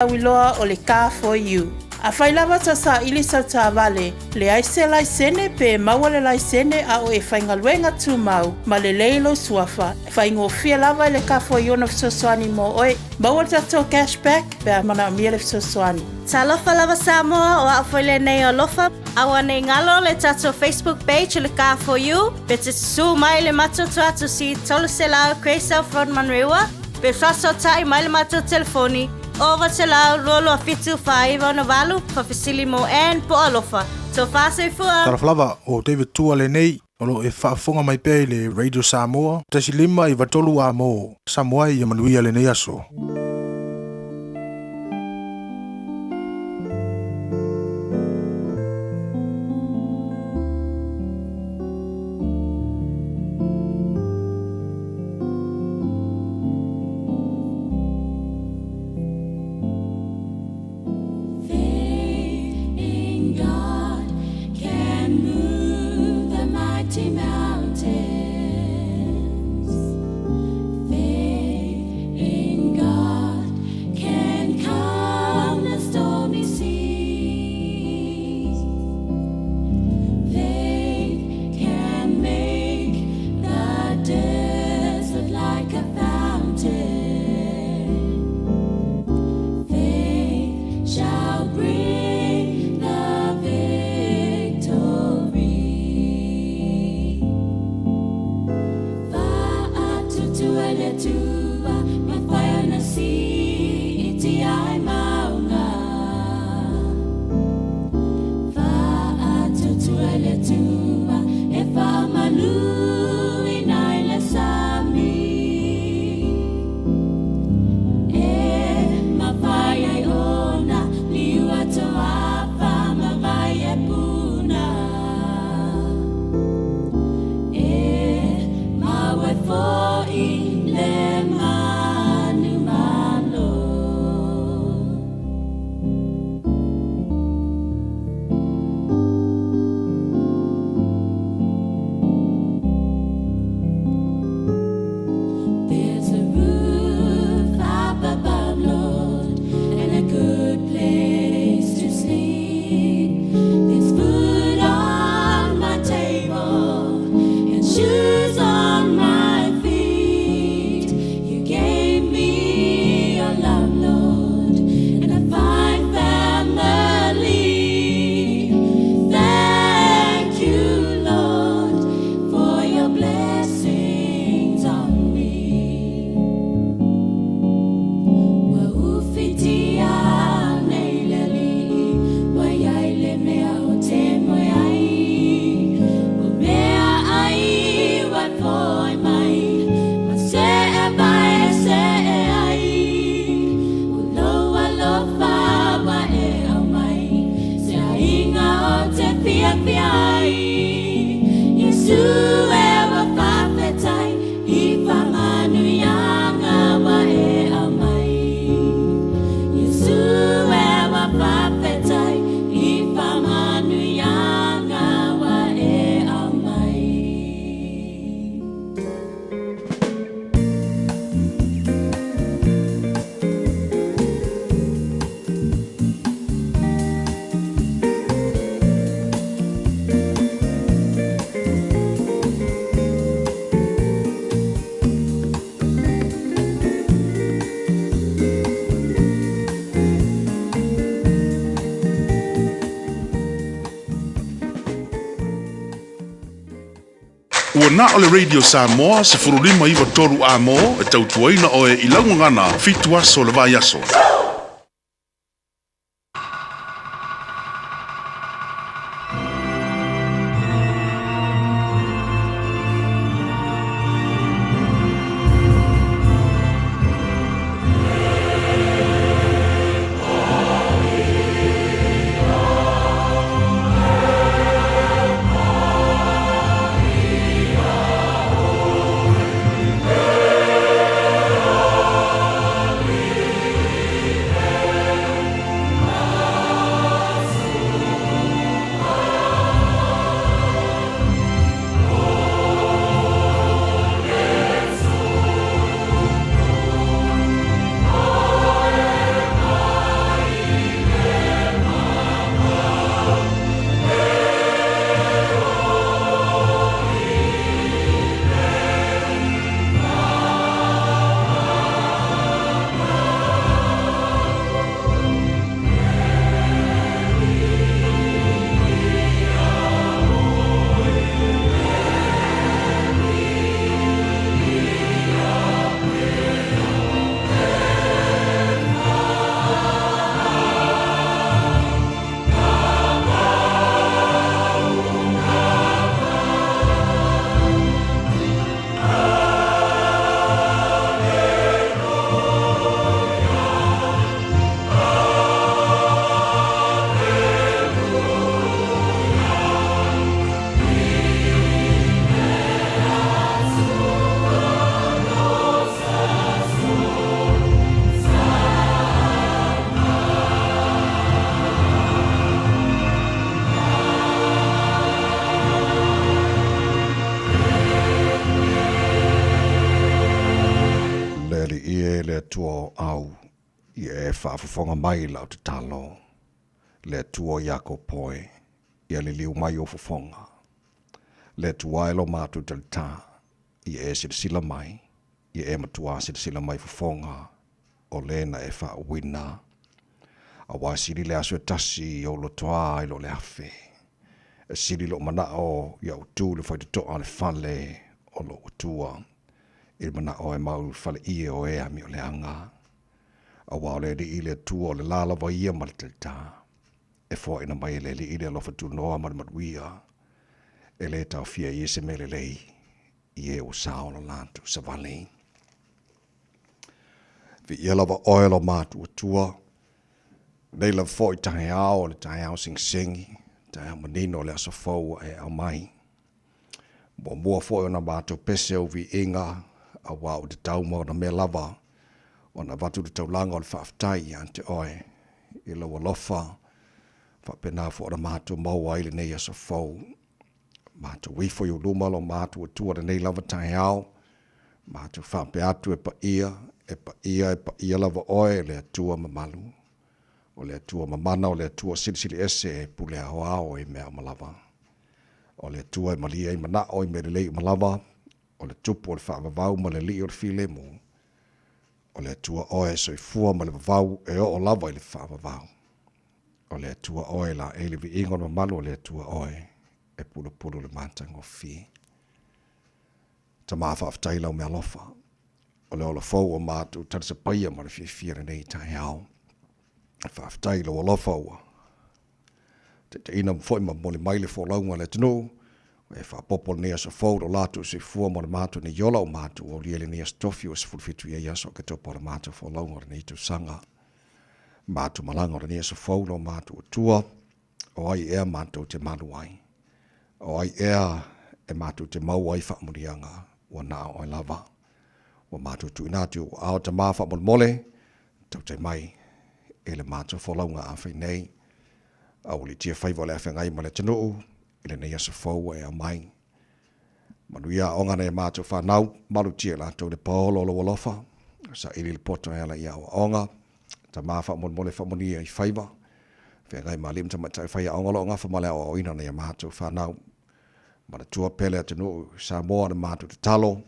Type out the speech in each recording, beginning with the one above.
Lauiloa o le Car4U. Afai lava ta saili sau taavale, leai se laisene pe maua le laisene a o e faigaluega tumau ma lelei lou suafa, faigofie lava i le Car4U ona fesoasoani mo oe. Maua le tatou cash back pe a manaomia le fesoasoani. Talofa lava Samoa, o au foi lenei o Alofa. Aua nei galo le tatou Facebook page o le Car4U, pe te susu mai le matou tuatusi 300 Grey South Road Manurewa, pe faasootai mai le matou telefoni 900 22 7 4 68, faafesili mo Ann po o Alofa. Tofa soifua! Talofa lava, o David Tua lenei, o lo o e faafofoga mai pea i le Radio Samoa, 1 5 9 3 A mo Samoa ia manuia lenei aso. Faith in God can move the mighty mountains. Faith in God can calm the stormy seas. Faith can make the desert like a fountain. Faith shall bring the victory. Faatuatua i le Atua, mafai ona siitia ai mauga. Faatuatua i le Atua, e faamanuina i le sami. E mafai ai ona liua toafa ma vai e puna. E mau ai foi le manumalo. There's a roof up above, Lord, and a good place to sleep. There's food on my table and shoes on my feet. You gave me your love, Lord, and a fine family. Thank you, Lord, for your blessings on me. Ua ufitia nei le Alii, ua iai le mea ou te moe ai. O meaai ua e foai mai, ma see vae e see ai. O lou alofa ua e aumai, se aiga ou te fiafia ai. Iesu e ua faafetai, i faamanuiaga ua e aumai. Iesu e ua faafetai, i faamanuiaga ua e aumai. Ua na o le Radio Samoa 15 9 3 A mo e tautuaina oe i lau gagana 7 aso o le vaiaso. Ia e faafofoga mai i lau tatalo, le Atua o Iakopo e, ia liliu mai ou fofoga. Le Atua e lo matou talitā, ia e silasila mai, ia e matuā silasila mai i fofoga o le na e faauuina. Aua e sili le aso e tasi i ou lotoā i lo le afe. E sili lou manao ia ou tu i le faitotoa o le fale o lou Atua, i le manao e mau i le faleie o e amioleaga. Aua o le Alii le Atua o le la lava ia ma le talitā. E foaina mai e le Alii le alofa tunoa ma le manuia, e le taofia ai se mea lelei i e ua sao lo latou savali. Viia lava oe lo matou Atua, nei lava foi taeao o le taeao segisegi, taeao manino o le aso fou ua e aumai. Muamua foi ona matou pese ou viiga, aua ua tatau ma ona mea lava ona avatu le taulaga o le faafetai ia te oe i lou alofa, faapena foi ona matou maua ai lenei aso fou. Matou ifo i ou luma lo matou Atua lenei lava taeao, matou faapea atu e paia, e paia, e paia lava oe le Atua mamalu. O le Atua mamana, o le Atua silisili ese e pule aoao i mea uma lava. O le Atua e malie ai manao i mea lelei uma lava, o le Tupu o le faavavau ma le Alii o le filemu. O le Atua oe e soifua ma le vavau e oo lava i le faavavau. O le Atua oe e laei le viiga o le mamalu, o le Atua oe e pulupulu le matagofie. Tama faafetai i lau mealofa, o le ola fou ua matou talisapaia ma le fiafia lenei taeao. Faafetai i lou alofa ua taitaiina foi ma momoli mai le folauga a le atunuu, e faaopoopo lenei aso fou lo latou soifua ma le matou nei ola o matou aulia i lenei aso tofi ua 17 i ai aso Oketopa o le matou folauga o lenei tausaga. Matou malaga o lenei aso fou lo matou Atua, o ai ea matou te malu ai? O ai ea e matou te maua ai faamanuiaga ua na o oe lava? Ua matou tuuina atu i ou aao Tama faamolemole, tautai mai i le matou folauga afai nei. Aualiitia faiva o le afeagai ma le atunuu i lenei aso fou ua e aumai. Manuia aoga a nai a matou fanau, malutia i latou le paolo o lou alofa, saili le poto e ala i aoaoga, Tama faamolemole faamanuia i faiva, feagai ma alii ma tamaitai faiaoga o lo o gafa ma le aoaoina o nai a matou fanau. Manatua pea le atunuu i Samoa le matou tatalo,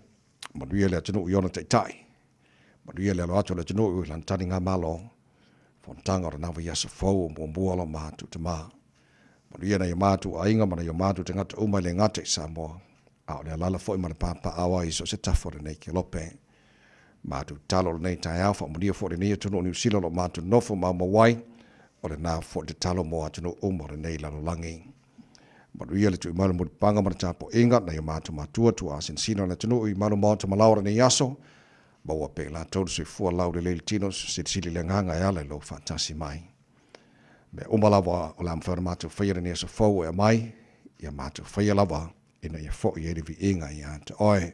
manuia le atunuu i ona taitai, manuia le alo atu o le atunuu i lana taligamalo, fonotaga o lena vaiaso fou o muamua lo matou tama. Manuia nai o matou aiga ma nai o matou tagata uma e le gata i Samoa, a o le alaala foi ma le papaaao ai i so o se tafa o lenei kelope. Matou tatalo lenei taeao, faamanuia foi lenei atunuu o Niu Sila o lo o matou nofo maumau ai, o lena foi le tatalo mo atunuu uma o lenei lalolagi. Manuia le tui mai o le mulipapaga ma le tapuaiga nai o matou matua tuaa sinasina o le atunuu i malu maota malaoa lenei aso, maua pea i latou le soifua laulelei le tino, silisili le agaga e ala i lou faatasi mai. Mea uma lava o le a mafai ona matou faia lenei aso fou e aumai, ia matou faia lava ina ia foi ai le viiga ia te oe.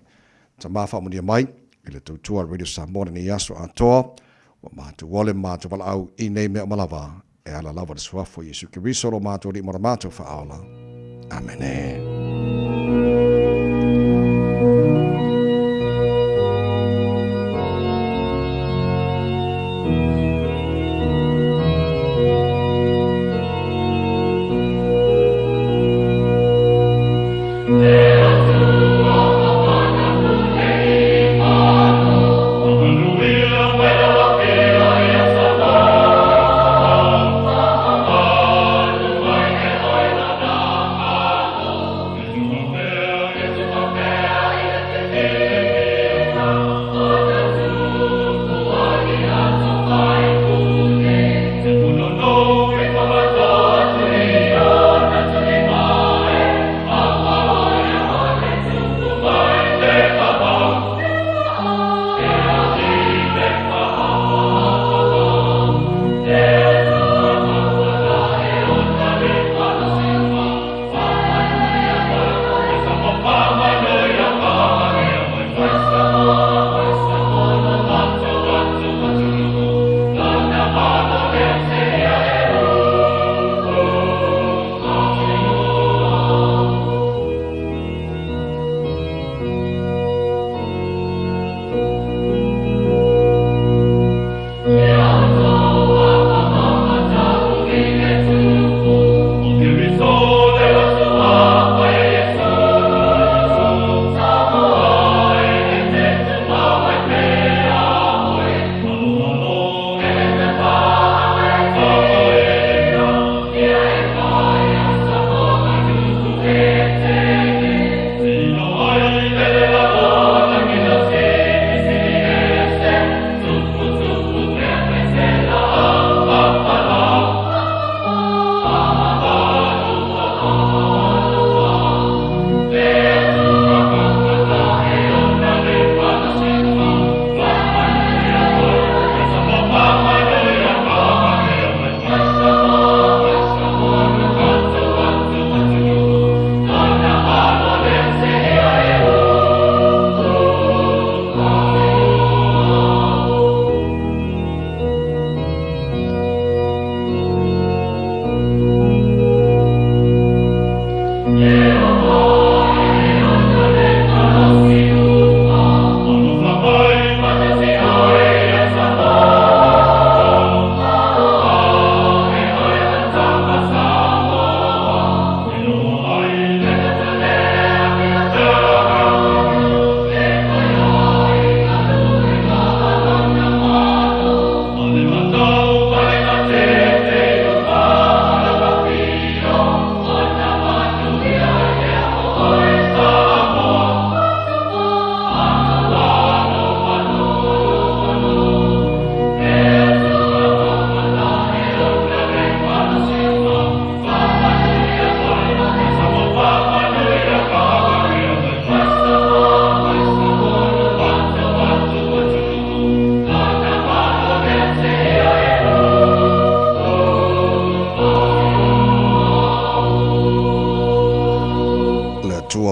Tama faamanuia mai i le tautua a le Radio Samoa lenei aso atoa, ua matou ole ma matou valaau i nei mea uma lava, e ala lava i le Suafa o Iesu Keriso lo matou Alii ma lo matou Faaola. Amene.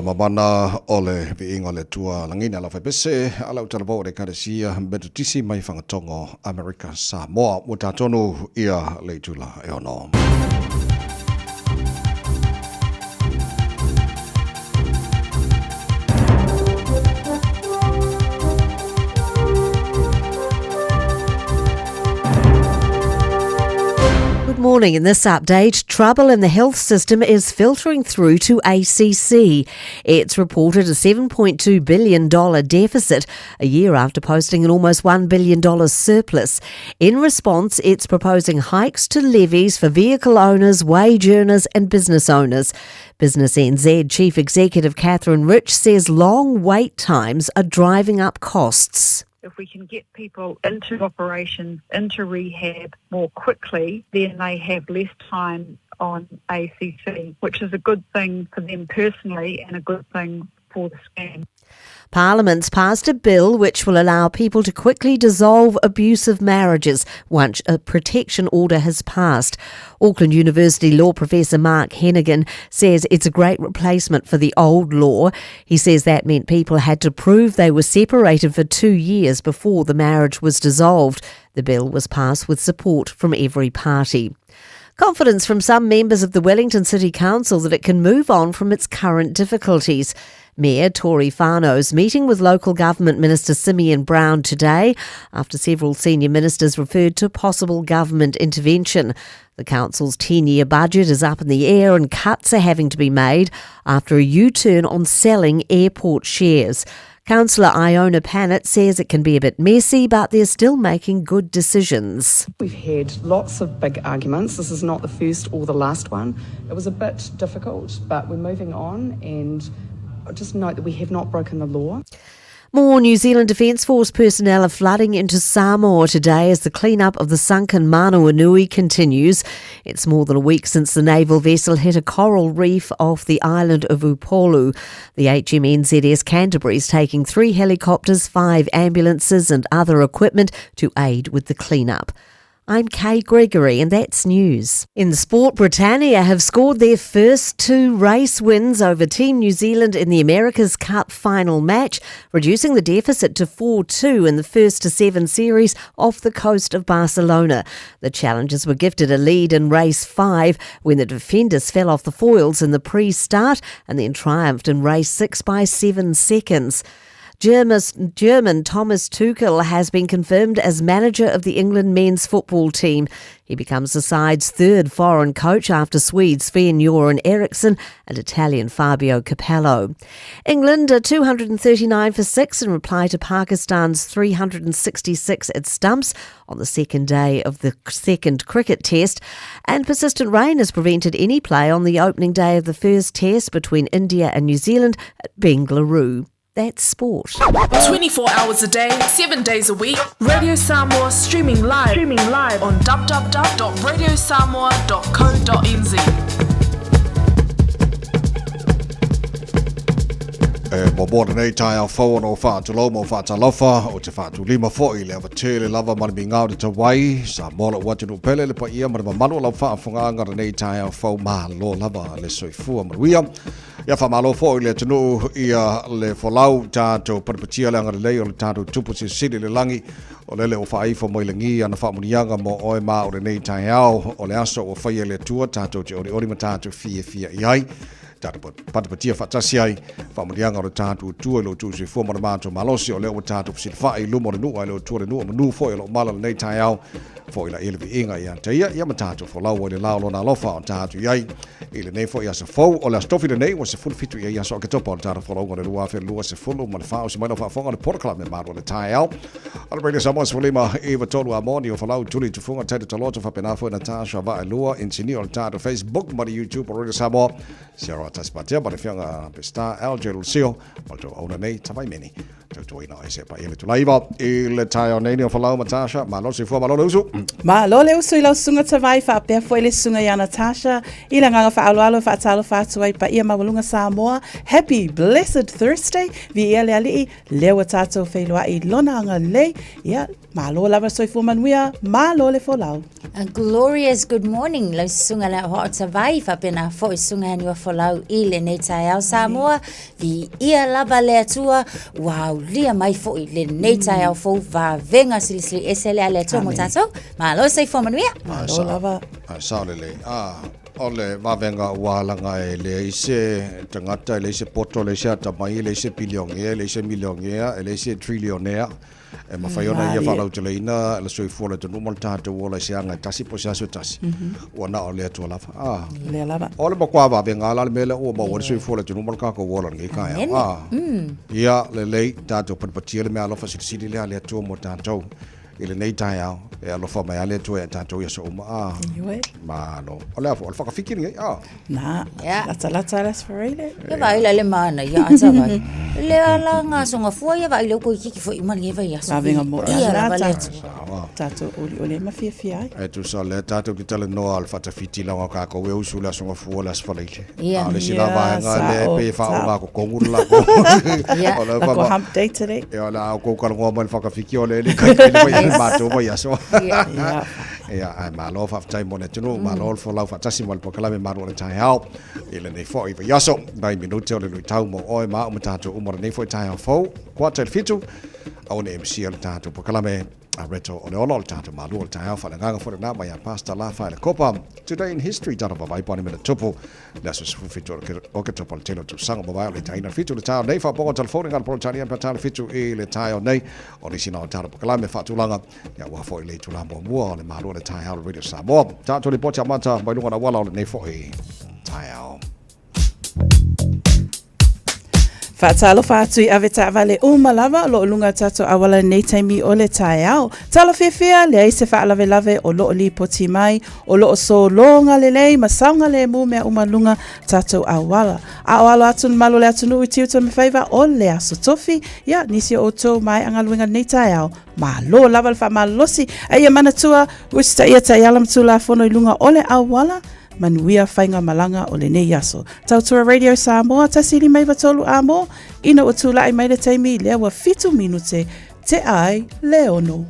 mamana o le viiga o le Atua lagina lau faipese a lau talavou o le Ekalesia Metotisi mai Fagatogo Amerika Samoa. Ua tatonu ia le itula e ono. Good morning. In this update, trouble in the health system is filtering through to ACC. It's reported a $7.2 billion deficit a year after posting an almost $1 billion surplus. In response, it's proposing hikes to levies for vehicle owners, wage earners, and business owners. Business NZ Chief Executive Katherine Rich says long wait times are driving up costs. If we can get people into operations, into rehab more quickly, then they have less time on ACC, which is a good thing for them personally and a good thing for the scheme. Parliament's passed a bill which will allow people to quickly dissolve abusive marriages once a protection order has passed. Auckland University law professor Mark Henaghan says it's a great replacement for the old law. He says that meant people had to prove they were separated for 2 years before the marriage was dissolved. The bill was passed with support from every party. Confidence from some members of the Wellington City Council that it can move on from its current difficulties. Mayor Tory Fano's meeting with local government Minister Simeon Brown today after several senior ministers referred to possible government intervention. The council's 10-year budget is up in the air and cuts are having to be made after a U-turn on selling airport shares. Councillor Iona Pannett says it can be a bit messy, but they're still making good decisions. We've had lots of big arguments. This is not the first or the last one. It was a bit difficult, but we're moving on, and just note that we have not broken the law. More New Zealand Defence Force personnel are flooding into Samoa today as the clean-up of the sunken Manawanui continues. It's more than a week since the naval vessel hit a coral reef off the island of Upolu. The HMNZS Canterbury is taking 3 helicopters, 5 ambulances and other equipment to aid with the clean-up. I'm Kay Gregory, and that's news. In sport, Britannia have scored their first 2 race wins over Team New Zealand in the America's Cup final match, reducing the deficit to 4-2 in the first to 7 series off the coast of Barcelona. The challengers were gifted a lead in race 5 when the defenders fell off the foils in the pre-start and then triumphed in race 6 by 7 seconds. German Thomas Tuchel has been confirmed as manager of the England men's football team. He becomes the side's third foreign coach after Swede Sven-Göran Eriksson and Italian Fabio Capello. England are 239 for 6 in reply to Pakistan's 366 at stumps on the second day of the second cricket test. And persistent rain has prevented any play on the opening day of the first test between India and New Zealand at Bengaluru. That's sport. 24 hours a day, 7 days a week. Radio Samoa streaming live, on www.radiosamoa.co.nz. E muamua lenei taeao fou ona o faatulou ma o faatalofa o te faatulima foi le avatele lava ma le migao te tawai Samoa lou atunuu pele le paia ma le mamalu o lau faafogaaga lenei taeao fou malo lava le soifua manuia. Ia faamalo foi le atunuu ia le folau tatou patipatia le agalelei o le tatou tupu silisili i le lagi o lele ua faaifo mai lagi ana faamuniaga mo oe ma o lenei taeao o le aso ua faia e le Atua tatou te olioli ma tatou fiafia i ai tatou patipatia faatasi ai faamuniaga o le tatou Atua i lo outou soifua ma le matou malosi o lea ua tatou fesilafai i luma o le nuu ae le Atua le nuu o manu foi o lo o mala lenei taeao foi laia le viiga ia te ia ia ma tatou folau ai le la o lona alofa o tatou i ai I lenei foi aso fou o le Aso Tofi lenei ua 17 i ai aso Oketopa o le tatou folauga o le 2024 usi mai lau faafofoga o le polokalame malu o le taeao o le Radio Samoa 15 i 3 a moni o folau tuli tufunga taito taloto faapena foi Natasha Vaelua insinia o le tatou Facebook ma le YouTube o Radio Samoa Sierra Tasipatea ma le fianga Pesta LJ Lucio ma le tou auna nei Tavaimeni Tautuaina o ese paia le tulaiva i le taeao nei ni o Folau ma Tasha. Malo le soifua, malo le usu. Malo le usu i lau susuga Tavai faapea foi le susuga ia Natasha i le agaga faaaloalo e faatalofa atu ai paia maualuga Samoa. Happy blessed Thursday. Viia le Alii, lea ua tatou feiloai i lona agalelei. Ia, malo lava le soifua manuia, malo le folau. A glorious good morning lau susuga le aoao Tavai faapena foi susuga Aniua Folau. i lenei taeao Samoa. Viia lava le Atua ua aulia mai foi lenei taeao fou vavega silisili ese lea a le Atua mo tatou. Malo soifua manuia. Malo lava. Ae sao lelei. Ah, o le vavega ua alaga e leai se tagata, e leai se poto, e leai se atamai, e leai se pilionea, e leai se milionea, e leai se trilionea e mafai ona ia faalauteleina le soifua o le atunuu ma le tatou ola i se aga e tasi po o se aso e tasi. Ua na o le Atua lava. Ah. Lea lava. O le matua vavega la le mea lea ua maua ai le soifua o le atunuu ma le tatou ola i lenei taeao. Ah. Ia, lelei, tatou patipatia le meaalofa silisili lea a le Atua mo tatou. I lenei taeao, e alofa mai a le Atua ia tatou i aso uma. Ah. Ioe. Malo. O le a foi, o le whakawhiti lenei. Ah. Na, Yeah. lata lata le aso faraile. Ia vaai la le mana ia ata vai. Le ala ngā songa fua ia vaai le uko i kiki foi uma lenei vai aso. Vavenga mo Ia e lava le ana Atua. Sawa. Tatou olioli ai ma fiafia ai. E tusa o lea tatou te talanoa o le faatafiti laga o kākou e usu le aso gafua le aso falaile. Ia. A o le isi la Ia, vaega lea e sao, pei e sao. faaogatotonu le latou. Ia. O lea Lako fa- hump day today. Ia, o le a outou talanoa mai le whakawhiti o le le kai kai le mai le mātou mai aso. Ia. Ia. Ia, ae malo faafetai mo le atunuu, malo le folau faatasi ma le polokalame Malu o le Taeao i lenei foi vaiaso. Nai minute o le luitau mo oe ma au ma tatou uma lenei foi taeao fou. Kuata i le 7, aua ne i misia le tatou polokalame a Reto o le Ola o le tatou Malu o le Taeao faaleagaga foi lena mai a Pastor Lafa i le Kopa. Today in History, tala vavai po o ni mea na tupu le aso 17 o Oketopa le tele o tausaga mavae o le taina 7 le taeao nei faapoga telefoni ngā Polotania pa tala 7 i le taeao nei o nisi na o tala polokalame faatulaga ia ua foi le itula muamua o le Malu o le Taeao le Radio Samoa. Tatou lipoti amata mai luga o le auala o lenei foi taeao. Faatalofa atu i avetaavale uma lava o lo o luga o tatou auala i lenei taimi o le taeao. Tala fiafia, leai se faalavelave o lo o lipoti mai, o lo o sologa lelei ma saogalemu mea uma luga tatou auala. A o alo atu le malu o le atunuu i tiute ma faiva o le Aso Tofi, ia, nisi o outou maea galuega i lenei taeao, malo lava le faamalolosi. A ia manatua, usitaia taiala ma Tulafono i luga o le auala, Manuia faigamalaga o lenei aso. Tautua Radio Samoa 153 Amo, ina ua tulai mai le taimi lea ua 7 minute tea ai le 6.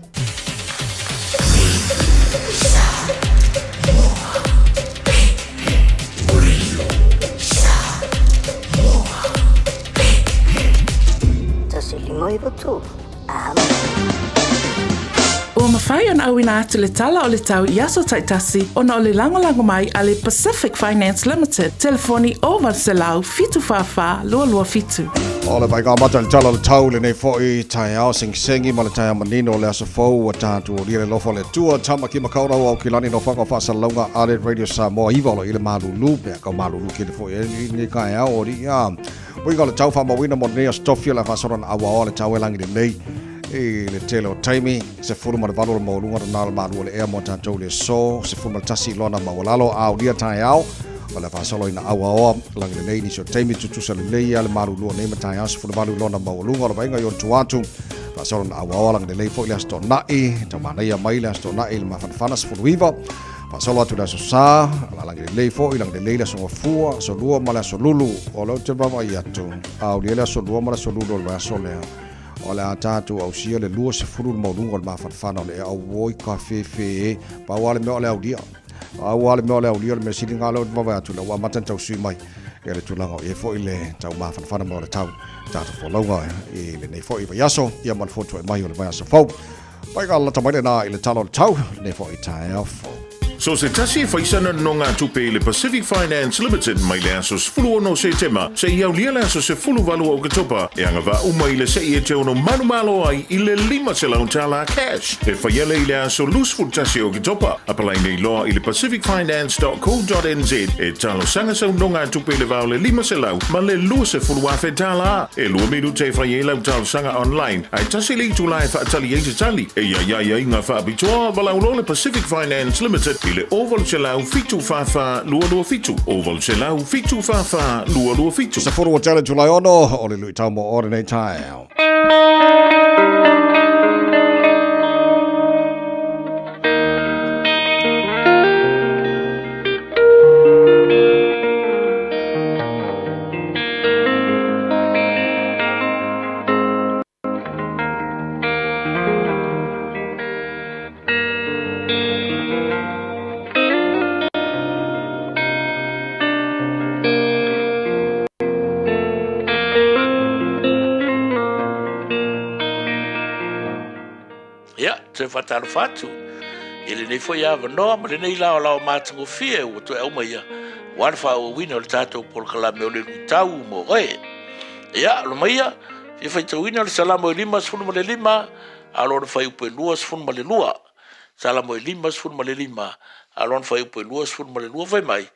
Ua mafai ona auina atu le tala o le tau i aso taitasi ona o le lagolago mai a le Pacific Finance Limited, telefoni 0800 744 227. O le vaega amata i le tala o le tau lenei foi taeao segisegi ma le taeao manino o le aso fou ua tatou aulia le alofa o le Atua. Tama ki Makaurau au ki lani nofoaga o faasalalauga a le Radio Samoa 9 o lo i le malulu pe a kau malulu kele foi e lenei taeao o alii a. Uiga o le tau faamauina mo lenei aso tofi o le a faasolo ona auaoa le tau e lagi lelei i le tele o taimi, 18 o le maualuga lena o le malu o le ea mo tatou i le aso, 11 i lona maualalo a aulia taeao o le a faasolo ina auaoa lagi lelei nisi o taimi tutusa lelei a le malulu o nei ma taeao, 18 i lona maualuga o le vaaiga i ona tua atu faasolo ina auaoa lagi lelei foi le Aso Toonai, taumanaia mai le Aso Toonai i le mafanafana, 19 Faasolo atu le Aso Sa, lalagi lelei foi, lagi lelei le Aso Gafua, Aso Lua ma le Aso Lulu. O lea ou te vaavaai atu, a aulia le Aso Lua ma le Aso Lulu o le vaiaso lea, o le a tatou ausia le 20 le maualuga o le mafanafana o le ea. Auoi ka fefe e! Pau lava le mea o le aulia. Pau lava le mea o le aulia, o le mea sili lena lea ou te vaavaai atu, lea ua amata ona tausui mai ia le tulaga o i ai foi le tau mafanafana mai o le tau tatou folauga i lenei foi vaiaso, ia ma le fotuai mai o le vaiaso fou. Pai ka lata mai lena i le tala o le tau, lenei foi taeao fou. So se tasi e fai sana nonogatupe i le Pacific Finance Limited mai le aso 16 o Setema seia aulia le aso 18 o Oketopa e agavaa uma i le se'i e te ono manumalo ai i le $500 cash e faia lea i le aso 21 o Oketopa. Apalai nei loa i le pacificfinance.co.nz e talosaga sau nonogatupe i le va o le 500 ma le $20,000. E lua minute e fai ai lau talosaga online, ae tasi le itula e faatali ai se tali. E iai ai ngā faapitoa, valaau loa le Pacific Finance Limited i le 0800 744 227, 0800 744 227. Sefulu ua tele Julai 6 o le luitau mo oe lenei taeao. Toe faatalofa atu i lenei foi avanoa ma lenei laolao matagofie ua toe aumaia aua le faaauauina o le tatou polokalame o le luitau mo oe. Ia, lomaia, fia faitauina le Salamo e 55 a o lona fuaiupu e 22. Salamo e 55 a o lona fuaiupu e 22 fai mai,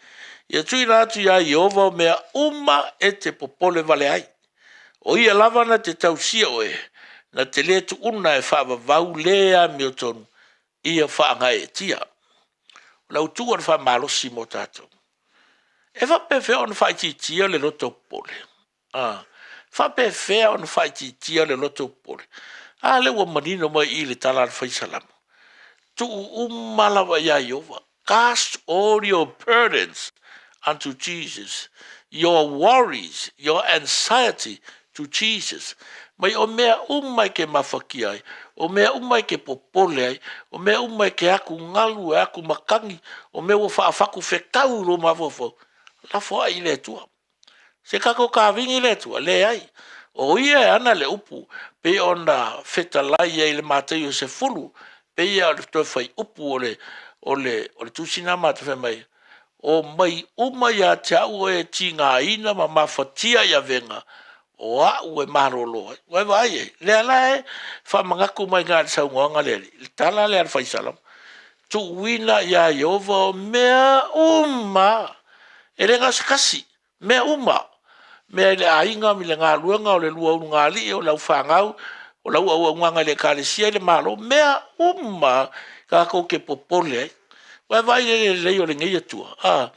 Ia tuuina atu iā Ieova o mea uma e te popole vale ai. O ia lava na te tausia oe, na te lē tuuna e faavavau lē amiotonu ia faagaeetia. O le autu o le faamalosi mo tatou. E faapefea ona faaitiitia le loto popole? A faapefea ona faaitiitia le loto popole? A lea ua manino mai i i le tala a le Fai Salamo, tuu uma lava iā Ieova. Cast all your burdens unto Jesus, your worries, your anxiety to Jesus. Mai o mea uma e ke mafakia ai, o mea uma e ke popole ai, o mea uma e ke aku galu, e aku matagi, o mea ua faafaku fetau i lou mafaufau, lafo ai i le Atua. Se tatou kavini le Atua? Leai. O ia e ana le upu, pei ona fetalai ai i le Mataio 10, pei lava o le toe fuaiupu o le, o le, o le tusi lena matou fai mai, Omai uma ia te au o e tigaina ma mafatia i avega, o a'u e malolo ai. Ua e vaai i ai? Lea la e faamanatu mai i ina i le saunoaga a le Alii, le tala lea a le Fai Salamo, Tuuina iā Ieova o mea uma, e le na o se tasi, mea uma, mea i le aiga, i le galuega, o le lua ulugalii, o lau fanau, o lau auaunaga i le Ekalesia, i le Malo, mea uma tatou te popole ai. Ua e vaai i le lelei o lenei Atua? A,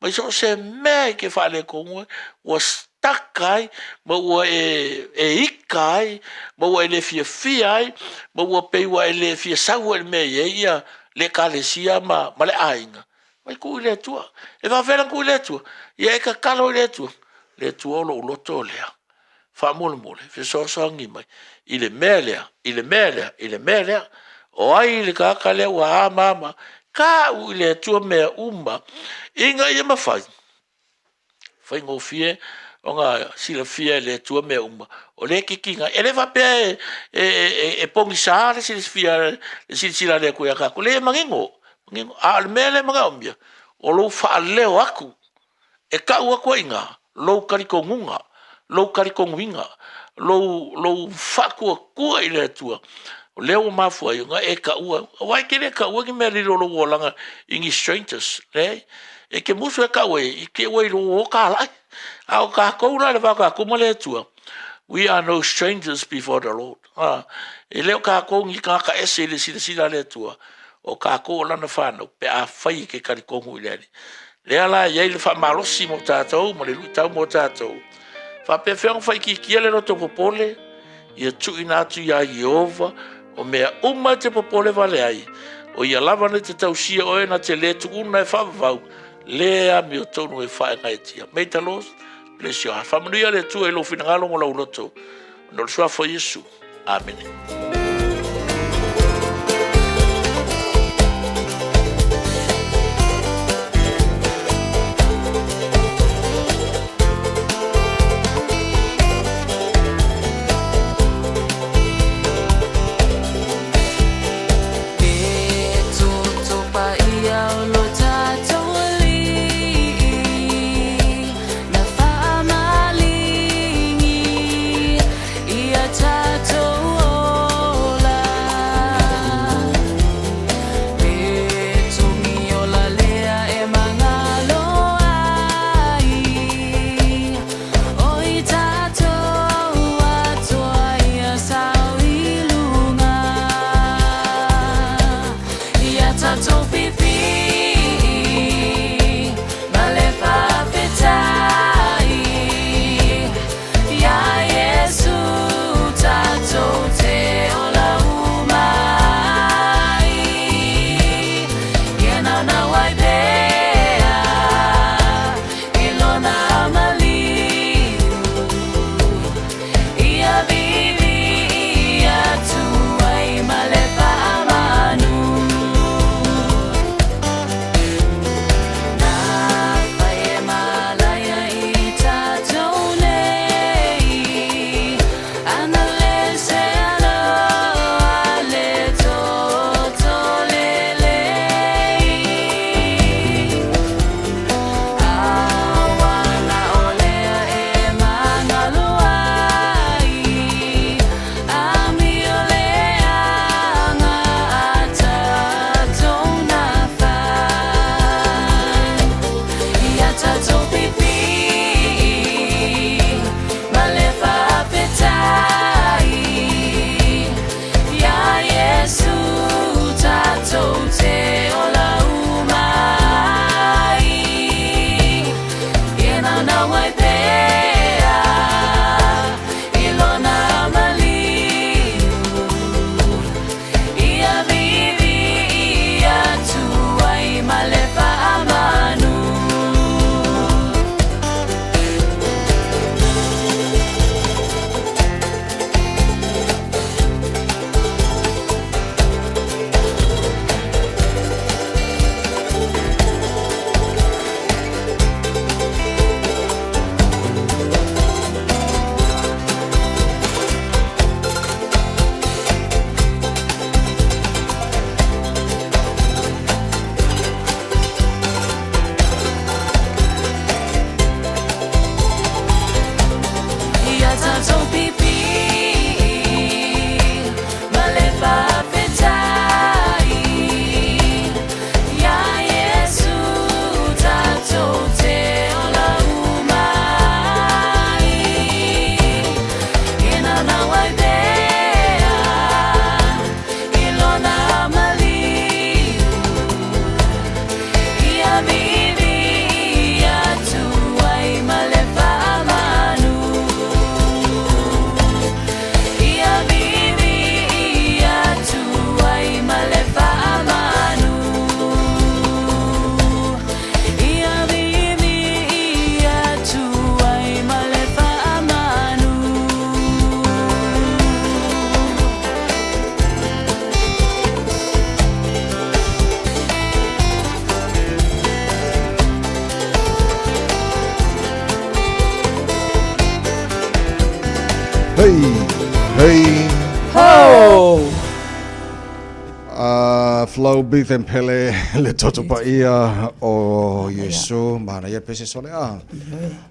mai so o se mea e te faaletonu ai, ua stuck ai, ma ua e, e ika ai, ma ua e le fiafia ai, ma ua pei ua e le fia sau ai i le mea e i ai ia le Ekalesia ma, ma le aiga, mai tuu i le Atua. E faafefea la ona tuu i le Atua? Ia e tatalo i le Atua. Le Atua o lou loto lea. Faamolemole, fesoasoani mai i le mea lea, i le mea lea, i le mea lea. O ai le tagata lea ua amaama? Tau i le Atua mea uma ina ia mafai. Faigofie ona silafia e le Atua mea uma. O lea e titina. E le faapea e, e, e, e pogisa le silafia, le silasila a le Atua ia tatou. Leai, e manino. Manino. A o le mea lea e manaomia, o lou faaleo atu E tau atu ai i ina lou talitonuga, lou talitonuina, lou, lou faatuatua i le Atua, o lea ua mafua ai ona e taua, aua e te le taua ni mea lilo o lou olaga i ni strangers, leai. E te musu e tau ai, i te ua i lou o talai. A o tatou la i le va o tatou ma le Atua, we are no strangers before the Lord. A, e le o tatou ni tagata ese i le silasila a le Atua, o tatou o Lana fanau, pe afai e te talitonu i le Alii. Lea la e i ai le faamalosi mo tatou ma le luitau mo tatou. Faapefea ona faaitiitia le loto popole? Ia tuuina atu iā Ieova o mea uma e te popole vale ai, o ia lava na te tausia oe na te lē tuuna e faavavau, lē amiotonu e faegaetia. May the Lord bless your heart. Faamanuia le Atua i lou finagalo ma lou loto. Ona o le suafa o Iesu. Amene. Hei, hei. Ho! Flow Beef and Pele le toto paia o Iesu manaia le pese sole a.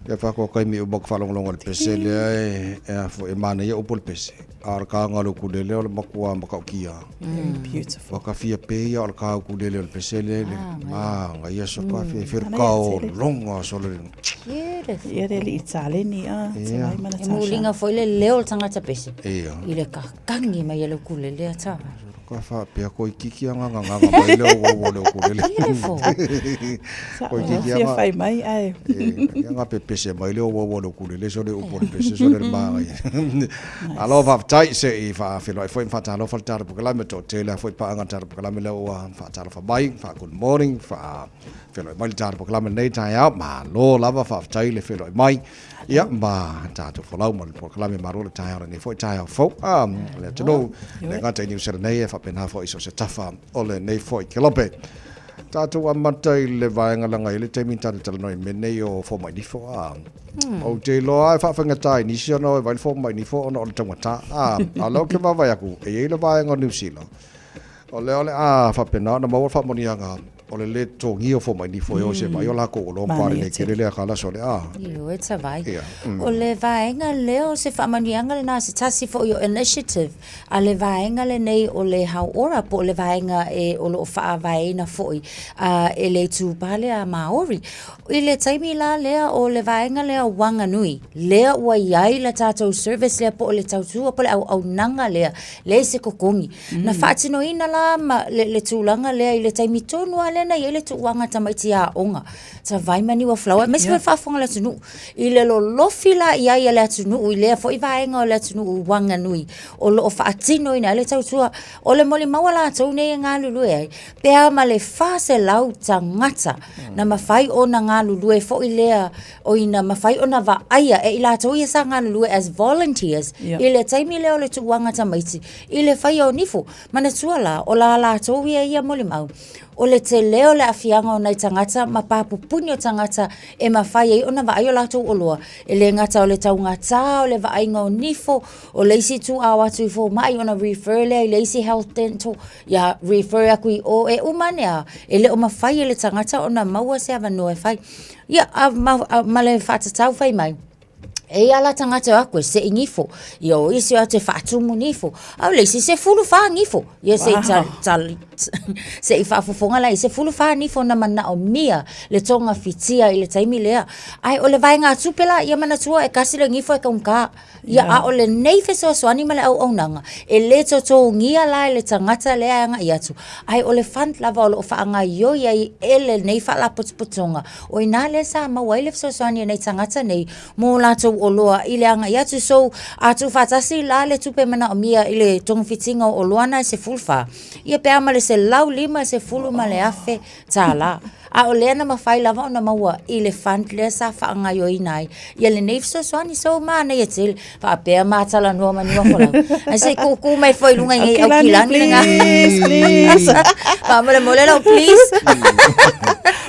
Ia whakoa kai mi uma ka whalongolongo le pese lea e, e a fo e manaia upu le pese. A o le kānga o le ukulele o le makua makaukia. Very beautiful. Whakawhia pēia o le kā ukulele o le pese le le. Manaia so ka whia whira ka o longa sole. Beautiful. Ia le li taleni a, te mai mana E muliga foi le leo o le tagata pese. Ia. I le kakangi mai e le ukulele a tava. Ka whaapea ko i kiki anga nga nganga mai le o o le ukulele. Beautiful. Ko i kiki Fia anga. whai mai ai. Ia nga pe pese mai le o o le ukulele so le upu le pese so le maangai. Alo whaaftai se i whaawheloai foi whaatalofa le tara pokalame to tele foi paanga tara pokalame le ua whaatalofa mai wha good morning wha wheloai mai le tara pokalame nei tai au ma lo lava whaaftai le wheloai mai ia ma tātou folau ma le pokalame maro le tai au nei foi tai au fau le tonu le ngata i New Zealand nei e whapena foi so se tafa o le nei foi kelope. Tātou amata i le vaenga langa i le taimi tātou talanoa i mea nei o fomai nifo a. O te iloa e whaawhengatai i nisi ona o e vai le fomai nifo ona o le taugata a. A leo ke vaavaai aku e iai le vaenga o Niu Sila. O lea o le a whapena ona maua le whaamonianga o le le totogia o fomai nifo e o se vai o lākou o loa Manaia mpa lelei tele. tele lea ka laso le a. Ioe tavai. Ia. O le vaega lea o se faamanuiaga lena se tasi foi o initiative a le vaega lenei o le Hauora po o le vaega e o lo o faavaeina foi a e le itupa lea a Māori. I le taimi la lea o le vaega lea o Wanganui, lea ua i ai le tatou service lea po o le tautua po o le auaunaga lea, leai se totogi. Na faatinoina la ma le, le tulaga lea i le taimi tonu lava lea na i ai le tuuaga tamaiti aoga, Tavai ma niu falaoa, aemaise foi le faafofoga a le atunuu. I le lolofi la i ai a le atunuu i lea foi vaega o le atunuu i Wanganui o lo o faatinoina ai le tautua, o le molimau a latou nei e galulue ai, pe a ma le 400 tagata na mafai ona galulue foi lea, oi na mafai ona vaaia e i latou ia sa galulue as volunteers i le taimi lea o le tuuaga tamaiti i le faia o nifo. Manatua la, o la latou ia ia molimau, o le tele o le aafiaga o nai tagata ma papupuni o tagata e mafai ai ona vaai o latou oloa, e le gata o le taugata o le vaaiga o nifo, o le isi itu a o atu i fomai ona refer lea i le isi health dental, ia refer aku i o, e uma ane lava, e le o mafai e le tagata ona maua se avanoa e fai. Ia, a, ma, a, ma le faatatau fai mai, e ia la tagata e o atu e sei nifo, ia o isi o atu e faatumu nifo, a o le isi 14 nifo, ia se i ta, ta, se i faafofoga la i 14 nifo na manaomia le togafitia i le taimi lea. Ae o le vaegatupe la, ia manatua e kasi le nifo e taugata. Ia, a o lenei fesoasoani ma le auaunaga, e le totogia la e le tagata lea e agai atu, ae o le fund lava o lo o faagaoioi ai e lenei faalapotopotoga, o i ina lea sa maua ai le fesoasoani a nei tagata nei mo latou oloa i le agai atu. So, a tuufaatasi la le tupe manaomia i le togafitiga o oloa na e 14, ia pe a ma le $150,000 tala. A o lea na mafai lava ona maua i le fund lea sa faagaoioiina ai ia lenei fesoasoani. So manaia tele. Faapea ma talanoa ma Niuafolau. Ae se i kūkū mai foi i luga i nei Aukilani, Aukilani lena. please, please. Faamolemole lau please.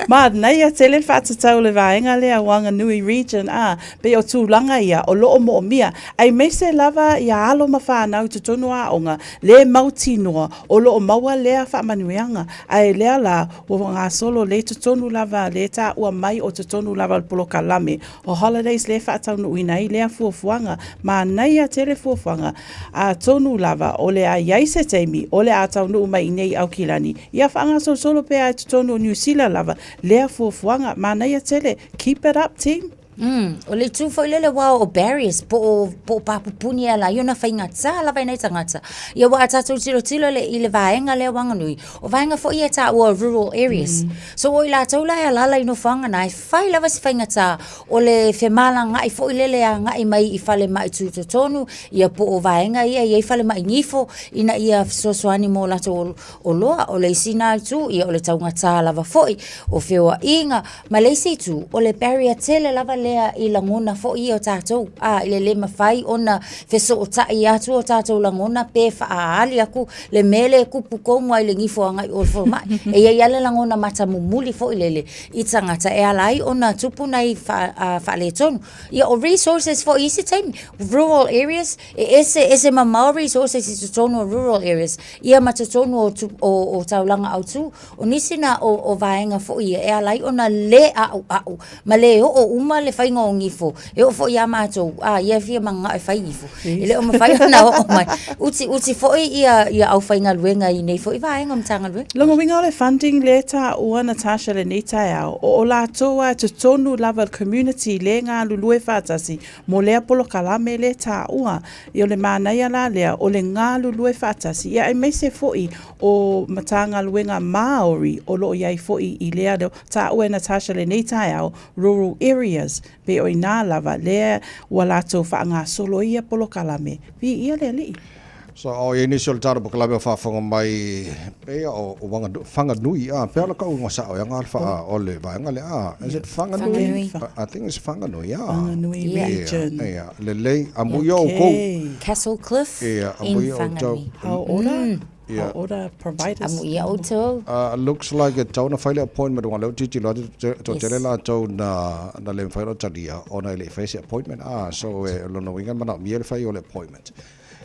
Manaia tele le faatatau o le vaega lea Wanganui Region, ā, pei o tulaga ia o lo o moomia, aemaise lava ia alo ma whanau i totonu o aoga, le mautinoa o lo o maua lea faamanuiaga, ae lea la ua gasolo le totonu lava le taua mai o totonu lava o le polokalame o holidays le faataunuuina ai lea fuafuaga. Manaia tele fuafuaga, atonu lava o le a i ai se taimi o le a taunuu mai i nei i Aukilani, ia faagasolosolo pea i totonu o Niu Sila lava lea fuafuaga. Manaia tele, keep it up team! Mm, o le itu foi lele ua o barriers po o, po o papupuni e ala ai ona faigata lava i nai tagata. Ia ua a tatou tilotilo le, i le vaega lea Wanganui, o vaega foi ia e taua rural areas. So o i latou la e alala i nofoaga na, e fai lava se faigata o le femalagaai foi lele e agai mai i falemai tutotonu, ia po o vaega ia e i ai falemai nifo ina ia fesoasoani mo latou oloa. O le isi na itu, ia o le taugata lava foi o feoaiga, Ma le isi itu, o le barrier tele lava lea i lagona foi ia o tatou, a, i le le mafai ona fesootai atu o tatou lagona pe faaali atu le mea lea e tupu tonu lava i le gifo agai i o i le fomai. E i ai lava le lagona matamumuli foi lele i tagata e ala ai ona tupu nai faaletonu. Ia o resources foi i isi taimi, rural areas, e ese ese mamao resources i totonu o rural areas, ia ma totonu o, o, o taulaga autu. O nisi na o, o vaega foi ia e ala ai ona lē a'ua'u ma lē oo uma le faiga o gifo. E oo foi iā matou, a ia e fia mananao e fai gifo. E le o mafai ona oo mai. Utiuti foi ia, ia aufaigaluega i nei foi vaega o Matagaluega. Lona uiga o le funding lea e taua Natasha lenei taeao, o o latou a totonu lava o le community le galulue faatasi mo lea polokalame lea e taua. Ia o le manaia la lea o le galulue faatasi ia aemaise foi o Matagaluega Māori o lo o i ai foi i lea taua e Natasha lenei taeao, rural areas, pei o inā lava lea ua latou faagasolo ai ia polokalame. Viia le Alii. So, o i ai nisi o le tatou polokalame o faafofoga mai pei o Whanganui, a, pea la kau ingoa sao e aga le wha, o le vaega lea, a, is it Whanganui? I think it's Whanganui, a. Whanganui region. Ia, lelei, a mui o kou. Castle Cliff in Whanganui. Hauora, hauora providers. Amu ia outou. Looks like e tau na fai le appointment aua lea ua tilotilo atu toatele latou na na le mafai ona talia ona e le i faia se appointment a so e lona uiga e manaomia le fai o le appointment.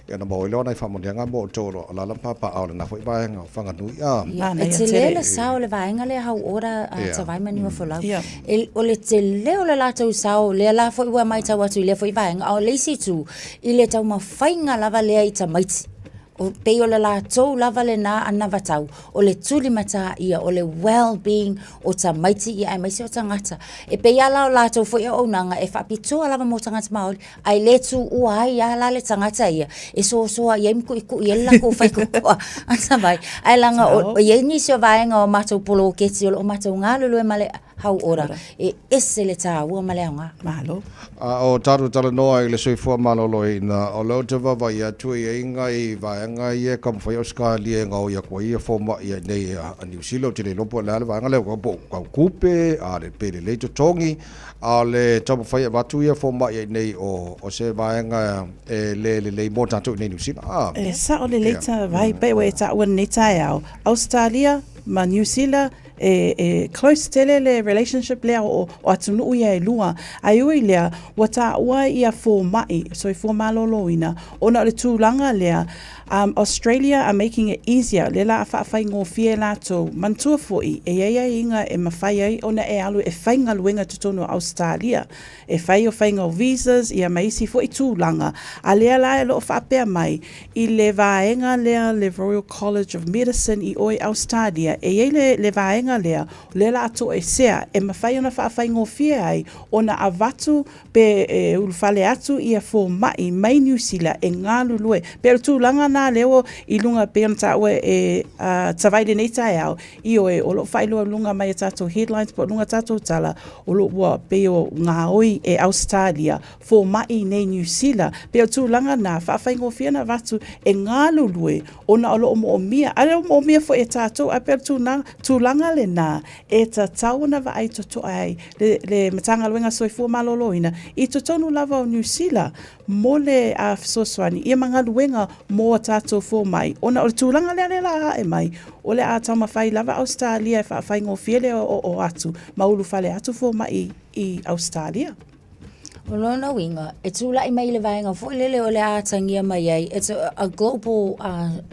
Ia ona maua ai lea o nai faamanuiaga mo outou o lo o alaala ma papaaao i lena foi vaega o Whanganui a. Ia, e tele le sao o le vaega lea Hauora Tawaimaniua Folau. E, o le tele o le latou sao, lea la foi ua matau atu i lea foi vaega, a o le isi itu, i le taumafaiga lava lea i tamaiti. O, pei o le latou lava lena anavatau, o le tulimata ia, o le well-being o tamaiti ia aemaise o tagata. E pei lava la o latou foi auaunaga e faapitoa lava mo tagata Māori, ae le tuua ai lava la le tagata ia e soasoa i ai ma kuʻikuʻi ai le latou faitotoa atawai. Ae leaga o, e i ai nisi o vaega o matou poloketi o lo o matou galulue ma le Hauora, e ese le tāua ma le aoga. Malo. A o tatou talanoa i le soifua maloloina, o lea ou te vaavaai atu e i ai nai vaega ia e taumafai Ausetalia e gaoi atu ai ia fomai i inei a Niu Sila, ou te le iloa po o le a le vaega lea, po o tau tupe, a le pe lelei totogi, a o le taumafai e avatu ia fomai i inei o se vaega e le lelei mo tatou i inei i Niu Sila. A. E sao lelei ta vai, pei ua e taua i lenei taeao, Ausetalia ma Niu Sila, E, e close tele le relationship lea o, o atunuu ia e lua. Ae ui lea, ua taua ia fomai, soifua maloloina, ona o le tulaga lea, um, Australia are making it easier, lea la a faafaigofie latou. Manatua foi, e i ai aiaiga e mafai ai ona e alu e faigaluega i totonu o Ausetalia, e fai o faiga o visas, ia ma isi foi tulaga. A lea la e lo o faapea mai, i le vaega lea le Royal College of Medicine i o i Ausetalia, e i ai le, le vaega lea, o lea la a toesea e mafai ona faafaigofie ai ona avatu pe e ulufale atu ia fomai mai Niu Sila e galulue. Pei o le tulaga lena lea ua i luga pei ona taua e a Tavai i lenei taeao, ioe, o lo o faailoa i luga mai o tatou headlines po o luga o tatou tala, o lo o ua pei o gaoi e Ausetalia fomai nei Niu Sila. Pei o le tulaga lena, faafaigofie ona avatu e galulue ona o lo o moomia, a o lo o moomia foi e tatou, ae pei o le tulaga, tulaga lena e tatau ona vaai totoa ai le, le Matagaluega Soifua Maloloina i totonu lava o Niu Sila mo le a fesoasoani ia ma galuega mo a tatou fomai, ona o le tulaga lea lea la ae mai, o le a taumafai lava Ausetalia e faafaigofie le oo atu ma ulufale atu fomai i Ausetalia. O lona uiga, e tulai mai i le vaega foi lele o le a atagia mai ai, it's a, a global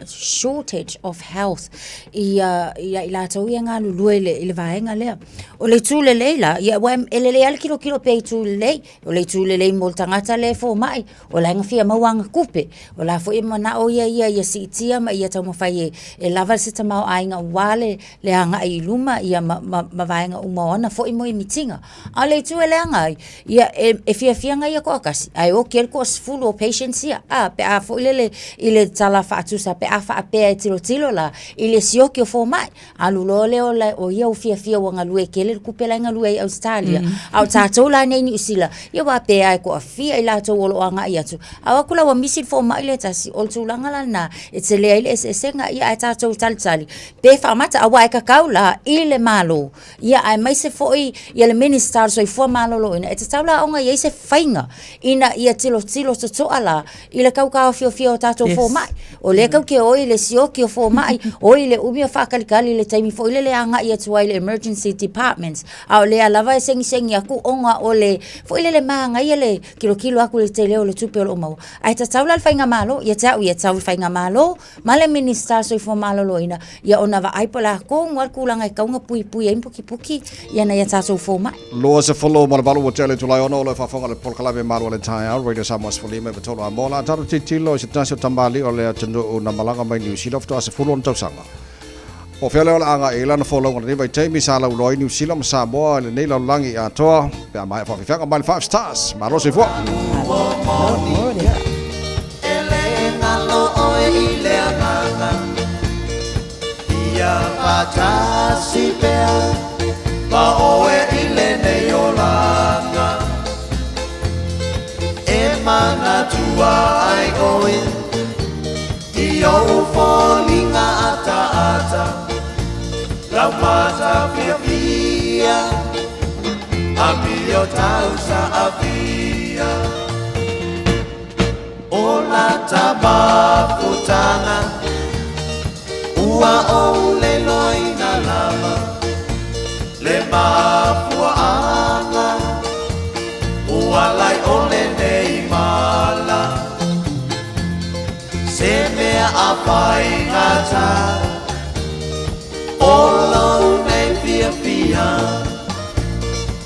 shortage of health i, ia i latou ia galulue i le, i le vaega lea. O le itu lelei la, ia, ua e lelei lava le tilotilo pea i itu lelei, o le itu lelei mo le tagata lea e fomai, o la e fia maua ana tupe, o la foi e manao ia ia ia siitia ma ia taumafai e, e lava se tamaoaiga aua le, le agai i luma ia ma, ma, ma vaega uma o ana foi moemitiga. A o le itu e leaga ai, ia e, e fia fiafiaga ia toatasi, ae oti ai le toasefulu o patients ia, a, pe a foi lele i le tala faatusa pe a faapea e tilotilo la i le sioki o fomai, alu loa lea o le, o ia ua fiafia ua galue tele le tupe la e galue ai i Ausetalia. A o tatou la nei i Niu Sila, ia ua faapea e toafia i latou o lo o agai atu, a o atu la ua misi le fomai lea e tasi, o le tulaga la lena e tele ai le eseesega. Ia ae tatou talitali pe faamata, aua e tatau la i le Malo, ia aemaise foi ia le Minisita o le Soifua Maloloina, e tatau la ona i ai se faiga ina ia tilotilo totoa la i le tau taofiofia o tatou fomai. O lea tatou te o i le sioki o fomai, o i le umi o faatalitali i le taimi foi lele e agai atu ai i le emergency departments, a o lea lava e segisegi atu ona o le foi lele manaia le tilotilo atu i le tele o le tupe o lo o maua. Ae tatau la le faigamalo, ia te au ia, e tatau i le faigamalo ma le Minisita o le Soifua Maloloina, ia ona vaai po o le a tonu lava le tulaga e tatau ona puipui ai ma pukipuki ia nai a tatou fomai. 28 ua tea le itula e 6 o lo o faafofoga i le polokalame Malu o le Taeao, Radio Samoa 15 i 3 a mo la tatou tilotilo i se tasi o tamalii o le atunuu na malaga mai Niu Sila faatoa 10 ona tausaga. Po o fea lea o le a agai i ai lana folauga i lenei vaitaimi sa lauiloa ai Niu Sila ma Samoa i lenei lalolagi atoa pe a maea faafeafeaga mai le Five Stars. Malo soifua! I ou foliga ataata, lau mata fiafia, amio tau saafia. O lata mafutaga, ua ou leloina lava, le mafuaaga, ua lae ole nei mala. Se mea a faigata o lou nei fiafia,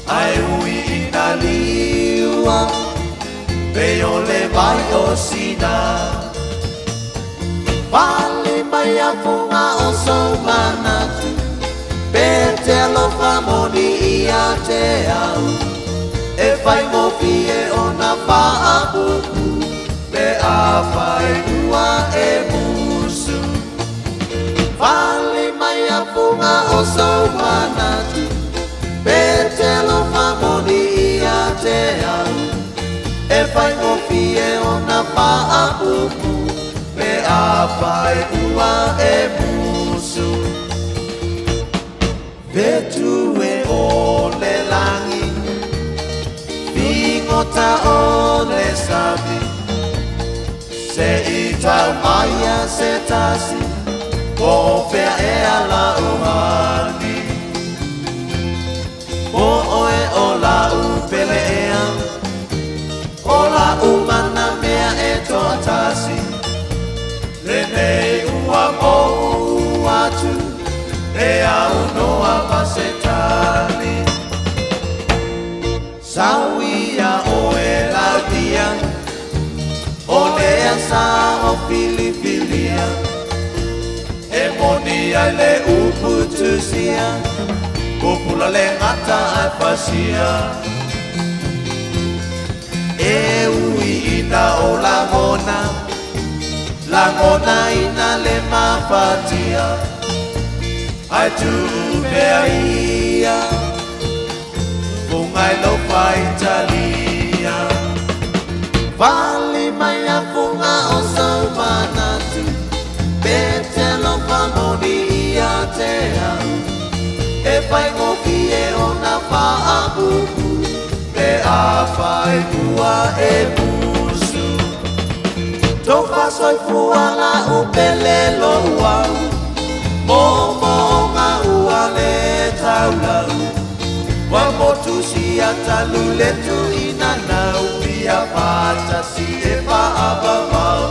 Ae ui ina liua pei o le vai o Sina. Pale mai a fuga o sou manatu, Pe te alofa moni ia te au, E faigofie ona faapupu Pe afai ua e musu. Pale mai a fuga o sou manatu, Pe te alofa moni ia te au, E faigofie ona faapupu Pe afai ua e musu. Fetu e o le lagi, figota o le sami, Se i tau maia se tasi, po o fea ea lau hani. Po oe o lau pele ea, O lau mana mea e toatasi, Lenei ua mou atu, e aunoa ma se tali. Sau ia oe lautia, o lea sa o filifilia, E moni ai le upu tusia, Pupula le gata ae pasia. E ui ina o lagona, lagona ina le mafatia, Ae tuu pea ia, funga i lou faitalia. Pale mai a fuga o sou manatu, Pe te alofa moni ia te au, E faigofie ona faapupu, Pe afai ua e musu. Tofa soifua lau pele lou au, Moomooga ua le taulau, Ua motu sia talu le tuina nau, Pia faatasi e faavavau.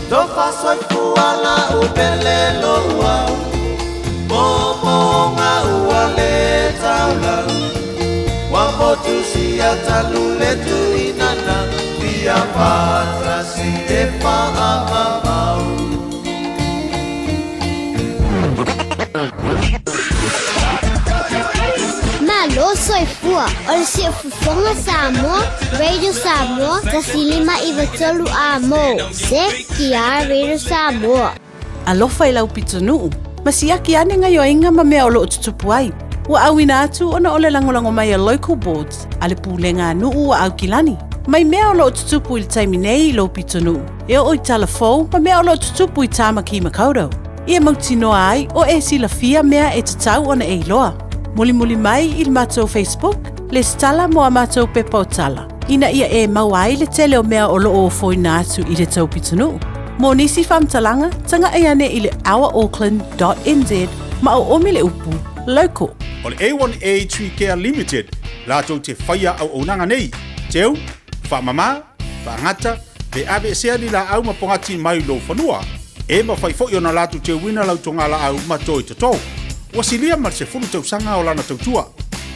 Tofa soifua lau pele lou au, Moomooga ua le taulau, Ua motu sia talu le tuina nau, Pia faatasi e faavavau. Malo. soifua o le Siufofoga Samoa, Radio Samoa, 1593 A mo, CKR Radio Samoa. Alofa i lau pitonuu, ma siaki ane gaioiga ma mea o loo tutupu ai. Ua auina atu ona o le lagolago mai a Local Boards a le Pulega a Nuu a Aukilani. Mai mea o loo tutupu i le taimi nei i lou pitonuu, e oo i tala fou ma mea o loo tutupu i Tāmaki Makaurau. Ia mautinoa ai o e silafia mea e tatau ona e iloa. Mulimuli mai i le matou Facebook, lesitala mo a matou pepa o tala, ina ia e maua ai le tele o mea o loo ofoina atu i le tou pitonuu. Mo nisi faamatalaga, taga'i ane i le ourauckland.nz ma oomi le upu local. O le A1A Tree Care Limited latou te faia auaunaga nei, teu, faamama, faagata, pe aveesea ni laau ma pogati mai lou fanua. E mafai foi ona latou teuina lau togalaau ma toi toto. Ua silia ma le 10 tausaga o lana tautua.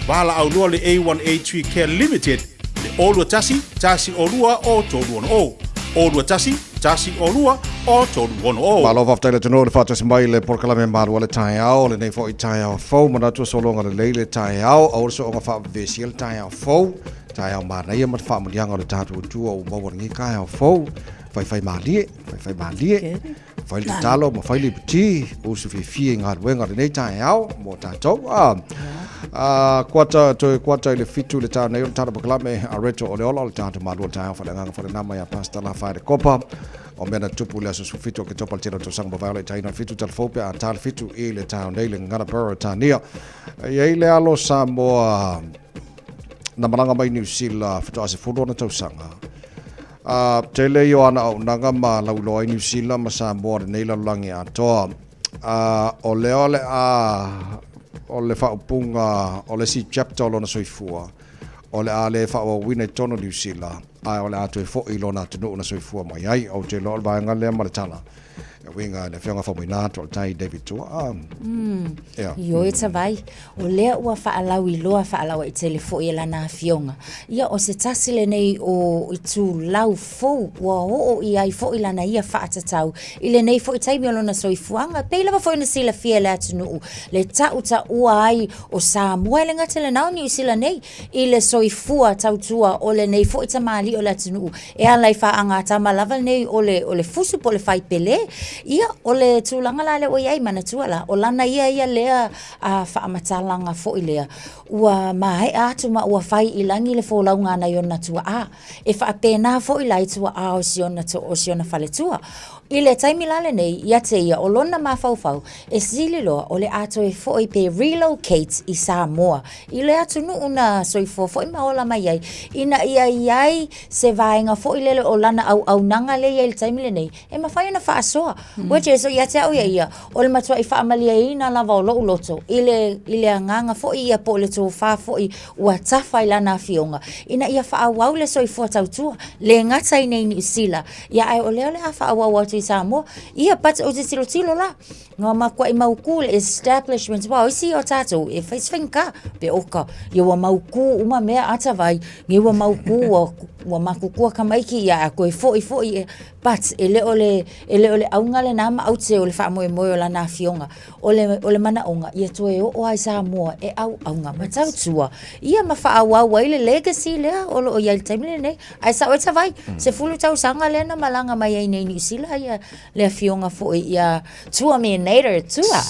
Valaau loa le A1A Tree Care Limited i le 021 102 o 360. 021 102 o 360. Malo faafetai le atunuu le faatasi mai le polokalame malu le taeao lenei foi taeao fou manatu sologa lelei le taeao aua le soonga faavavesi le taeao fou taeao manaia ma le faamanuiaga o le tatou Atua ua maua lenei taeao fou faifai malie faifai malie fai le tatalo ma fai le iputi usu fiafia i galuega lenei taeao mo tatou a a kuata toe kuata i le fitu le taeao nei o le tala pakalame a reto o le ola o le tatou malua le taeao faleagaga falenama ia Pastor Lafaele le Kopa o mea na tupu le aso 17 o Oketopa le tele o tausaga mavae o le itaina o le fitu talafou pe a ta le fitu i le taeao nei le gagana Peretania e i ai le alo Samoa na malaga mai Niu Sila faatoa 10 ona tausaga. A tele ia o ana auaunaga ma lauiloa ai Niu Sila ma Samoa lenei lalolagi atoa. A o lea o le a o le faaupuga o le isi chapter o lona soifua, o le a le faaauauina i totonu o Niu Sila, ae o le a toe foi i lona atunuu na soifua mai ai. Ou te iloa o le vaega lea ma le tala e uiga i le Afioga Faumuina atu o le Tai David Tua. Yeah. Ioe Tavai, o lea ua faalauiloa faalauaitele foi e lana afioga. Ia o se tasi lenei o itulau fou ua oo i ai foi lana ia faatatau i lenei foi taimi o lona soifuaga. E pei lava foi ona silafia e le atunuu le tautaua ai o Samoa e le gata i lena o Niu Sila nei i le soifua tautua o lenei foi tamalii o le atunuu e ala i faagatama lava lenei o le, o le fusu po o le faipele. Ia, o le tulaga la lea ua i ai, manatua la, o lana ia ia lea a faamatalaga foi lea, ua maea atu ma ua fai i lagi le folauga a nai ona tuaa. E faapena foi la i tuaa o si ona, o si ona faletua. I le taimi la lenei, ia te ia, o lona mafaufau, e sili loa o le a toe foi pe relocate i Samoa, i le atunuu na soifua foi ma ola mai ai, ina ia i ai se vaega foi lele o lana auaunaga lea e i ai i le taimi lenei, e mafai ona faasoa. Which is, ia te au ia ia, o le matuai faamalieina lava o lou loto i le, i le agaga foi ia po o le tofa foi ua tafa i lana afioga, ina ia faaauau le soifua tautua, le gata i nei Niu Sila, ia ae o lea o le a faaauau atu i Samoa. Ia, but ou te tilotilo la, ua matuai mautu le establishment, aua o isi o tatou e fai si faigata, pe oka, ia ua mautu uma mea ata vai, nei ua mautu, ua, ua matutua tamaiti, ia a toe foi foi ea. But e le o le, e le o le auga lena ma aute o le faamoemoe o lana afioga. O le, o le manaoga, ia toe oo lava i Samoa e auauna ma tautua, ia ma faaauau ai le legacy lea o lo o i ai i le taimi lenei. Ae sao ai Tavai, 10 tausaga lea na malaga mai ai nei i Niu Sila ia le afioga foi ia Tuaminator Tua.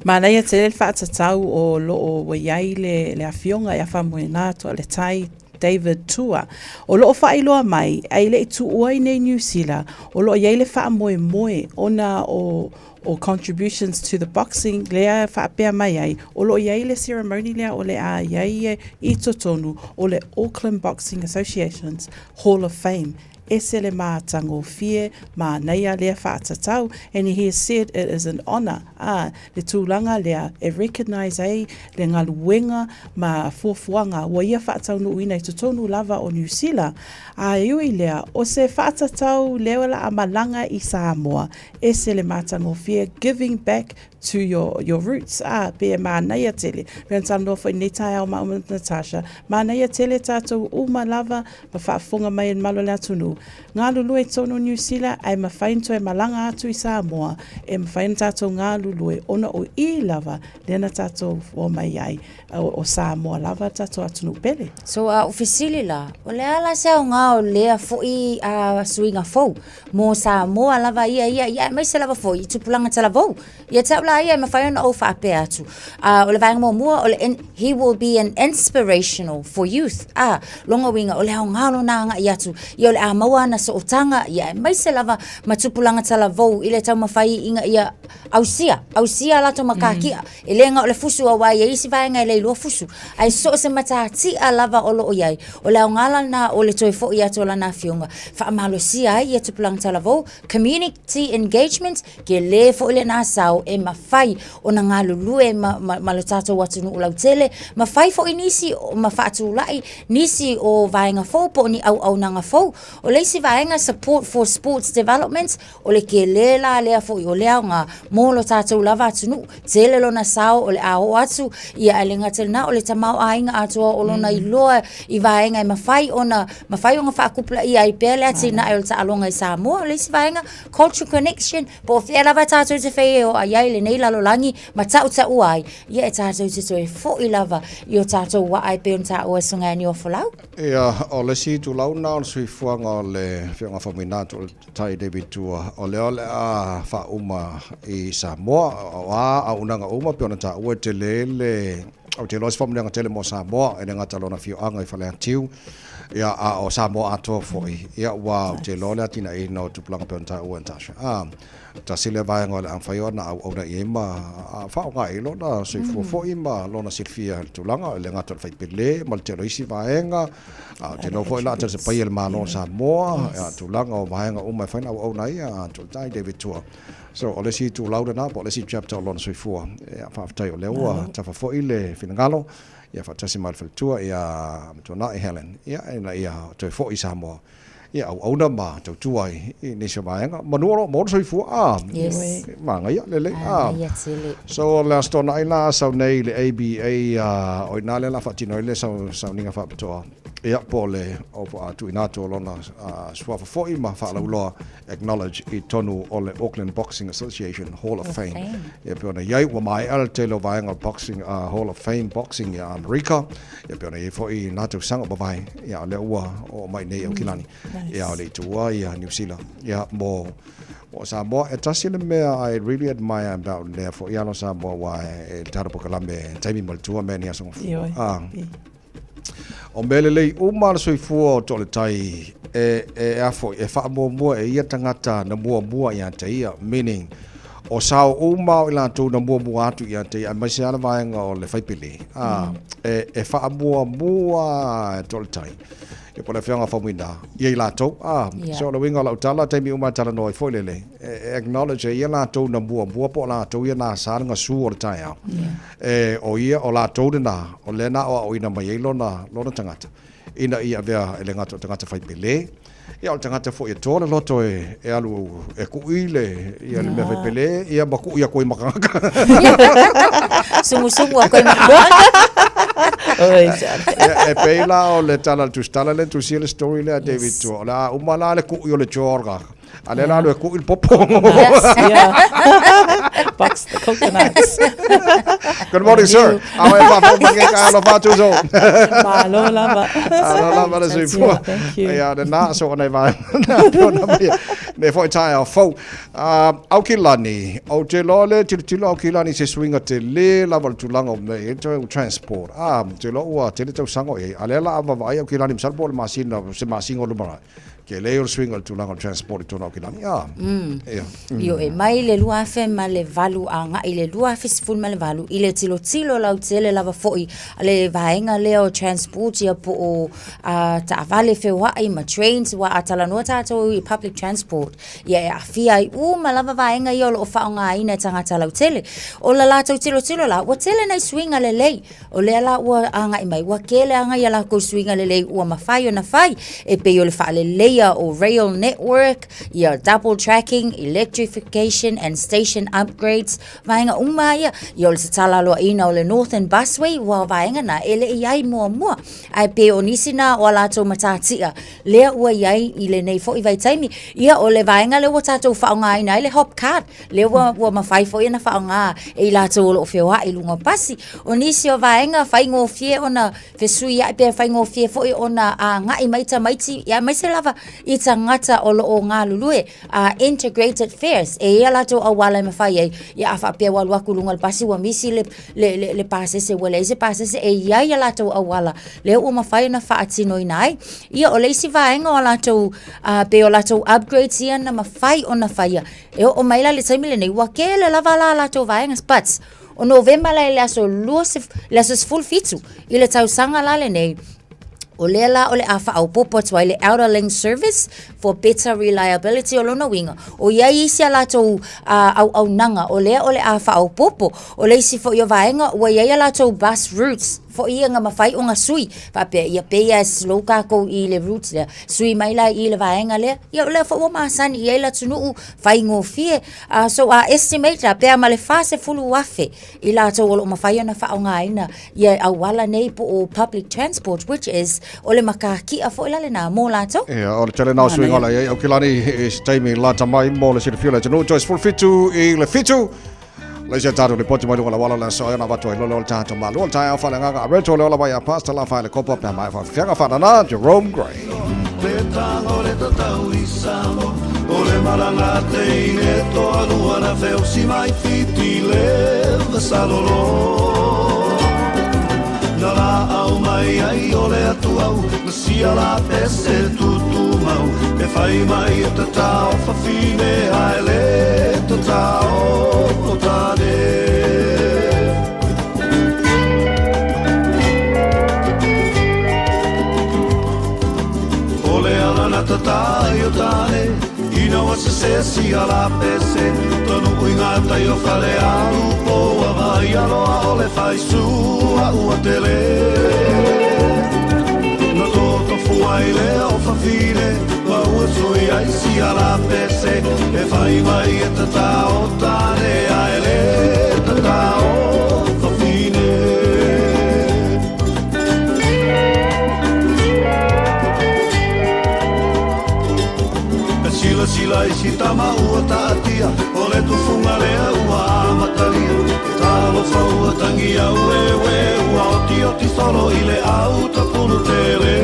Manaia tele le faatatau o lo o ua i ai le, le afioga ia Faumuina Toaletai David Tua. O lo o faailoa mai, a e le i tuua i nei Niu Sila, o lo o i ai le faamoemoe ona o o contributions to the boxing lea faapea mai ai, o lo o i ai le ceremony lea o le a i ai i totonu o le Auckland Boxing Association's Hall of Fame. Ese le mātangofie, mānaia lea faatatau, and he has said it is an honour, ā, le tulaga lea e recognise ai le galuega ma fuafuaga ua ia faataunuuina i totonu lava o Niu Sila, ā, e ui lea, o se faatatau lea o le a malaga i Samoa, Ese le matagofie, giving back to your, your roots, ā, pei e mānaia tele. Pei ona talanoa foi i lenei taeao maua ma Natasha, mānaia tele tātou uma lava ma faafofoga mai e le malu o le atunuu. atunuu. Galulue i totonu o Niu Sila ae mafai ona toe malaga atu i Samoa e mafai ona tatou galulue ona o i lava lea na tatou omai ai o Samoa lava le tatou atunuu pele. So a ou fesili la, o le a la se aoga o lea foi suiga fou mo Samoa lava ia ia, ia aemaise lava foi i tupulaga talavou? Ia te au la ia e mafai ona ou faapea atu, o le vaega muamua o le in, he will be an inspirational for youth. A, lona uiga o le aoga lona agai atu, ia o le a maua ana sootaga, ia aemaise lava ma tupulaga talavou i le taumafai ina ia ausia, ausia a latou matatia. E le na o le fusu aua e i ai isi vaega e le iloa fusu, ae so o se matatia lava o lo o i ai, o le aoga la lena o le toe foi atu o lana afioga, faamalosia ai ia tupulaga talavou, community engagement, tele foi lena sao e mafai ona galulue ma, ma, ma lo tatou atunuu lautele, ma fai foi nisi ma faatulai nisi o vaega fou po o ni auaunaga fou. O le isi vaega support for sports development, O le kele la lea foi o le aoga mo lo tatou lava atunuu. Tele lona sao o le a oo atu, ia ae le gata i lena o le tamaoaiga atoa o lona iloa i vaega e mafai ona mafai ona faatupulaia ai pea le atinae o le taaloga i Samoa. O le isi vaega, cultural connection, po o fea lava tatou te feoai ai i lenei lalolagi ma tautaua ai, ia e tatou te toe foi lava i o tatou waa e pei ona taua e Susuga ia Niuafolau. Ia, o le isi itulau lena o le soifuaga o le Afioga Faumuina atu o le Tai David Tua, o lea o le a faauma i Samoa. O a auaunaga uma pei ona taua e tele le, ou te iloa se faamanuiaga tele mo Samoa, e le gata i lona afioaga i Faleatiu, ia, a o Samoa atoa foi. Ia, aua ou te iloa le atinaeina o tupulaga pei ona taua e Natasha. A, tasi lea vaega o le a mafai ona auauna i ai ma faaaoga ai lona soifua foi ma lona silafia i le tulaga, e le gata o le faipele ma le tele o isi vaega. A ou te iloa foi la a talisapaia e le Malo o Samoa, a tulaga o vaega uma e fai ona auauna ai, a Toltai David Tua. So, o le isi itulau lena po o le isi chapter o lona soifua. Ia, faafetai o lea ua tafa foi le finagalo, ia faatasi ma le faletua ia Matuanai Helen, ia, ina ia toe foi i Samoa, ia auauna ma tautua ai i nisi o vaega. Manu o lo o maua le soifua, a, Yes. manaia, lelei, a. Manaia tele. So, o le Aso Toonai la a sau nei i le ABA, o i ina lea o le a faatino ai le sauniga faapitoa, ia, po o le tuuina atu o lona suafa foi ma faalauiloa, acknowledge, i totonu o le Auckland Boxing Association Hall of Fame. Ia, pei ona i ai, ua maea le tele o vaega o le Boxing Hall of Fame Boxing ia Amerika, ia, pei ona i ai foi i na tausaga ua mavae, ia, o lea ua oo mai nei i Aukilani, ia, o le itu ia Niu Sila, ia, mo O Samoa, e tasi le mea I really admire about lea foi alo Samoa aua e tala polokalame taimi ma le tua mea ni aso Ioe. Ah. O mea lelei uma le soifua o Toaletai e, e a foi, e faamuamua e ia tagata na muamua ia te ia, meaning, o sao uma o i latou na muamua atu ia te ia, aemaise lava le vaega o le faipele, ah, e, e faamuamua e Toaletai. Ia po o le Afioga Faumuina, ia i latou. Ah, yeah. So o le uiga o lau tala, taimi uma e talanoa ai foi lele, e, e acknowledge e ia latou na muamua po o latou ia na sa le gasu o le taeao. Yeah. E, o ia, o latou lena, o lea na aoaoina mai ai lona, lona tagata, ina ia avea e le gata o tagata faipele, ia o le tagata foi e toa le loto e, e alu e kuʻi le, ia le mea faipele, ia ma kuʻi aku ai ma kānaka. Sumusumu aku ai ma kānaka. Ia, e pei la o le tala le tusitala le tusia le story lea David Tua. O le a uma la le kuʻi o le jaw A lea la alu e kuʻi le popo. Yes, yeah. Box the coconuts. Good morning, sir. Awa e whawhau mai ke ka alo whātu so. Malo lava. Alo lava le soifua. Thank you. Ia, le nā so nei vai. Nā pona mai. Ne foi tae au fau. Aukilani, ou te loa le tilotilo Aukilani se suiga tele lava o le tulaga o mea i ai le transport. A, ou te iloa ua tele tausaga o i ai, a o lea la a vaavaai Aukilani masalo po o le masina, se masina o lumanai, tele o le suiga o le tulaga o le transport i totonu o Aukilani. A, ia. Ioe, mai le 2008 agai i le 2018 i le tilotilo lautele lava foi a le vaega lea o transport ia po o taavale feoai ma trains, aua a talanoa tatou i public transport, Ia e aafia ai uma lava vaega ia o lo o faaaogaina e tagata lautele. O la latou tilotilo la, ua tele nai suiga lelei. O lea la ua agai mai, ua tele lava nai a latou suiga lelei ua mafai ona fai, e pei o le faaleleia faaleleia o rail network, ia double tracking, electrification and station upgrades, vaega uma ia, ia o le tatala aloaina o le Northern Busway, ua o vaega na e le i ai muamua. Ae pe o nisi na o a latou matatia lea ua i ai i lenei foi vaitaimi. Ia o le vaega lea ua tatou faaaogaina ai le hop card, lea ua, ua mafai foi ona faaaoga e i latou o lo o feoai i luga o pasi. O nisi o vaega faigofie ona fesuiai pe faigofie foi ona agai mai tamaiti, ia aemaise lava i tagata o lo o galulue, integrated fares. E i ai a latou auala e mafai ai, ia a faapea ua alu atu i luga o le pasi ua misi le, le, le, le pasese, ua leai se pasese, e i ai a latou auala lea ua mafai ona faatinoina ai. Ia, o le isi vaega o a latou, pei o latou upgrades ia na mafai ona faia, e oo mai la i le taimi lenei, ua tele lava la latou vaega, but o Novema la i le aso 20, le aso 17 i le tausaga la lenei, O lea la o le a faaopoopo atu ai le Outer Link Service for better reliability o lona uiga, o i ai isi a latou uh, auaunaga o lea o le a faaopoopo. O le isi foi o vaega ua i ai a latou bus routes foi ia na mafai ona sui faapea ia pei e slow tatou i le route lea, sui mai la i le vaega lea, ia o lea foi ua masani i ai le atunuu faigofie. Uh, so a estimate la pe a ma le 40,000 i latou o lo o mafai ona faaaogaina ia auala nei po o public transport which is o le matakia foi la lena mo latou. Ia, o le tele na o suiga o le i ai Aukilani i se taimi lata mai mo le silafia o le atunuu toe 17 i le 7. Le isi a tatou lipoti mai luga o le auala o le aso ai ona avatu ai loa lea o le tatou malo o le taeao faaleagaga a Rento le ola mai a Pastor Lafaele Kopa pe a maea faafiafiaga faanana Jerome Gray. Le tago le tatau i Samoa O le malaga teine toalua na feosi mai Fiti le vasalolo Na laau mai ai o le atuau Na sia la pese tutumau E fai mai e tatao fafine ae le tatao o tane O le ala na tatai o tane Ina ua sese sia la pese Tonu ui ngā tai o whare alu Po ua vai aloa o le whai sua ua tele Na toto fuai le o whawhine Ma ua tui ai sia la pese E whai mai e tata o tane Ae le tata o whawhine E silasila i si tama ua taatia O le tufunga lea ua amatalia E talofa ua tangi aueue Ua otioti solo i le au tapulu tele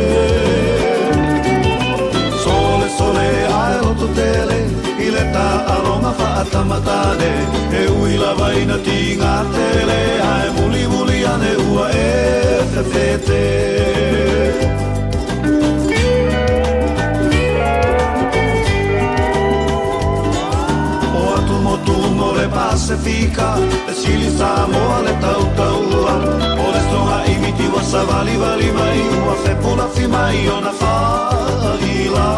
Sole sole ae loto tele I le taaloga faatamatane E ui lava ina tiga tele Ae mulimuli ane ua e fefete O atumotuga o le Pasefika E sili Samoa le tautaua O le sogaimiti ua savalivali mai Ua fepulafi mai ona faaila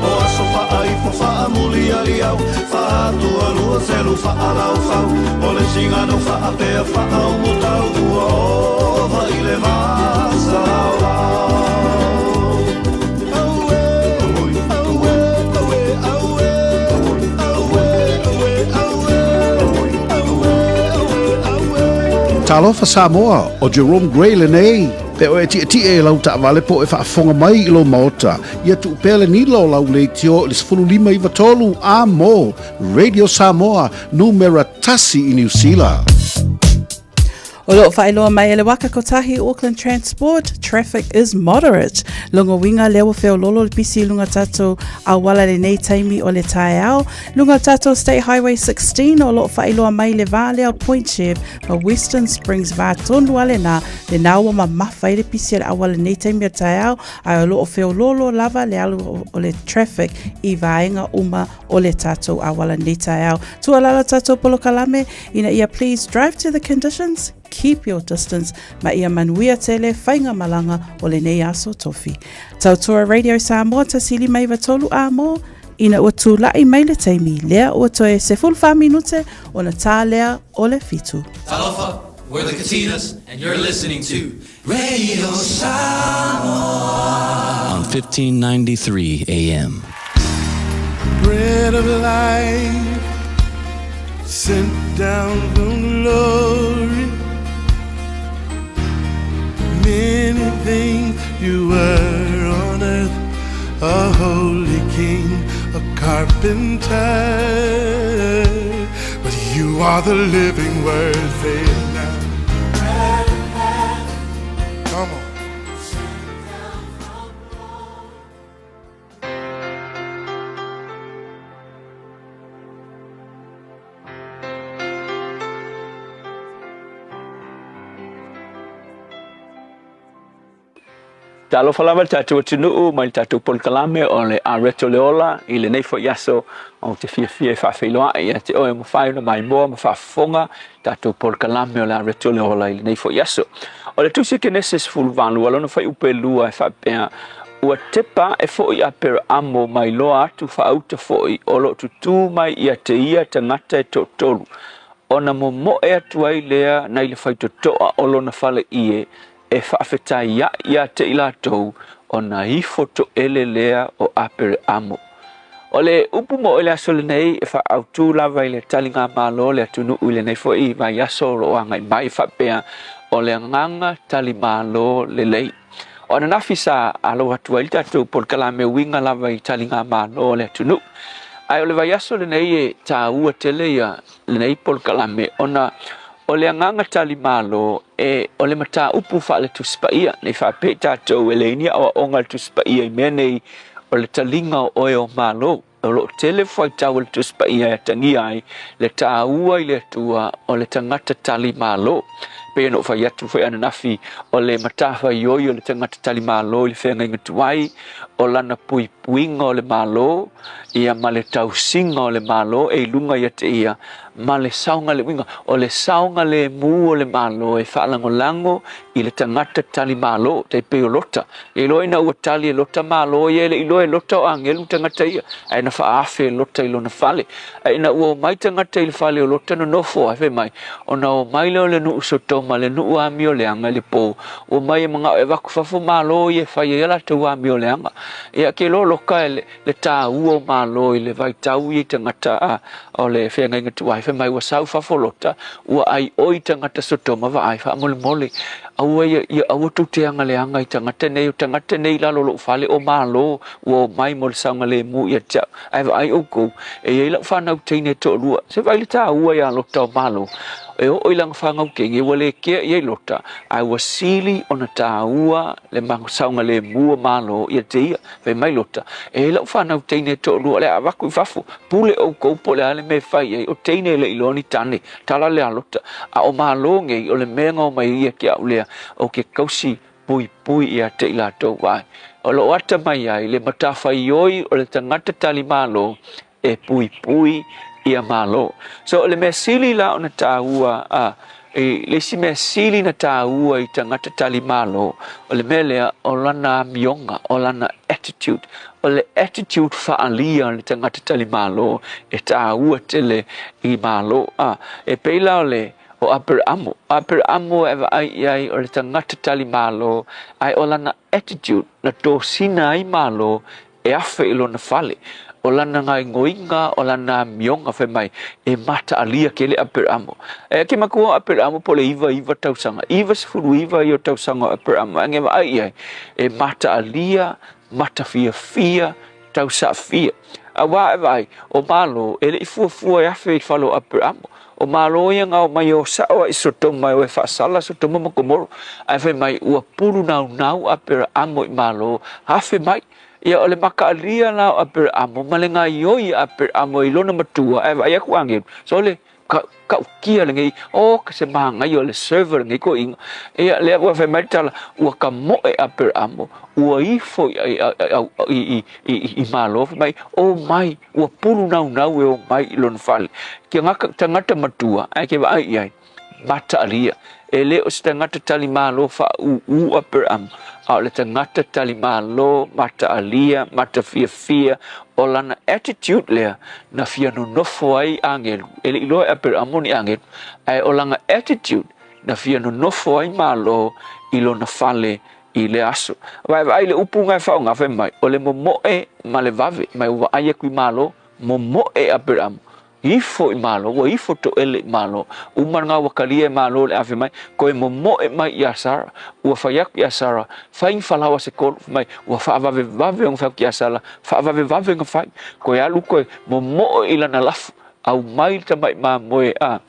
O aso faaifo faamulialiau Faatualua selu faalaufau O le sigano faapea faaumutau Ua ova i le vasalaolau Talofa Samoa, o Jerome Gray lenei. Pe o e tietie i lau taavale po o e faafofoga mai i lou maota, ia tuu pea le nila o lau leitio i le 15 93 a mo Radio Samoa, numera tasi i Niu Sila. O lo o faailoa mai e le waka kotahi Auckland Transport, traffic is moderate. Longa uiga lea ua feololo le pisi i lunga tatou auala lenei taimi o le taeao. Lunga o tatou State Highway 16 o lo o faailoa mai le vā lea o Point Chev ma Western Springs vā tonu a lena, lena ua mamafa ai le pisi o le auala lenei taimi o le taeao, ae o lo o feololo lava le alu o le traffic i vaega uma o le tatou auala lenei taeao. Tuualalo tatou polokalame ina ia please drive to the conditions, keep your distance, ma ia manuia tele faigamalaga o lenei aso tofi. Tautua Radio Samoa 153 a mo, ina ua tula'i mai le taimi lea ua toe 14 minute ona tā lea o le fitu. Talofa! We're the Katinas, and you're listening to Radio Samoa on 1593 AM. Bread of life sent down from glory. Many things you were on earth, a holy king, a carpenter. But you are the living word, say it now. Come on. Talofa lava le tatou atunuu mai le tatou polokalame o le Areto le Ola i lenei foi aso ou te fiafia e faafeiloai ia te oe ua mafai ona maimoa ma faafofoga tatou polokalame o le Areto le Ola i lenei foi aso. O le tusi Kenese 18 lona fuaiupu e 2 e faapea, Ua tepa ae foi Aperaamo mai loa atu faauta foi o lo o tutū mai ia te ia tagata e toatolu, ona momoe atu ai lea nai le faitotoa o lona fale ie e faafetaiaʻi ia te i latou ona ifo toele lea o Apereamo. O le upu mo i le aso lenei e faaautu lava i le taligamalo o le atunuu i lenei foi vaiaso o lo o agai mai faapea o le agaga talimalo lelei. O ananafi sa alo atu ai le tatou polokalame uiga lava i taligamalo o le atunuu. Ae o le vaiaso lenei e taua tele ia lenei polokalame ona o le agaga talimalo e o le mataupu faale-Tusi Paia. Nei faapea i tatou e leai ni aoaoga a le Tusi Paia i mea nei o le taliga o oe o Malo. O lo o tele fuaitau a le Tusi Paia e atagia ai le taua i le Atua o le tagata tali Malo. E pei ona ou fai atu foi ananafi, o le matafaioi o le tagata tali Malo i le feagaiga tuai, o lana puipuiga o le Malo, ia ma le tausiga o le Malo e i luga ia te ia, ma le saogaleuiga, o le saogalemu o le Malo e faalagolago i le tagata tali Malo, tai pei o Lota. E iloa ina ua tali e Lota Malo ia, e le i iloa e Lota o agelu tagata ia, ae na faaafe e Lota i lona fale. Ae ina ua omai tagata i le fale o Lota nonofo ai, fai mai, ona omai lea o le nuu Sotoma, le nuu amioleaga i le po, ua omai e manao e avatu fafo Malo ia e fai ai a latou amioleaga. Ia, ke iloa Loka e le, le taua o Malo i le vaitau ia i tagata a, o le feagaiga tuai, fai mai ua sau fafo Lota, ua aioi tagata Sotoma vaai faamolemole, aua ia, ia aua tou te agaleaga i tagata nei, o tagata nei i lalo o lou fale, o Malo ua omai mo le saogalemu ia te au. Ae vaai oukou, e i ai lau fanau teine e toalua, se vaai le taua iā Lota o Malo, e oo i lana fanau teine, ua le kea i ai Lota, ae ua sili ona taua le saogalemu o Malo ia te ia. Fai mai Lota, E i ai lau fanau teine e toalua, o le a avatu i fafo, pule oukou po o le a le mea e fai ai, o teine e le i iloa ni tane, tala lea a Lota. A o Malo nei, o le mea na omai ai ia ke au lea, o ke kausi puipui ia te i latou vae. O lo o ata mai ai le matafaioi o le tagata tali Malo e puipui ia Malo. So o le mea sili la ona taua a i le isi mea sili na taua i tagata tali Malo, o le mea lea o lana amioga, o lana attitude. O le attitude faaalia o le tagata tali Malo e taua tele i Malo. A e pei la o le o Aperamo. O Aperamo e vaai i ai o le tagata tali Malo, ae o lana attitude na tosina ai Malo e afe i lona fale. O lana gaoioiga, o lana amioga fai mai, e mataalia kele Aperamo. E ke matua o Aperamo po o le 99 tausaga, 99 ia o tausaga o Aperamo, ae ge vaai i ai, e mataalia, matafiafia, tausaafia. Auā e vaai, o Malo e le i fuafua e afe i le fale o Aperamo. O Malo ia na omai e o sao ai i Sotoma e o e faasala Sotoma ma Komoro. Ae fai mai, ua pulu naunau Aperaamo i Malo, afe mai. Ia, o le makaalia la o Aperaamo ma le gaioi a Aperaamo i lona matua, ae vaai atu agelu, sole, ka, kaukia lenei, o ka se magaia o le server lenei toeaina. Ia, lea ua fai mai le tala, ua tamoe Aperaamo, ua ifo i, i, i, i, i Malo, fai mai, omai, ua pulu naunau e omai i lona fale. Ke gata, tagata matua, ae ke vaai i ai, mataalia. E le o se tagata talimalo faaūū Aperamo, a o le tagata talimalo mataalia, matafiafia, o lana attitude lea na fia nonofo ai agelu. E le i iloa e Aperamo ni agelu, ae o lana attitude na fia nonofo ai Malo i lona fale i lea aso. Vaevaai le upu na e faaaoga fai mai, o le momoe ma le vave, ma ua vaai aku i Malo, momoe Aperamo, ifo i Malo, ua ifo toele i Malo, uma lena ua kalia e Malo le ave mai, toe momoe mai ia Sara, ua fai atu ia Sara, fai ni falaoa se tolu, fai mai, ua faavavevave ona fai atu ia Sara, faavavevave ona fai, toe alu toe momoe i lana lafu, aumai le tamai mamoe a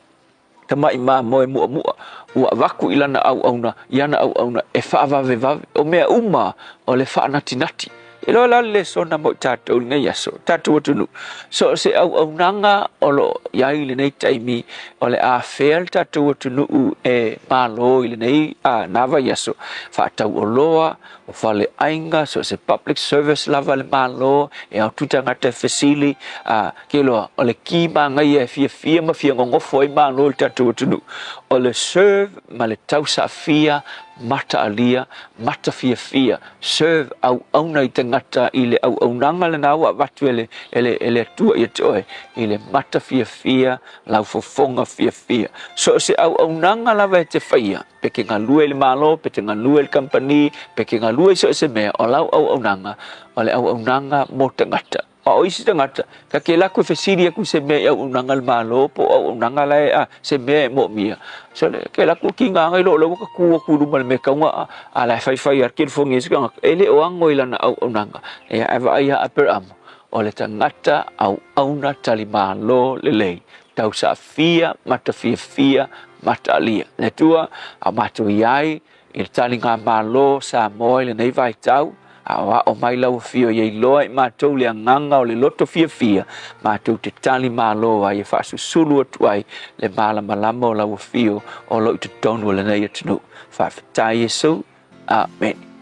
tama'i mamoe mu'amu'a ua avatu i lana auauna, i ana auauna e faavavevave. O mea uma o le faanatinati. E iloa la le lesona mo i tatou i lenei aso, tatou atunuu, so o se auaunaga o lo o i ai i lenei taimi, o le a fea le tatou atunuu e malo i lenei a na vaiaso, faatauoloa, o faleaiga, so o se public service lava a le Malo, e ao atu tagata e fesili, a, ke iloa, o le ki manaia e fiafia ma fia nonofo ai Malo i le tatou atunuu, o le serve ma le tausaafia mataalia, matafiafia, serve auauna i tagata i le auaunaga lena ua avatu e le, e le, e le Atua ia te oe, i le matafiafia, lau fofoga fiafia. So o se auaunaga lava e te faia, pe te galue i le Malo, pe te galue i le kamupani, pe te galue i so o se mea, o lau auaunaga, o le auaunaga mo tagata. A o isi tagata, ka ke laku e fesili aku i se mea i auaunaga a le Malo po o auaunaga la e a se mea e moomia. So le ke laku ki ngā ngai lo lo ka ku aku luma le me kaunga a a la fai fai a ke fongi se kanga e le o ango i lana auaunaga. E a vaai a Aperamo o le tagata auauna talimalo lelei tausaafia, matafiafia, mataalia. Le Atua, a matou i ai i le taligamalo Samoa i lenei vaitau, a o ao mai lau afio ia iloa i matou le agaga o le loto fiafia, matou te tali malo ai e faasusulu atu ai le malamalama o lau afio o lo o i totonu o lenei atunuu. Faafetai Iesu. Amene.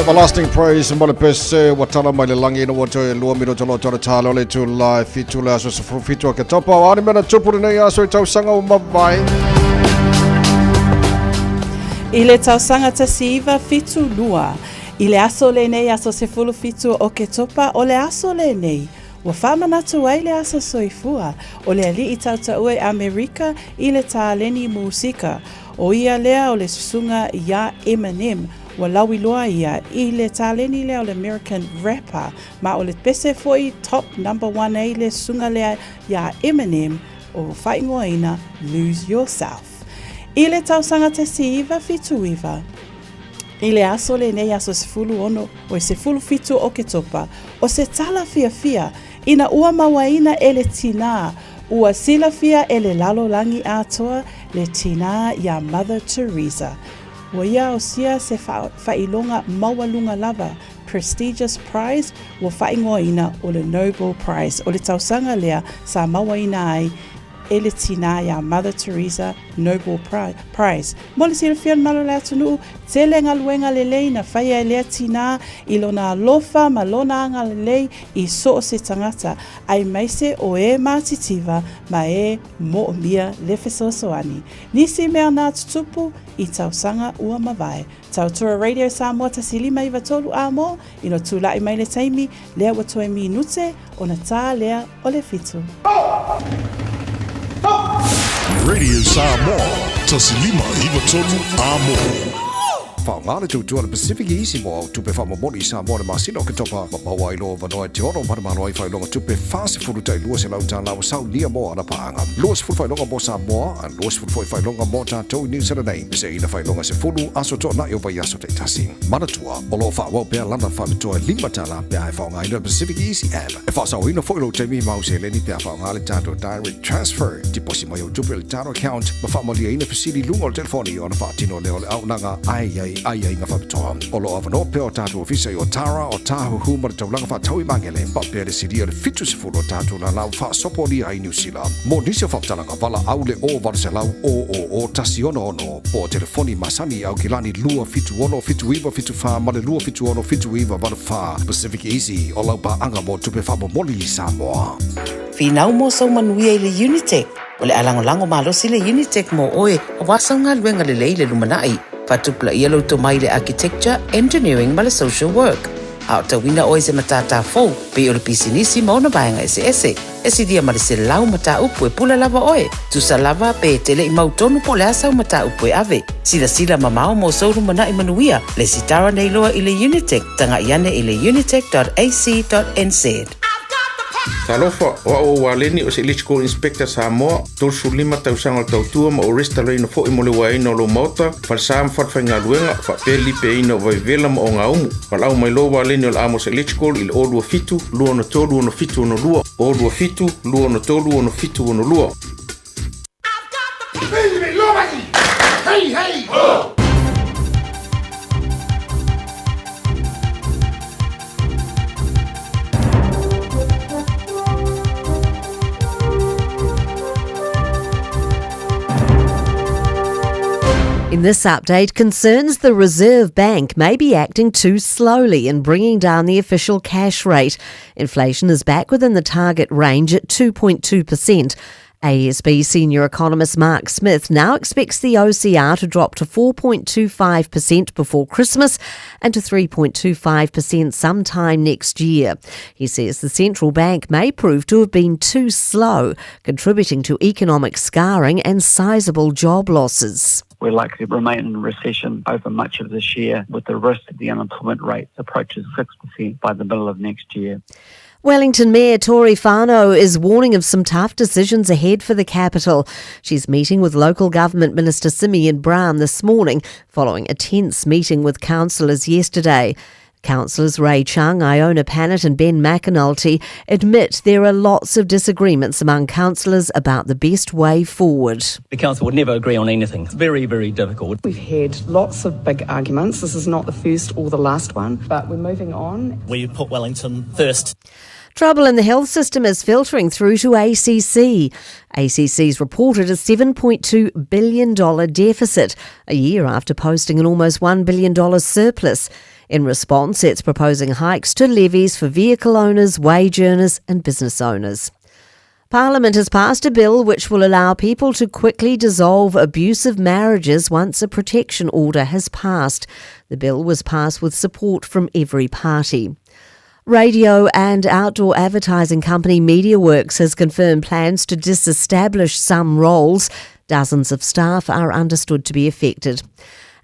Everlasting Praise ma le pese ua tala mai le lagi ina ua toe lua minute loa tole talo le itula e fitu le aso 17 o Oketopa. O a ni mea na tupu lenei aso i tausaga ua mavae? I le tausaga 1972, i le aso lenei aso 17 o Oketopa o le aso lenei, ua faamanatu ai le aso soifua o le alii tautaua i Amerika i le taleni musika. ʻO ia lea o le susuga iā Eminem, ua lauiloa ia i le taleni lea o le American rapper, ma o le pese foi top number one ai le susuga lea iā Eminem o faaigoaina Lose Yourself. I le tausaga 1979, i le aso lenei aso 16 oi 17 o Oketopa, o se tala fiafia ina ua mauaina e le tinā ua silafia e le lalolagi atoa le tinā iā Mother Teresa. Ua ia ausia se faailoga maualuga lava, prestigious prize, ua faaigoaina o le Nobel Prize o le tausaga lea sa mauaina ai e le tinā iā Mother Teresa Noble Prize. Mo le silafia le malo o le atunuu, tele galuega lelei na faia e lea tinā i lona alofa ma lona agalelei i so o se tagata, aemaise o e matitiva ma e moomia le fesoasoani. Nisi mea na tutupu i tausaga ua mavae. Tautua Radio Samoa 1593 a mo, ina tula'i mai le taimi, lea ua toe minute ona tā lea o le fitu. Radio Samoa, 1593 a mo. Faaaoga le tautua a le Pacific Easy mo au tupe faamomoli i Samoa i le masina o Oketopa ma maua ai lou avanoa e te ono manumalo ai faailoga tupe 40 tai 200 tala ua saunia mo ana paaga. 20 faailoga mo Samoa, a 20 foi faailoga mo tatou i Niu Sila nei. Peseina faailoga 10 aso toanai o vaiaso taitasi. Manatua, o lo o faaauau pea lana faapitoa e $5 pe a e faaaogaina le Pacific Easy App. E faasaoina foi lou taimi ma au seleni pe a faaaoga le tatou Direct Transfer. Tiposi mai au tupe i le tatou account ma faamaliaina fesili i luga o le telefoni ona faatino lea o le auaunaga a e i ai aiaiga faapitoa. O lo o avanoa pea o tatou ofisa i Otara, Otahuhu ma le taulaga faatau i Magele, faapea le silia o le 70 o tatou lala ua faasopolia ai Niu Sila. Mo nisi o faamatalaga, valaau le 0800 000 166 po o telefoni masani i Aukilani 276 7974 ma le 276 7984. Pacific Easy, o lau paaga mo tupe faamomoli i Samoa. Finau mo sou manuia i le Unitec. O le a lagolago malosi le Unitec mo oe aua sau galuega lelei i le lumanai. Faatupulaia lou tomai i le Architecture, Engineering ma le Social Work. A o tauina oe i se matata fou, pei o le pisinisi ma ona vaega eseese. E silia ma le 100 mataupu e pule lava oe. Tusa lava pe e te le i mautonu po o le a sau mataupu e ave. Silasila mamao mo sou lumanai manuia, lesitara nei loa i le Unitec, taga'i ane i le unitec.ac.nz. Talofa, o au o Waleni o se Electrical Inspector Samoa, 35 tausaga o le tautua ma ou resitalaina foi mo le uaeina o lou maota, falesa ma falefaigaluega, faapea le lipeaina o vaivela ma ogaumu. Valaau mai loa Waleni o le Amos Electrical i le 027 263 6762, 027 263 6762. Hey, hey, ho! In this update, concerns the Reserve Bank may be acting too slowly in bringing down the official cash rate. Inflation is back within the target range at 2.2%. ASB senior economist Mark Smith now expects the OCR to drop to 4.25% before Christmas and to 3.25% sometime next year. He says the central bank may prove to have been too slow, contributing to economic scarring and sizable job losses. We're likely to remain in recession over much of this year, with the risk that the unemployment rate approaches 6% by the middle of next year. Wellington Mayor Tory Whanau is warning of some tough decisions ahead for the capital. She's meeting with local government Minister Simeon Brown this morning following a tense meeting with councillors yesterday. Councillors Ray Chung, Iona Pannett and Ben McAnulty admit there are lots of disagreements among councillors about the best way forward. The council would never agree on anything. It's very, very difficult. We've had lots of big arguments. This is not the first or the last one, but we're moving on. We put Wellington first. Trouble in the health system is filtering through to ACC. ACC's reported a $7.2 billion deficit, a year after posting an almost $1 billion surplus. In response, it's proposing hikes to levies for vehicle owners, wage earners and business owners. Parliament has passed a bill which will allow people to quickly dissolve abusive marriages once a protection order has passed. The bill was passed with support from every party. Radio and outdoor advertising company MediaWorks has confirmed plans to disestablish some roles. Dozens of staff are understood to be affected.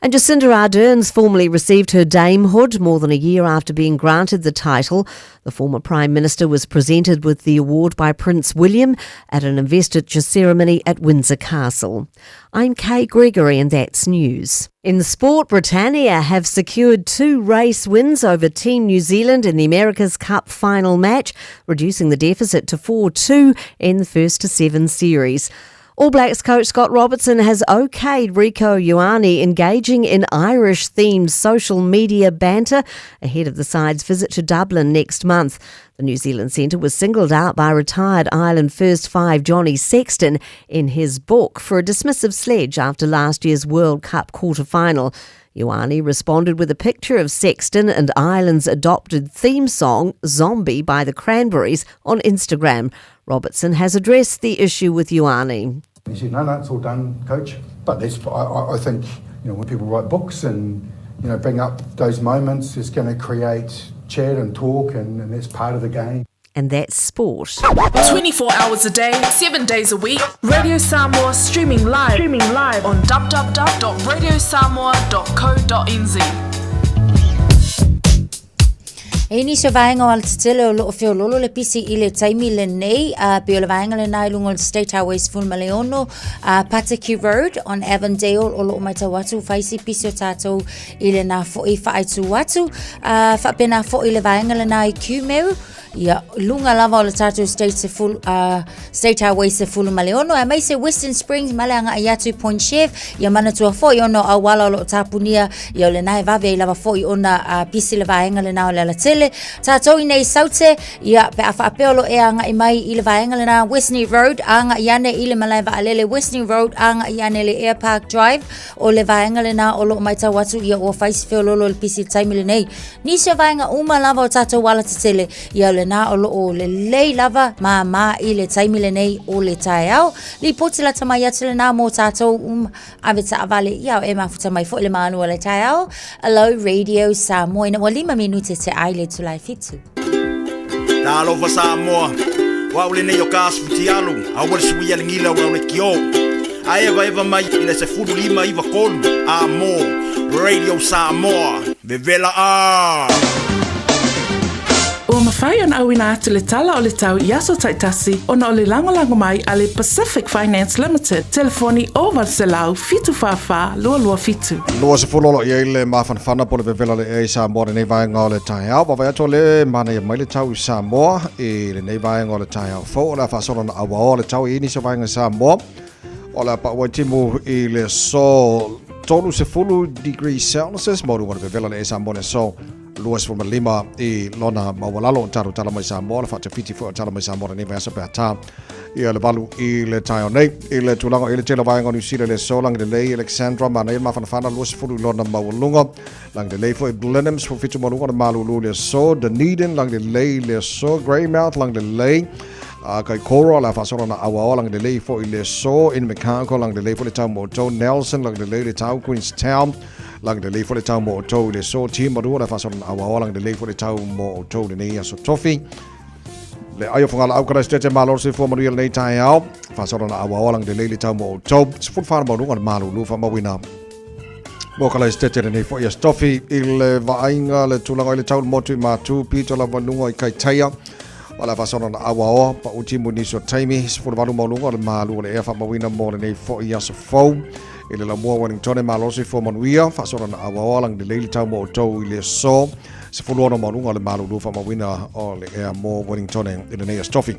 And Jacinda Ardern's formally received her damehood more than a year after being granted the title. The former Prime Minister was presented with the award by Prince William at an investiture ceremony at Windsor Castle. I'm Kay Gregory and that's news. In sport, Britannia have secured two race wins over Team New Zealand in the America's Cup final match, reducing the deficit to 4-2 in the first to seven series. All Blacks coach Scott Robertson has okayed Rieko Ioane engaging in Irish-themed social media banter ahead of the side's visit to Dublin next month. The New Zealand centre was singled out by retired Ireland first five Johnny Sexton in his book for a dismissive sledge after last year's World Cup quarter-final. Ioane responded with a picture of Sexton and Ireland's adopted theme song, Zombie by the Cranberries, on Instagram. Robertson has addressed the issue with Ioane. He said, no, no, it's all done, coach. But that's, I, I think, you know, when people write books and, you know, bring up those moments, it's going to create chat and talk, and, and that's part of the game. And that's sport. 24 hours a day, 7 days a week. Radio Samoa streaming live, streaming live on www.radiosamoa.co.nz. E nisi o vaega o alatetele o loo feololo le pisi i le taimi lenei, a pei o le vaega lena i luga o le State Highway 16, a Pataki Road on Avondale o loo matau atu fai si pisi o tatou i lena foi faaitū atu, a faapena foi le vaega lena i Kumeu, ia luga lava o le tatou State, sefulu, State Highway 16, aemaise Western Springs ma le agai atu i Point Chev, ia manatua foi ona o auala o loo tapunia, ia o lena e vave ai lava foi ona pisi le vaega lena o le alatele. Tatou i nei Saute, ia pe a faapea o loo e agai mai i le vaega lena Westney Road, agai ane i le malae vaalele Westney Road, agai ane le Air Park Drive, o le vaega lena o loo matau atu ia ua fai si feololo o le pisi i le taimi lenei. Nisi o vaega uma lava o tatou alatetele, ia o lena o loo lelei lava māmā i le taimi lenei o le taeao. Lipoti lata mai atu lena mō tatou uma ave taavale ia o e mafuta mai foi le manu o le taeao. Hello Radio Samoa ina ua lima minute te ai le itula e fitu. Talofa Samoa, o au lenei o ka asu fitialu, aua le suia le gila o le kio. A eva eva mai i le 1593 a mo Radio Samoa, vevela a! Ua mafai ona auina atu le tala o le tau i aso taitasi ona o le lagolago mai a le Pacific Finance Limited, telefoni 0800 744 227. 20 o lo o i ai le mafanafana po o le vevela le ea i Samoa lenei vaega o le taeao. Vaavaai atu o le manaia mai le tau i Samoa i lenei vaega o le taeao fou. O le a faasolo na auaoa le tau i nisi o vaega i Samoa. O le a pau ai timu i le aso 30 degrees Celsius, maualuga o le vevela le ea i Samoa i le aso 25 i lona maualalo o tatou tala mai Samoa, le faatafiti foi o tala mai Samoa lenei vaiaso pe a tā ia le valu i le taeao nei. I le tulaga i le tele o vaega o Niu Sila i le aso, lagi lelei Alexandra, manaia le mafanafana 20 i lona maualuga, lagi lelei foi Blenheim, 17 maualuga o le malulu i le aso, Dunedin, lagi lelei i le aso, Greymouth, lagi lelei, A Kaikoura, le a faasolo na auaoa lagi lelei foi i le aso, Invercargill, lagi lelei foi le tau mo outou, Nelson, lagi lelei le tau, Queenstown, Lagi lelei foi le tau mo outou i le aso Timarua, le faasolo na auaoa lagi lelei foi le tau mo outou i lenei aso tofi. Le ai o Fagalaau Karaisitete malo le soifua manuia lenei taeao. Faasolo na auaoa lagi lelei le tau mo outou. 14 maualuga le malulu faamauina mo Karaisitete lenei foi aso tofi i le vaaiga le tulaga i le tau le motu i Matu pito lava luga i Kaitaia. O le a faasolo na auaoa pau timu nisi o taimi 18 maualuga o le malu o le ea faamauina mo lenei foi aso fou. I le lamua Wellington e malo soifua manuia, faasolo na auaoa lagi lelei le tau mo outou i le aso 16 maualuga o le malulu faamauina o le ea mo Wellington i lenei aso tofi.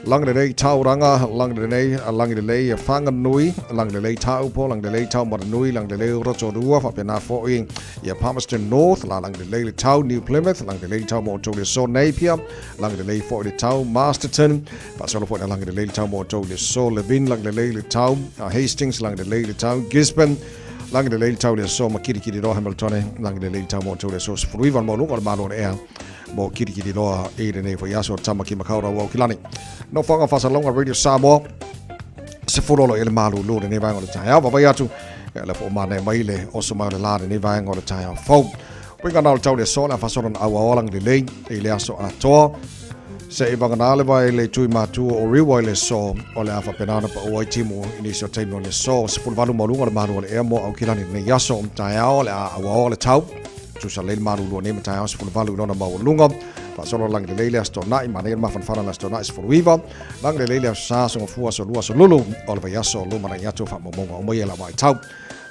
Lagi lelei Tauranga, lagi lelei, lagi lelei Whanganui, lagi lelei Taupo, lagi lelei Taumaranui, lagi lelei Rotorua, faapena foi ia Palmerston North, la lagi lelei le tau New Plymouth, lagi lelei le tau mo outou i le aso Napier, lagi lelei foi le tau Masterton, Faasolo foi na lagi lelei le tau mo outou i le aso Levin, lagi lelei le tau Hastings, lagi lelei le tau Gisborne, Lagi lelei le tau i le aso ma Kirikiriroa Hamiltone, lagi lelei le tau mo outou i le aso 19 le maualuga o le Malo o le Ea mo Kirikiriroa i lenei foi aso Tamaki Makaurau Aukilani. Nofoaga Faasalalauga Radio Samoa, 10 olo i le malulu lenei vaega o le taeao. Vaavaai atu, ia le foomanaia mai le oso mai o le la lenei vaega o le taeao fou. Uiga na o le tau le aso, le a faasolo na auao lagi lelei i le aso atoa. Se i vagana le vai le tui matua o Riwa i le aso o le a faapena ona paua ai timu i nisi o taimi o le aso. 18 maualuga o le malu o le ea mo Aukilani lenei aso. Taeao le a auao le tau. Tusa lelei le malulu nei ma taeao 18 i lona maualuga. Faasolo lagi lelei le Aso Toonai, manaia le mafanafana le Aso Toonai 19. Lagi lelei le Aso Sa, Aso Gafua, Aso Lua, Aso Lulu o le vaiaso lumanai atu o faamaumauga uma ia la vaitau.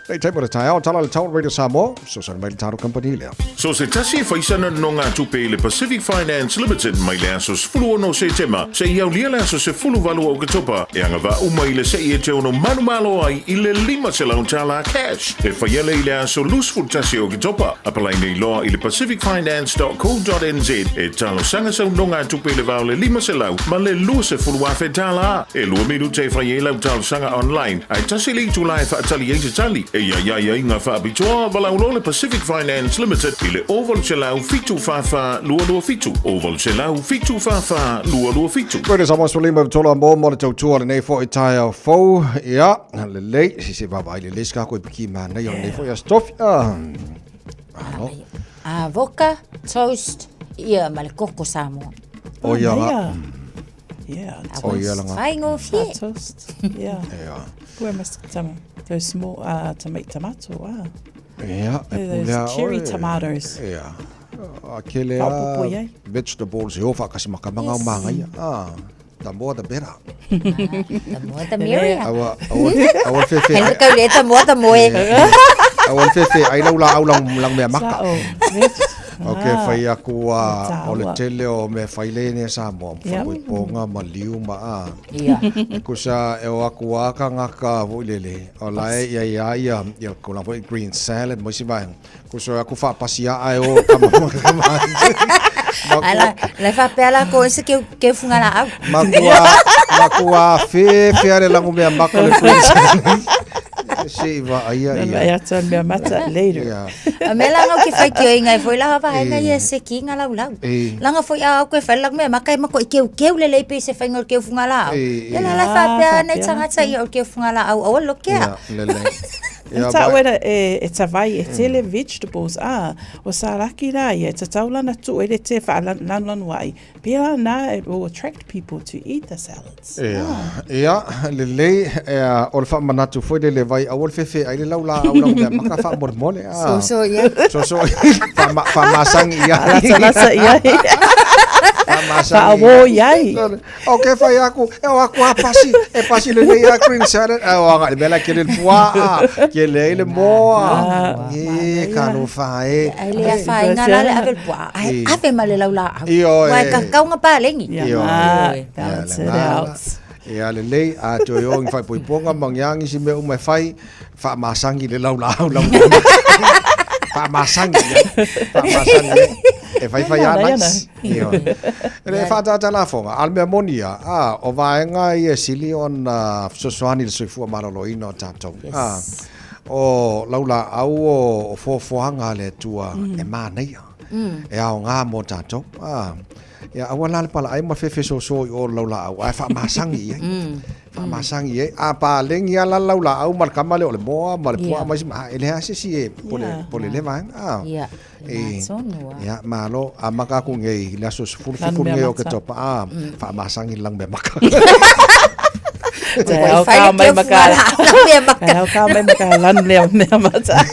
Nei taimi o le taeao, tala le tau Radio Samoa, fesoasoani mai le tatou kamupani lea. So se tasi e fai sana nonogatupe i le Pacific Finance Limited mai le aso 16 Setema seia aulia le aso 18 o Oketopa e agavaa uma i le se'i e te ono manumalo ai i le $500 cash e faia lea i le aso 21 o Oketopa. Apalai nei loa i le pacificfinance.co.nz e talosaga sau nonogatupe i le va o le 500 ma le $20,000. E lua minute e fai ai lau talosaga online, ae tasi le itula e faatali ai se tali. E iai ai aiga faapitoa, valaau loa le Pacific Finance Limited i le 0800 744 227, 0800 744 227. Koe le Samoa 15 i tolu a mo mo le tautua lenei foi taeao fou. Ia, lelei, se vaavaai lelei se kako i piki manaia o lenei foi aso tofi. Ah, ano. Avoka, toast, ia ma le koko Samoa. O ia nga. Yeah. O ia langa. Whaingofie. Toast. Yeah. Yeah. Where must some those small to make tomato. Ah. Yeah. E those cherry tomatoes. Yeah. A kele a vegetables e ofa kasi makamanga o mangaia. Ah. The more the better. The more the merrier. Aua, aua, aua fefe. Hei kau le the more the more. Aua fefe, ai lau la au lang, lang mea maka. O ke fai aku a o le tele o mea fai le ne Samoa, yeah. Whakapoiponga ma liu ma a. Yeah. E kusa e o aku a ka ngaka voi lele. O la e ia ia ia, ia ko la voi green salad mo si vai. Kusa o aku whapasi a ai o kama kama. Ala, le whapea la ko ese ke ke funga la au. Makua makua fe fe are langu mea maka le green salad. Se i va aia ia. Ia atu mea mata later. Yeah. A me langa o ke whai ki o ingai foi laha wa haenga ia se ki nga lau lau. Langa foi a au koe whai lang mea maka e mako i keu keu le lei pe se whainga o keu funga la au. Ia la la whapea nei tangata ia o keu funga la au aua lokea. Ia, lele. Ia, ta uera e, e tawai e tele vegetables a o sa laki la ia e tatau lana tu e le te wha lanu lanu ai. Pērā nā, it will attract people to eat the salads. Ia, ia, lelei, ia, o le faamanatu foi lele vai aua le fefe ai le lau laau lau mea maka faamolemole. Ah. Soso i ai. Soso, faama, faamasangi i ai. Lasalasa i ai. Faamasangi. Faawō i ai. O ke whai aku, e o aku a pasi, e pasi le nei a green salad, a o anga, le mea la ke le puaa, ke le le moa. E, ka no whae. Ai le a whainga la le ave le puaa. Ai ave ma le lau laau. Ioe. Ua e kakau nga palengi. Ioe. Ah, balance it out. Ia lelei, a toe o ngi whaipoiponga, mangiangi si mea uma e whai, whaamasangi le lau laau lau. Whaamasangi, whaamasangi. E whai whai a nice. Ioe. E le whaatata la fonga, a le mea moni ia, a, o vaenga ia sili ona fesoasoani le soifua maloloina o tātou. Yes. A, o lau laau o foafoaga a le Atua e manaia. E aoga mo tātou. A, ia aua la le palaai ma fefesoso i o lau laau, ae faamasangi i ai. Faamasangi i ai. A palegi lava la lau laau ma le kama lea o le moa ma le puaa ma isi mea, a e leai lava se isi e pole le vaega. A, Ia, e, tonu a. ia, malo, amata aku nei i le aso 17 nei o Oketopa, a, faamasangi le lanu mea maka. Te au kā mai maka. Te au kā mai maka lanu lea mea mata.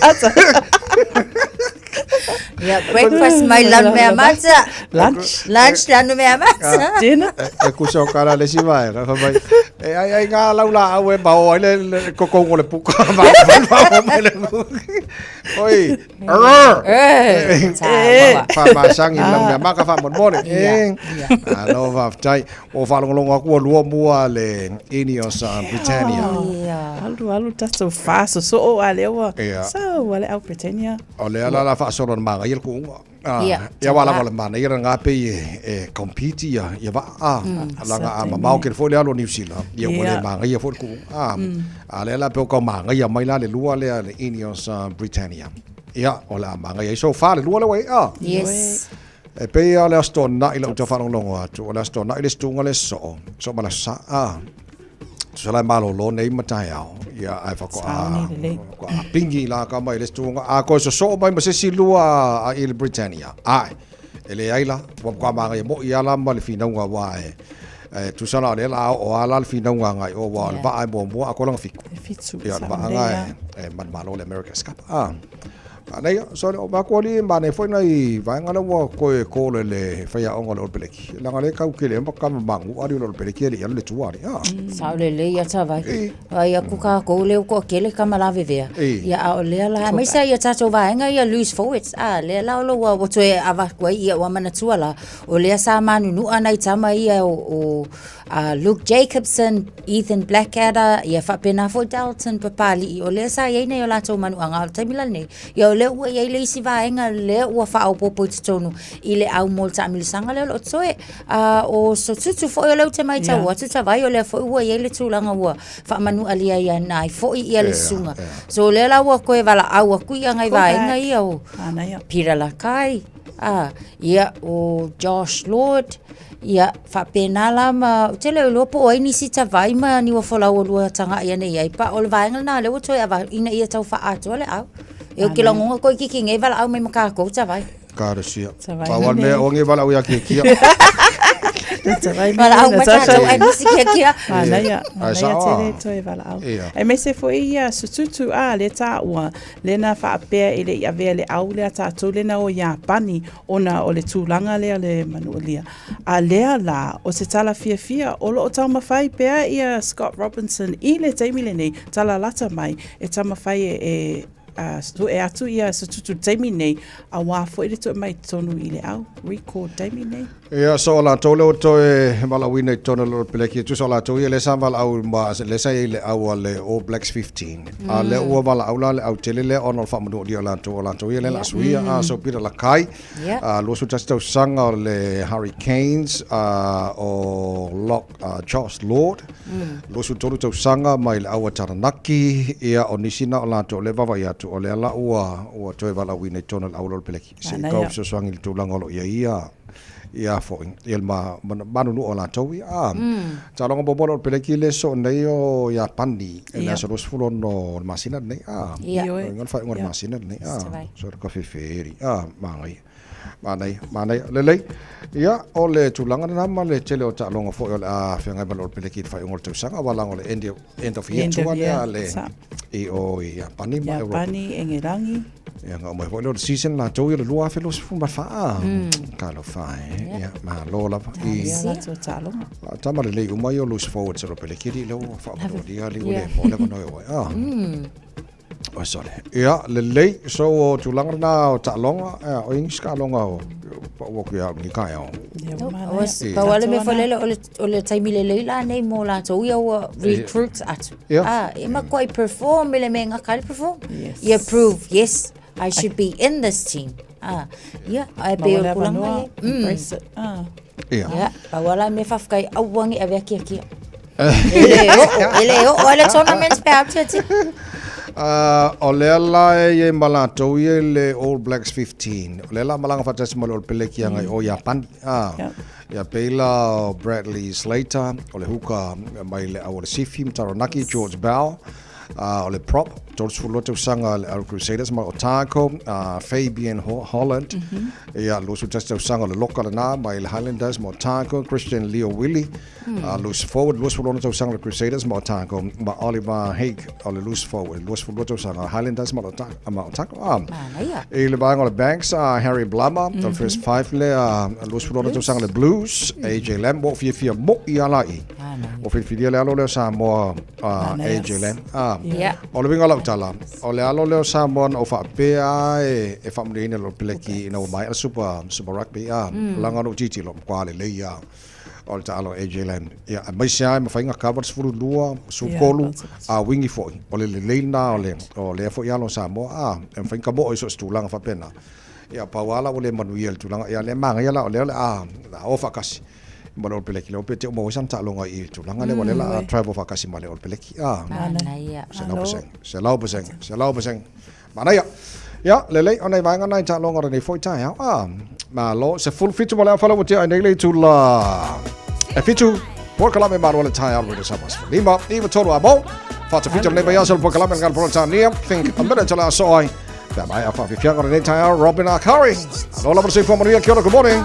Ia, breakfast mai lanu mea mata. Lunch. Lunch lanu mea mata. Dinner. E kusa o kala le si vaega, fai mai, e ai ai ngā lau la au e mao ai le, le kokouga o le puka, mao mao mai le puka. Oi, err! Eh, tāua. Whaamasangi lau mea maka whaamolemole. Ia, Eh. Alo, faafetai. O faalogologo aku ua lua mua le Ineos Britannia. Ia. Alu alu tatou whāsosoo a lea ua. Ia. Sau a le au Britannia. O lea la la faasolo na magaia le kuuga. Ia, ia wa lava le manaia lena pei e compete ia ia vaa a laga a mamao tele foi le alu a Niu Sila, ia ua le magaia foi le tuuga. A, a lea la pei o tau magaia mai la le lua lea le Ineos Britannia. Ia, o le a magaia ai so far le lua lea ua i ai a. Yes. E pei lava o le Aso Toonai lau tau faalogologo atu, o le Aso Toonai le isi tuuga le soo, soo ma le Aso Sa. A. Tusa la e malolo nei ma taeao, ia ae faatoa faatoa pingi la ka mai le isi tuuga. A toe sosoo mai ma se isi lua a i le Britannia, ae e leai la, ua matua magaia moi lava la ma le finauga aua e e tusa la o lea o le a oo lava la le finauga agai i o aua o le vaa e muamua atoa lona fitu. E fitu, Ia o le vaa na e manumalo le America's Cup. A. Manaia, sorry, o matou alii e manaia foi nai vaega lea ua toe call e le faiaoga o le Olopeleki. Leaga lea e tau tele ai ma tama manu'a alii o le Olopeleki e le i alu le tua alii. Ah. Sao lelei ia Tavai. Ai aku kākou lea ua toatele tama lavevea. Ia a o lea la, aemaise lava ia tatou vaega ia loose forwards, a lea la o lo ua ua toe avatu ai ia ua manatua la, o lea sa manunu'a nai tama ia o o a Luke Jacobson, Ethan Blackadder, ia faapena foi Dalton Papali'i, o lea sa i ai nai o latou manuaga. A o le taimi la lenei, ia o lea ua i ai le isi vaega lea ua faaopoopo i totonu i le au mo le taamilosaga lea o lo o totoe. A o Sotutu foi o lea ou te matau atu Tavai, o lea foi ua i ai le tulaga ua faamanualia ia na ai foi ia le susuga. So o lea la ua toe valaau atu ia nai vaega ia o Peter Lakai, a, ia o Josh Lord, Ia, faapena la ma, ou te le o iloa po o ai nisi tavai ma niuafolau o lua tagai ane i ai, pa o le vaega lena lea ua toe avatu ina ia tau faaatoa le au. E ou te lagona toeitiiti nei valaau mai ma tatou tavai. Karasia. Tavai Pau al mea o nge valaau ia kia kia. Tavai me Valaau mai tatou ai nisi kia kia. Manaia, Ai manaia sao tele a. toe valaau. Ia. Aemaise foi ia Sututu a le taua, lena faapea e le i avea le au lea tatou lena o Iapani ona o le tulaga lea o le manualia. A lea la, o se tala fiafia, o lo o taumafai pea ia Scott Robinson i le taimi lenei, tala lata mai, e taumafai e, e sue atu ia Sotutu i le taimi nei, auā foi le toe mai totonu i le au record taimi nei. Ia, so o latou lea ua toe valaauina i totonu o le Peleki, e tusa o latou ia lea sa valaau ma lea sa i ai i le au a le All Blacks 15. A lea ua valaau la le au tele lea ona o le faamanualia o latou, o latou ia lea o le a suia. A so Peter Lakai, 21 tausaga o le Hurricanes, o Lock Josh Lord, 23 tausaga mai le au a Taranaki, ia o nisi na o latou lea e vaavaai atu, o lea la ua toe valaauina i totonu o le au o le Peleki. Se i kau fesoasoani i le tulaga o lo o i ai ia ia foi, ia le manunua o latou ia. A, taaloga muamua o le Peleki le soo nei o Iapani i le aso 26 o le masina lenei. A, o le faaiuga o le masina lenei. A, so le kafefeeri. A, manaia. Manaia, manaia. Lelei. Ia, o le tulaga lena ma le tele o taaloga foi o le a feagai ma le Peleki i le faaiuga o le tausaga, aua leaga o le end, end of year tour lea a le i o i Iapani ma Europa. Iapani, Engelangi. Ia, na oo mai foi lea o le season latou ia o le 2024. Talofa e. Ia, malo lava. I. Ia latou taaloga. A tama lelei uma ia o loose forwards o le Pelekiri lea ua faamanualia alii ua le maua le avanoa e o ai. Ah. Oi sole. Ia, lelei. So, o tulaga lena o taaloga, ia, o i nisi taaloga o pau atu ia au i lenei taeao. Pau lava le mea foi lele, o le taimi lelei la nei mo latou ia ua recruit atu. Ah, e matuai perform i le mea e gata ai le perform. Yes. Ia prove, yes, I should be in this team. Ah, ia, ae pei o le tulaga ia. Embrace it. Ah. Ia. Ia, pau lava la mea faafetai, aua ne i ave akiakia. E le oo, e le oo ai le tournament pe a atiatia. O lea la e i ai ma latou ia i le All Blacks 15. O lea la malaga faatasi ma le All Peleki agai o Iapani. Ah. Ia pei la o Bradley Slater, o le huka mai le au o le Sifi ma Taranaki, George Bell, o le prop, 32 tausaga le au Crusaders ma Otago, Fabian Holland, ia 21 tausaga o le loka lena mai le Highlanders ma Otago, Christian Leo Willie, Loose forward, 26 tausaga le Crusaders ma Otago, ma Oliver Haig o le loose forward, 22 tausaga Highlanders ma Otago. Manaia. I le vaega o le Banks, Harry Blummer, o le first five lea, 22 tausaga le Blues, AJ Lam, ua ou fiafia moi lava la i. Ua filifilia le alo lea o Samoa, AJ Lam. O le uiga o lau tala, o le alo lea o Samoa na ou faapea lava e faamanuiaina i lou peleki ina ua maea le Super Rugby, leaga na ou tilotilo, matua lelei lava. O le taalo AJ Lam. Ia, aemaise lava e mafai ona cover le 12, 13, a wingi foi. O le lelei lena o le, o lea foi alo o Samoa, a, e mafai ona tamoe i so o se tulaga faapena. Ia, pau lava la ua le manuia i le tulaga, ia, lea e manaia la o lea o le a, le a o faatasi ma le Ol Peleki lea, pe te uma ai sana taaloga i i le tulaga lea, aua o lea o le a travel faatasi ma le Ol Peleki, a. Manaia. 100%, 100%, 100%. Manaia. Ia, lelei, o nai vaega na i taaloga o lenei foi taeao. A, malo, 17 ma le aofale ua tea ai nei le itula e fitu, polokalame malo le taeao Radio Samoa 15, 9 3 a mo. Whata whita lenei vaiaso le polokalame le ngana Polotania. Think a minute o le aso ai. Pea mai a whawhiwhianga o lenei taeao, Robin Akari. Aloha lava le soifua manuia, kia ora, good morning.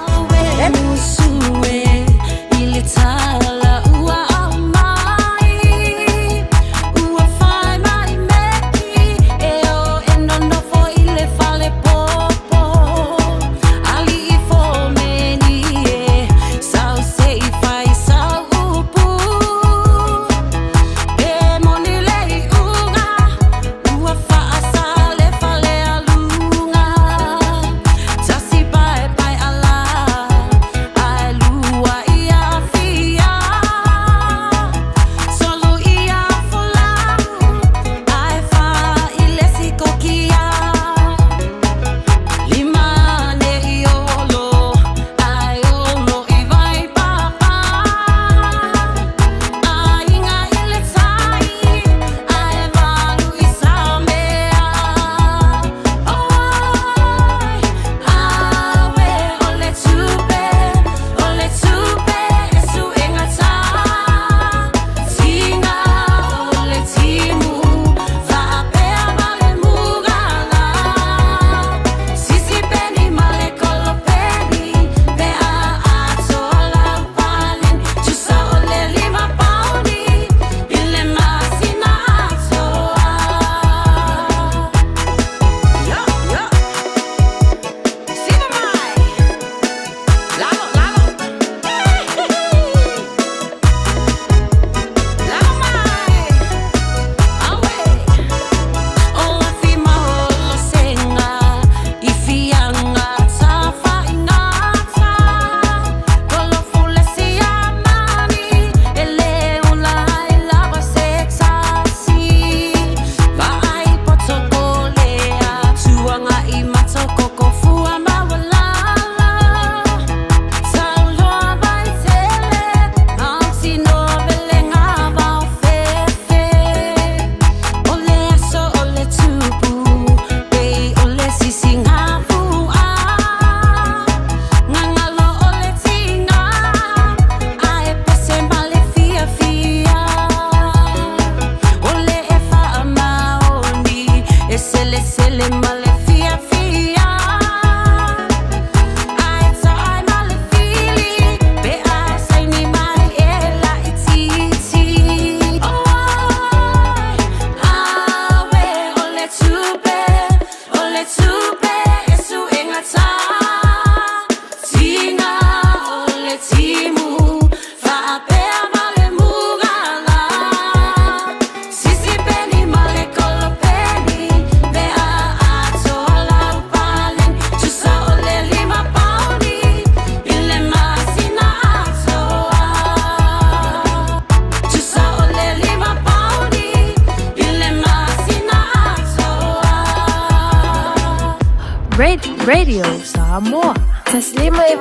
Radio Samoa. Taslima e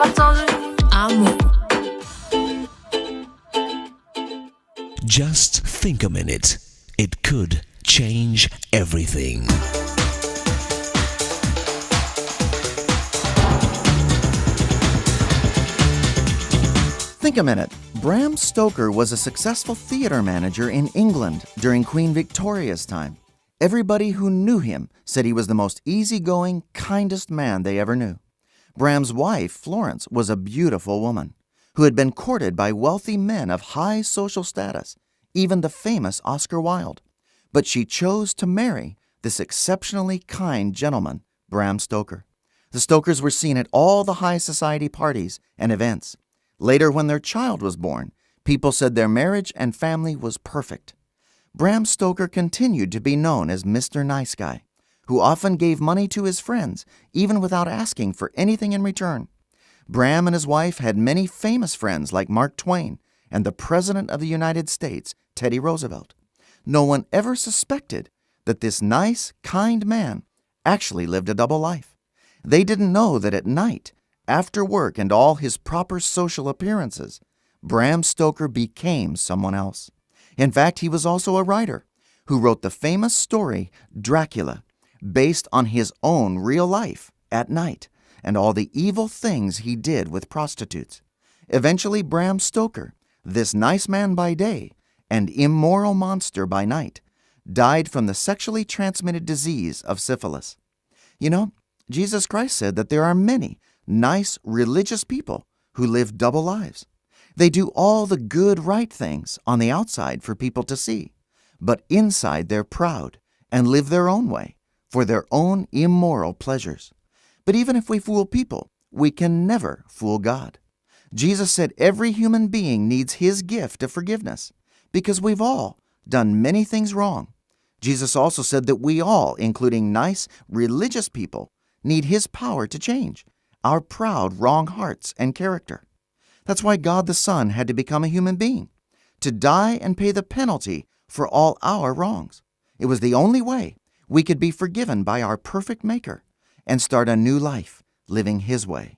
Amo. Just think a minute. It could change everything. Think a minute. Bram Stoker was a successful theater manager in England during Queen Victoria's time. Everybody who knew him said he was the most easygoing, kindest man they ever knew. Bram's wife, Florence, was a beautiful woman who had been courted by wealthy men of high social status, even the famous Oscar Wilde. But she chose to marry this exceptionally kind gentleman, Bram Stoker. The Stokers were seen at all the high society parties and events. Later, when their child was born, people said their marriage and family was perfect. Bram Stoker continued to be known as Mr. Nice Guy, who often gave money to his friends, even without asking for anything in return. Bram and his wife had many famous friends like Mark Twain and the President of the United States, Teddy Roosevelt. No one ever suspected that this nice, kind man actually lived a double life. They didn't know that at night, after work and all his proper social appearances, Bram Stoker became someone else. In fact, he was also a writer who wrote the famous story Dracula, based on his own real life at night and all the evil things he did with prostitutes. Eventually, Bram Stoker, this nice man by day and immoral monster by night, died from the sexually transmitted disease of syphilis. You know, Jesus Christ said that there are many nice religious people who live double lives. They do all the good, right things on the outside for people to see, but inside they're proud and live their own way for their own immoral pleasures. But even if we fool people, we can never fool God. Jesus said every human being needs his gift of forgiveness because we've all done many things wrong. Jesus also said that we all, including nice religious people, need his power to change our proud, wrong hearts and character. That's why God the Son had to become a human being, to die and pay the penalty for all our wrongs. It was the only way we could be forgiven by our perfect Maker and start a new life living His way.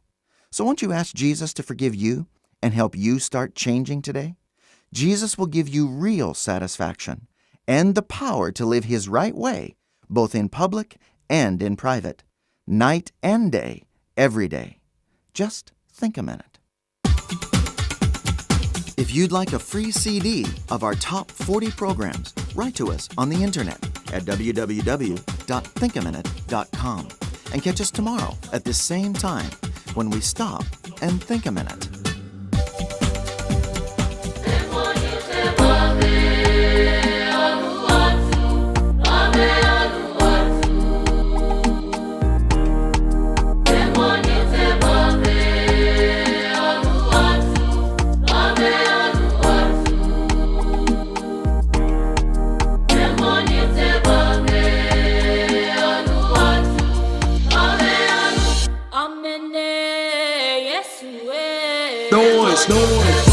So, won't you ask Jesus to forgive you and help you start changing today? Jesus will give you real satisfaction and the power to live His right way, both in public and in private, night and day, every day. Just think a minute. If you'd like a free CD of our top 40 programs, write to us on the internet at www.thinkaminute.com and catch us tomorrow at this same time when we stop and think a minute. Noise, noise.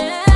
Yeah.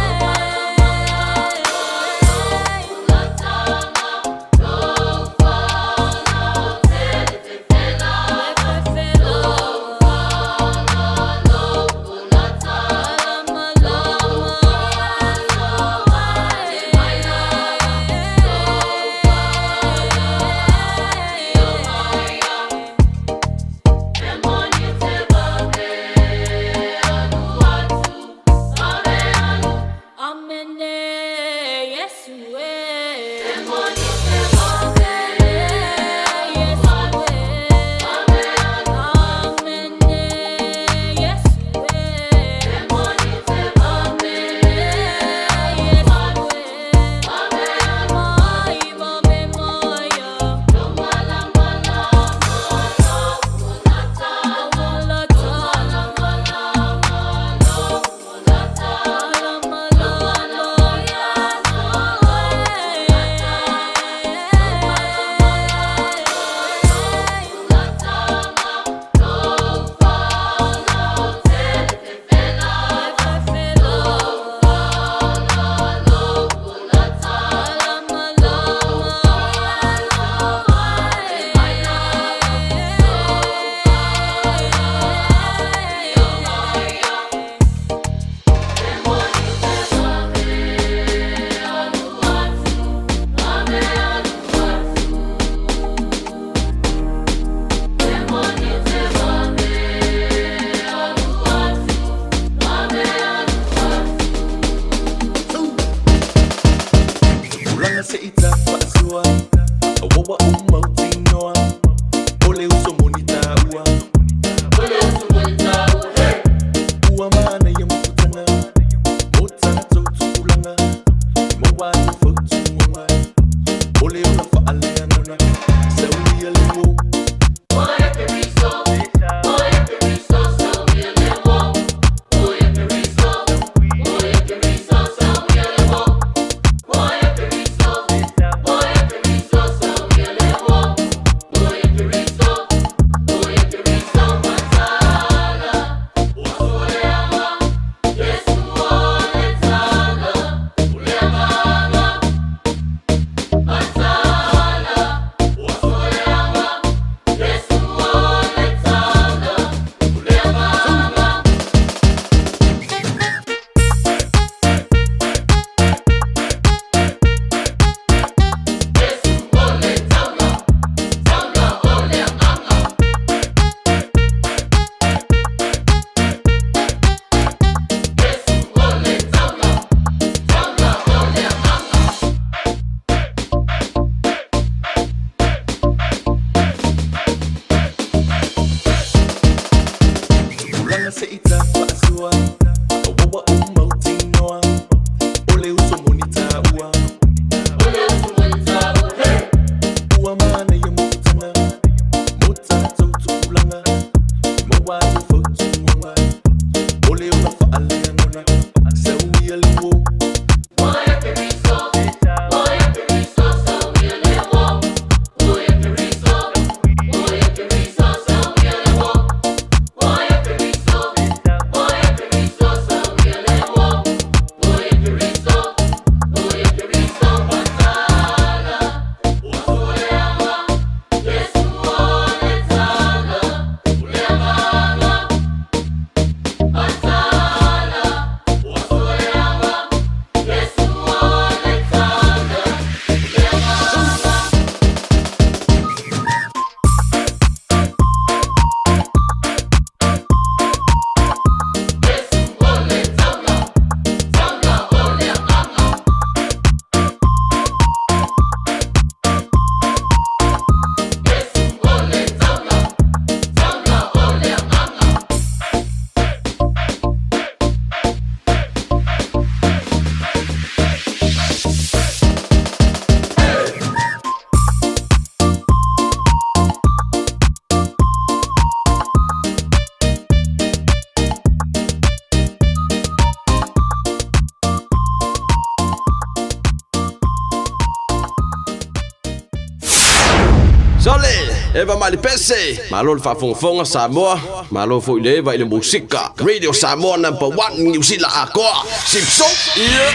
Eva mai le pese. Malo le faafogafoga Samoa, malo foi le Eva i le musika. Radio Samoa number one Niu Sila atoa. Sipso! Yeah!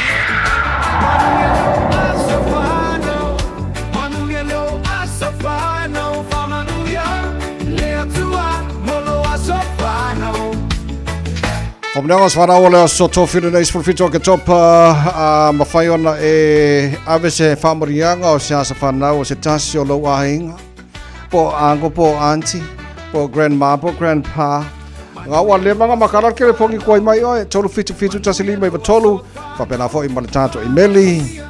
Faamanuiaga o se fanau o le aso tofi lenei 17 Oketopa a mafai ona e ave se faamanuiaga o se asa fanau o se tasi o lou aiga po o uncle po o auntie po o grandma po o grandpa Nga ua leva nga makala le kelefongi kua mai oe 377 1593 faapena foi ma le tatou imeli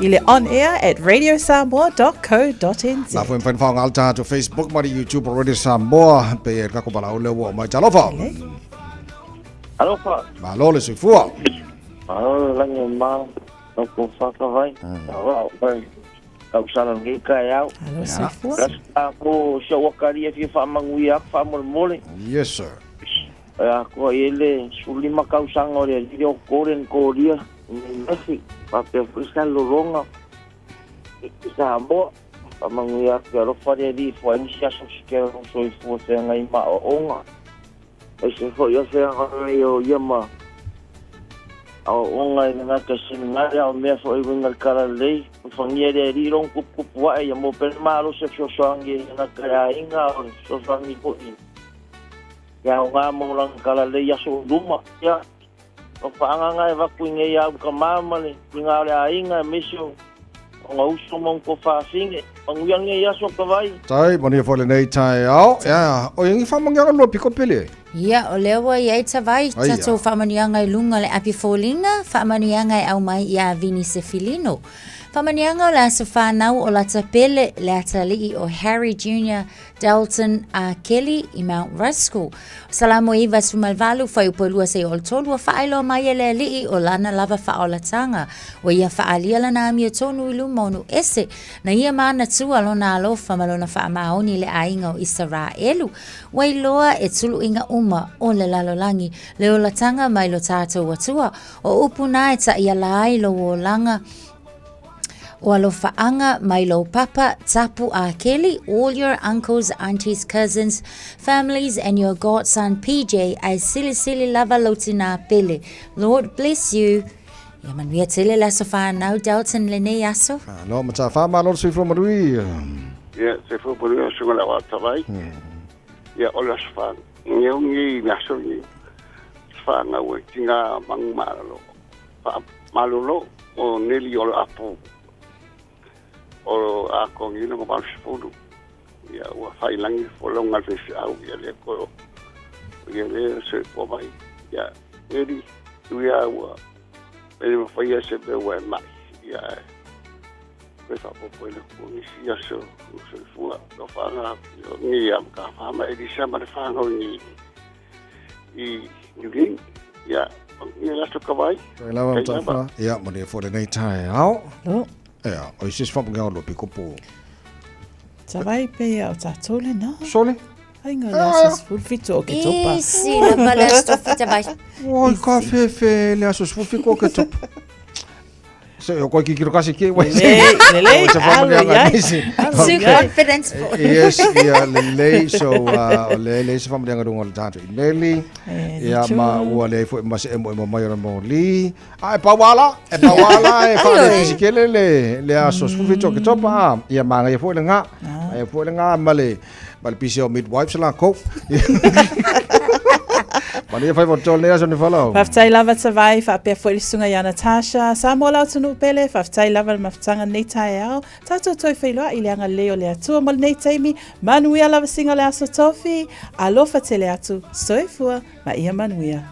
I le on air at radiosamoa.co.nz. La foi mafai ona faaaoga le tatou Facebook ma le YouTube o Radio Samoa pe e kako valaau lea ua oo mai. Talofa. Alofa. Malo le soifua. Malo le lagi o ma o ko whakawai. Wa o kau sala ngi ka e au. Alo soifua. Rasta ko se wakaria fia whaamanguia aku whaamolemole. Yes sir. A ko e le sulima kausaga o le alii o Gordon Koria i Murphy faapea foi sa lologa i Samoa. Faamanuia atu e alofa le Alii fua ai nisi aso se kea o soifua feagai ma aoaoga. Aise foi o feagai o ia ma aoaoga i le gata seminari a o mea foi e uiga i le talalelei. Alofagia le Alii lona tuputupu ae ia maua pea le malosi e fesoasoani ai i le gata i aiga a o le fesoasoani foi i Ke aoga mo lana talalelei i aso i luma. Ia, o faagaga e avatu i nei au tama ma le tina o le aiga aemaise o ona uso ma ona tuafafine. Manuia lenei aso Tavai. Tai, manuia foi lenei taeao. Ia, o ia ni faamanuiaga lua piko pele. Ia, o lea ua i ai Tavai, Aia. tatou faamanuiaga i luga o le api foliga, faamanuiaga e aumai iā Vini Sefilino. Faamanuiaga o le aso fanau o lata pele, le atalii o Harry Junior, Dalton a Kelly i Mount Ruskell. Salamo 98, fuaiupu e 2 seia o le 3, ua faailoa mai e le Alii o lana lava faaolataga. Ua ia faaalia lana amiotonu i luma o nuu ese, na ia manatua lona alofa ma lona faamaoni i le aiga o Isaraelu. Ua iloa e tuluiga uma o le lalolagi le olataga mai lo tatou Atua. O upu na e taʻiala ai lou olaga, O alofaaga mai lou papa, tapu a Kelly, all your uncles, aunties, cousins, families and your godson PJ ae silisili lava lou tinā pele. Lord bless you. Ia manuia tele le aso whanau Dalton lenei aso. Malo matawha, malo le soifua manuia. Ia, soifua manuia susuga le au atawai. Ia, o le aso whanau, ngi le aso ngi, whanau e tinga mangu malalo. Faamalolo o Neli o le apu o Akogino ma 80 ia ua faailagi folauga a le faifeau ia lea toe ia lea soifua mai ia Neli ui lava ua e le mafaia se mea ua e mai ia ae toe faaopoopo i le Atua nisi aso o soifua alofaga atu ia Matafa ma Elisa ma le fanau i i New Guinea. Ia, ia le aso kawai. Tai lava Tai Matafa. lava. Ia, manuia foi lenei taeao. Lo. Ia, o isi whamunga o lopi kopo. Tawai pe ia o tātou le nā. Sole. Ai ngā le aso 17 o ke topa. Isi lava le aso tofi tawai. Oi, ka whewhe le aso 17 o ke topa. Se o koe kikiro kasi ki wai. Lelei, lelei, alo iai. Too confident for. Yes, ia lelei so o le le se whamunga runga o le tātou i Neli. Ia ma ua le foi ma se emo emo mai o le moli. A e pauala, e pauala e whaale fisikele le le aso 17 o ke topa. A. Ia manga ia foi le ngā. Ia foi le ngā ma le Ma le pisi o midwives la kou. Manuia whai mo tō lea sone whalau. Faafetai lava Tavai, faapea foi le susuga ia Natasha. Samoa la atunuu pele, faafetai lava le mafutaga lenei taeao. Tatou toe feiloai i le agalelei o le Atua mo lenei taimi. Manuia lava singa o le aso tofi. Alofa tele atu. Soifua ma ia manuia.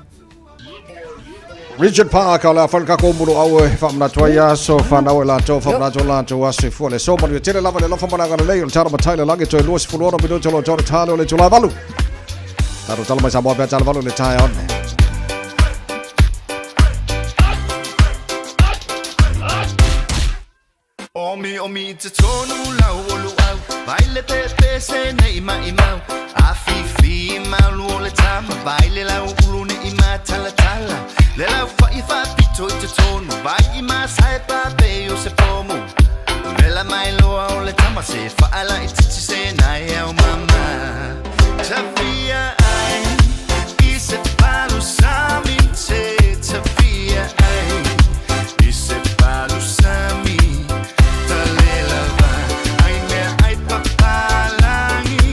Richard Parker o le a whai kako muru au e whaamanatu ai aso whanau e latou whaamanatu o latou aso i fua le so manuia tele lava le alofa ma le agalelei o le tala matai le lagi toe 26 minuti o lo tore tale o le itula valu. Tatou tala mai Samoa pea tala valu le taeao nei. Omi omi i te tonu lau o luau Vai le pepe se nei mai mau A fifi malu o le tama Vai le lau ulu ne i matala tala Le lau fai fa pito i te tonu Vai i masae pape o se pomu Vela mai loa o le tama se Whaala i titi se nai Tafia ai i se palusami te tafia ai i se palusami talelava ai mea ai papalangi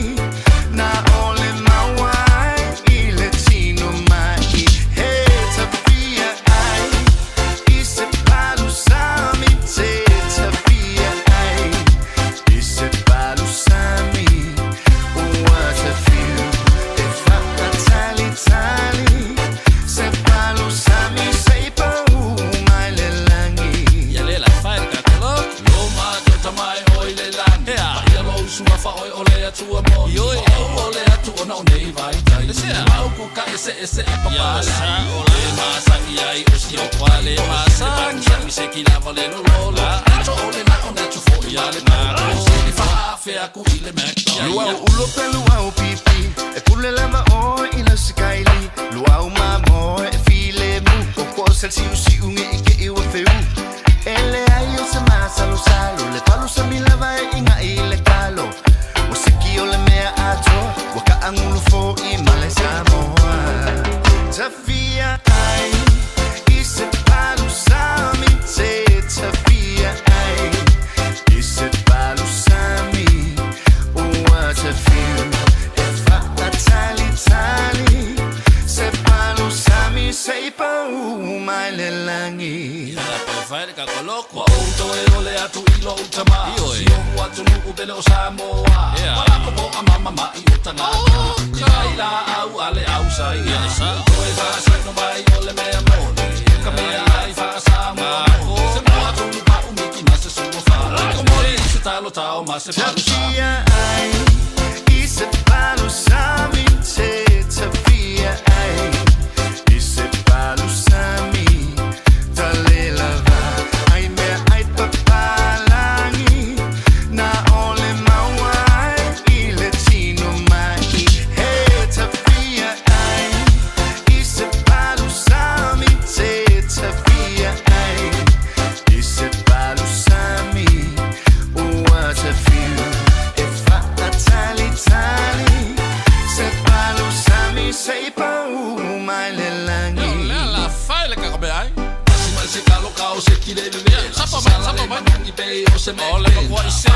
na ole maua ai i le tino mai he tafia ai i se palusami te tafia ai i se palusami ua tafiu e faatalitali se palusami se i pau mai le lagi. Ia le la fai le kakolo. Lo ma to tamai o i le langi. Ma ia lo usua fa oi o le atua mo. Ioi. O o le atu ona o nei vai tai. Mau ku ka ese ese a papa. Ia sa o le ma sa i ai o si o kwa le ma sa. Sa mi se ki lava le lo lo lo. Ato o le na o na tu fo i ale na. O si fa fe aku i le McDonald's. Luau ulo pe luau pipi E pule lava o i lau sakaili Luau mamo e file mu O ko sel siu siu nge i ke iwa feu E le ai o se masalo salo Le palu sa mi lava e inga i le kalo O siki o le mea atoa Wa ka angulu fo i male Samoa Tafia ai i se palusami te tafia ai i se palusami ua tafiu e faatalitali se palusami se i pau mai le lagi. Ia la pe fai le kakolo. Wa ou toe o le atu i lo utama. Si o ua tunu u pele o Samoa. Wa la po a mama ma i o tangata. I mai la au ale au sa ia. Toe fa sa no mai o le mea moni. Ka mea ai fa Samoa. Se mo atu ni pa umiki ma se sua fa. Ko mori se talo tao ma se palu sa. Tafia ai i se palusami te tafia ai i se palusami talelava ai mea ai papalangi na ole maua ai i le tino mai he tafia ai i se palusami te tafia ai i se palusami ua tafiu e faatalitali se palusami se i pau mai le lagi. Le la fai le kakome ai. Si mai se kalo kao se ki le veve. Sapa mai, sapa mai. I pe o se me. O le makua i se.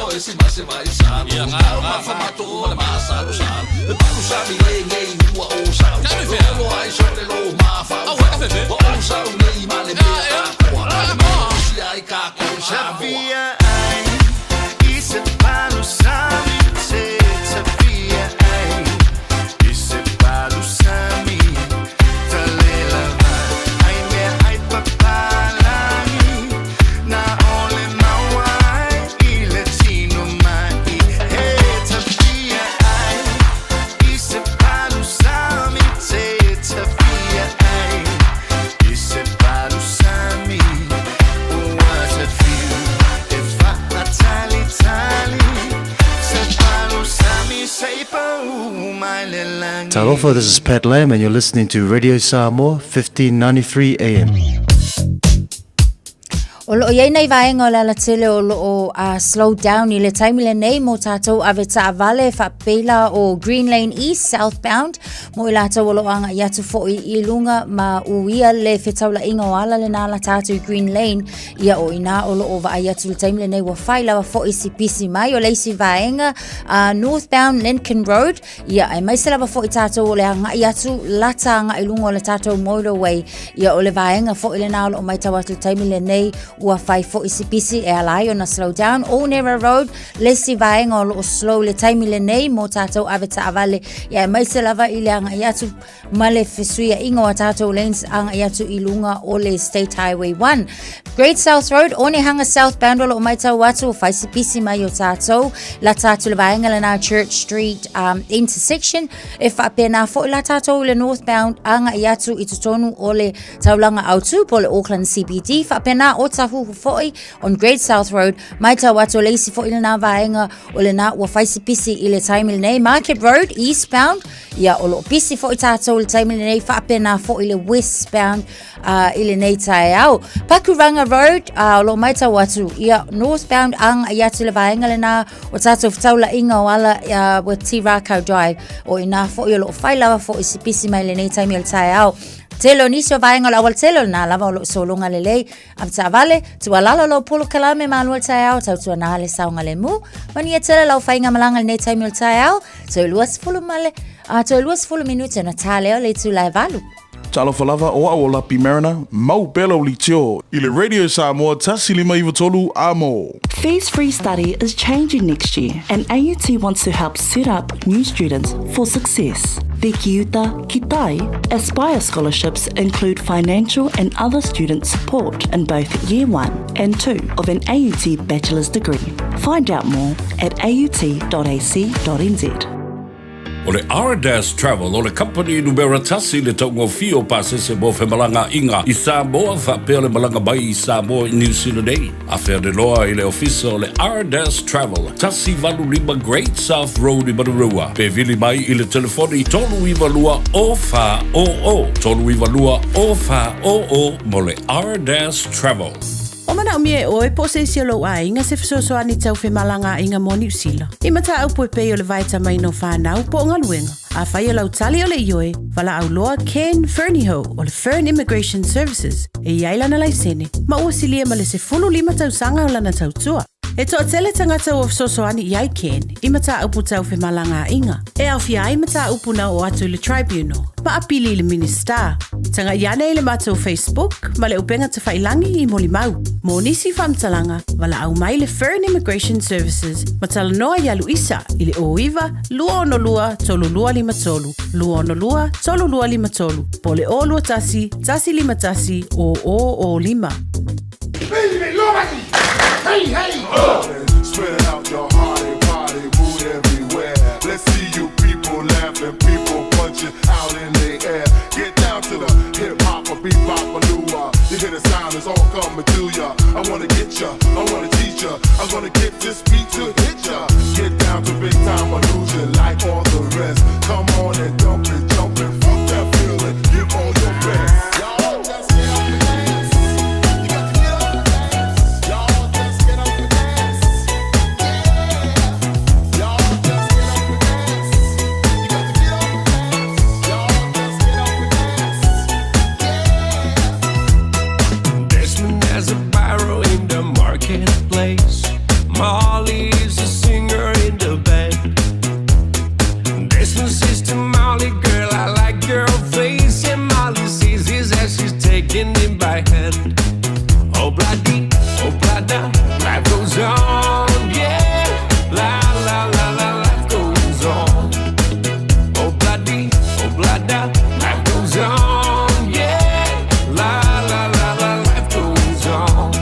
O e si ma se vai sa. Ia ngā ngā fa mato ma le ma sa lo sa. Le palu sa mi le ngei ua o sa. Ka me fea. Lo ai so le lo ma fa. Au ka fe fe. O o sa u nei ma le mea. A koa. Ma si ai ka ko sa. Tafia ai i se palusami te tafia ai i se palusami talelava ai mea ai papalangi na ole maua ai i le tino mai he tafia ai i se palusami te tafia ai i se palusami ua tafiu e faatalitali se palusami se i pau mai le lagi. Talofa, this is Pat Lamb, and you're listening to Radio Samoa, 1593 AM. O loo iai nai vaega o le alatele o loo slow down i le taimi lenei mo tatou ave taavale faapeila o Green Lane East southbound mo i latou o loo agai atu foi i luga ma uia le fetaulaiga o ala lena lata atu i Green Lane ia o ina o loo vaai atu i le taimi lenei ua fai lava foi si pisi mai o le isi vaega northbound Lincoln Road ia aemaise lava foi tatou o le agai atu lata agai i luga o le tatou motorway ia o le vaega foi lena o loo matau atu i le taimi lenei ua fai foi si pisi e ala ai ona slow down. Onera Road le isi vaega o loo slow i le taimi lenei mo tatou ave taavale ia aemaise lava i le agai atu ma le fesuiaiga o a tatou lanes agai atu i luga o le State Highway 1. Great South Road, Onehunga Southbound o loo matau atu o fai si pisi mai o tatou lata atu le vaega lena Church Street intersection e faapena foi la tatou i le northbound agai atu i totonu o le taulaga autu po o le Auckland CBD faapena Ota Tahuhu foi on Great South Road, maitau atu o le isi foi lena vaega o lena ua fai si pisi i le taimi lenei. Market Road, eastbound, ia o loo pisi foi tātou i le taimi lenei, faapena foi le westbound i lenei taeao. Pakuranga Road, o loo maitau atu, ia northbound agai atu le vaega lena o tātou fetaulaiga o ala with Te Rākau Drive, o ina foi o loo fai lava foi si pisi mai lenei taimi o le taeao. Tele o nisi o vaega o le aualatele o lena lava o loo sologa lelei. Avetaavale, tuualalo lou polokalame malu o le taeao, tautuana le saogalemu. Manuia tele lau faigamalaga i lenei taimi o le taeao, toe 20 ma le, toe 20 minute ona ta lea o le itula e 8. Talofa lava, o au o Lapi Mariner, mau pea lau leitio i le Radio Samoa 1593 Amo. Fees Free Study is changing next year and AUT wants to help set up new students for success. The Ki Uta Ki Tai Aspire scholarships include financial and other student support in both year 1 and 2 of an AUT bachelor's degree. Find out more at aut.ac.nz. O le Ardas Travel o le kamupani numera tasi i le taugofie o pasese mo femalagaaiga i Samoa faapea le malaga mai i Samoa i Niu Sila nei. Afe ane loa i le ofisa o le Ardas Travel, 185 Great South Road i Manurewa, pe vili mai i le telefoni 392 0400, 392 0400 mo le Ardas Travel. O manaomia e oe po o se isi o lou aiga se fesoasoani tau femalagaaiga mo Niu Sila. I mataupu e pei o le vaetamaina o fanau po o galuega. Afai o lau tali o le ioe, valaau loa Ken Fernihough o le Fern Immigration Services e i ai lana laisene ma ua silia ma le 15 tausaga o lana tautua. E toatele tagata ua fesoasoani i ai Ken i mataupu tau femalagaaiga, e aofia ai mataupu na oo atu i le Tribunal ma apili i le Minisita. Tagai ane i le matou Facebook ma le upega tafailangi i molimau. Mo nisi faamatalaga, valaau mai le Fern Immigration Services ma talanoa ia Luisa i le 09 262 3253, 262 3253, po o le 021 151 0005. Hey, hey! Spread out your heart and party, mood everywhere. Let's see you people laughing, people punching out in the air. Get down to the hip hop or bebop or lua. You hear the sound, it's all coming to ya. I wanna get ya, I wanna teach ya. I'm gonna get this beat to hit ya. Get down to big time illusion like all the rest. Come on and dump it, jump it, fuck that feeling. Give all your best. Y'all just get up and dance. You got to get up and dance. Y'all just get up and dance. Yeah. Y'all just get up and dance. You got to get up and dance. Y'all just get up and dance. Desmond has a barrow in the marketplace. Molly is a singer in the band. Desmond says to Molly, girl, I like your face. And Molly sees his as she's taking him by hand. Oh, bloody, oh, blada, life goes on, yeah. La, la, la, la, life goes on. Oh, bloody, oh, blada, life goes on, yeah. La, la, la, la, life goes on.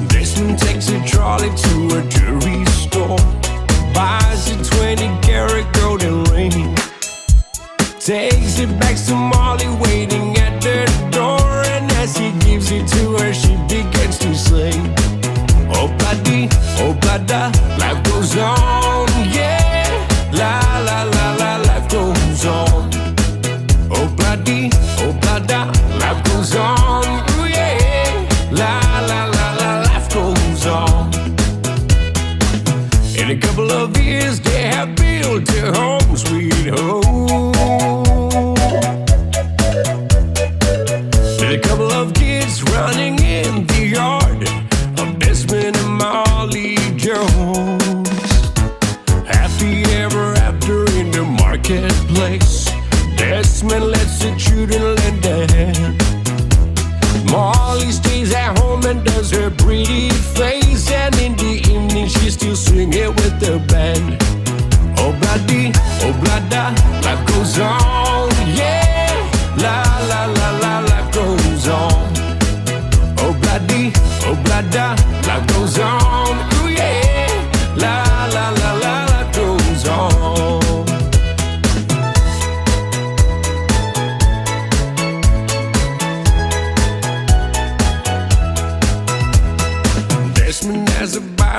Desmond takes a trolley to a jewelry store, buys a 20 karat golden ring, takes it back to Molly waiting at the door, and as he gives it to her, she begins to sing. Oh, bloody, oh, blada, life goes on, yeah. La, la, la, la, life goes on. Oh, bloody, oh, blada, life goes on, ooh, yeah. La, la, la, la, life goes on. In a couple of years, they have built a home, sweet home. With a couple of kids running in the yard of Desmond and Molly Jones. Happy ever after in the marketplace. Desmond lets the children lend a hand. Molly stays at home and does her pretty face. And in the evening, she's still singing with the band. Oh, bloody, oh, blada, life goes on, yeah. La, la, la, la, life goes on. Oh, bloody, oh, blada, life goes on, ooh, yeah. La, la, la, la, life goes on.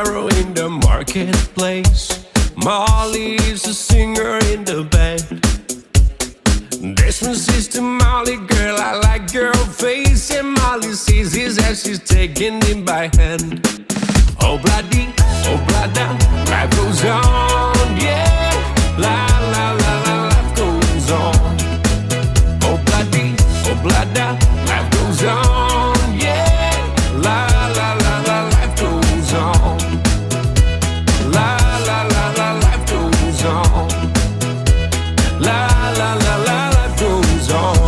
sparrow in the marketplace. Molly is a singer in the band. Desmond says to Molly, girl, I like your face. And Molly sees his as she's taking him by hand. Oh, bloody, oh, blada, life goes on, yeah. La, la, la, la, life goes on. Oh, bloody, oh, blada, life goes on, yeah. La, la, la, la, life goes on. La, la, la, la, life goes on. La, la, la, la, life goes on.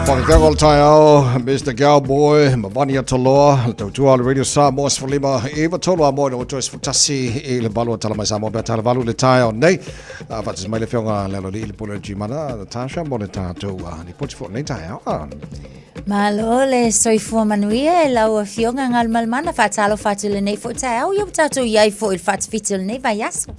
Whakatau o le taeao, Mr Cowboy, Mavania Toloa, le tautua o le Radio Samoa 15 iva tolu a moe na ua toe 11 i le valu o tala mai Samoa pea tala valu le taeao nei. A faatasi mai le afioga le aloalii le pule o Gimana, Natasha, mo le tatou lipoti foi o lenei taeao. Malo le soifua manuia e lau afioga Galumalemana, faatalofa atu i lenei foi taeao, ia ua tatou i ai foi i le faatafiti o lenei vaiaso.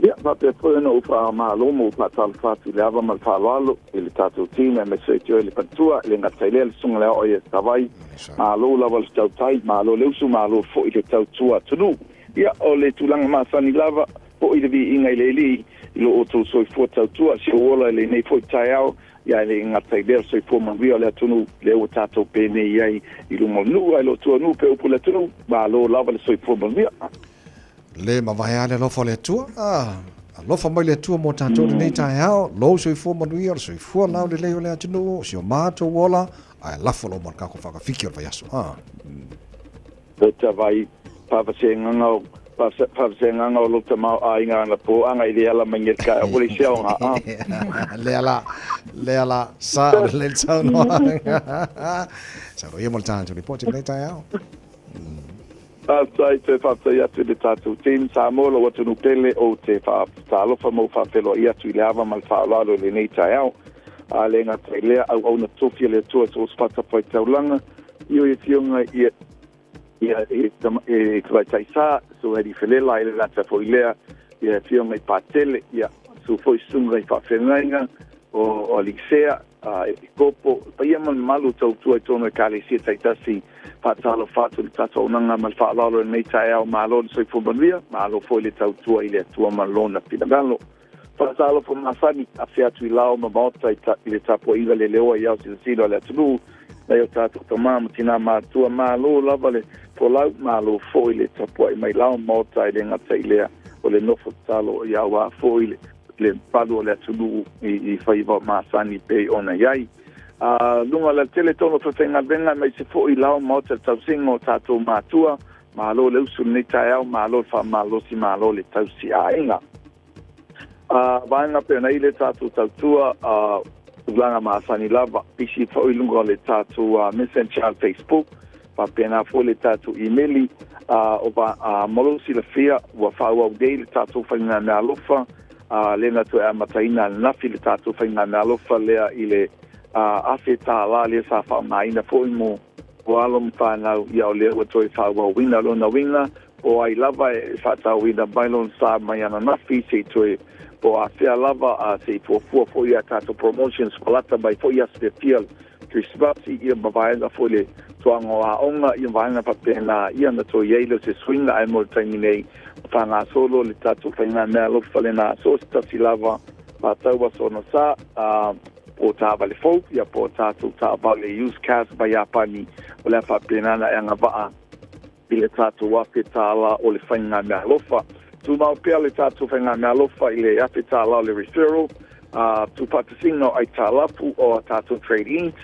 Ia, faapea foi ona ou faamalo ma ou faatalofa atu i le ava ma le faaaloalo i le tatou team aemaise ai le faletua, e le gata i lea le susuga i le Aoao ia Tavai. Malo lava le tautai, malo le usu, malo foi le tautua atunuu. Ia, o le tulaga masani lava, foi le viiga i le Alii i lo outou soifua tautua, si ou ola i lenei foi taeao, ia e le gata i lea le soifua manuia o le atunuu, lea ua tatou penei ai i luma o le nuu, ae lo tua nuu pe upu i le atunuu, malo lava le soifua manuia. Le mavae a le alofa o le Atua. Ah. Alofa mai le Atua mo tatou lenei taeao, lou soifua manuia, o le soifua laulelei o le atunuu, o si o matou ola, ae lafo lou malakako faakafiki o le vaiaso. Ah. Tavai faavasegaga o faavasegaga o lou tamaoaiga anapo aga i le ala mai le taeao ua leai se aoga a. Lea la, lea la, sa o le lelei saunoaga. Saunoa ia mo le tatou lipoti i lenei taeao. Faafetai toe faafetai atu i le tatou team Samoa lou atunuu pele ou te faatalofa ma ou faafeiloai atu i le ava ma le faaaloalo i lenei taeao. A le gata i lea, auauna tofi a le Atua i so o se fatafaitaulaga, i o i afioga i ia i i Tamaitai Sa, Su Eddie Felela i le gata foi lea, ia afioga i Patele, ia su foi susuga i faafeagaiga o, o Alisea, a Epikopo, le paia ma le mamalu o tautua i totonu o Ekalesia taitasi, faatalofa atu i le tatou auaunaga ma le faaaloalo i lenei taeao, malo le soifua manuia, malo foi le tautua i le Atua ma Lona finagalo. Faatalofa masani, afe atu i lao ma maota i, ta, i le tapuaiga le leoa i ao silasila o le atunuu, nai o tatou tamā ma tinā mātua, malo lava le folau, malo foi le tapuai mai lao ma maota e le gata i lea o le nofo tatalo ia aua foi le le palu o le atunuu i, i faiva masani pei ona i ai. A luga o le alatele tonu o faafaigaluega aemaise foi lao ma maota le tausiga o tatou matua, malo le usu i lenei taeao, malo le faamalosi, malo le tausi aiga. A vaega pei ona i le tatou tautua a tulaga masani lava, pisi foi i luga o le tatou Messenger Facebook, faapena foi le tatou imeli, a o va a mo lou silafia ua faaauau nei le tatou faiga meaalofa, a lea na toe amataina ananafi le tatou faiga meaalofa lea i le $1,000 lea sa faaaogaina foi mo o alo ma fanau, ia o lea ua toe faaauauina lona uiga, po o ai lava e faatauina mai lona sa mai ananafi se i toe po o afea lava a se i fuafua foi i a tatou promotions palata mai foi aso fiafia Kerisimasi ia ma vaega foi le toaga o aoga ia vaega faapena ia na toe i ai lea o se suiga ae mo le taimi nei ua faagasolo le tatou faigameaalofa lena so o se tasi lava faatau aso ona sa a po o taavale fou ia po o tatou taavale used cars mai Iapani o le a faapena ona e agavaa i le tatou $1,000 o le faigameaalofa. Tumau pea le tatou faigameaalofa i le $1,000 o le referral, a tuufaatasiga o aitalafu o a tatou trade-ins,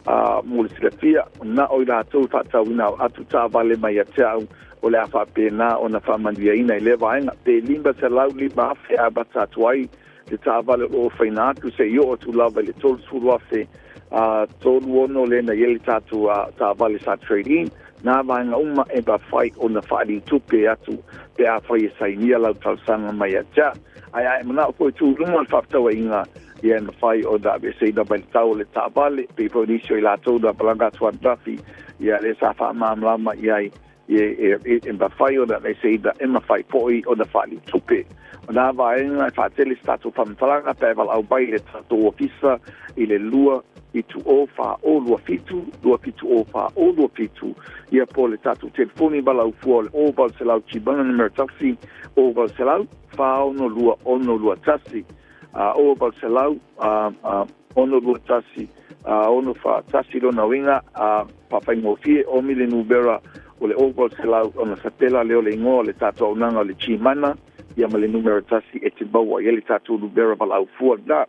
a mo le silafia, na o i latou e faatauina atu taavale mai ia te au, o le a faapena ona faamanuiaina i lea vaega. Pe $505,000 e amata atu ai le taavale o lo o ofaina atu seia oo atu lava i le $30,000 a 36 lea na i ai le tatou taavale sa trade-in. Nā vaega uma e mafai ona faaali tupe atu pe afai e sainia lau talosaga mai ia te au. Ae a e manao foi e tu i luma o le faafetauaiga, ia e mafai ona aveeseina mai le tau o le taavale, pei foi o nisi o i latou na malaga atu ananafi, ia lea sa faamalamalama i ai e mafai ona aveeseina, e mafai foi ona faaali tupe. O nā vaega e faatele se tatou faamatalaga pe a e valaau mai i le tatou ofisa i le 2 7 0 4 0 2 7 2 7 0 4 0 2 7, ia po o le tatou telefoni valaau fua o le 0 800 Gmail numera tasi 0 800 4 6 2 6 2 1 0 800 6 2 1 6 4 1 lona uiga faafaigofie omi le numera o le 0 800 ona sapela lea o le igoa o le tatou auaunaga o le Gmana ia ma le numera tasi e te maua i ai le tatou numera valaau fua lena.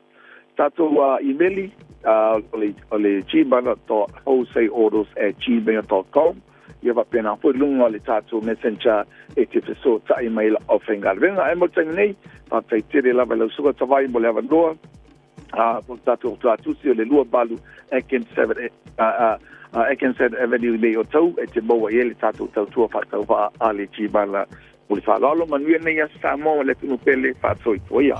Tatou imeli o le gmana.wholesaleautos@gmail.com ia faapena foi luga o le tatou messenger e te fesootai mai lau aufaigaluega. Ae mo le taimi nei, faafetai tele lava i lau susuga Tavai mo le avanoa mo le tatou tuatusi o le 28 Atkinson Avenue i nei o Tau e te maua i ai le tatou tautua faatauvaa a le Gmana. Mo le faaaloalo, manuia lenei aso Samoa ma le atunuu pele, faasoifua ia.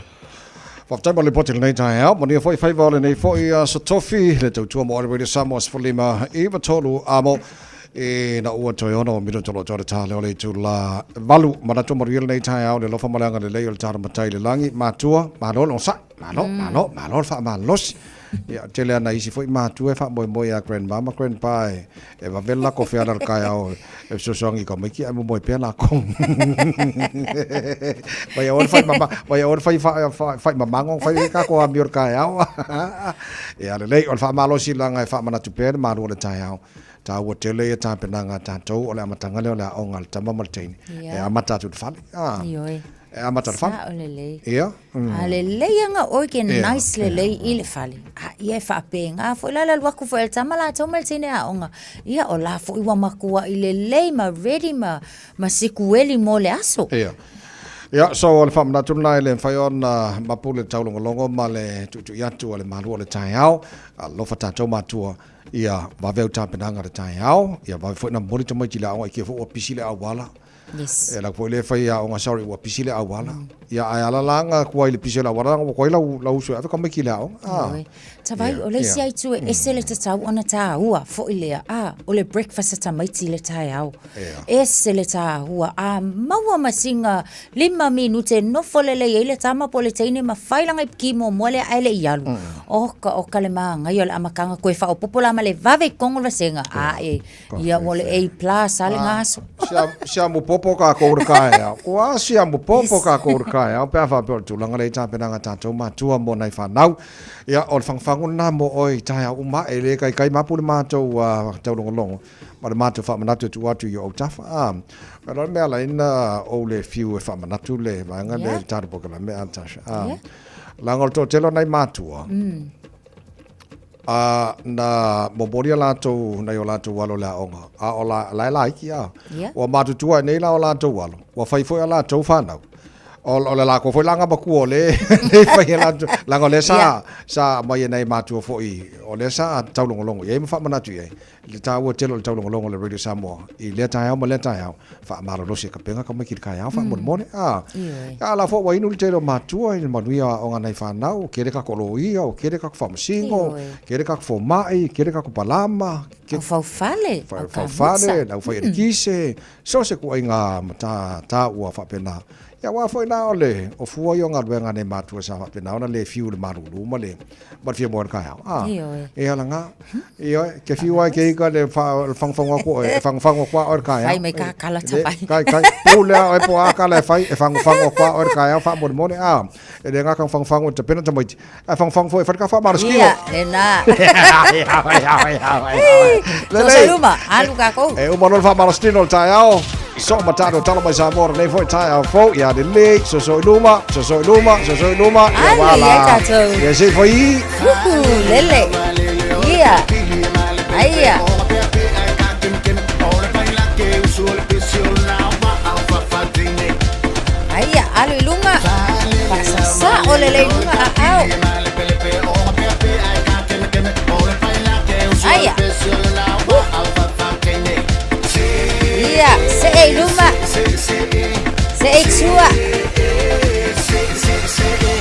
Faafetai mo le lipoti i lenei taeao. Manuia foi faiva o lenei foi aso tofi, le tautua mo All Radio Samoa 15 93 amo ina ua toe ono minuta o lo o toe le o le itula valu. Manatu manuia lenei taeao, le alofa ma le agalelei o le tatou Matai i le lagi. Matua, malo le onosai, malo, malo, malo le faamalosi. Ia, tele ana isi foi matua e faamoemoe ia grandma ma grandpa e, e vave le lako feala le taeao e fesoasoani i tamaiti ae momoe pea lakou. Mai aua le fai mama, mai aua le fai fai mamago fai ai tatou amio i le taeao. Ia lelei, o le faamalosi leaga e faamanatu pea le malu o le taeao. Taua tele ia tapenaga a tatou, o le amataga lea o le aoga a le tama ma le teine. E amata atu i le fale. Ah. Ioe. E amata le fale. Sa'o lelei. Ia. A lelei aga organize lelei i le fale. A ia e faapena foi la le alu atu foi a le tama latou ma le teine aoga. Ia o la foi ua matuai lelei ma ready ma ma sikueli mo le aso. Ia. Ia, so o le faamanatu lena e le mafai ona mapu le taulogologo ma le tuitui atu a le malu o le taeao. Alofa tatou matua, ia vave au tapenaga i le taeao, ia vave foi ona momoli tamaiti i le aoga i kea foi ua pisi le auala. Yes. E lau foi le fai aoga sorry ua pisi le auala. Ia ae ala la nga kua i le pisi o le auala ua koe lau lau uso e ave tamaiti i le aoga. Ah. Ioe. Tavai, o le isi aitu e ese le tatau ona tāua foi lea, a, o le breakfast a tamaiti i le taeao. Ese le tāua, a maua ma sina 5 minute e nofo lelei ai le tama po o le teine ma fai lana ipiki muamua lea ae le i alu. Oka, oka le mānaia o le amataga toe faaopoopo la ma le vave i totonu o le vasega. A e, Ia ua le A plus a le gaso. Siamu popo kākou i le kaeao. Ua siamu popo kākou i le kaeao pe a faapea o le tulaga lea i tapenaga a tatou matua mo nai fanau. Ia, o le fagufagu lena mo oe i taeao uma ae le kaikai mapu le matou taulogologo ma le matou faamanatu e tuu atu i ou autafa. A, o le mea ala ai na ou le fiu e faamanatu le vaega lea i le tatou polokalame a Natasha. A, leaga o le toatele o nai matua, A na momoli a latou nai o latou alo i le aoga, a o la, la e laiki, a. Yeah. Ua matutua ai nei la o latou alo, ua fai foi a latou fanau. O, o le lakou foi la matua o le, le fai e latou, leaga o lea sa, Yeah. sa aumai e nai matua foi, o lea sa taulogologo i ai ma faamanatu i ai. Le taua tele o le taulogologo o le Radio Samoa i lea taeao ma lea taeao, faamalolosi e kapega tamaiti i le taeao faamolemole. A, Ioe. a la foi ua inu le tele o matua i le manuia o aoga a nai fanau, tele tatou loia, o tele tatou faamasino, Ioe. tele tatou fomai, tele tatou palama, Au faufale, au faufale, kamutsa. le aufai eletise, so o se ituaiga matata ua faapena. Ia aua foi la o le o fua ia o galuega a nai matua sa faapena ona le fiu i le malulu ma le ma le fia moe i le taeao. A, Ioe. e ala nga. Ioe, ke fiu ai ke ika le fa le fangofango atu oe, e fangofango atu a oe i le taeao. Fai mai ka kala tawai. Kai, kai, pule a oe po o a kala e fai, e fangofango atu a oe i le taeao faamolemole. A, e le gata ona fangofango i le tapena tamaiti, ae fangofango foi e fai le ka faamalositino. Ia, lena. Lelei. So luma, alu kākou. E uma loa le faamalositino o le taeao. Soo ma tatou tala mai Samoa lenei foi taeao fou. Ia lelei, soso i luma, soso i luma, soso i luma. Ia Alu wala. i ai tatou. Ia se i fai. Uhu, lele. Ia. Aia. Aia, alu i luga. Faasasao lelei i luga aao. Aia. Ia, see i luma. See i tua.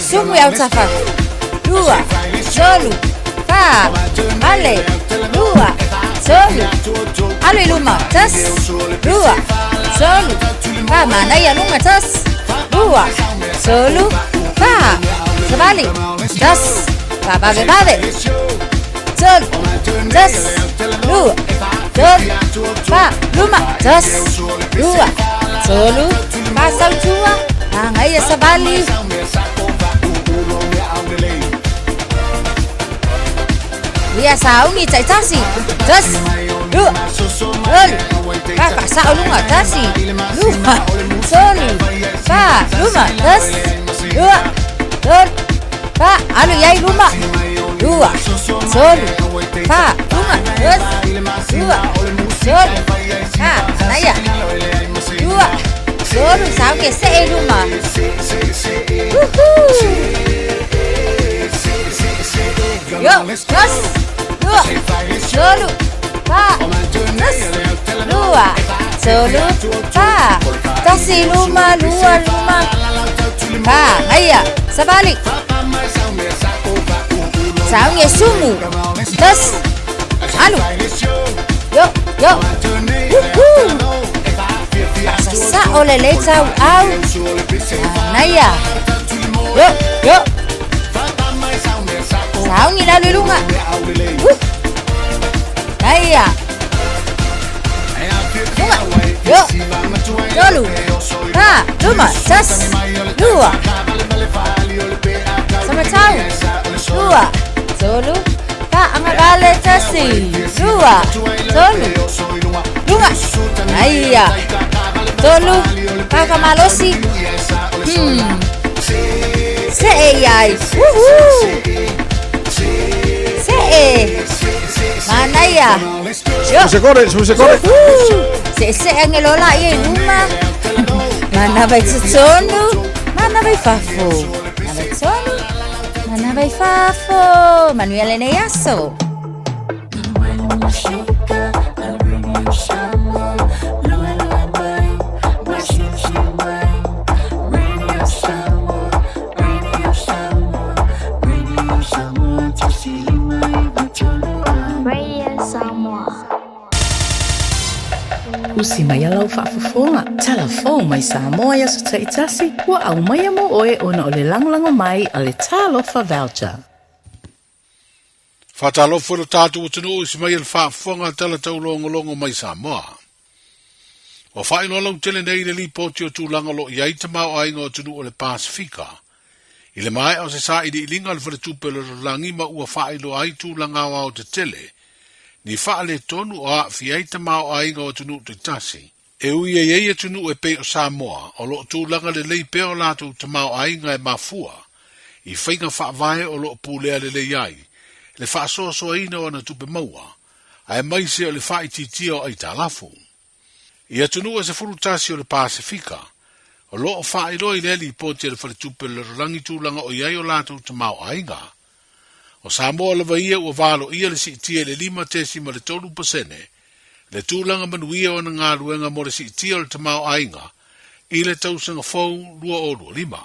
Sumu i autafa. Lua, tolu, fa, vale, lua, tolu. Alu i luma. Tasi, lua, tolu, fa. Manaia luga. Tasi, lua, tolu, fa. Savali. Tasi, fa, vave, vave. Tolu, tasi, lua, tolu, fa, luma, tasi, lua, tolu, fa, sautua, magaia savali. Ia sauni taitasi, tasi, lua, tolu, fa, faasao luga, tasi, lua, tolu, fa, luma, tasi, lua, tolu, fa, alu i ai luma, lua, tolu, fa, luga, tasi, lua, tolu, fa, manaia, lua, tolu, sauni e see i luma. Woohoo! Yo, tasi, lua, tolu, fa, tasi, lua, tolu, fa, tasi, luma, lua, luma, fa, aia, savali. Sauni e sumu, tasi, alu, yo, yo, woohoo! Faasasao lelei tauau, manaia, yo, yo. Sauni lalo i luga. Woo! Aia. Luga. Yo. Tolu. Fa. Luma. Tasi. Lua. Samatau. Lua. Tolu. Fa. Agavale. Tasi. Lua. Tolu. Luga. Aia. Tolu, faafamalosi. See i ai. Woohoo! See. Manaia. Yo. Sekore, sekore. Seesee age loa laia i luma. Manava i totonu, manava i fafo. Manava i totonu, manava i fafo. Manuia lenei aso. Radio Samoa. Usi mai a lau faafofoga, tala fou mai Samoa i aso taitasi, ua aumaia mo oe ona o le lagolago mai a le Talofa Voucher. Faatalofa i lo tatou atunuu i se mai e le faafofoga tala taulogologo mai Samoa. Ua faailoa lautele nei le lipoti o tulaga o lo o i ai tamaoaiga o atunuu o le Pasefika. I le maea o se sailiiliga a le Faletupe o le Lalolagi ma ua faailoa ai tulaga aoao tetele, ni faaletonu o aafia ai tamaoaiga o atunuu taitasi. E ui e i ai atunuu e pei o Samoa o lo o tulaga lelei pea o latou tamaoaiga e mafua i faiga faavae o lo o pulea lelei ai le faasoasoaina o ana tupe maua, aemaise o le faaitiitia o aitalafu. I atunuu e 11 o le Pasefika, o lo o faailoa i lea lipoti a le Faletupe o le Lalolagi tulaga o i ai o latou tamaoaiga. O Samoa lava ia ua valoia le siitia i le 5.3 pasene le tulaga manuia o ana galuega mo le siitia o le tamaoaiga i le tausaga fou 2025.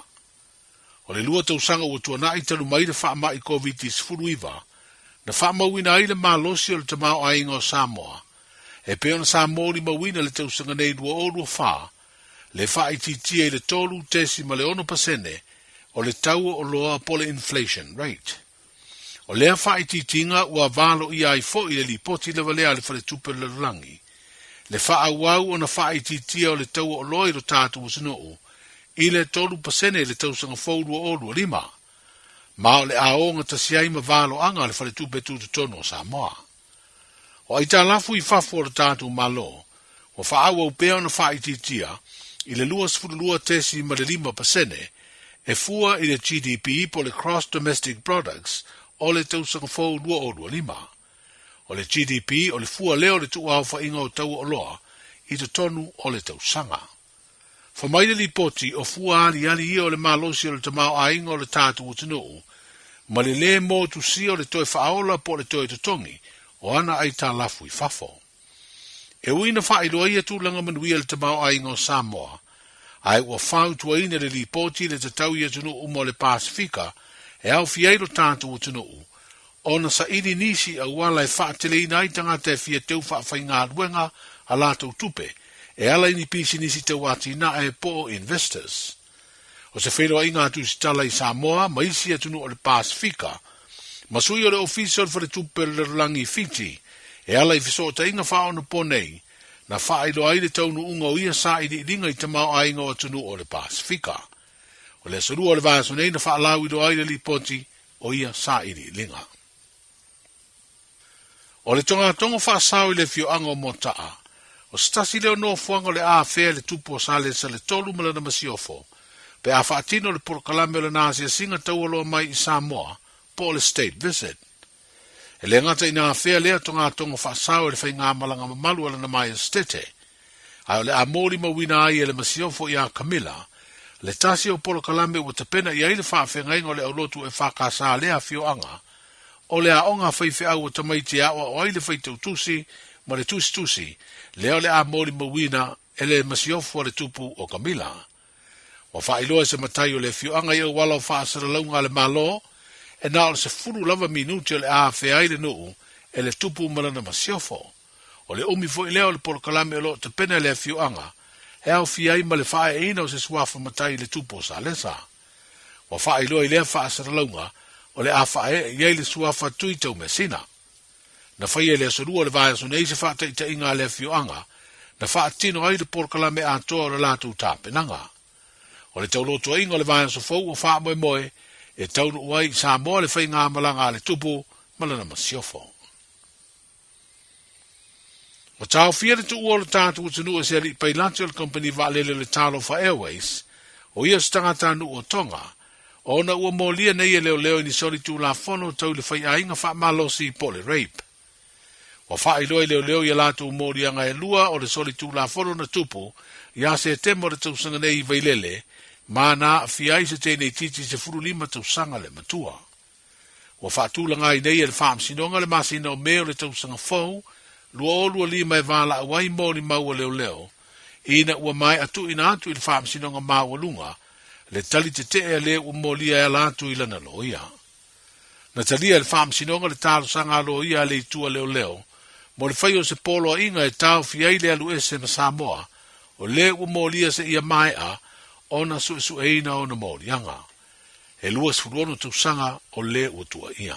O le lua tausaga ua tuanai talu mai le faamai Koviti-19, na faamauina ai le malosi o le tamaoaiga o Samoa, e pei ona sa molimauina le tausaga nei 2024, le faaitiitia i le 3.6 pasene o le tau o oloa po o le inflation rate. O lea faaitiitiga ua valoia ai foi le lipoti lava lea a le Faletupe o le Lalolagi, le faaauau ona faaitiitia o le tau o oloa i lo tatou atunuu i le 3% i le tausaga fou 2025, ma o le a ogatasi ai ma valoaga a le Faletupe Tutotonu o Samoa. O aitalafu i fafo o le tatou Malo, ua faaauau pea ona faaitiitia i le 22.5% e fua i le GDP po o le Gross Domestic Products o le tausaga fou 2025. O le GDP o le fua lea o le tuuaofaiga o tau o oloa i totonu o le tausaga. Fai mai le lipoti, o fua aliali ia o le malosi o le tamaoaiga o le tatou atunuu, ma le lē motusia o le toe faaola po o le toe totogi o ana aitalafu i fafo. E ui ina faailoa ia tulaga manuia i le tamaoaiga o Samoa, ae ua fautuaina le lipoti le tatau i atunuu uma o le Pasefika e aofia ai lo tatou atunuu, ona saili nisi auala e faateleina ai tagata e fia teu faafaigaluega a latou tupe e ala i ni pisinisi tau atinae po o investors. O se feiloaiga a Tusitala i Samoa ma isi atunuu o le Pasefika, ma sui o le Ofisa o le Faletupe o le Lalolagi i Fiti, e ala i fesootaiga faaonapo nei, na faailoa ai le taunuuga o ia sailiiliga i tamaoaiga o atunuu o le Pasefika. O le aso Lua o le vaiaso nei na faalauiloa ai le lipoti o ia sailiiliga. O le togatogo faasao i le afioaga o Moata'a, o se tasi lea o nofoaga o le a afea e le tupu o Salesa le tolu ma lana masiofo, pe a faatino le polokalame o lana asiasiga taualoa mai i Samoa, po o le State Visit. E le gata ina afea lea togatogo faasao e le faigamalaga mamalu a Lana Maiesetete, ae o le a molimauina ai e le masiofo iā Camilla le tasi o polokalame ua tapena i ai le faafeagaiga o le aulotu EFKS lea afioaga, o le aoga a faifeau a tamaiti e aoao ai le faitau tusi ma le tusitusi, lea o le a molimauina e le masiofo a le tupu o Camilla. Ua faailoa e se matai o le afioaga i auala o faasalalauga a le Malo, e na o le 10 lava minute o le a afea ai le nuu e le tupu ma lana masiofo. O le umi foi lea o le polokalame o lo o tapena e le afioaga e aofia ai ma le faaeeina o se suafa matai i le tupu o Salesa. Ua faailoa i lea faasalalauga o le a faaee i ai le suafa Tui Taumeasina. Na faia i le aso Lua o le vaiaso nei se faataitaiga a le afioaga na faatino ai le polokalame atoa o le latou tapenaga. O le taulotoaiga o le vaiaso fou ua faamoemoe e taunuu ai i Samoa le faigamalaga a le tupu ma lana masiofo. Ua taofia le tuua o le tatou atunuu e se alii pailate o le kamupani vaalele o le Talofa Airways, o ia o se tagatanuu o Tonga, ona ua molia nei e leoleo i ni soli tulafono tau i le faiaiga faamalosi po o le rape. Ua faailoa i leoleo i a latou moliaga e lua o le soli tulafono na tupu ia Setema o le tausaga nei i Vailele, ma na aafia ai se teine itiiti 15 tausaga le matua. Ua faatulaga ai nei e le Faamasinoga le masina o Me o le tausaga fou 2025 e valaau ai molimau a leoleo ina ua maea tuuina atu i le Faamasinoga Maualuga le tali tetee a le ua molia e ala atu i lana loia. Na talia e le Faamasinoga le talosaga a loia a le itu a leoleo mo le fai o se poloaiga e taofi ai le alu ese ma Samoa o le ua molia seia maea ona suesueina ona moliaga. E 26 tausaga o le ua tuuaia.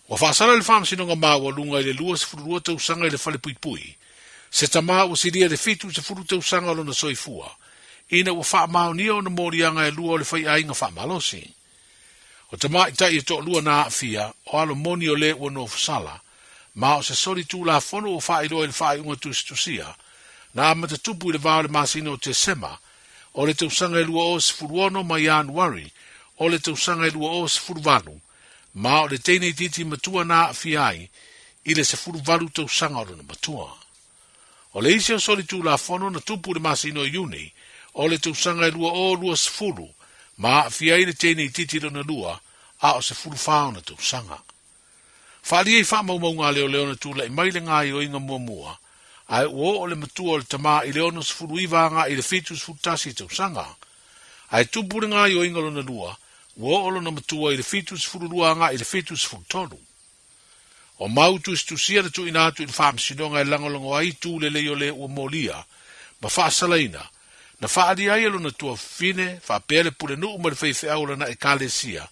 Ua faasala le Faamasinoga Maualuga i le 22 tausaga i le falepuipui, se tama ua silia le 70 tausaga o lona soifua, ina ua faamaonia ona moliaga e lua o le faiaiga faamalosi. O tamaitai e toalua na aafia, o alo moni o le ua nofosala, ma o se soli tulafono ua faailoa i le faaiuga tusitusia, na amata tupu i le va o le masina o Tesema o le tausaga e 2016 ma Ianuari o le tausaga e 2018, ma o le teine itiiti matua na aafia ai i le 18 tausaga o lona matua. O le isi o soli tulafono na tupu i le masina o Iuni o le tausaga e 2020 ma aafia ai le teine itiiti lona lua a o 14 ona tausaga. Faaalia i faamaumauga a leoleo na tulai mai le gaoioiga muamua, ae ua oo le matua o le tama i le 69 agai i le 71 tausaga. Ae tupu le gaoioiga lona lua, ua oo lona matua i le 72 agai i le 73. O mau tusitusia na tuuina atu i le Faamasinoga e lagolago ai itu lelei o le ua molia ma faasalaina, na faaalia ai e lona tuafafine, faapea le pulenuu ma le faifeau o lana Ekalesia,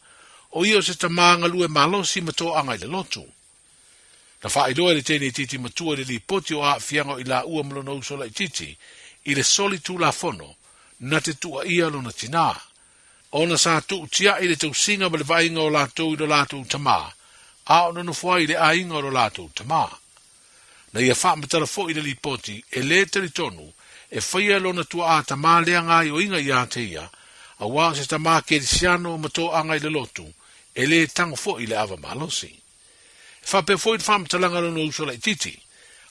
o ia o se tama galue malosi ma toaga i le lotu. Na faailoa e le teine itiiti matua i le lipoti o aafiaga o i laua ma lona uso laitiiti i le soli tulafono na te tuuaia lona tinā, ona sa tuu tiaʻi le tausiga ma le vaaiga o latou i lo latou tamā, a o nonofo ai i le aiga o lo latou tamā. Na ia faamatala foi le lipoti, e lē talitonu e faia e lona tuaʻā tamā lea gaoioiga iā te ia, auā o se tamā kerisiano ma toaga i le lotu, e lē tago foi i le ava malosi. E faapea foi le faamatalaga a lona uso laitiiti,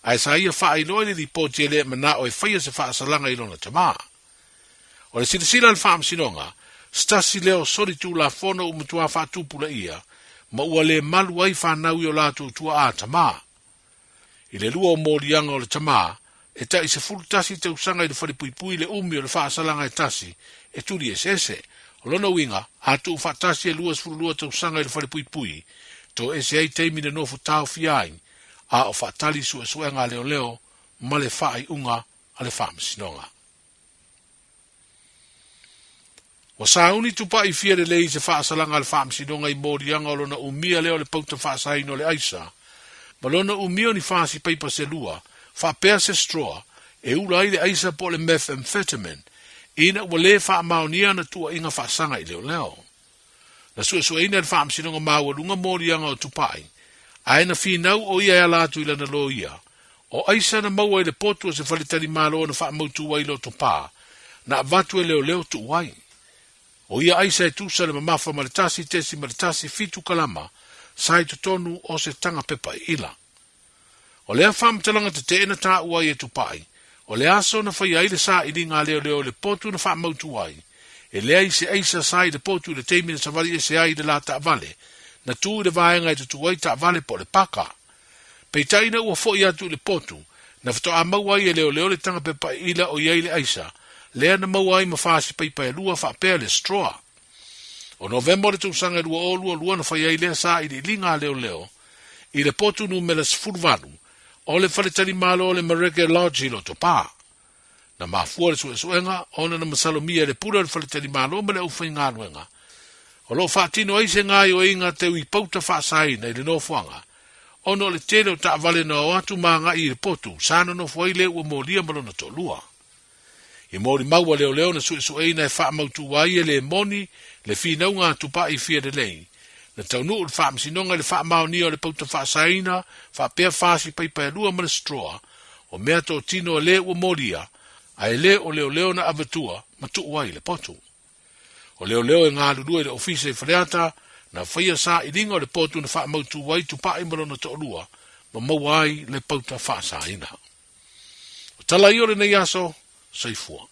ae sa ia faailoa i le lipoti e lē manao e faia se faasalaga i lona tamā. O le silasila a le Faamasinoga, se tasi lea o soli tulafono ua matua faatupulaia ma ua le malu ai fanau i o latou tuaa tamā. I le lua o moliaga o le tamā, e tai 11 tausaga i le falepuipui le umi o le faasalaga e tasi e tuli eseese. O lona uiga, a tuu faatasi e 22 tausaga i le falepuipui, toese ai taimi na nofo taofia ai, a o faatali suesuega a leoleo ma le faaiuga a le Faamasinoga. Ua sauni tupaʻi fia lelei i se faasalaga a le Faamasinoga i moliaga o lona umia lea o le pauta faasaina o le aisa, ma lona umia o ni fasi paipa se lua, faapea se straw, e ula ai le aisa po o le methamphetamine, ina ua lē faamaonia ana tuuaiga faasaga i leoleo. Na suesueina e le Faamasinoga Maualuga moliaga o Tupai, ae na finau ʻo ia e ala atu i lana loia, o aisa na maua i le potu o se faletalimalo na faamautu ai Lotopā, na avatu e leoleo tuu ai. ʻO ia aisa e tusa le mamafa ma le 1.17 kalama sa i totonu o se taga pepa iʻila. O lea faamatalaga tetee na taua ai e Tupai, o le aso na faia ai le sailiga a leoleo i le potu na faamautu ai, e leai se aisa sa i le potu i le taimi na savali ese ai i le la taavale, na tu i le vaega e tutū ai taavale po o le paka. Peitai ina ua foi atu i le potu, na faatoa maua ai e leoleo le taga pepa iila o i ai le aisa, lea na maua ai ma fasi paipa e lua faapea le straw. O Novema o le tausaga e 2022 na fai ai lea sailiiliga a leoleo i le potu numera 18 o le faletalimalo o le Mareke Lodge i Lotopā. Na mafua le suesuega ona na masalomia e le pule o le faletalimalo ma le aufaigaluega o lo o faatino ai se gaoioiga teu i pauta faasaina i le nofoaga ona o le tele o taavale na o atu ma agai i le potu sa nonofo ai le ua molia ma lona toalua. I molimau a leoleo na suesueina e faamautū ai e le moni le finauga a Tupai fia lelei. Na taunuu le Faamasinoga i le faamaonia o le pauta faasaina faapea fasi paipa e lua ma le straw, o mea totino e le ua molia, a e le o leoleo na avatua ma tuu ai le potu. O leoleo e galulue i le ofisa i Faleata, na faia sailiga o le potu na faamautu ai Tupai ma lona toalua ma maua ai le pauta faasaina. O tala ia o lenei aso, soifua.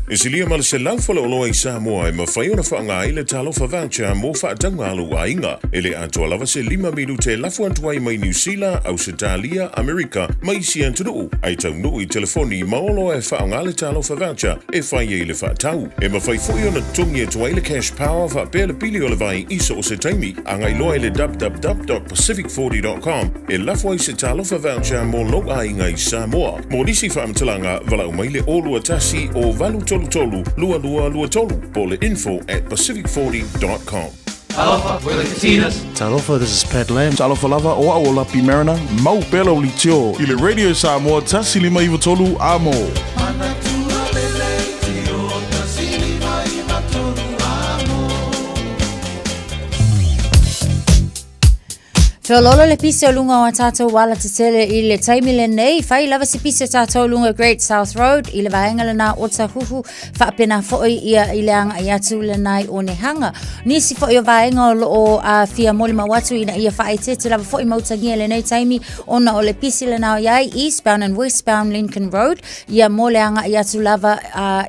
E silia ma le 100 faleoloa i Samoa e mafai ona faaaoga ai le Talofa Voucher mo faatauga a lou aiga. E le atoa lava se lima minute e lafo atu ai mai Niu Sila, Ausetalia, Amerika ma isi atunuu, ae taunuu i telefoni ma oloa e faaaoga le Talofa Voucher e fai ai le faatau. E mafai foi ona totogi atu ai le Cash Power faapea le pili o le vai i so o se taimi. Agai loa i le www.pacific40.com e lafo ai se Talofa Voucher mo lou aiga i Samoa. Mo nisi faamatalaga, valaau mai le 021 o 833 2223 po o le info at pacific40.com. Talofa, we're the Katinas. Talofa, this is Pat Lam. Talofa lava, o au o Lapi Mariner, mau pea lau leitio i le Radio Samoa 1593 Amo. Feoloolo le pisi o luga o a tātou ala tetele i le taimi lenei. Fai lava se pisi o tātou lunga Great South Road i le vaenga lena o Tahuhu faapena foi ia i le agaʻi atu lena i Onehanga. Nisi foi o vaenga o loo fia molimau atu ina ia faaeteete lava foi ma utagia lenei taimi ona o le pisi lena o iai Eastbound and Westbound Lincoln Road ia mo le agaʻi atu lava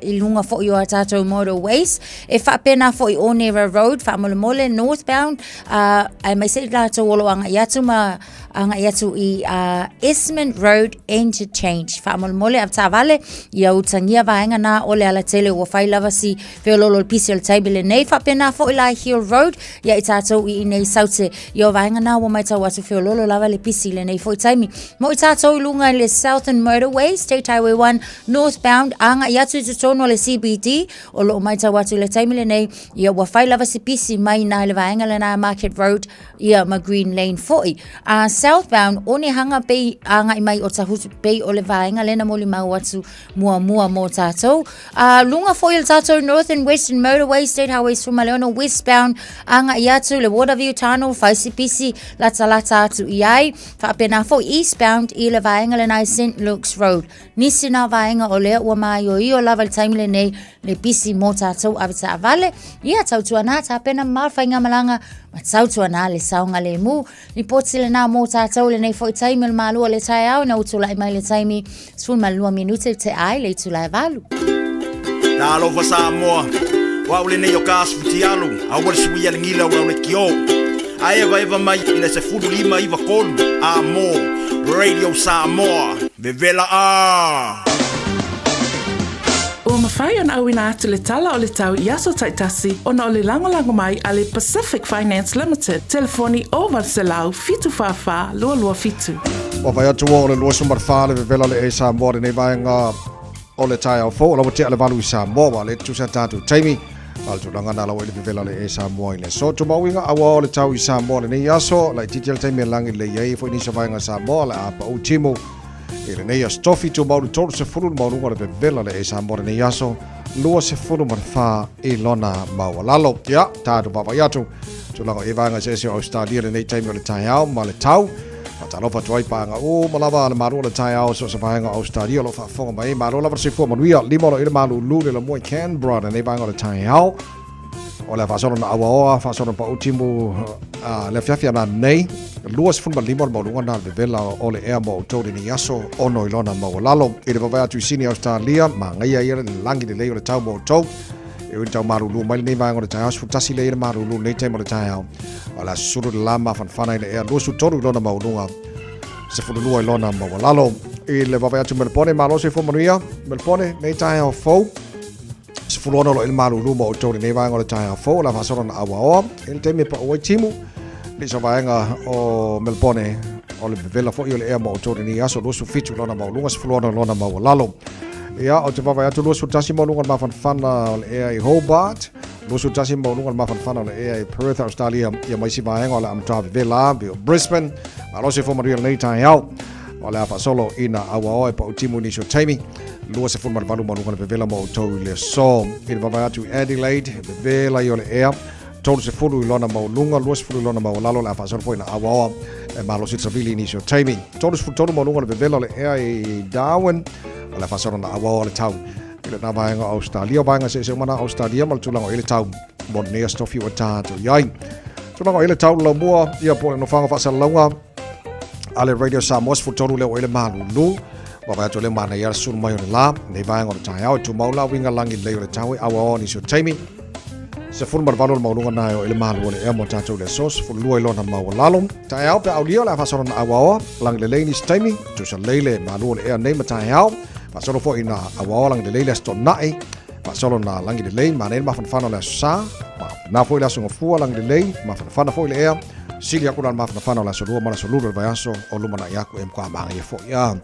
i luga foi o a tātou motorways. E faapena foi Onera Road faamolemole Northbound uh, aemaise i latou o lo o agai atu ma agai atu i uh, Esmond Road Interchange. Faamolemole avetaavale ia utagia vaega na o le alatele ua fai lava si feoloolo o le pisi o le taimi lenei. Faapena foi la Hill Road ia i tatou i inei Saute. Ia o vaega na ua matau atu feoloolo lava le pisi i lenei foi taimi. Mo i tatou i luga i le Southern Motorway, State Highway 1 Northbound, agai atu i totonu o le CBD, o lo o matau atu i le taimi lenei, Ia ua fai lava se pisi mai nā le vaenga lena Market Road ia ma Green Lane foi. A southbound o Onehanga pei agai mai o Tahutu pei o le vaenga lena molimau atu muamua mo tātou. A lunga foi o le tātou Northern Western Motorway State Highway 16 westbound agai atu le Waterview Tunnel fai se pisi latalata atu i ai. Faapena foi eastbound i le vaenga lena i St Luke's Road. Nisi nā vaenga o lea ua māioio lava i le taimi lenei le pisi mō tātou avetaavale. Ia, tautuanā tapena ma faigamalaga ma tautuanā le saogalemu. Lipoti lenā mō tātou lenei foi taimi o le malua o le taeao ina ua tulai mai le taimi 12 minute te ai le itula e valu. Talofa Samoa, o au lenei o ka asu fitialu, aua le suia le gila o le kio. A evaeva mai i le 1593 a mo Radio Samoa, vevela a! Ua mafai ona auina atu le tala o le tau i aso taitasi ona o le lagolago mai a le Pacific Finance Limited, telefoni 0800 744 227. Ua fai atu o le 24 le vevela le e Samoa lenei vaega o le taeao fou, o la ua tea le valu i Samoa, ua le tusa tātou taimi. A le tulaga na laua i le vevela le e Samoa i le aso. Tumauiga aua o le tau i Samoa lenei aso, laitiiti le taimi e lagi lelei ai foi nisi o vaega Samoa, le a pau timu. I lenei aso tofi tumau le 30 le maualuga o le vevela le e Samoa lenei aso 24 i lona maualalo. Ia, tātou vaavaai atu tulaga o e vaega eseese o Australia lenei taimi o le taeao ma le tau. Faatalofa atu ai paaga uma lava a le Malo o le taeao so o se vaega o Australia o lo o faafofoga mai. Malo lava le soifua manuia. Lima o lo o i le malūlū le lamua i Canberra lenei vaega o le taeao. O le a faasolo na auaoa, faasolo na pau timu le afiafi ana nei. 25 o le maualuga na le vevela o le ea mo outou lenei aso, ono i lona maualalo. I le vaavaai atu i Sini Australia, magaia ia le lagi lelei o le tau mo outou. E ui tau malūlū mai lenei vaega o le taeao, 11 lea i le malūlū lenei taimi o le taeao. O le a susulu le la mafanafana i le ea 23 i lona maualuga, 12 i lona maualalo. I le vaavaai atu Melepone, malo soifua manuia. Melepone, nei taeao fou. 16 o lo o i le malūlū mo outou lenei vaega o le taeao fou, o le a faasolo na auaoa. I le taimi e pau ai timu, nisi o vaega o Melepone, o le vevela foi o le ea mo outou lenei aso, 27 lona maualuga, 16 lona maualalo. Ia, ou te vaavaai atu 21 maualuga le mafanafana o le ea i Hobart, 21 maualuga le mafanafana o le ea i Perth, Australia, ia ma isi vaega o le a matua vevela, pei o Brisbane, malo soifua manuia lenei taeao. O le a faasolo ina auaoa e pau timu i nisi o taimi. 28 maualuga le vevela mo outou i le aso. I le vaavaai atu i Adelaide, vevela i o le ea. 30 i lona maualuga, 20 i lona maualalo o le a faasolo foi ina auaoa e malosi le savili i nisi o taimi. 33 maualuga o le vevela o le ea i Darwin, o le a faasolo ina auaoa le tau i lena vaega o Ausetalia. O vaega eseese uma na o Ausetalia ma le tulaga o i ai le tau mo lenei aso tofi ua tatou i ai. Tulaga o i ai le tau laumua, ia po o le nofoaga faasalalauga a le Radio Samoa 13 lea ua i le malulu. Vaavaai atu lea manaia le sulu mai o le la, nei vaega o le taeao e tumau la uiga lagi lelei o le tau e auaoa nisi o taimi. 18 le maualuga na e o i le malu o le ea mo tatou le aso, 12 i lona maualalo. Taeao pe aulia o le a faasolo na auaoa, lagi lelei nisi taimi, tusa lelei le malu o le ea nei ma taeao. Faasolo foi na auaoa lagi lelei le aso Toonai, faasolo na lagi lelei, manaia le mafanafana o le aso Sa, na foi le aso Gafua lagi lelei, mafanafana foi le ea. Sili aku la le mafanafana o le aso Lua ma le aso Lulu o le vaiaso o lumanai aku e matua māngaia foi. Ah,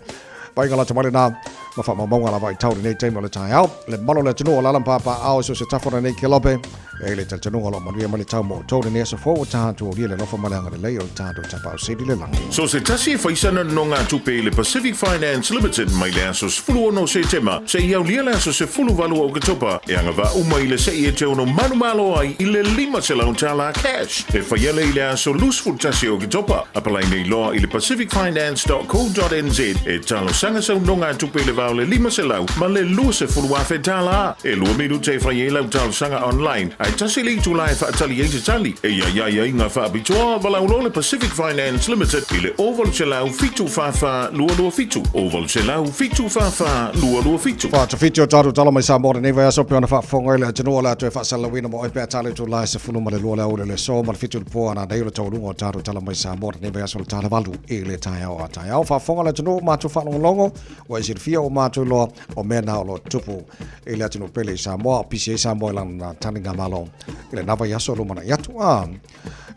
Vaiga lata mai lena ma faamaumauga lava i tau lenei taimi o le taeao. Le mamalu o le atunuu o alaala ma papaaao i so o se tafa o lenei kelope. E i le talitonuga o lo o manuia mai le tau mo outou lenei aso fou ua tatou aulia le alofa ma le agalelei o le tatou Tapaau Sili i le lagi. So se tasi e faisana nonogatupe i le Pacific Finance Limited mai le aso 16 o Setema seia aulia le aso 18 o Oketopa e agavaa uma i le se'i e te ono manumalo ai i le $500 cash e faia lea i le aso 21 o Oketopa. Apalai nei loa i le pacificfinance.co.nz e talosaga sau nogatupe i le va o le 500 ma le 20,000 tala. E lua minute e fai ai lau talosaga online, ae tasi le itula e faatali ai se tali. E iai ai aiga faapitoa, valaau loa le Pacific Finance Limited i le 0800 744 227, 0800 744 227. Faatafiti o tatou tala mai Samoa lenei vaiaso pei ona faafofoga ai le atunuu o le a toe faasalalauina mo oe pe a tala itula e 12 le aoauli o le aso ma le 7 i le po a nanei o le taualuga o tatou tala mai Samoa lenei vaiaso o le tala 8 i le taeao a taeao. Faafofoga le atunuu matou faalogologo ua e silafia ua matou iloa o mea na o lo o tupu i le atunuu pele i Samoa o pisi ai Samoa i lana taligamalo i lena vaiaso o lumanai atu. Ah.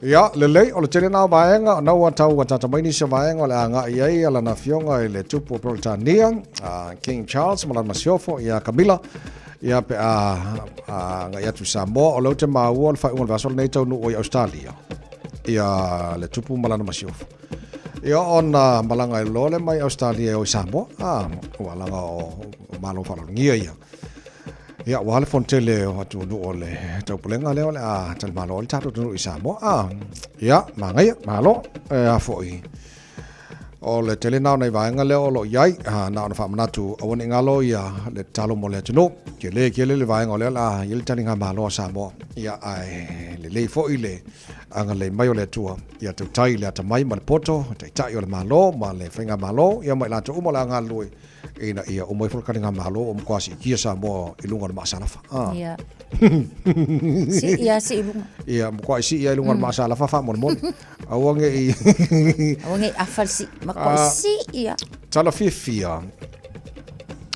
Ia, lelei, o le tele na o vaega, o na ua tau ua tata mai nisi o vaega o le a agai ai a lana afioga i le tupu o Peretania, a King Charles ma lana masiofo, ia Camilla, ia pe a agai atu i Samoa, o lea ou te maua o le faaiuga o le vaiaso lenei taunuu ai i Australia, ia le tupu ma lana masiofo. Ia ona malaga ai loa lea mai Australia e o i Samoa, a, ua laga o Malo Faaaloalogia ia. Ia, ua le fonotele o atunuu o le taupulega lea o le a talimalo ai le tatou atunuu i Samoa. Ah, ia, manaia, malo, e a foi. O le tele na o nai vaega lea o lo o i ai, ah, na ona faamanatu aua ne i galo ia le tatalo mo le atunuu. Tele tele le vaega o lea o le a i ai le taligamalo a Samoa. Ia, ae lelei foi le agalelei mai o le Atua ia tautai i le atamai ma le poto, taitai o le Malo ma le Faigamalo, ia ma i latou uma o le a galulue ina ia uma ifo le taligamalo ua matua siitia Samoa i luga o le maasalafa. Ah. Ia. Si ia si i luga. Ia, matua sii ia i luga o le maasalafa faamolemole. Aua ne i Aua ne i afa le sii. Matua Ah. sii ia. Tala fiafia.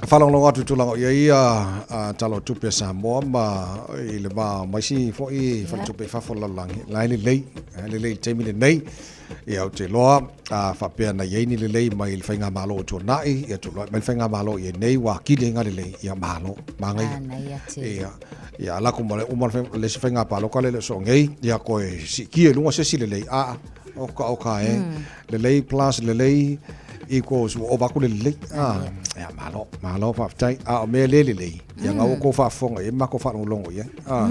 Faalogologo atu i tulaga o i ai ia tala o tupe a Samoa ma i le va o ma isi foi faletupe i fafo o le lalolagi. La e lelei, la e lelei i le taimi lenei. Ia ou te iloa a faapea na i ai ni lelei mai le faigamalo ua tuanai, ia tulai mai le faigamalo i ai nei ua atili ai ngā lelei, ia malo, manaia. Manaia tele. Ia, ia ala atu ma le uma le isi faiga palota lea e le o soo nei, ia toe siitia i luga se isi lelei, a, oka oka e, lelei plus lelei equals ua ova atu le lelei. A, ia malo, malo faafetai. A o mea le lelei, ia ngā ua tou faafofoga i ai ma matou faalogologo i ai. A.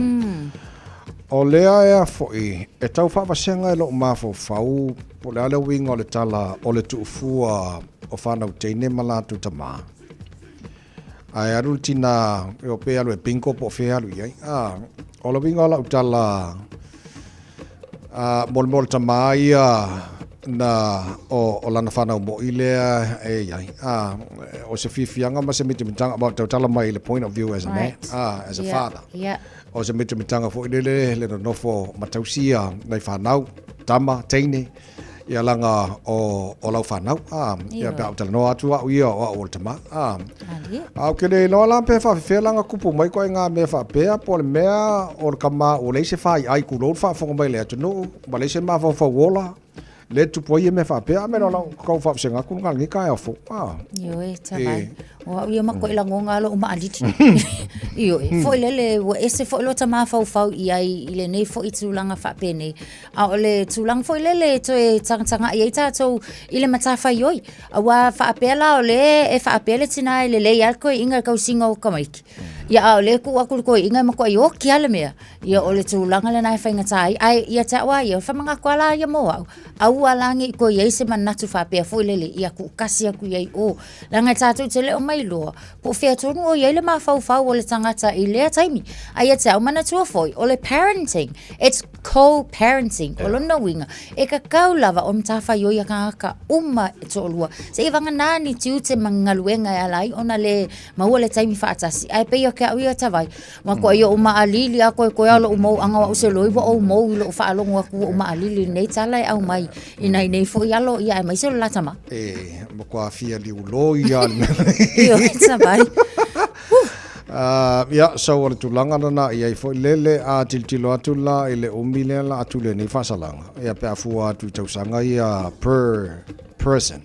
O lea ea foi e tau faavasega e lou mafaufau po o le a le uiga o le tala o le tuufua o fanau teine ma latou tamā. Ae alu le tinā e o pe alu e bingo po o fea e alu i ai. A, o le uiga o lau tala a, mo le mea o le tamā ia na o, o lana fanau mo'i lea e i ai. A, o se fiafiaga ma se mitamitaga, ma tautala mai i le point of view as a man, a, as a father. Yeah. O se mitamitaga foi lele le nonofo ma tausi ia nai fanau, tama, teine, ia laga o, o lau fanau. A, ia pe a ou talanoa atu au ia o au o le tama. A, a ou te le iloa la pe faafefea laga tupu mai ituaiga mea faapea po o le mea o le tama ua leai se faiai tulou le faafofoga mai le atunuu, ma leai se mafaufau ola. Le tupu ai ia mea faapea, a mea la kau faavasega atu lena i lenei taeao fou. Ah. Ioe, tavai. O au ia makuai lagoga lou maalili. Ioe, foi lele ua ese foi lota mafaufau i ai i lenei foi tulaga faapenei. A o le tulaga foi lele e toe tagatagai ai tatou i le matafaioi. Aua faapea la o lea e faapea le tina e lelei lava le toeaina i le tausiga o tamaiti. Ia, a o lea e tuu atu le toeaina e matuai oti lava le mea. Ia, o le tulaga lena e faigata ai. Ae ia te au lava ia, o le faamanatu lava la ia mo au, aua la ne i toe i ai se manatu faapea foi lele, ia tuutasi atu i ai i o. Leaga e tatou te le o mailoa po o fea tonu o i ai le mafaufau o le tagata i lea taimi. Ae ia te au, manatua foi, o le parenting, it's co-parenting. O lona uiga, e tatau lava o matafaioi a tagata uma e toalua. Seiavagana ni tiute ma galuega e ala ai ona le maua le taimi faatasi. Ae pei o ke au ia Tavai, matuai oʻu maʻalili a koekoe a loʻu mou ʻana o aʻu se loi ua ou mou i loʻu faalogo atu ua ou maʻalili i lenei tala e aumai i nai nei foi alo ia aemaise o le la tama. E matua fia liuloi lava le mea. Ioe Tavai. Ia, so o le tulaga lena i ai foi lele, a tilotilo atu la i le umi lea la atu lenei faasalaga, ia pe a fua atu i tausaga ia per person.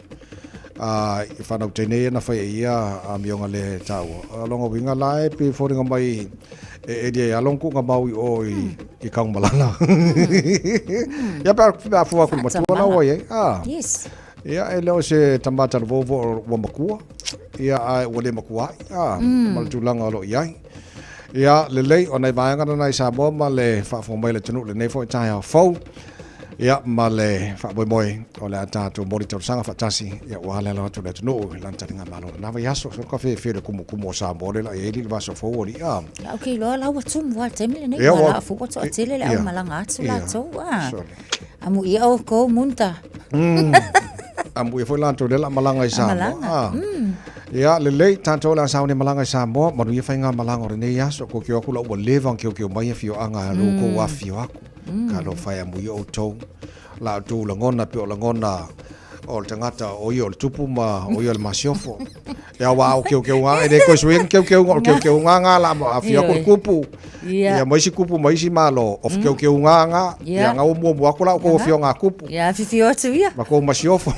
A i whanau tēnei e na whai e ia a mionga le tāua. A longa winga la e pe fōringa mai e e ria i along ku ngā maui o i, i kaung malana. Ia pe a fua ku matua la wai e. Ah. Yes. Ia e leo se tamata le vovo ua makua. Ia a ua le makua ai. Ah, ma le tulaga o lo o i ai. Ia, lelei, o nai vaega na i Samoa ma le faafofoga mai le atunuu lenei foi taeao fou. Ia, ma le faamoemoe o le a tatou moli talosaga faatasi, ia ua ale alo atu le atunuu i lana taligamalo lena vaiaso. So ka fefe le kumukumu o Samoa le la i ai le vaiaso fou o li'a. Ia, ou te iloa la ua tumu lava i le taimi lenei, ua la fou ua toatele le aumalaga atu latou. Amuia outou Munta. Amuia foi latou lea la malaga i Samoa. Ah. Ia, lelei, tatou le a sauni malaga i Samoa, manuia faigamalaga o lenei aso, ko kio aku la ua leva ona kiokio mai afioaga a lo outou afifio aku. Ka alofa e amuia outou. La outou lagona pe o lagona o le tagata o ia o le tupu ma o ia o le masiofo. Ia aua o keukeuga e le koe suia ni keukeuga o le keukeuga nga la ma afio aku le kupu. Ia ma isi kupu ma isi malo o keukeuga nga ia nga ua muamua aku la o kou afioga a kupu. Ia afifio atu ia. Ma kou masiofo.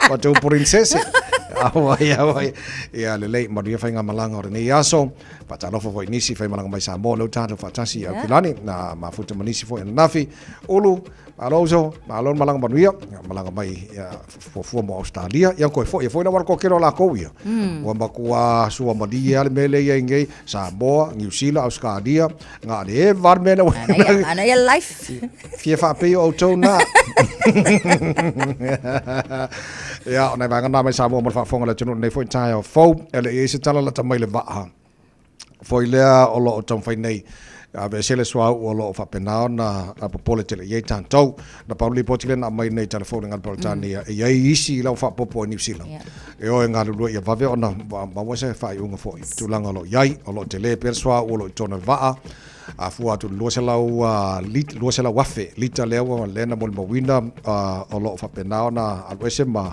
Ma tou princese. Auai auai. Ia lelei manuia faigamalaga o lenei aso. Faatalofa foi i nisi faimalaga mai Samoa lea ua tatou faatasi i Aukilani na mafuta ma nisi foi ananafi. Ulu Malo uso, malo le malaga manuia, malaga mai ia, fuafua mo Australia, ia koe foi, foi la wala kokelo la kou ia. Ua matua sua malie ale mele ia ingei, Samoa, New Zealand, Australia, ngā le e var mele. Ana ia life. Fia whaapei o outou nā. Ia, o nai vaega nā mai Samoa mo le faafofoga le atunuu lenei foi taeao fou, e le i ai se tala lata mai le vaa. Foi lea o lo o taumafai nei aveese le suauu o lo o faapena ona popole tele i ai tatou. Na pau le lipoti lea na aumai nei i tala fou i le galu Peretania, e i ai isi i lau faapopo i Niu Sila e o e galulue ia vave ona maua se faaiuga foi i tulaga o lo o i ai. O lo o tele pea le suauu o lo o i totonu o le vaa, a fua atu i le 200,000 lita lea ua lea na molimauina o lo o faapena ona aluese ma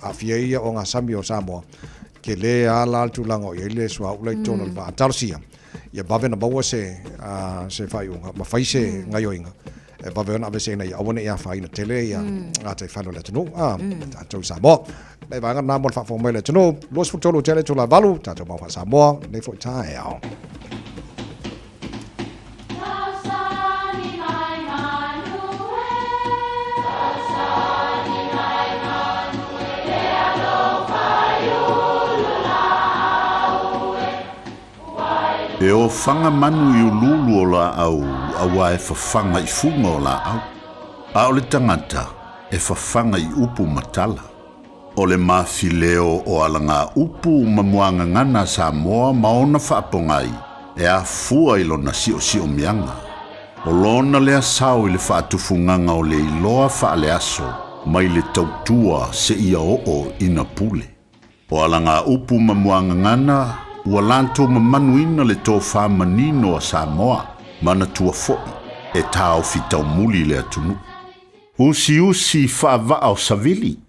aafia ai ogasami o Samoa. Tele lava la le tulaga o i ai le suauu la i totonu o le vaa. Talosia, ia vave ona maua se, se faaiuga ma fai se gaoioiga e vave ona aveeseina ia aua ne i afaina tele ia gataifale o le atunuu, a, tatou i Samoa. Nai vaega na mo le faafofoga mai a le atunuu. 23 tea le itula e 8, tatou mau faa-Samoa, lenei foi taeao. E ofaga manu i uluulu o laau auā e fafaga i fuga o laau, a o le tagata e fafaga i upu ma tala. O le mafileo o alagaupu ma muagagana a Samoa ma ona faapogai e afua i lona siosiomiaga. O lona lea sao i le faatufugaga o le iloa faaleaso mai le tautua seia oo ina pule. O alagaupu ma muagagana ua latou mamanuina le tofa manino a Samoa, manatua foi e taofi taumuli le atunuu. Usiusi faavaa o Savili.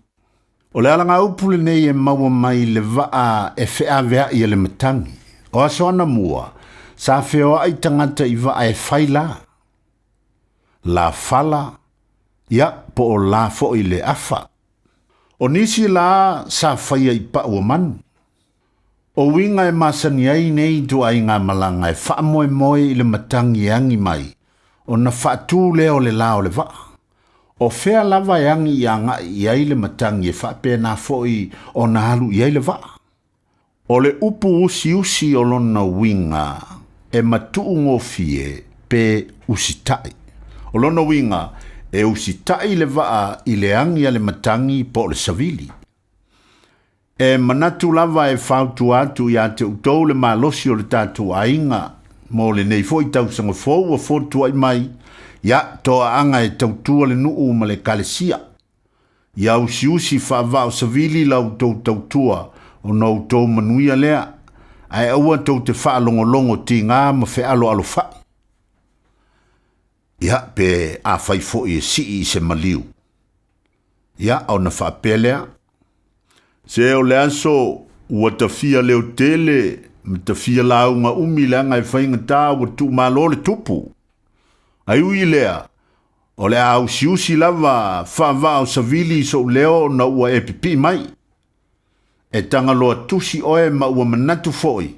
O le alagaupu lenei e maua mai le vaa e feaveai e le matagi. O aso anamua, sa feoai tagata i vaa e fai la. La fala, ia po o la foi le afa. O nisi la sa faia i pau o manu. O uiga e masani ai nei ituaiga malaga e faamoemoe i le matagi e agi mai, ona faatu lea o le la o le vaa. O fea lava e agi i agai i ai le matagi e faapena foi ona alu i ai le vaa. O le upu usiusi o lona uiga e matuugofie pe usitaʻi. O lona uiga e usitaʻi le vaa i le agi a le matagi po o le savili. E manatu lava e fautua atu iā te outou le malosi o le tatou aiga mo lenei foi tausaga fou ua fotuaʻi mai, ia, toaaga e tautua le nuu ma le ekalesia. Ia usiusi faavaa o savili la outou tautua ona outou manuia lea, ae aua tou te faalogologo tigā ma fealoalofaʻi. Ia, pe afai foi e sii i se maliu. Ia, ona faapea lea, Se o le aso ua tafia leotele ma tafia lauga umi leaga e faigata ua tuumalo le tupu. Ae ui i lea, o le a usiusi lava faavaa o savili i sou leo ona ua e pipii mai. E tagaloa tusi oe ma ua manatu foi,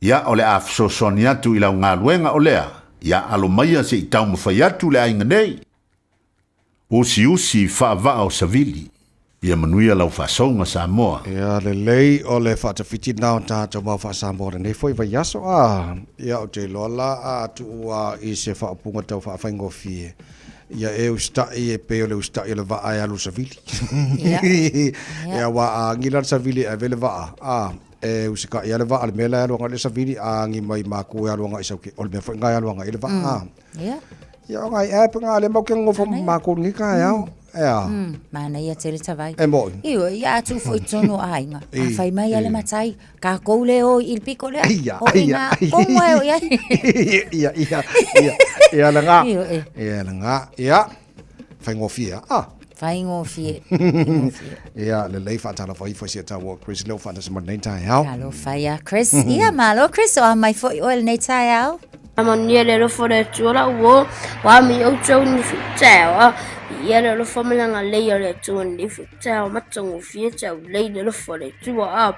ia, o le a fesoasoani atu i lau galuega o lea, ia alo maia se i taumafai atu le aiga nei. Usiusi faavaa o savili, ia manuia lau faasouga Samoa. Ia lelei o le faatafiti lena o tatou mau faa-Samoa lenei foi vaiaso a. Ia ou te iloa la a tuu a i se faaupuga tau faafaigofie, ia e usitai e pei o le usitai o le vaa e alu i le savili. Ia. Ia aua a agi la le savili e ave le vaa, a, e usitai lava le vaa i le mea la e alu agai le savili, a agi mai maku e alu agai i Sauke, o le mea foi lena e alu agai le vaa, a. Ia. Ia o ngai app nga le mau ke ngofo ma ko ni ka ya. Ea. Manaia tele tavai. E moi. Io ia atu foi tonu aiga. A fai mai ale matai ka kou le o i le piko lea. Ia, O ia, ina komo e o ia. Ia, ia, ia. Ia la nga. Io e. Ia la nga. Ia. Faigofie. Ah. Faigofie. Ia, lelei faatalofa ifo i si a taua o Chris lea ua faatasi mai lenei taeao. Talofa iā Chris. Ia, malo Chris, o a mai foi oe lenei taeao. Faamanuia le alofa o le Atua lau uo, ua ami outou i lenei foi taeao. Viia le alofa ma le agalelei o le Atua i lenei foi taeao matagofie taulei le alofa o le Atua.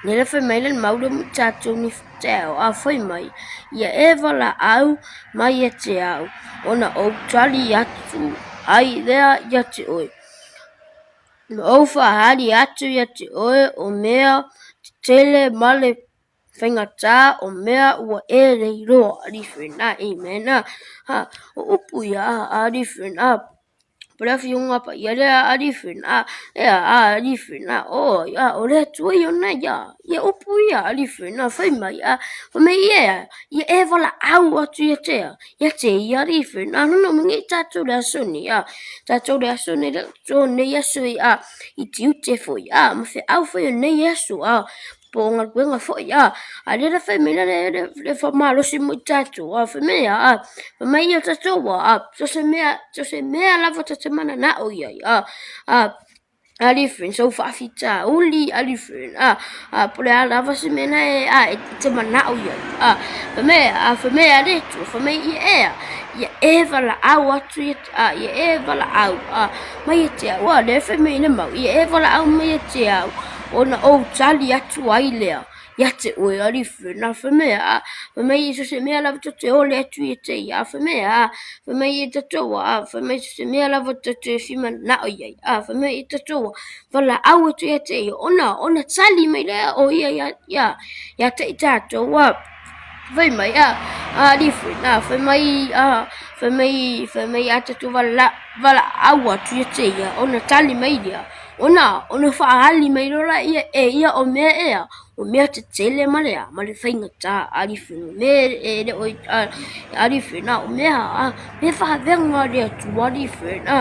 Nei le fai mai le mau lea mo tatou ni taeao a fai mai ia e valaau mai ia te au ona ou tali atu ai lea ia te oe. Ma ou faaali atu ia te oe o mea tetele ma le faigata o mea ua e le iloa. Amen. O upu ia a Po le afioga paia lea a Alifena, ea a Alifena, o ia o le Atua ia ona ia, ia upu ia Alifena, fai mai a, fai mai ia, ia e valaau atu ia te a, ia te ia Alifena, no no mingi tātou le aso nei a, tātou le aso nei, le aso nei aso i a, i tiute foi a, ma feau foi o nei aso a, po o galuega foi a, a lea la fai mai la le, le, le faamalosi mo i tatou a, fai mai a, fai mai ia tatou a, so se mea, so se mea lava ta te mananao i ai a, a, ali friend, so faafitauli ali friend, a, a, po le a lava se mea na e, a, e te manao i ai, a, fai mai a, fai mai a le Atua, fai mai ia e a, ia e valaau atu ia, a, ia e valaau, a, mai ia te au, a, lea fai mai le mau, ia e valaau mai ia te au, Ona ou tali atu ai lea ia te oe, Alii na fai mai a, fai mai i so se mea lava tou te ole atu ia te ia, fai mai a, fai mai ia tatou a, fai mai so se mea lava tou te fia manao i ai, a, fai mai ia tatou a, valaau atu ia te ia, ona, ona tali mai lea o ia ia, ia, ia te i tatou a, fai mai a, Alii na fai mai a, fai mai, fai mai a tatou vala, valaau atu ia te ia, ona tali mai lea. Ona, ona faaali mai loa laia e ia o mea ea, o mea tetele ma le a, ma le faigata, alifena, mea e le o alifena, o mea a, mea faavega a le Atua, alifena,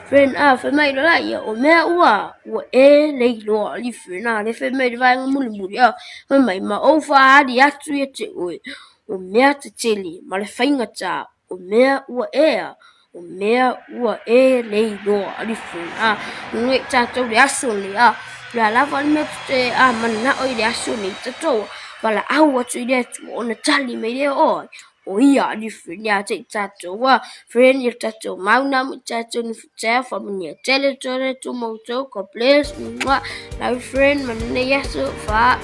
fena, fai mai loa laia, o mea ua, ua e le iloa, alifena, le fai mai le vaega mulimuli, a, fai mai, ma ou faaali atu ia te oe, o mea tetele ma le faigata, o mea ua ea, o mea ua e le iloa alifena, nui tatou le aso nei a, o le a lava le mea te a manao i le aso nei tatou valaau atu i le Atua ona tali mai lea o ai, o ia alifena ia te i tatou a, friend ia tatou mau na mo tatou ni futea faamanuia tele tele tu matou God bless mwah love you friend manuia aso fa.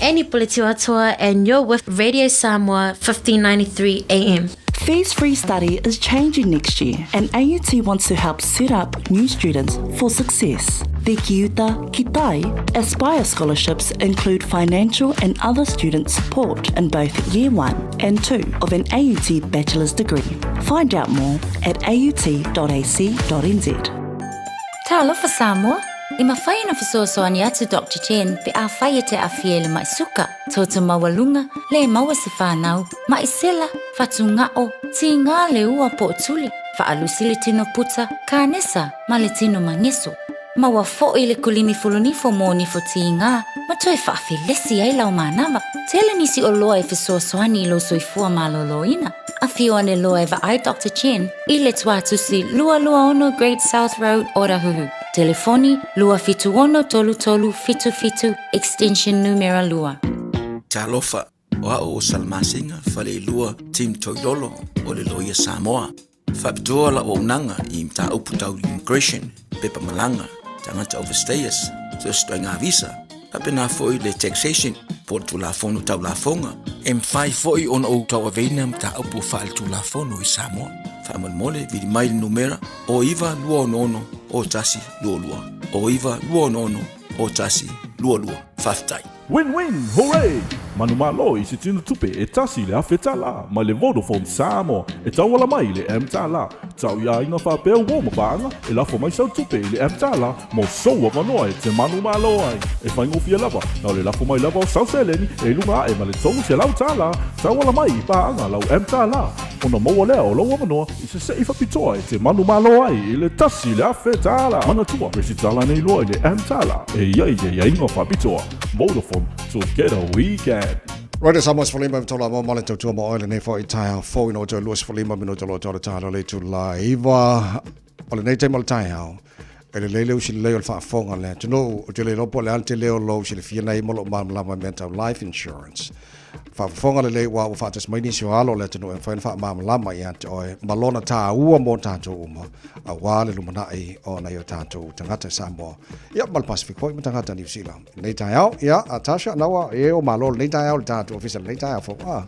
Annie Puletiuatoa and you're with Radio Samoa 1593 AM. Fees-free study is changing next year and AUT wants to help set up new students for success. The Kiuta Kitai Aspire scholarships include financial and other student support in both year 1 and 2 of an AUT bachelor's degree. Find out more at aut.ac.nz. Talofa Samoa! E mafai ona fesoasoani atu Doctor Chen pe afai e te aafia i le mai suka, toto maualuga, le maua se fanau, ma'i sela, fatuga'o, tigā le ua po o tuli, faalusi le tino puta, kanesa ma le tino mageso. Maua fo'i le kulimi fulunifo mo nifo tigā ma toe faafelesi ai lau manava. Tele nisi oloa e fesoasoani i lou soifua malōlōina. Afio ane loa e vaai Doctor Chen i le Tuatusi 226 Great South Road, Otahuhu. Telefoni, 276 3377, extension numera 2. Talofa, o a'u o Salamasina Faleilua Tim Toilolo o le Loia Samoa. Faapitoa la'u auaunaga i mataupu tau immigration, pepa malaga, tagata overstayers, so se ituaiga visa, faapena foi le taxation po o le Tulafono Tau Lafoga. E mafai foi ona ou tauaveina mataupu faaletulafono i Samoa. Faamolemole, vili mai le numera o 9266 0122, o 9266 0122. Faafetai. Win win! Hooray! Manumalo i se tino tupe e $1,000 tālā mai le Vodafone Samoa e tauala mai i le mTālā. Tau i aiga faapea uo ma paaga e lafo mai sau tupe i le mTālā mo sou avanoa e te manumalo ai. E faigofie lava, na o le lafo mai lava o sau seleni e i luga ae ma le $300 tauala mai i paaga lau mTālā. Ona maua lea o lou avanoa i se se'i faapitoa e te manumalo ai i le $1,000. Manatua, resitala nei loa i le mTālā e i ai aiaiga faapitoa. Vodafone, together we can. Radio Samoa 15 tolu a mo le tautua mo oe lenei foi taeao fou ina ua toe 25 minute o lo o taalo le itula 9 o lenei taimi o le taeao. E lelei le usi lelei o le faafofoga o le atunuu. Ou te le iloa po o le a le tele o lou silafia nei ma lou malamalama i mea tau life insurance. Faafofoga lelei aua ua faatasi mai nisi o alo o le atunuu e mafai ona faamalamalama ia te oe ma lona taua mo tatou uma aua le lumanai o nai o tatou tagata i Samoa ia ma le Pacific foi ma tagata Niu Sila. Lenei taeao, ia, a Tasha, naua, e o malo lenei taeao le tatou ofisa lenei taeao fou. Ah.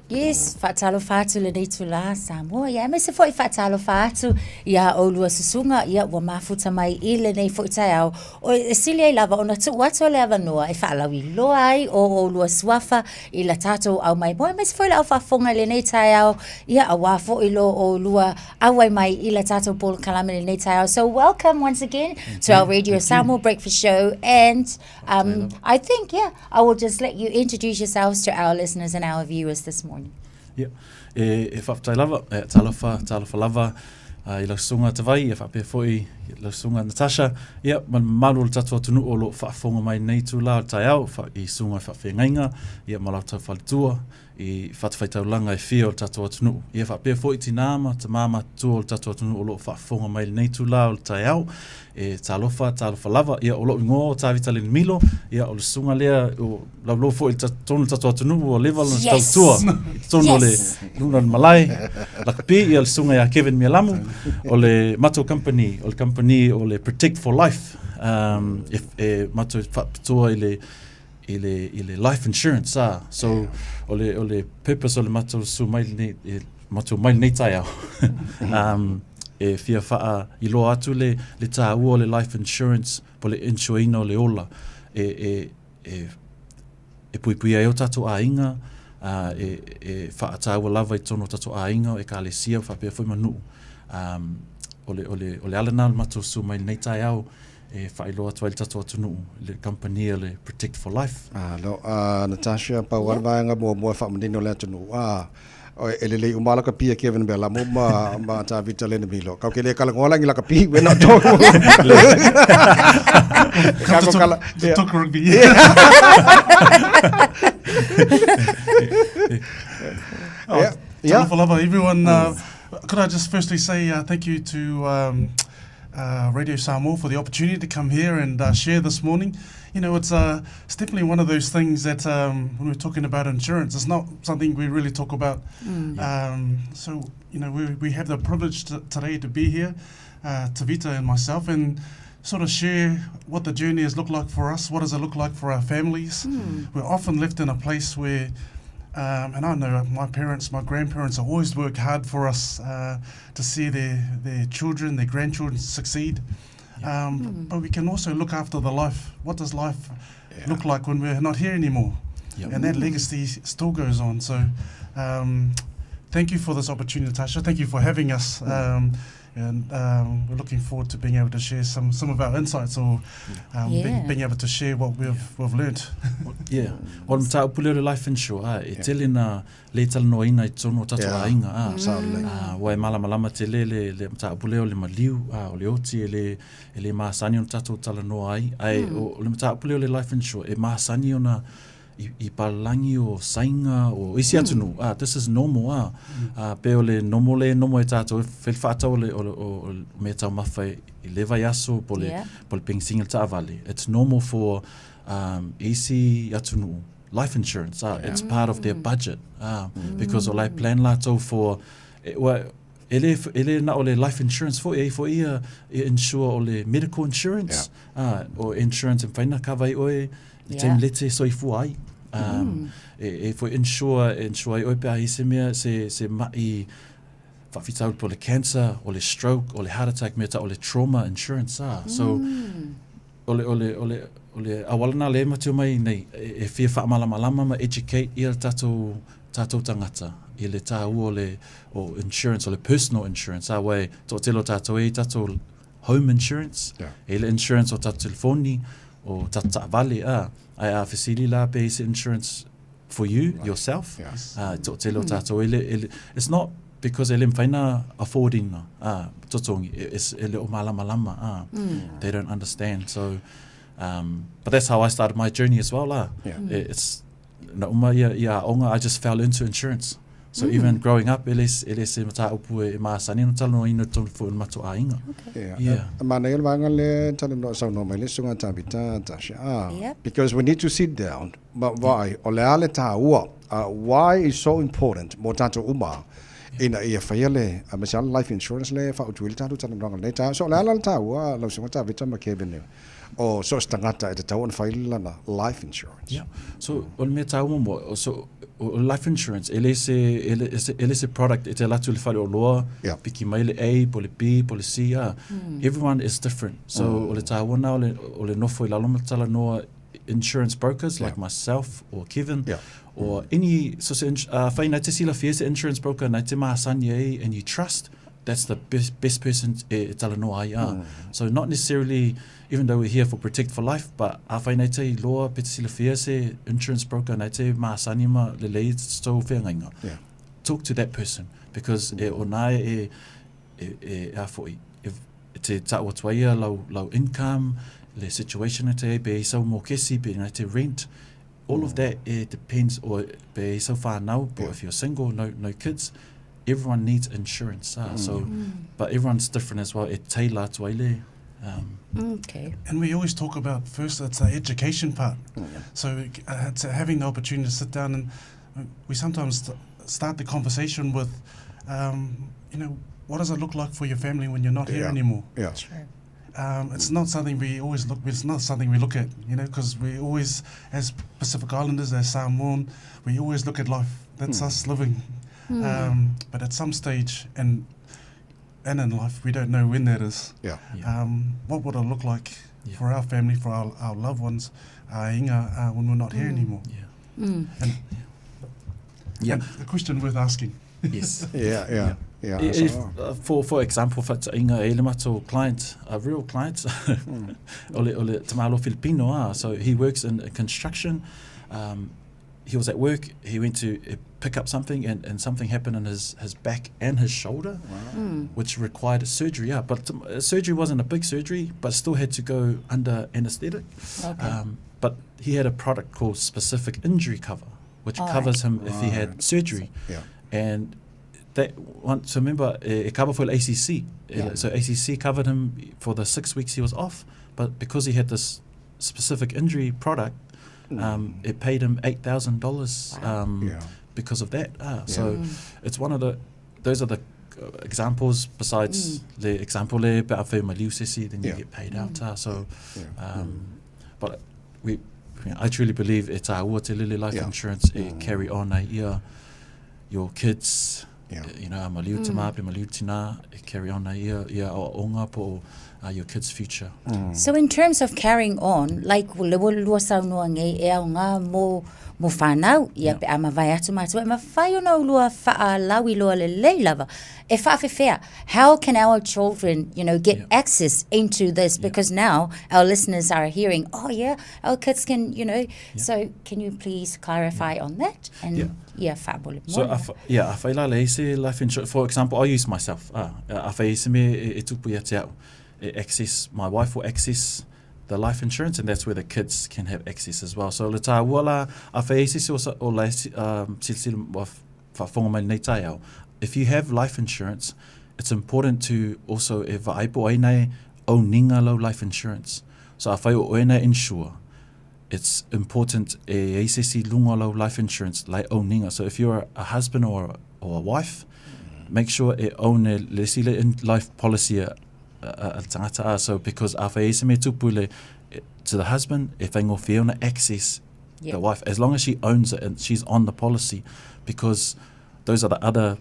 Yes, faatalofa atu lenei itulā Samoa, ia aemaise foi faatalofa atu iā oulua susuga, ia ua mafuta mai i lenei foi taeao, o e sili ai lava ona tuu atu o le avanoa e faalauiloa ai o oulua suafa i la tatou aumaimoe, aemaise foi le au faafofoga i lenei taeao, ia auā foi lo oulua auai mai i la tatou polokalame i lenei taeao. So welcome once again to our Radio Samoa Breakfast Show and I think, yeah, I will just let you introduce yourselves to our listeners and our viewers this morning. Yeah. E, e whaaptai lava, e talofa, talofa lava i lau susuga Tavai, e whaapea foi i lau susuga Natasha, ia, ma le mamalu o le tatou atunuu o lo o faafofoga mai nei itulā o le taeao, wha, i susuga i faafeagaiga, ia, ma lau tau faletua, i whatafaitaulaga e fia o le tatou atunuu. Ia faapea foi tinā ma tamā matutua o le tatou atunuu o lo o faafofoga mai i lenei itulā o le taeao, e talofa, talofa lava. Ia, o lou igoa o Tavita Lenimilo, ia, o le susuga lea, o laulau foi i totonu o le tatou atunuu ua leva lona tautua i totonu o le luna o le malae lakapi, ia le susuga ia Kevin Mealamu, o le matou company, o le company o le Protect for Life, um, e, e matou faapitoa i le i le, i le life insurance a. So, o le, o le purpose o le matou su mai lenei, e, matou mai lenei taeao, um, e fia whaa i loa atu le, le tāua o le life insurance, po le insureina o le ola, e, e, e, e puipui ai o tātou āinga, uh, e, e whaatāua lava i tonu o tātou āinga, o ekalesia, whaapea foi ma nuu. Um, o le, o le, o le ala nā o le matou su mai lenei taeao, e faailoa atu ai le tatou atunuu i le kamupani o le Protect for Life. Alo, a Natasha, pau lava le vaega muamua e faamanino le atunuu, a, e lelei uma lava lakapi a Kevin Belamu ma, ma Tavita Lenamilo. Kau ke le talanoa la ni lakapi, we're not talking. Come to talk, to talk rugby. Oh, yeah. Talofa lava, everyone. Could I just firstly say thank you to um, Radio Samoa for the opportunity to come here and share this morning. You know, it's, it's definitely one of those things that when we're talking about insurance, it's not something we really talk about. So, you know, we, we have the privilege to, today to be here, Tavita and myself, and sort of share what the journey has looked like for us, what does it look like for our families. Mm. We're often left in a place where, um, and I know my parents, my grandparents always worked hard for us uh, to see their, their children, their grandchildren succeed. Yeah. Um, mm. But we can also look after the life. What does life yeah. look like when we're not here anymore? Yep. And that legacy still goes on. So, um, thank you for this opportunity, Tasha. Thank you for having us. Hmm. Um, and um, we're looking forward to being able to share some, some of our insights or um, yeah. being, being able to share what we've, we've learnt. yeah. O le mataupu lea o le life insure, a, e tele na le talanoaina i totonu o tatou aiga, a, mm. a, ua e malamalama tele le, le mataupu lea o le maliu, a, o le oti e le, e le masani ona tatou talanoa ai, ae mm. o, o le mataupu lea o le life insure, e masani ona i, i palalagi o Saina o isi mm. atunuu, ah, this is normal, ah. Mm. Ah, pe o le normal le nomo e tātou, e whel whaatau o le, o, le, o, o mea taumafa i le vaiaso po le, yeah. po le pensinga le taavale. It's normal for um, isi atunuu life insurance, ah, yeah. it's part of their mm. budget, ah, mm. because o lai plan lātou for, e, ua, e le, e le na o le life insurance fo e fo ia e insure o le medical insurance, yeah. ah, o insurance e whaina ka vai oe, i taimi lete soifua ai. Um, mm. E, e foi insure, e insure ai oe pe a i se mea, se, se mai whawhitauri po le cancer, o le stroke, o le heart attack, mea ta o le trauma insurance. Ah. So, mm. o le, o le, o le, o le awala nā le matua mai nei, e, e fia whaamalamalama ma educate ia tātou, tātou tangata i le tāua o le o insurance, o le personal insurance. A wai, tō telo tātou e tātou home insurance, yeah. e le insurance o tātou telefoni, o tātou taavale, a, ai a fesili la pe se insurance for you, right. yourself. Yes. Uh, tō tele o mm. tātou, ele, ele, it's not because ele mwhaina affordina, uh, totongi, it's ele o malama lama, uh, mm. they don't understand. So, um, but that's how I started my journey as well. La. Yeah. Mm. It's, na uma ia, ia onga, I just fell into insurance. So mm. even growing up, ele, ele se mataupu e masani no talanoa ina tonu fo mato aiga. Okay. Yeah. yeah. Mana ia vanga le talanoa saunoa mai le susuga Tavita Tasha. Ah, yep. Because we need to sit down. But why? O le a le tāua. Uh, why is so important mo tātou uma ina ia whaia le a me life insurance le wha utu tātou talanoaga le tā. So le ala le tāua lau susuga Tavita ma Kevin ne. O so se tagata e tatau ona fai lana life insurance. Yeah. So o le mea taua mo, so o life insurance e le se e le se, e le se product e te alu atu i le fale oloa, yeah. piki mai le A po le B po le C ah. Mm. Everyone is different. So mm. o le taua na o le o le nofo i lalo ma talanoa insurance brokers like yeah. myself or Kevin yeah. or mm. any so se uh, whai nei te silafia se insurance broker nei te mahasani ai and you trust that's the best, best person e, e talanoa ai. Ah. Mm. So not necessarily, even though we're here for Protect for Life, but a whai nei te iloa pe te silafia se insurance broker nei te masani ma lelei tō wheangainga. Yeah. Talk to that person because mm. e o nā e, e, e, a foi, e, e te tau atu ai ia lau, lau income, le situation e te pe i sau mōkesi, pe nei te rent, all mm. of that it depends or pe i sau whānau, yeah. if you're single, no, no kids, everyone needs insurance. Ah, mm. So, mm. but everyone's different as well. E tailor atu ai le. Um, okay. And we always talk about first it's the education part. Mm. So uh, it's having the opportunity to sit down and uh, we sometimes start the conversation with, um, you know, what does it look like for your family when you're not yeah. here anymore? Yeah. Sure. Um, it's not something we always look. It's not something we look at, you know, because we always, as Pacific Islanders, as Samoan, we always look at life. That's mm. us living. Mm. Um, but at some stage, and and in life, we don't know when that is. Yeah. yeah. Um, what would it look like yeah. for our family, for our, our loved ones, uh, inga, uh, when we're not here mm. anymore? Yeah. Mm. And, yeah. And a question worth asking. Yes. yeah, yeah. Yeah. If, uh, for for example, fa'ataʻiga e le matou client, a real client, mm. o le, o le tamāloa Filipino, ah, so he works in construction. Um, he was at work, he went to uh, pick up something and, and something happened in his, his back and his shoulder, wow. mm. which required surgery. Yeah, but uh, surgery wasn't a big surgery, but still had to go under anesthetic. Okay. Um, but he had a product called specific injury cover, which All covers right. him if he had surgery. Yeah. And that one, so remember, it covered for ACC. Yeah. So ACC covered him for the six weeks he was off, but because he had this specific injury product, mm. um, it paid him $8,000 um, yeah. because of that. Ah, yeah. So mm. it's one of the, those are the examples besides mm. le example le pe a whai maliu sesi, then you get paid out. Mm. So, yeah. um, but we, I truly believe it's our te lele life yeah. insurance e mm. carry on ai ia your kids, yeah. you know, maliu mm. tama, pe maliu tina, e carry on ai ia, ia o onga po uh, your kids' future. Mm. So in terms of carrying on, like le lua saunoa ngei e au ngā mō mo whānau, ia yeah. pe a mawai atu mātua, e mawhai ona ulua wha lawi loa le lei lava, e whaafewhea. How can our children, you know, get yeah. access into this? Because yeah. now our listeners are hearing, oh yeah, our kids can, you know, yeah. so can you please clarify yeah. on that? And yeah, yeah whaabole So, a, yeah, a whaila le ese life insurance, for example, I use myself, ah, a whai ese me e, e tupu ia te au, e access, my wife will access the life insurance and that's where the kids can have access as well. So le tā ua la, a whai ese se o la um, silisili wa whaafonga mai nei taiao. If you have life insurance, it's important to also e vaaipo ai nei au ninga lau life insurance. So a whai o oe nei insure, it's important e ei se si lunga lau life insurance lai au ninga. So if you're a husband or, or a wife, make sure e own e le si le in life policy a, a, a tangata a. So because a whai ese me tupu le, to the husband, e whaingo whiona access yeah. the wife, as long as she owns it and she's on the policy, because those are the other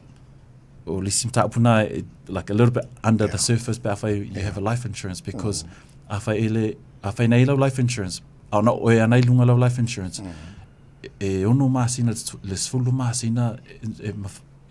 or le puna like a little bit under yeah. the surface but if you yeah. have a life insurance because mm. afai ele afai nei lau life insurance au na oe anai lunga lau life insurance mm. e ono masina le sefulu masina e, e,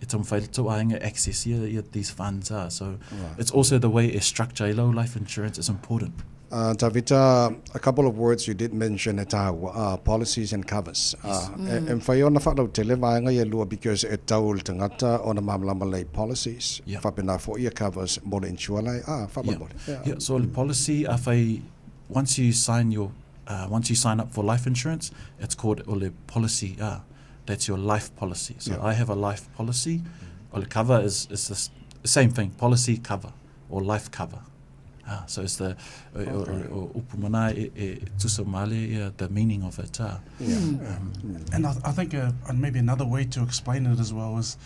e taumafai le tou aiga access ia, ia these funds are. So right. it's also the way e structure ai lau life insurance is important. Uh, Tavita, a couple of words you did mention e tāua, uh, policies and covers. Uh, yes. mm. E, e mwhai ona whalau tele vaenga ia lua because e tau le tangata ona mamlama lei policies. Yeah. Whapena fo ia covers mo le insure lai. Ah, whapena yeah. Yeah. yeah, so le policy, a whai, once you sign your, uh, once you sign up for life insurance, it's called ole policy. Ah, that's your life policy. So yeah. I have a life policy. Mm. Ole cover is, is the same thing, policy cover or life cover. Ah, so it's the upu mana e, e tusa male yeah, the meaning of it. Ah. Yeah. Um, and I, I think uh, and maybe another way to explain it as well is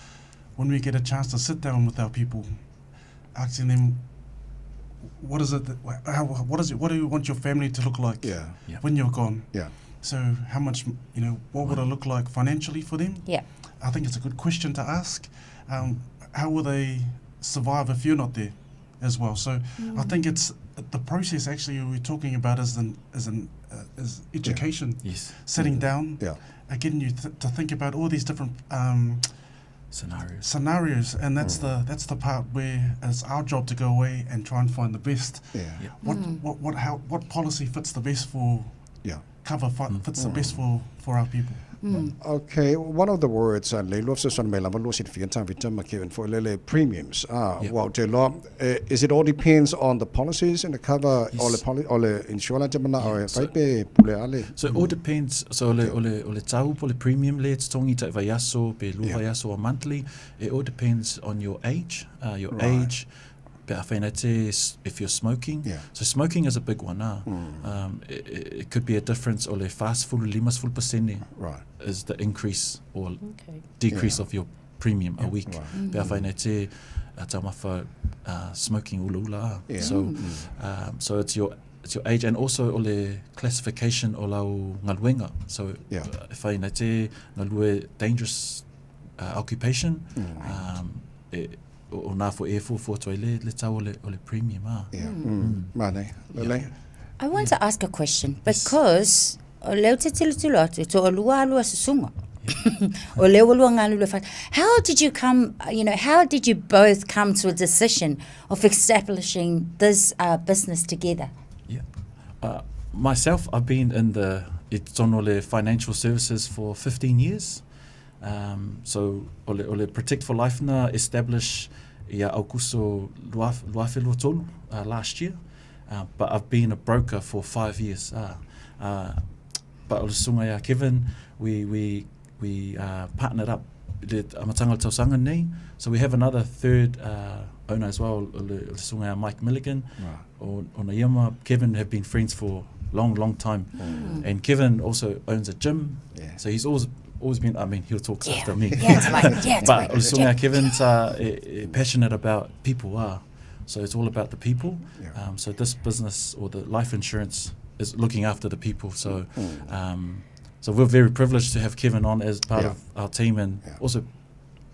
when we get a chance to sit down with our people, asking them what is it that, how, what is it what do you want your family to look like yeah. Yeah. when you're gone yeah so how much you know what would it look like financially for them yeah I think it's a good question to ask um, how will they survive if you're not there as well so mm. I think it's the process actually we're talking about is an is an uh, is education yeah. yes sitting mm. down yeah uh, getting you th to think about all these different um, scenarios scenarios and that's mm. the that's the part where it's our job to go away and try and find the best yeah, yeah. what mm. what what how what policy fits the best for yeah cover mm. fits the best for for our people Mm. Okay, one of the words uh, le lua fesoasoani mai lava lua silafia Tavita ma Kevin foi lele premiums. Ah, yeah. well, te loa, uh, is it all depends on the policies and the cover yes. o le poli, o le insurance mana yeah. o so, pe pule ale. So it all depends. So ole ole ole tau po le premium le tongi tai vaiaso pe lua yeah. vaiaso a monthly. It all depends on your age, uh, your right. age pe a whaina te if you're smoking. Yeah. So smoking is a big one. Ah. Mm. Um, it, it could be a difference o le fast full limas full percent right. is the increase or okay. decrease yeah. of your premium yeah. a week. Right. Mm. Pe a whaina te a taumafa uh, smoking ula ula. Ah. Yeah. So, mm. um, so it's your it's your age and also o le classification o lau ngaluenga. So yeah. uh, if I te ngalue dangerous uh, occupation, mm. um, e, o, o nā fo e fo fo toi le, le tau o le, o le premium. Ah. Yeah. Mm. Mm. Mane, lele. Yeah. I want yeah. to ask a question because o leo te tilotilo atu, to o lua alua susunga. o leo lua ngā lua wha. How did you come, you know, how did you both come to a decision of establishing this uh, business together? Yeah. Uh, myself, I've been in the i financial services for 15 years. Um, so, o le, o le Protect for Life na establish ia Aukuso 2023 uh, last year. Uh, but I've been a broker for five years. Uh, uh, but o le sunga ia Kevin, we, we, we uh, partnered up le amatanga o le tausaga nei. So we have another third uh, owner as well, o le, le sunga ia Mike Milligan. Right. O, o na ia ma Kevin have been friends for long, long time. Mm. And Kevin also owns a gym. Yeah. So he's always always been, I mean, he'll talk yeah. after me. Yeah, it's right. Yeah, it's but right. O yeah. Kevin's uh, passionate about people. Ah. So it's all about the people. Yeah. Um, so this business or the life insurance is looking after the people. So, mm. um, so we're very privileged to have Kevin on as part yeah. of our team and yeah. also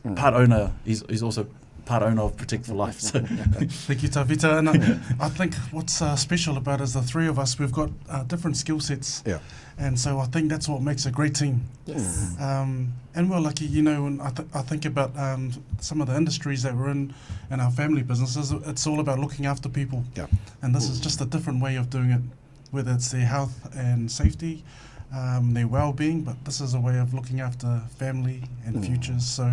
mm. part owner. He's, he's also part owner of Protect for Life. So. Thank you, Tavita. And I, I think what's uh, special about is the three of us, we've got uh, different skill sets. Yeah. And so I think that's what makes a great team. Yes. Um, and we're lucky, you know, when I, th- I think about um, some of the industries that we're in and our family businesses, it's all about looking after people. Yeah. And this is just a different way of doing it, whether it's their health and safety, um, their well-being, but this is a way of looking after family and mm. futures. So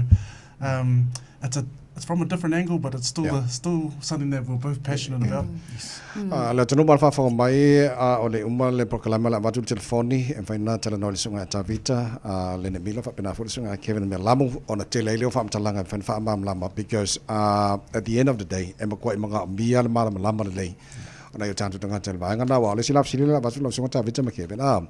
um, it's a it's from a different angle, but it's still yeah. the, still something that we're both passionate about. Yes. Mm. Uh, le tonu mal whawhanga mai uh, o le uma le prokalama la vatu telefoni e whai nā tala no le sunga Tavita uh, le ne mila whapena fo le sunga Kevin me lamu o na tele leo whamtalanga whan whaamam lama because uh, at the end of the day e makua i mga mia le malama lama le lei o na i o tāntu tanga tele vaenga nā wa o le silaf silila la vatu la sunga Tavita ma Kevin ah,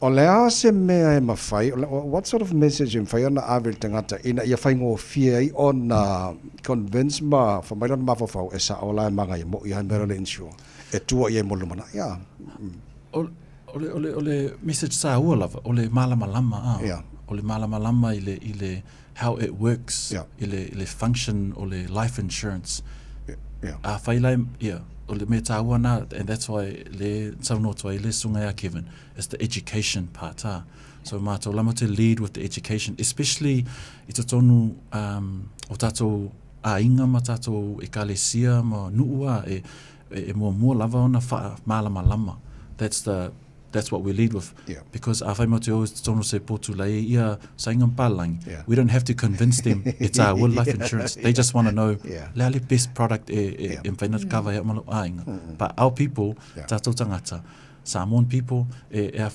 O le a se mea e mawhai, what sort of message e mawhai ona ave le tangata ina ia whai ngō ai ona convince ma whamai lana mawhawhau e sa o la e manga i mo i hai mera le insure e tua i e mo lumana. Yeah. Mm. O, o, le, o, le, o le message sa ua lava, o le malama lama. Ah. Yeah. O le malama lama i le, i le how it works, yeah. i le, i le function o le life insurance. Yeah. Yeah. A whai lai, yeah, o le mea tāua nā, and that's why le saunoa ai le sunga a Kevin, it's the education part. Ah. So mātou lama to lead with the education, especially i te tonu um, o tātou āinga ma tātou ekalesia ma nuua e, e, e mua mua lava ona wha malama lama. That's the that's what we lead with. Yeah. Because a whai te o tono se potu lei ia sainga palangi. Yeah. We don't have to convince them it's our will life insurance. They just want to know yeah. le ale best product e e yeah. e mwhaina mm. kava e malo āinga. Mm. But our people, yeah. tātou tangata, Samoan people, e, e a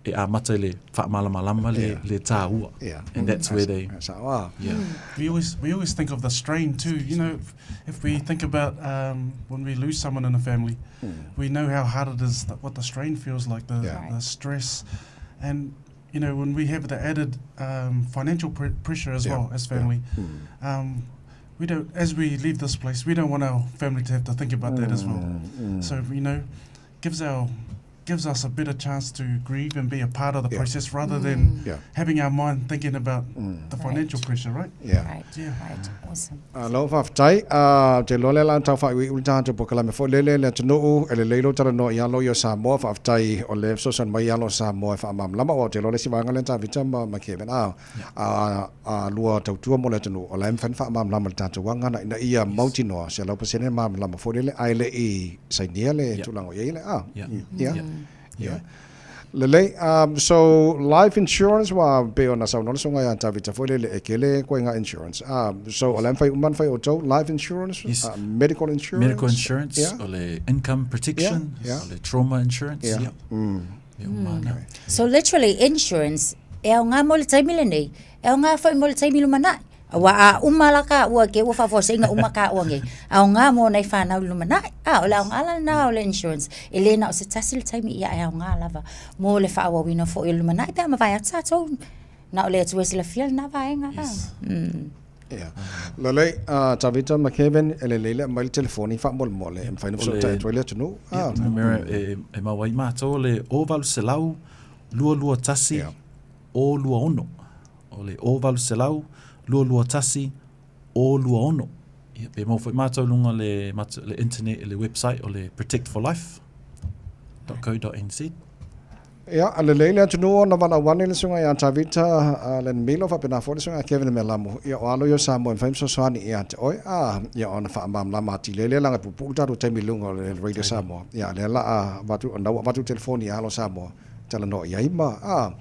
e a mata le whaamalamalama le, yeah. le tāua. Yeah. And that's where they... That's yeah. We always, we always think of the strain too. You know, if, if we think about um, when we lose someone in a family, mm. we know how hard it is, that, what the strain feels like, the, yeah. the stress. And, you know, when we have the added um, financial pr- pressure as yeah. well as family, yeah. mm. um, we don't, as we leave this place, we don't want our family to have to think about mm. that as well. Mm. So, you know, gives our gives us a better chance to grieve and be a part of the yeah. process rather mm. than yeah. having our mind thinking about mm. the financial right. pressure, right? Yeah. Right. Yeah. Right. Awesome. Uh, lo whawhtai, uh, te lole lan tau whai ui tātou pokalame fo lele le tunu e le leilo tara no i alo i o Samoa whawhtai o le sosan mai alo Samoa e whaamam lama o te lole si wanga le tā vita ma, ma Kevin a, a, a lua tautua mo le tunu o le mwhan whaamam lama le tātou wangana ina ia yes. mautinoa se lau pasene mam lama fo lele ai le i sainia le yeah. tulango i le a. Yeah. Yeah. Yeah. Yeah. Lelei, um, so life insurance wa pe ona sa no songa ya tavita fo lele ekele ko nga insurance. Um, so o lamfai uman fai o life insurance, yes. uh, medical insurance. Medical insurance, yeah. ole income protection, yeah. Yeah. ole trauma insurance. Yeah. Yeah. Mm. Yeah, mm. Okay. So literally insurance e au ngā mo le taimi le nei, e au ngā whai mo le taimi lumana'i. Wa a uma la ka ua ke ua faafuaseiga uma ka ua ge aogā mo nai fanau i lumanai a o le aogā lena o le insurance e lē na o se tasi le taimi ia e aogā lava mo le faaauauina foʻi o le lumanai pe a mavae atu tatou na o le Atua e silafia lenā vaega Yes. mm. Yeah. Lelei, uh, Tavita ma Kevin, e le leile mai le telefoni wha mole mole, e mwhaina O le- whasota e toi le atunu. Yeah, numera e, e maua i mātou le o valu selau, lua lua tasi, Yeah. o lua ono. O le o valu selau, lua lua tasi, o lua ono. Ia, pe mau foi mātou lunga le, mātou, le internet, le website o le protectforlife.co.nz. Ia, a le leile atunu o na wana wane le sunga ia Tavita, uh, le Milo whapena fo le sunga Kevin me lamu. Ia o alo i o Samoa, mwhaim sosoani ia te oi, a, ia ona wha amam lama ati lele langa pupu taru taimi lunga o le Radio Samoa. Ia, le la a vatu, na vatu telefoni a alo Samoa. Tala no ia ima, a.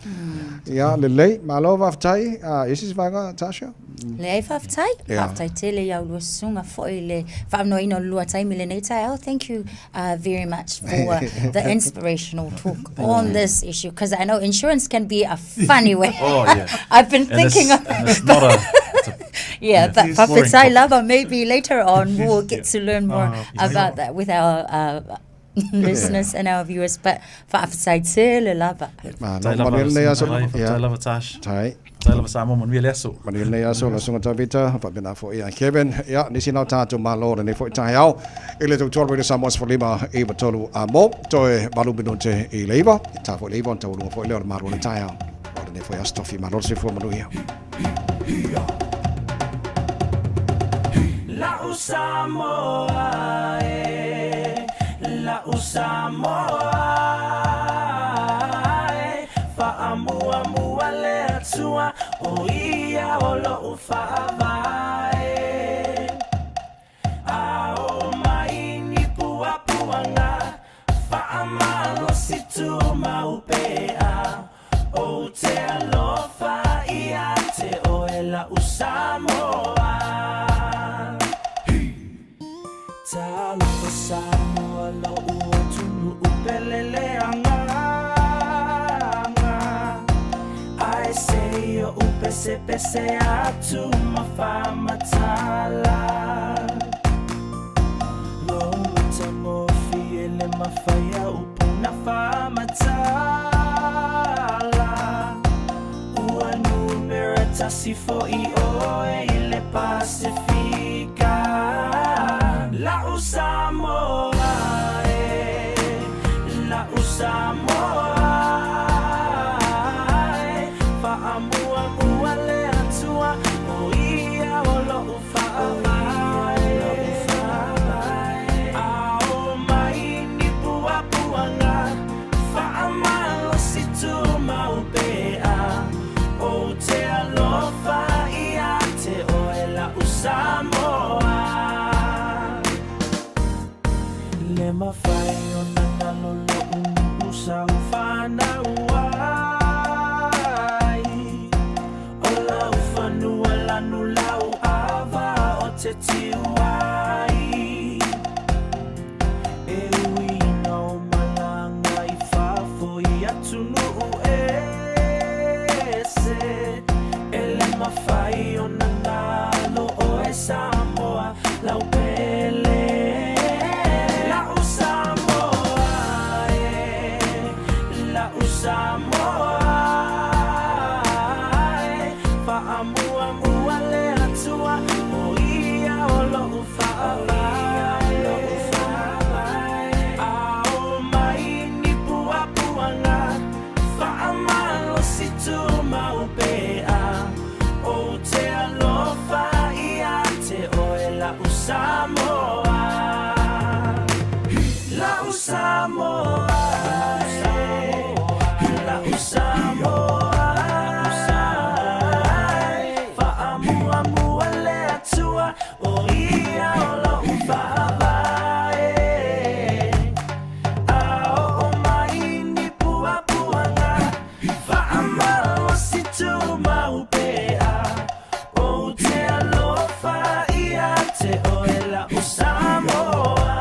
Ia, le lei, malo waftai, a, isi vanga, Tasha? Leai faafetai Yeah. faafetai tele iau lua susuga foʻi le faamanoaina o le lua taimi lenei taeao thank you uh, very much for the inspirational talk on this issue because I know insurance can be a funny way Oh, yeah. I've been And thinking it's, of and it's not a, it's a yeah, but Yes. Boring faafetai topic. lava maybe later on we'll get to learn more Ah, about that with our uh, listeners and our viewers, but faafetai tele lava. Malo, manuia lenei aso. Faafetai lava Tash. Tai. Faafetai lava Samoa, manuia le aso. Manuia lenei aso, lau Susuga Tavita, faapena foi ia Kevin. Ia, nisi na o tatou malo lenei foi taeao. I le tautua Radio Samoa 15 93 a mo, toe 8 minute i le 9. I ta foi le 9 ona taualuga foi lea o le malu o le taeao. O lenei foi aso tofi malo le soifua manuia. La'u Samoa e, la'u Samoa e, Faamuamua le Atua, o ia o lo'u faavae. A oo mai ni puapuaga, faamalosi tumau pea, Ou te alofa ia te oe la'u Samoa. Talofa Samoa lo'u atunuu pele le agaga, Ae se i oʻu pesepese atu ma faamatala. Lou matagofie le mafai a upu na faamatala. Ua numera tasi fo'i oe i le Pasefika. La'u Samoa e, la'u Samoa e, Faamuamua le Atua, o ia o lo'u faavae. A oo mai ni puapuaga, faamalosi tumau pea, Ou te alofa ia te oe la'u Samoa. Le mafai ona galo lo'u nuu sa ou fanau ai, O lau fanua lanu lau ava o te tiu ai. E ui ina o malaga i fafo i atunuu ese, E le mafai ona galo oe Samoa lau pele. La'u Samoa e, la'u Samoa e, Faamuamua le Atua, o ia o lo'u faavae. A oo mai ni puapuaga, faamalosi tumau pea, Ou te alofa ia te oe la'u Samoa. La'u Samoa e, la'u Samoa e, Faamuamua le Atua, o ia o lo'u faavae. A oo mai ni puapuaga, Faamalosi tumau pea, Ou te alofa ia te oe la'u Samoa,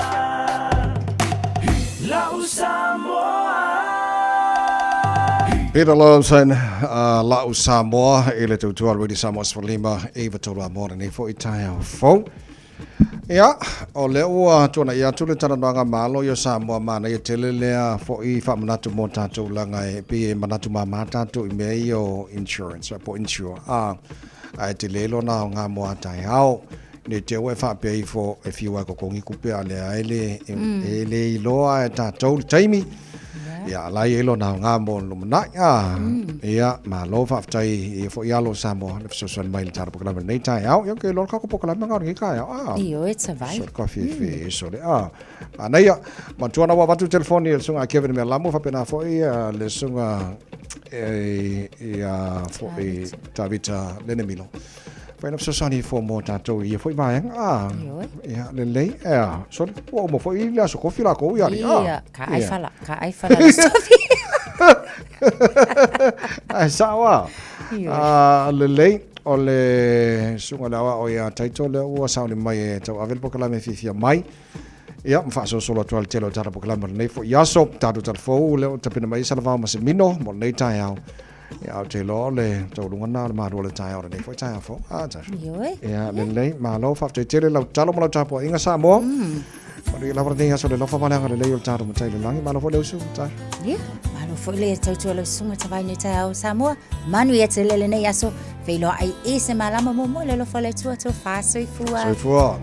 La'u Samoa. Peter Lawson, La'u Samoa i le tautua Radio Samoa 15 93 a mo lenei foi taeao fou. Ia, o lea ua tuanaia atu le talanoaga malo ia o Samoa manaia tele lea foi faamanatu mo tatou leaga e pei e manatu mama tatou i mea ia o insurance po o insure a ae tele lona aoga mo a taeao. Ne i te i ua e faapea ifo e fiu lava e totogi tupe a o lea e le e le iloa e tatou le taimi. Ia, la e i ai lona aoga mo le lumanai. A, ia, malo faafetai i ia foi alo o Samoa le fesoasoani mai i le tatou polokalame i lenei taeao. Ia, ou te iloa le tatou polokalame lena o lenei taeao. A, Ioe, tavai. Sole ka fiafia e sole. A, manaia. Matua na ua avatu le telefoni e le susuga a Kevin Mealamu, faapena foi le susuga ia foi Tavita Lenemilo. Fai na fesoasoani ifo mo tatou i ia foi vaega. Ah, Ioe. ia, lelei. Ea, sole, ua uma foi le aso kofi lakou ia alii. Ah, Ia, ka ai ia. fala, ka ai fala le sofi. Ae sao a. Ioe. Ah, lelei, o le susuga i le aoao ia Taito lea ua sauni mai e tauave le polokalame e fiafia mai. Ia, ma faasolosolo atu ai le tele o le tatou polokalame o lenei foi aso. Tatou talafou lea ua tapena mai ai Salavao ma Semino mo lenei taeao. Ia, ou te iloa o le taualuga lena o le malu o le taeao lenei foi taeao fou. Ah, Tasha. Ioe. Ia, lelei, malo, faafetai tele lau tatalo ma lau tapuaiga Samoa. Manuia lava lenei aso i le alofa ma le agalelei o le tatou Matai i le lagi. Malo foi le uso, Natasha. Ia, malo foi le tautua lau susuga Tavai i lenei taeao Samoa. Manuia tele lenei aso, feiloai i se malama muamua i le alofa o le Atua. Tofa soifua. Soifua.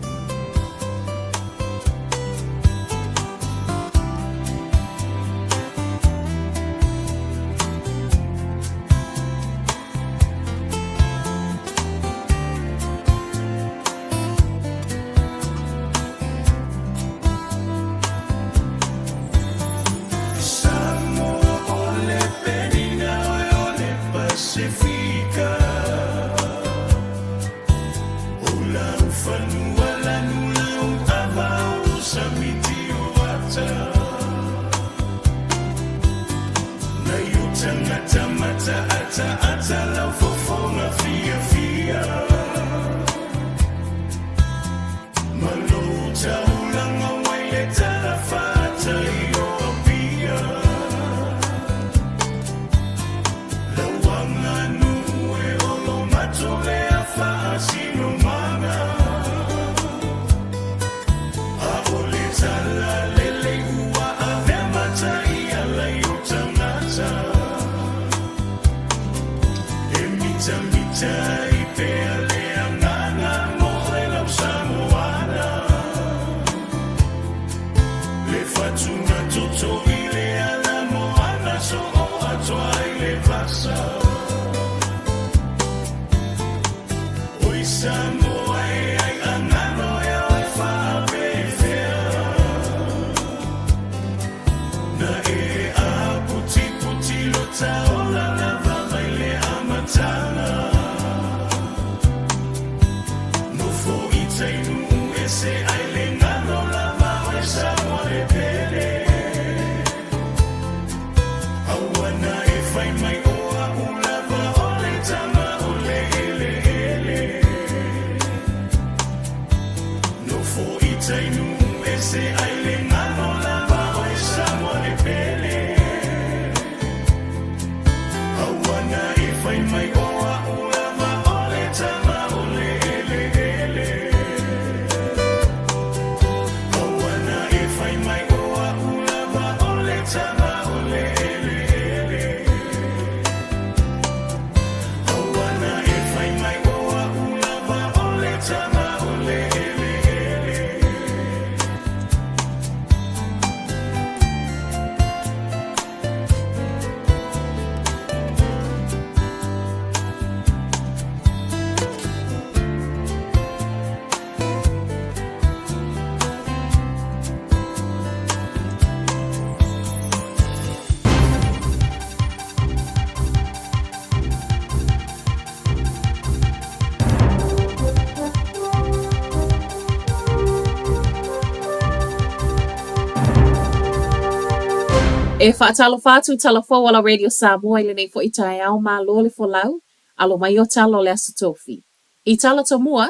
E faatalofa atu Talafou ala Radio Samoa i lenei foi taeao malo le folau, alo mai o tala o le Aso Tofi. I tala tomua,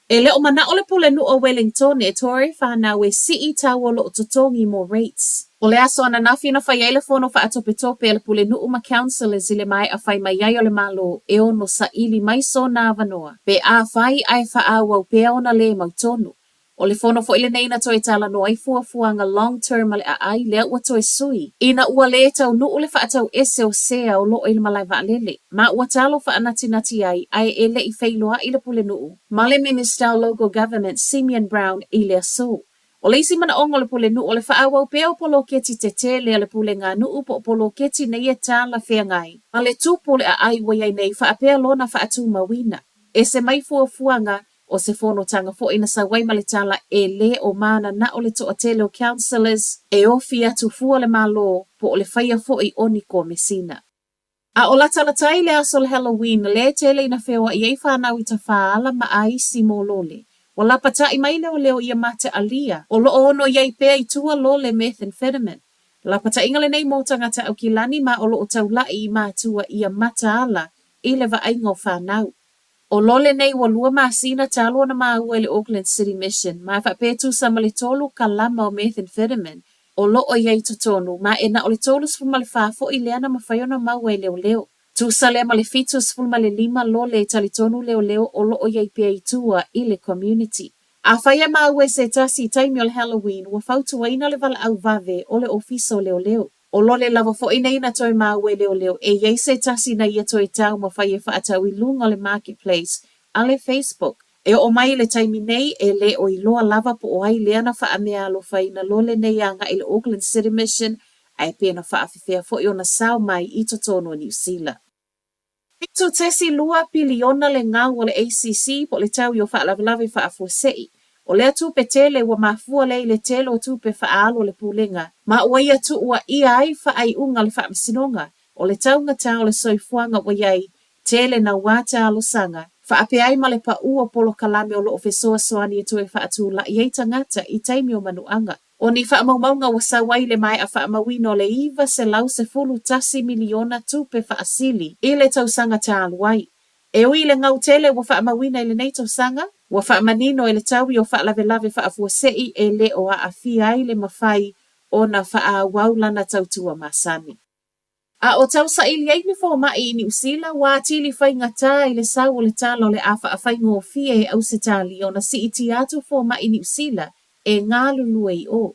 E le o mana'o le Pulenuu o Welingtone e toe fanau e si'i tau o lo'o totogi mo rates. O le aso ananafi na fai ai le fono fa'atopetope a le Pulenuu ma Councillors i le mae'a fai mai ai o le Malo e ono sa'ili mai sona avanoa pe afai ae fa'aauau pea ona lē mautonu. O le fono foi lenei na toe talanoa ai fuafuaga long term a le aai lea ua toe sui ina ua lē taunuu le fa'atau ese o sea o lo'o i le malae vaalele ma ua talo fa'anatinati ai ae e le'i feiloa'i le Pulenuu ma le Minista o Local Government Simeon Brown i le aso. O le isi manaʻoga o le Pulenuu o le fa'aauau pea o poloketi tetele a le Puleganuʻu po o poloketi nei e talafeagai ma le tupu o le aai ua i ai nei fa'apea lona fa'atumauina. Ese mai fuafuaga O se fonotaga foi na sau ai ma le tala e lē o mananao le toatele o councillors e ofi atu fua le Malo po o le faia foi o ni komesina. A o latalatai le aso o le Halloween lē tele ina feoaʻi ai fanau i tafaala ma aisi mōlole. Ua lapataʻi mai leoleo ia mataalia o loo ono i ai pea i tua lole methamphetamine. Lapataʻiga lenei mo tagata Aukilani ma o loo taulaʻi i mātua ia mataala i le vaaiga o fanau. O lole nei ua lua masina talu ona māua i le Auckland City Mission ma e faapea e tusa ma le tolu kalama o methamphetamine o loo i ai i totonu ma e na o le 34 foi lea na mafai ona maua e leoleo. Tusa lea ma le 75 lole e talitonu leoleo o loo i ai pea i tua i le community. Afai e maua e se tasi i taimi o le Halloween, ua fautuaina le valaau vave o le Ofisa o Leoleo. O lole lava foʻi nei na toe maua e leoleo e i ai se tasi na ia toe taumafai e faatau i luga o le Marketplace a le Facebook. E oo mai i le taimi nei, e le o iloa lava po o ai lea na faameaalofaina lole nei agai i le Auckland City Mission ae pe na faafefea foi ona sao mai i totonu o Niu Sila. 7.2 piliona le gau o le ACC po o le taui o faalavelave faafuasei. O lea tupe tele ua mafua lea i le tele o tupe faaalu a le Pulega ma ua ia tuuaia ai faaiuga a le Faamasinoga o le taugata o le soifuaga ua i ai tele nauā talosaga, faapea ai ma le paʻu o polokalame o lo o fesoasoani e toe faatula'i ai tagata i taimi o manuaga. O ni faamaumauga ua sau ai le maea faamauina o le $911 miliona tupe faasili i le tausaga talu ai. E ui i le gau tele ua faamauina i lenei tausaga, ua faamanino e le taui o faalavelave faafuasei e le o aafia ai le mafai ona faaauau lana tautua masani. A o tausaili ai ni fomai i Niu Sila, ua atili faigata i le sau o le tala o le a faafaigofie e Ausetalia ona siitia atu fomai Niu Sila e galulue i o.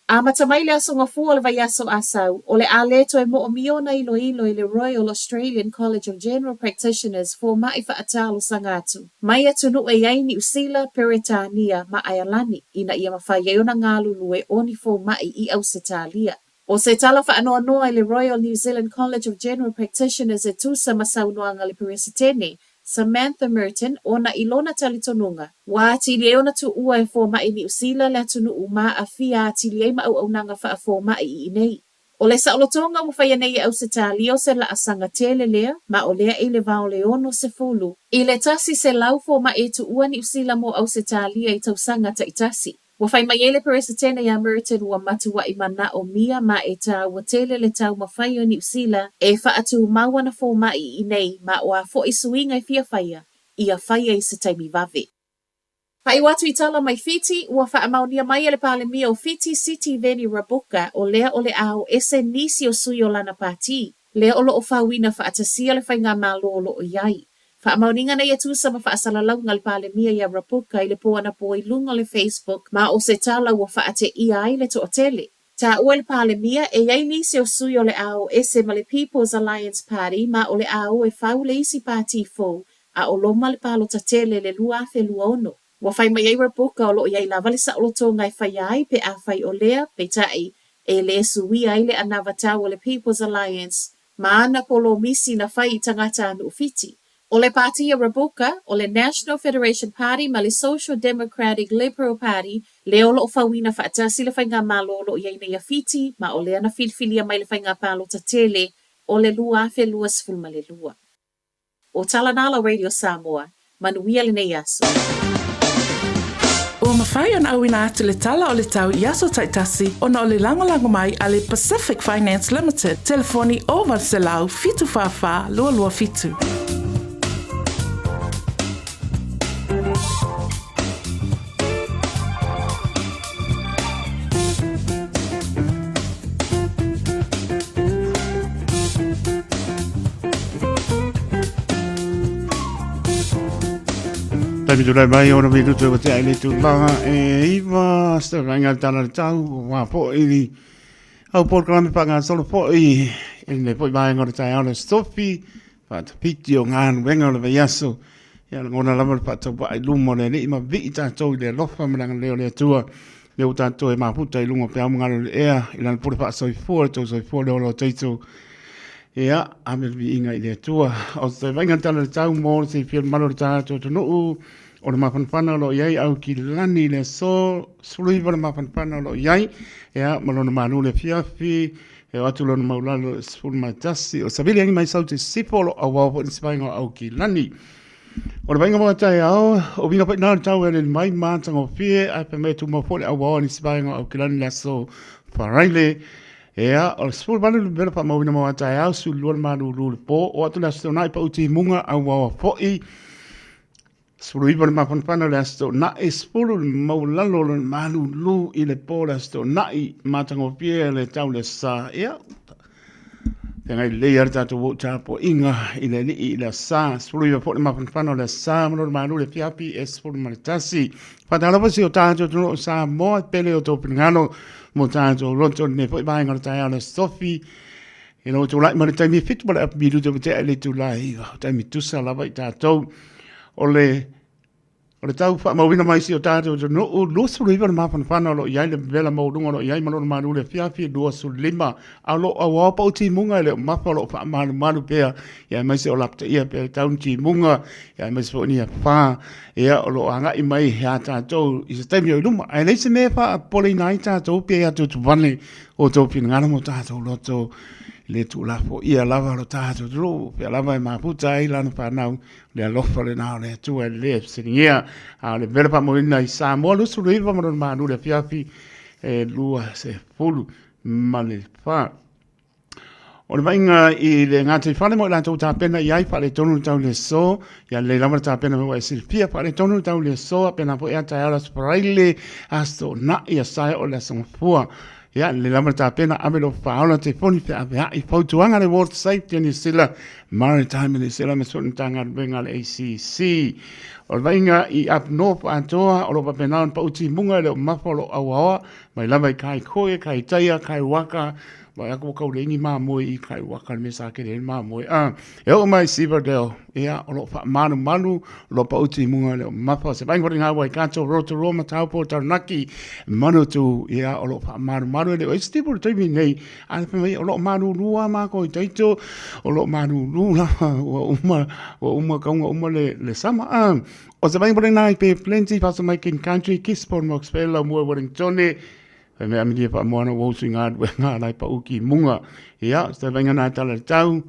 Amata mai le Aso Gafua o le vaiaso a sau, o le a le toe moomia ona iloilo e le Royal Australian College of General Practitioners fomai faatalosaga atu mai atunuu e i ai Niu Sila, Peretania ma Aealani ina ia mafai ai ona galulue o ni fomai i Ausetalia. ʻO se tala faanoanoa i le Royal New Zealand College of General Practitioners e tusa ma saunoaga a le Peresetene, Samantha Merton, ona i lona talitonuga, ua atili ai ona tuua e fomai Niu Sila le atunuu ma aafia atili ai ma auaunaga faafomai i inei. ʻO le saolotoga ua faia nei e Ausetalia o se laasaga tele lea, ma o lea i le va o le 60 i le 100 fomai e tuua Niu Sila mo Ausetalia i tausaga taitasi. Ua fai mai ai le Peresetene iā Merton ua matuaʻi manaʻomia ma e tāua tele le taumafai o Niu Sila e faatūmau ana fomai i inei ma o a foʻi suiga e fia faia, ia faia i se taimi vave. Faaiu atu i tala mai Fiti, ua faamaonia mai e le Palemia o Fiti, Sitiveni Rabuka, o lea o le a o ese nisi o sui o lana pātī. Lea o lo o fauina faatasia le faigamalo o lo o i ai. Faamaoniga nei e tusa ma faasalalauga a le Palemia iā Rabuka i le po anapo i luga o le Facebook ma o se tala ua faateia ai le toatele. Taua e le Palemia, e i ai nisi o sui o le a o ese ma le People's Alliance Party ma o le a o e fau le isi pātī fou a o loma le palota tele le 2026. Ua fai mai ai Rabuka o lo o i ai lava le saolotoga e faia ai pe afai o lea, peitai, e le suia ai le anavatau o le People's Alliance ma ana polomisi na fai i tagatanuu Fiti. O le pātī a Rabuka, o le National Federation Party ma le Social Democratic Liberal Party lea o lo o fauina faatasi le faigamalo o lo o i ai nei a Fiti ma o lea na filifilia mai le faiga palota tele o le 2022. ʻO Tala Nala Radio Samoa, manuia lenei aso. Ua mafai ona auina atu le tala o le tau i aso taitasi ona o le lagolago mai a le Pacific Finance Limited, telefoni 0800 744 227. Taimi tulai mai ona minutu e watea i le tulaga e iwa se vainga le tala le tau wā po i au polokalame whangasolo po i e le po i vaenga o le taeao le stofi whaatapiti o ngā nuenga o le vaiaso ia lagona lava le whaataupa'a i luma o le Alii ma vii tatou i le alofa ma le agalelei o le Atua lea ua tatou e mafuta i luga o peau ma galo i le ea i lana pule faasoifua le tou soifua le ola o taito ia ave le viiga i le Atua o se vaiga tala le tau mo le seifia le malu o le tatou atunuu o le mafanafana o lo o i ai au kilani i le aso 19 le mafanafana o lo o i ai ia ma lona malu le afiafi E o atu lona maulalo i le 11 o Savili agi mai sau te sifo o lo auau foi nisi vaenga o Aukilani. O le vaenga mo taeao, o winga foi nā le tau e aleli mai mātangofie ae pe mea tumau foi le auau a nisi vaenga o Aukilani le aso Faraile. Ea, o le 18 le mea whaamauina mo taeao, 12 le malulu le pō, o atu le aso nai pa uti munga auau foi 19 le mafanafana o le Aso Toonai, 10 le maualalo o lona malulu i le po o le Aso Toonai, matagofie le tau le sa. Ia, Feagai lelei lava le tatou oo tapuaiga i le Alii i le Aso Sa, 19 foi le mafanafana o le Aso Sa ma lona malu i le afiafi e 11. Faatalofa si o tatou atunuu o Samoa, e pele o outou finagalo mo tatou loto i lenei foi vaega o le taeao o le Aso Tofi. Ina ua tulai mai le taimi e 7 ma le apu minute ua tea i le itula e 9, o taimi tusa lava i tatou o le O le tau faamauina mai si o tatou atunuu, 29 le mafanafana o lo o i ai le vevela maualuga o lo o i ai ma lona malu i le afiafi 25, a o lo o auao pau timuga e le o mafa o lo o faamalumalu pea, ia aemaise o lapataia pea e tau ni timuga, ia aemaise foi ni afa, ia o lo o agai mai ia tatou i se taimi o i luma. Ae leai se mea e faapopoleina ai tatou pe ia tutuvale o outou finagalo ma o tatou loto i le tuulafoia lava o lo tatou atunuu, pea lava e mafuta ai lana fanau Le alofa lena o le Atua e le fesiligia. A o le vela faamauina i Samoa 29 ma lona malu i le afiafi e 24. O le vaaiga i le gataifale mo i latou tapena i ai faaletonu le tau i le aso, ia lelei lava le tapena mai ua e silafia faaletonu le tau i le aso, faapena foi a taeao le Aso Faraile, Aso Toonai, Aso Sae o le Aso Gafua. Ia, lelei lava le tapena, ave lou faaola telefoni feaveai fautuaga a le World Safety a Niu Sila, Maritime New Zealand ma sui Matagaluega a le ACC. O le vaaiga i Up North atoa, o lo o faapena ona pau timuga e le o mafa o lo o auaoa mai lava i Kaikohe, Kaitaia, Kaiwaka, vaai atu ua tau leai ni mamoe i Kaiwaka, le mea sa tele ai le mamoe. A, e oo mai i Silverdale, ia, o lo o faamalumalu, o lo o pau timuga e le o mafa. O se vaaiga foi lena Waikato, Rotorua, Mataupo, Taranaki, Manawatu, ia, o lo o faamalumalu, e le o i ai se timu i le taimi nei, ae fai mai, o lo o malulu lava matou i Taito, o lo o malulu lava, ua uma, ua uma kauga uma le, le sama. A, o se vaaiga foi lena i Bay of Plenty, Fasa mai King Country, Gisborne, Moxvale, Laumua, Wellingtone, Fai mai Amilia Faamoana ua usu i galuega a lae pau ki munga. Ia, se vaaiga na tala le tau.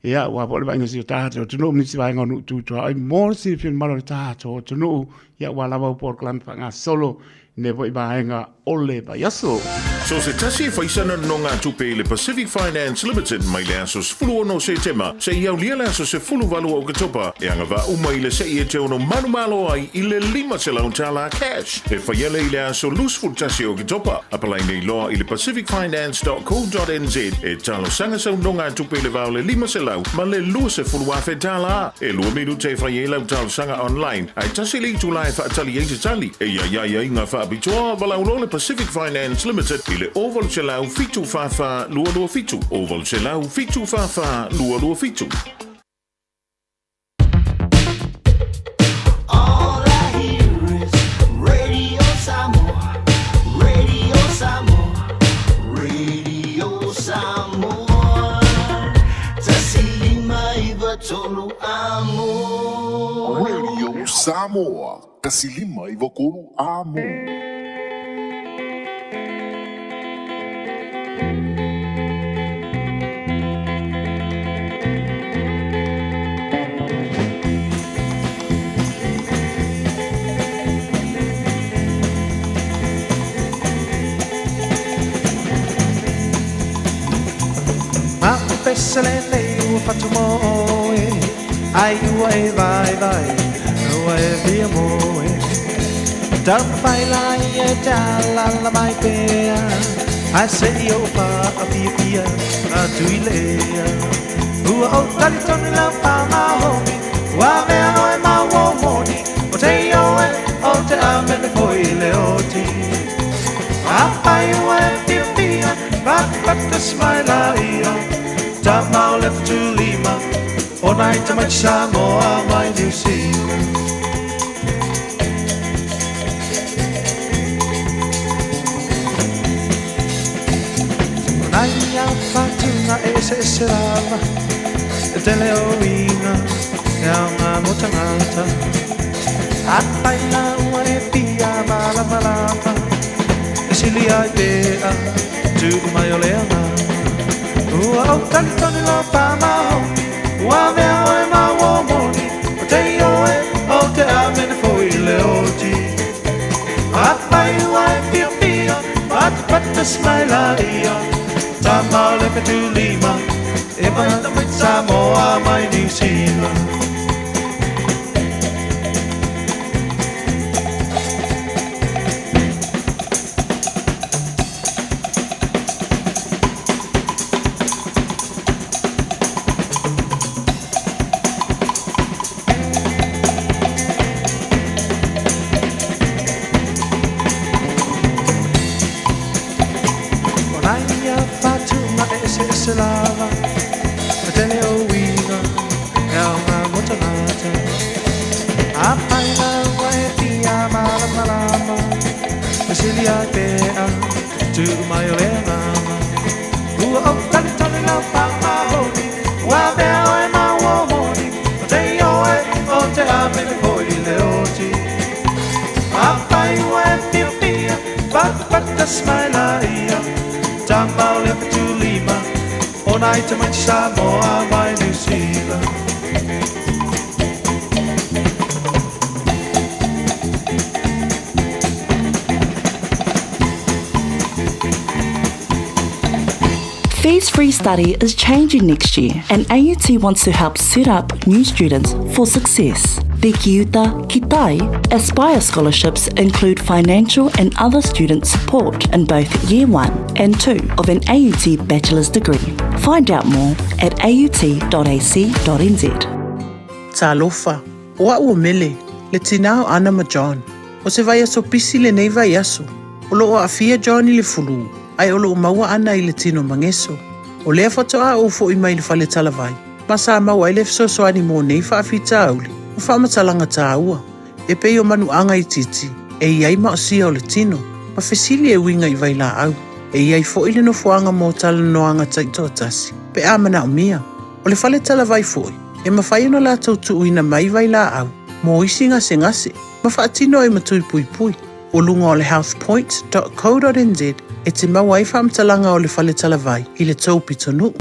Ia, ua foi le vaaiga si o tatou atunuu, ma nisi vaega o nuu tu tuaoi mo le silafia mamalu o le tatou atunuu. Ia, ua lava au polokalame faagasolo i lenei foi vaega o le vaiaso. So se tasi e fai sana nonogatupe i le Pacific Finance Limited mai le aso 16 Setema seia aulia le aso 18 o Oketopa e agavaa uma i le se'i e te ono manumalo ai i le $500 cash. E fai ale i le aso 21 o Oketopa. Apalai nei loa i le pacificfinance.co.nz e talosaga sau nogatupe i le va o le 500 ma le 20,000 tala. E lua minute e fai ai lau talosaga online, ae tasi le itula e faatali ai se tali. E iai ai aiga faapitoa, valaau loa le Pacific Finance Limited i le 0800 744 227, 0800 744 227. All I hear is Radio Samoa, Radio Samoa, Radio Samoa. Tasi lima iva tolu amo. Radio Samoa, tasi lima iva tolu amo. Ma o pese lenei ua fatu mo oe, Ai ua e vaivai, ua e fia moe. Taumafai laia e te alaala mai pea, Ae se i ou faafiafia atu i le ea. Ua ou talitonu lau pāmahomi, Ua avea oe ma uo moni, O te ioe, o te amene foi i le oti. Afai ua e fiafia, Patapata mai laia, Tama o le Fetulima, O nai tamaiti Samoa mai Niu Sila. O nai whatunga e eseese lava, E tele o uiga, e aoga mo tagata. Afai la ua e fia malamalama, E sili ai pea, tuu mai o le agaga. Ua ou talitonu lau pāmahomi, Ua avea oe ma uo moni, O te ioe, o te amene foi i le oti. Afai ua e fiafia, Patapata mai laia, Tama o le 75, E mai Samoa mai Niu Sila. Afai la ua e fia malamalama, Fesili ai pea, tuu mai o le agaga. Ua ou talitali lau faamahoni, Ua avea oe ma ua moni, O te ioe, o te amene foi i le oti. Afai ua e fiafia, Fatafata mai laia, Tama o le 75, O nai tamaiti Samoa mai Niu Sila. Fees-free study is changing next year and AUT wants to help set up new students for success. The Kiuta Kitai Aspire scholarships include financial and other student support in both Year 1 and 2 of an AUT bachelor's degree. Find out more at aut.ac.nz. Talofa, o a'u o Mele, le tinā o Ana ma John. O se vaiaso pisi lenei vaiaso. O loo aafia John i le fulū, ae o loo maua Ana i le tino mageso. O lea faatoa ou fo'i mai le fale talavai, ma sa maua ai le fesoasoani mo nei faafitauli ma faamatalaga tāua, e pei o manuaga itiiti e i ai maosia o le tino, ma fesili e uiga i vailaau. E i ai fo'i le nofoaga mo talanoaga taitoatasi, pe a manaomia. O le fale talavai fo'i, e mafai ona latou tuuina mai vailaau mo isi gasegase ma faatino ai ma tui puipui. O luga o le healthpoint.co.nz e te maua ai faamatalaga o le fale talavai i le tou pitonuu.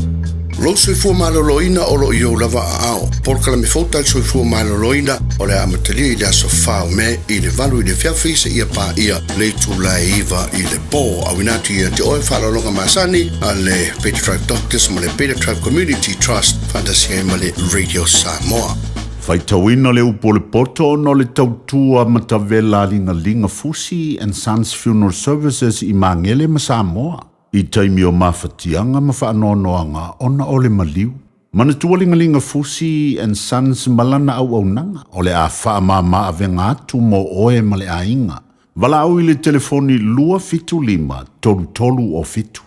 Lou soifua maloloina o lo o i ou lava aao. Polokalame fou tali soifua maloloina o le a amatalia i le aso 4 o Me i le 8 i le afiafi seia paia le itula e 9 i le po. Auina atu ia te oe faaaloaloga masani a le Beta Tribe Doctors ma le Beta Tribe Community Trust faatasi ai ma le Radio Samoa. Faitauina le upu o le poto ona o le tautua matavela a Ligaliga Fusi and Sons Funeral Services i Magele ma Samoa i taimi o mafatiaga ma faanoanoaga ona o le maliu. Manatua Ligaliga Fusi and Sons ma lana auaunaga o le a faamama avega atu mo oe ma le aiga. Valaau i le telefoni 275 33 o 7.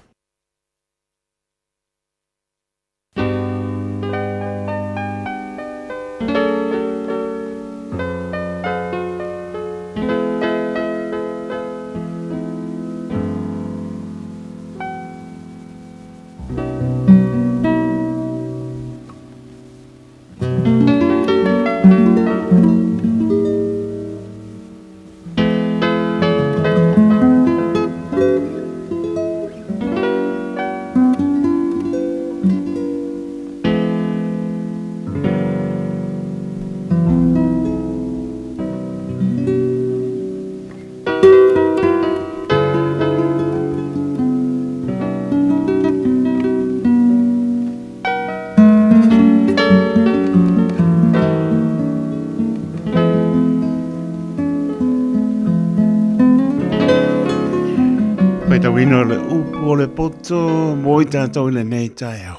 Faitauina o le upu o le poto mo i tātou i lenei taeao.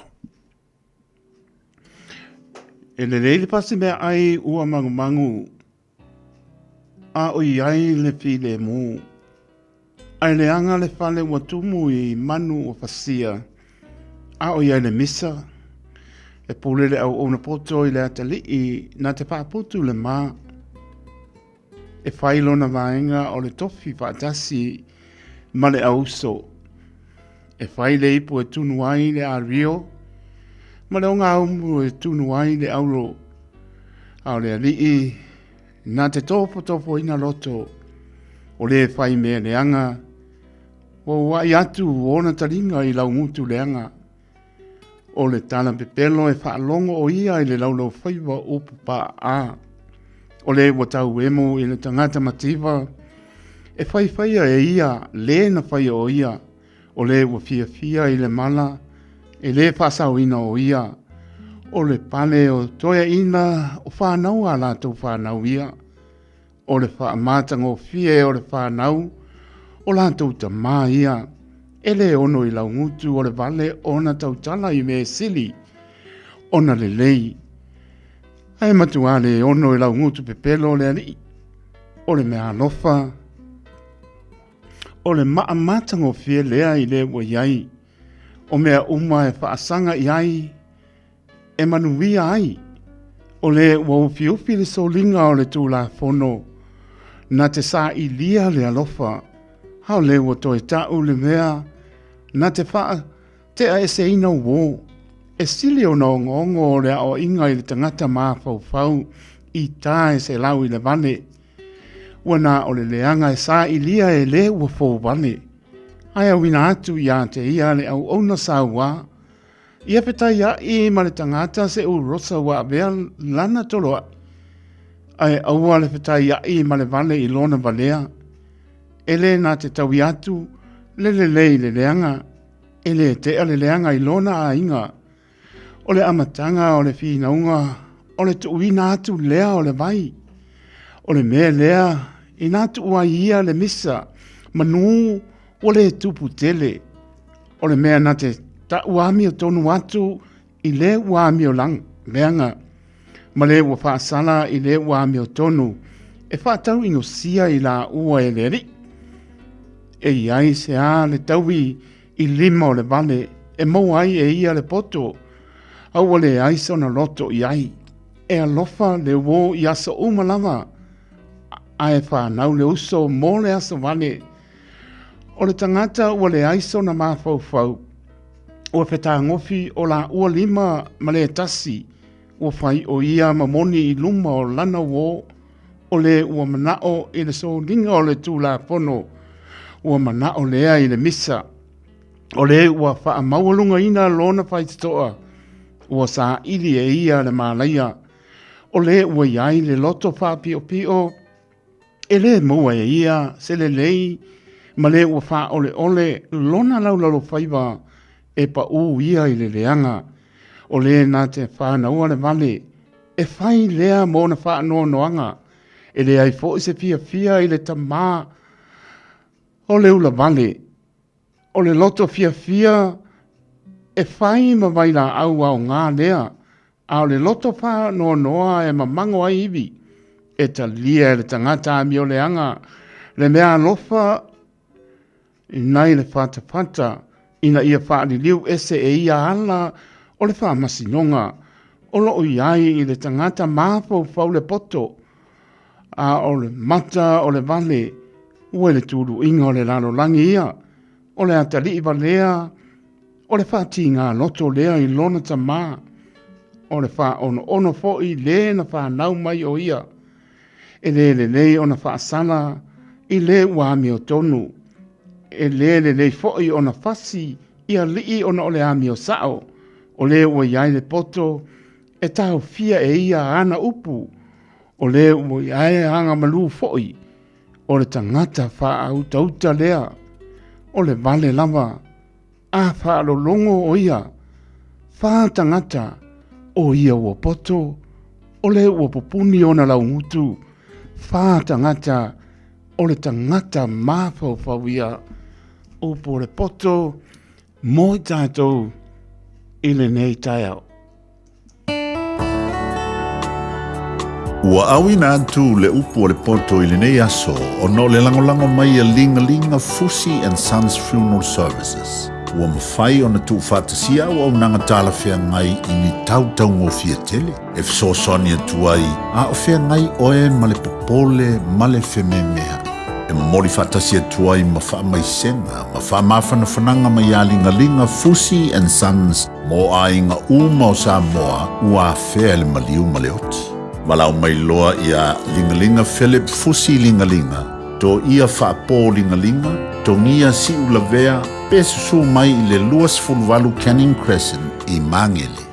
E lelei le pasi mea ai ua mangumangu a o i ai le filemu. Ae leaga le fale ua tumu i manu ua fasia, a o i ai le misa. E pule le auauna poto i le atalii na te faaputu le ma. E fai lona vaega o le tofi faatasi ma le auso. E fai le ipu e tunu ai le ario, ma le ogaumu e tunu ai le auro. A o le alii na te tofotofoina loto, o le fai mea leaga, ua ua'i atu ona taliga i laugutu leaga. O le tala pepelo e faalogo o ia i le laulaufaiva upu pa'a. O le ua tau emo i le tagata mativa, e faifaia e ia le na faia o ia, o le ua fiafia i le mala, e le faasaoina o ia. O le pale o toeaiina o fanau a latou fanau ia. O le faamatagofie o le fanau o latou tamā ia. E le ono i laugutu o le vale ona tautala i mea sili ona lelei. Ae matuā le ono i laugutu pepelo o le alii. O le mea alofa, o le maa matagofie lea i le ua i ai. O mea uma e faasaga i ai, e manuia ai. O le ua ufiufi le soliga o le Tulafono, na te sailia le alofa, a o le ua toe ta'u le mea na te faate'aeseina uō. E sili ona ogaoga o le aoaiga i le tagata mafaufau i ta e selau i le vale. Ua na o le leaga e sailia e le ua fou vale, ae auina atu iā te ia le auauna sauā. Ia fetaiaʻi ma le tagata se urosa ua avea lana toloaʻi, ae aua le fetaiaʻi ma le vale i lona valea. E le na te taui atu le lelei i le leaga, e le tea le leaga i lona aiga. O le amataga o le finauga o le tuuina atu lea o le vai. O le mea lea inā tuu ai ia le misa manū ua le tupu tele. O le mea na te ta'u amiotonu atu i le ua amio leaga, ma le ua faasala i le ua amiotonu, e faatauinosia i laua e le Alii. E i ai se a le taui i lima o le vale e maua ai e ia le poto, a ua leai sona loto i ai. E alofa le uō i aso uma lava, ae fanau le uso mo le aso vale. O le tagata ua leai sona mafaufau, ua fetagofi o laua lima ma le tasi, ua fai o ia ma moni i luma o lana uō, o le ua manao i le soliga o le Tulafono, ua manao lea i le misa. O le ua faamaualugaina lona faitotoa, ua saili e ia le malaia. O le ua i ai le loto faapiopio, e le maua e ia se lelei, ma le ua faaoleole lona laulalofaiva, e paū ia i le leaga. O le na te fanaua le vale, e fai lea mo ona faanoanoaga, e leai foi se fiafia i le tamā o le ulavale. O le loto fiafia e fai ma vailaau aoga lea, a o le loto faanoanoa e mamago ai ivi. E talia e le tagata amioleaga le mea alofa nai le fatafata ina ia faaliliu ese e ia ala o le faamasinoga o lo o i ai i le tagata mafaufau le poto, a o le mata o le vale ua i le tuluiga o le lalolagi ia, o le atalii valea o le faatigā loto lea i lona tamā, o le faaonoono foi le na fanau mai o ia. E le lelei ona faasala i le ua amiotonu, e le lelei foi ona fasi i alii ona o le amio sao, o le ua i ai le poto e taofia e ia ana upu, o le ua i ai aga malū foi, o le tagata faautauta lea, o le vale lava. A faalologo o ia, fā tagata, o ia ua poto, o le ua pupuni ona laugutu, fā tagata, o le tagata mafaufau ia, upu o le poto, mo i tatou i lenei taeao. Ua auina atu le upu o le poto i lenei aso ona o le lagolago mai a Ligalinga Fusi and Sons Funeral Services. Ua mafai ona tuufaatasia auaunaga talafeagai i ni tau taugofie tele e fesoasoani atu ai a o feagai oe ma le popole ma le fememeaʻi. E momoli faatasi atu ai ma faamaisega ma faamafanafanaga mai iā Ligaliga Fusi and Sons Mo aiga uma o Samoa ua afea e le maliu ma le oti. Valaau mai loa iā Ligaliga Philip Fusi Ligaliga, Toia Faapo Ligaliga, Togia Siulavea pe susū mai i le 28 Canning Crescent i Magele.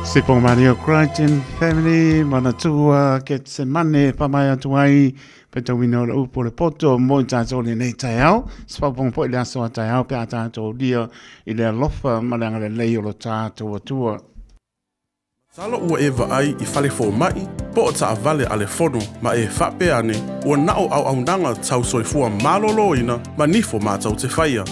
Sipo Mario Crichton Family, Manatua, Getsemane, whamae atu ai, petauina o le upu o le poto, mo i tātou lenei taeao, se whauponga po i le aso a taeao pe a tātou lia i le alofa ma le agalelei o lo tātou Atua. Masalo ua e vaai i fale fomai po o taavale a le Fono ma e faapea ane ua na o auaunaga tau soifua maloloina ma nifo matou te faia.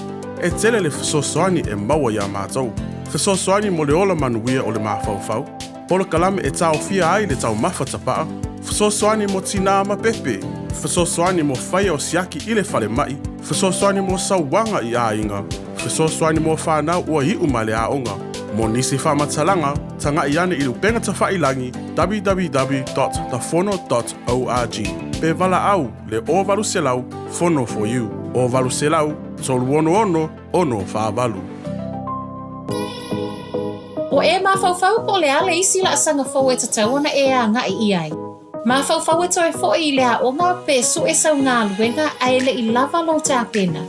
E tele le fesoasoani e maua iā matou. Fesoasoani mo le ola manuia o le mafaufau, polokalame e taofia ai le taumafa tapaa, fesoasoani mo tinā ma pepe, fesoasoani mo faia o siaki i le falemai, fesoasoani mo sauaga i aiga, fesoasoani mo fanau ua iu mai le aoga. Mo nisi faamatalaga, taga'i ane i le upega tafa'ilagi www.thefono.org pe valaau le 0800 Fono for you 0800 366 648. Ua e mafaufau po o le a le isi laasaga fou e tatau ona e agai i ai? Mafaufau e toe foʻi i le aoga pe suʻe sau galuega a e le i lava lou tapena?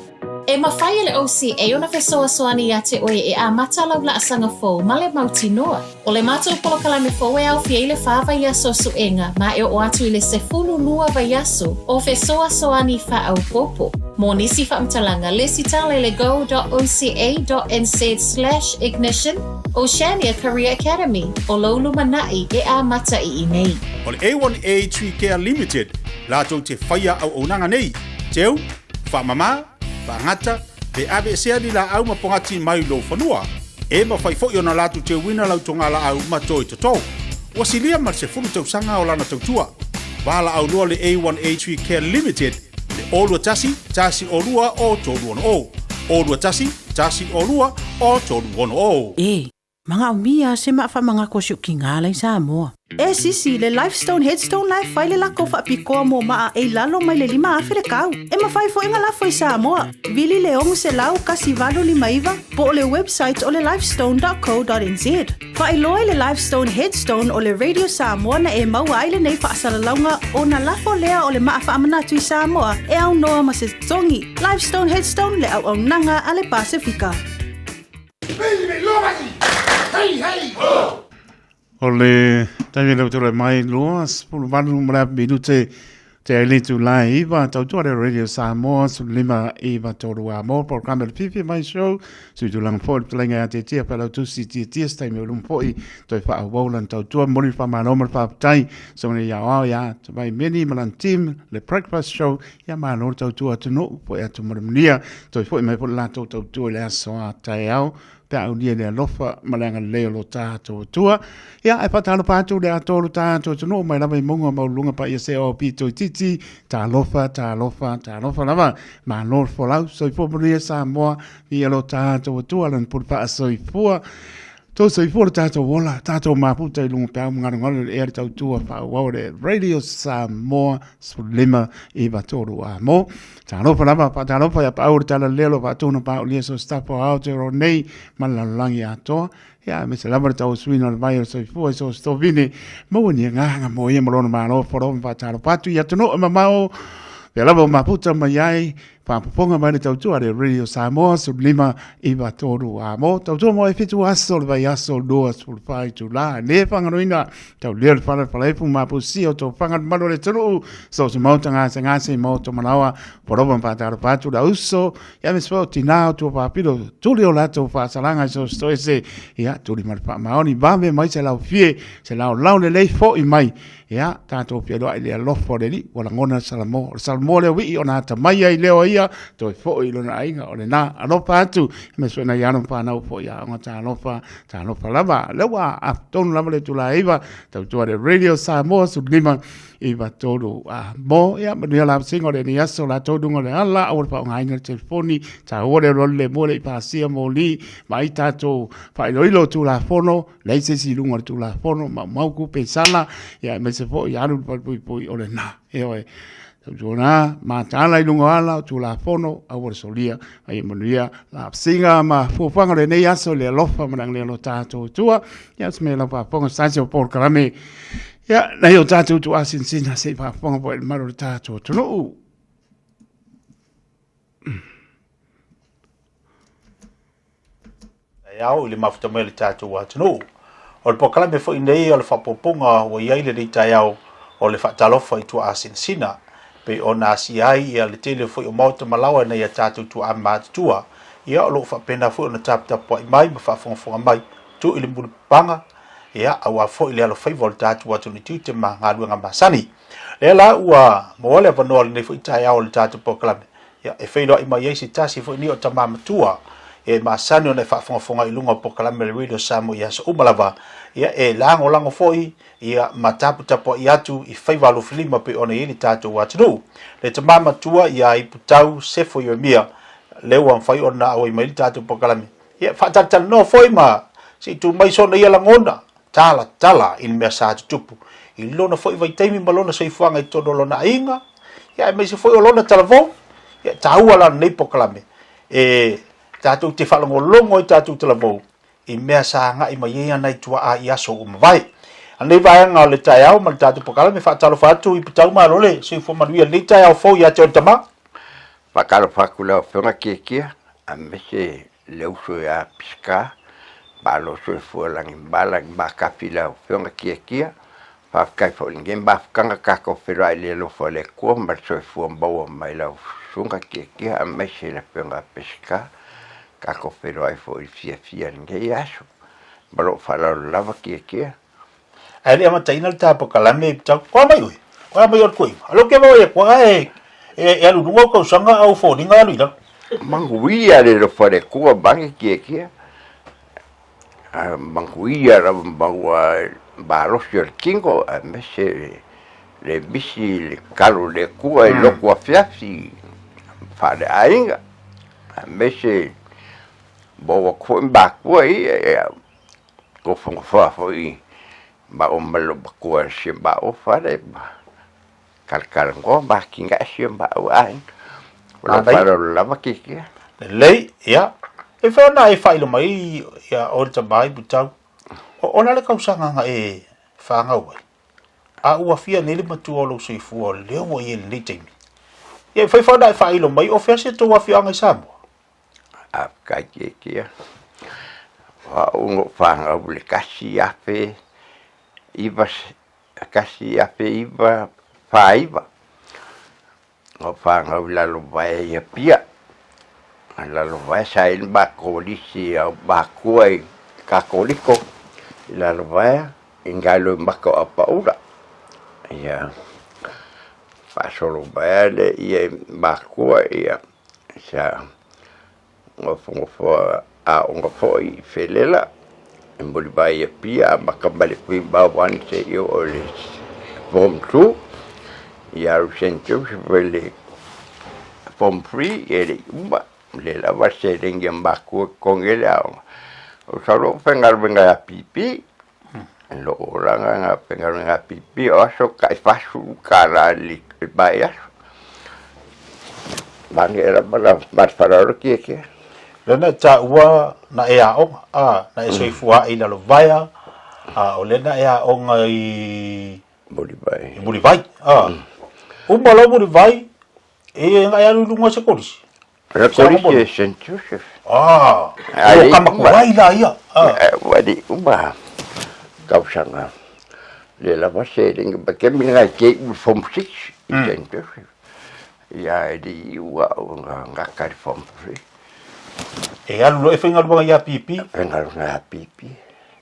E mafai e le OCA ona fesoasoani iā te oe e amata lau laasaga fou ma le mautinoa. ʻO le matou polokalame fou e aofia i le whā vaiaso suʻega ma e oo atu i le 12 vaiaso o fesoasoani faaopoopo. Mo nisi faamatalaga, lesitala i le go.oca.nz/ignition Oceania Career Academy, o lou lumanai e amata i inei. O le A1A Tree Care Limited latou te faia auaunaga nei, teu, faamama, faagata, pe aveesea ni laau ma pogati mai lou fanua. E mafai foi ona latou teuina lau togalaau ma toe toto. Ua silia ma le 10 tausaga o lana tautua. Valaau loa le A1A Tree Care Limited i le 021 102 o 360. 021 102 o 360. E manaomia se maa faamagako a si ou kinā la i Samoa. E sisi, le Lifestone Headstone la e fai le lako faapitoa mo maa e i lalo mai le 5,000 le kau. E mafai foi ona lafo i Samoa. Vili le 600 1859 po o le website o le lifestone.co.nz. Faailoa i le Lifestone Headstone o le Radio Samoa na e maua ai lenei faasalalauga ona lafo lea o le maa faamanatu i Samoa e aunoa ma se totogi. Lifestone Headstone le auaunaga a le Pasefika. O le taimi lea ua tulai mai 28 ma le afe minute te ai le itula e iva tautua le Radio Samoa 15 iva tolu a mo programe le Fifi Mai Show sui tulaga foi le fetalaiga ia Tietia Failautusi Tietia se taimi o luma foi toe faaauau lana tautua momoli le faamalo ma le faafetai soga ia aoao ia Tavai Meni ma lana team le Breakfast Show ia malo le tautua atunuu foi atu ma le manuia toe foi mai foi le latou tautua i le aso a taeao pe a aulia le alofa ma le agalelei o lo tatou Atua. Ia, e faatalofa atu le atoa o lo tatou atunuu mai lava i mauga maualuluga paia se o pito itiiti, talofa, talofa, talofa lava. Malo le folau, soifua manuia Samoa, viia lo tatou Atua, lana pule faasoifua. Tou soifua lo tatou ola, tatou mafuta i luga peau ma galugalu i le ea le tautua faaauau le Radio Samoa 15 93 a mo. Talofa lava, faatalofa ia Paau le tala lea o lo o faatonu paaulia so staff o Aotearoa nei ma le lalolagi atoa. Ia, aemaise lava le tauasuina o le vai o le soifua i so se tovine, maua ni agaga mo ia ma lona malo folo ma faatalofa atu i atunuu e mamao, pea lava o mafuta mai ai, faafofoga mai le tautua le Radio Samoa 15 93 a mo tautua mo e 7 aso le vaiaso 24 itula le faagaloina Taulia le fala falaefu mapusia o tofaga le malu o le atunuu, so se maota gasegase maota malaoa, polopa ma faatalofa atu le auso, ia aemaise foi o tinā o tua faapilo, tuli o latou faasalaga i so o se toese, ia tuli ma le faamaoni, vave mai se laufie, se laolao lelei foi mai, ia tatou feiloai i le alofa o le Alii, ua lagona le Salamo, o le Salamo lea ua ii ona atamai ai leo ia, toe foi i lona aiga, o lena, alofa atu, aemaise foi nai alo ma fanau foi i aoga talofa, Talofa lava, lea ua afu tonu lava le itula e 9, tautua le Radio Samoa 15 9 3 a mo, ia manuia la singa o lenei aso latou luga o le ala, aua le faaaogaina le telefoni, taua le alualu le mua le i pasia moli, vaai tatou faailoilo o Tulafono, leai se isi i luga o le Tulafono, maumau kupe sala, ia aemaise foi alu le falepuipui o lena. Ioe. Tautuana, mataala i luga o ala o Tulafono, aua le solia, a ia manuia la singa ma fuafuaga o lenei aso i le alofa ma le agalelei o lo tatou Atua. Ia, o se mea lau faafofoga, se tasi o polokalame, ia, nai o tatou tuuasinasina se i faafofoga foi i le mamalu o le tatou atunuu. Taeao i le mafuta mai o le tatou atunuu. O le polokalame foi nei o le faaopoopoga ua i ai lenei taeao o le faatalofa i tuaa sinasina, pei ona asia ai ia le tele foi o maota ma laoa i nai a tatou tuaa matutua, ia o lo o faapena foi ona taputapuai mai ma faafogafoga mai, tuu i le mulipapaga, ia aua foi le alofaiva o le tatou atunuu i tiute ma galuega masani. Lea la ua maua le avanoa o lenei foi taeao o le tatou polokalame, ia, e feiloai mai ai se tasi foi nei o tama matua e masani ona e faafogafoga i luga o polokalame a le Radio Samoa i aso uma lava, ia, e lagolago foi ia, ma taputapuai atu i faiva alofilima pei ona i ai le tatou atunuu. Le tama matua ia Iputau Sefo Ieremia, lea ua mafai ona auai mai le tatou polokalame, ia, faatalatalanoa foi ma se i tu mai sona ia lagona talatala i le mea sa tutupu i lona foi vaitaimi ma lona soifuaga i totonu o lona aiga, ia aemaise foi o lona talavou. Ia, taua la lenei polokalame e tatou te faalogologo ai tatou talavou i mea sa agai mai ai ana i tuaa i aso ua mavae. A lenei vaega o le taeao ma le tatou polokalame, faatalofa atu i Putau Malo le soifua manuia i lenei taeao fou ia te oe le tama. Faatalofa atu i lau Afioga Tiatia, aemaise le uso ia Pisca, malo soifua lagi ma lagi makafi i lau Afioga Tiatia. Faafetai foi i lenei mafutaga tatou feiloai i le alofa o le Atua ma le soifua maua mai lau Susuga Tiatia aemaise le Afioga Pisca. Tatou feiloai foi i le fiafia i lenei aso. Ma lou faaaloalo lava Tiatia. Ae le amataina le ta polokalame i tau. Koa mai oe. Koa mai o le tuaiga. Alo ke vao e koa e e alu luga o tausaga au foliga alu i lalo. Manuia le alofa le Atua mange kiekie. Manuia lava maua malosi o le tino aemaise le misi le tatalo i le Atua i lotu afiafi faaleaiga aemaise maua atu foi matua ia Nofonofo foi maua ma lou matua si o maua fale ma talatalanoa ma atinae si o maua aiga. O lou faaaloalo lava Tiatia. Lelei, ia. E fai ona e faailoa mai ia oe le tama i Putau. O le a le tausaga na e fanau ai? A ua fia nei le matua o lou soifua o lea ua i ai i lenei taimi? Ia e fai foi ona e faailoa mai o fea si a tou afioaga i Samoa? Faafetai Tiatia. O au na ou fanau i le 19, 1949. Na ou fanau i Lalovaea i Apia. I Lalovaea sa i ai le matou alisi au matua i Katoliko i Lalovaea i ina i Loimata o Apaula. Ia faasolo mai lava lea i matua ia Sa nofonofo aoga foi i Felela, e mulivae i Apia, amata mai le Primary One seia oo i le Form 2. Ia alu i Saint Joseph i le Form 3, e le i uma, o lea lava le seleni a matua e totogi ai le aoga. O sau loa ou faigaluega ia PP, lou olaga na faigaluega ia PP, o aso tai $40 i le vaiaso. Mange lava la ma le faaaloalo Tiatia. Lea na e taua na e aoga, a, na e soifua ae i Lalovaea, a, o lea na e aoga i Mulivai. I Mulivai, a. Uma loa Mulivai, e na e alu i luga o se kolisi. Le kolisi e St. Joseph. Ah, o Kamakuai la ia. Ah. Ua le uma tausaga. Le lava seleni ma kemi ngai te i form 6 i St. Joseph. Ia e le i ua au nga ngaka i form 3. E alu loa e faigaluega ia PP. Faigaluega ia PP.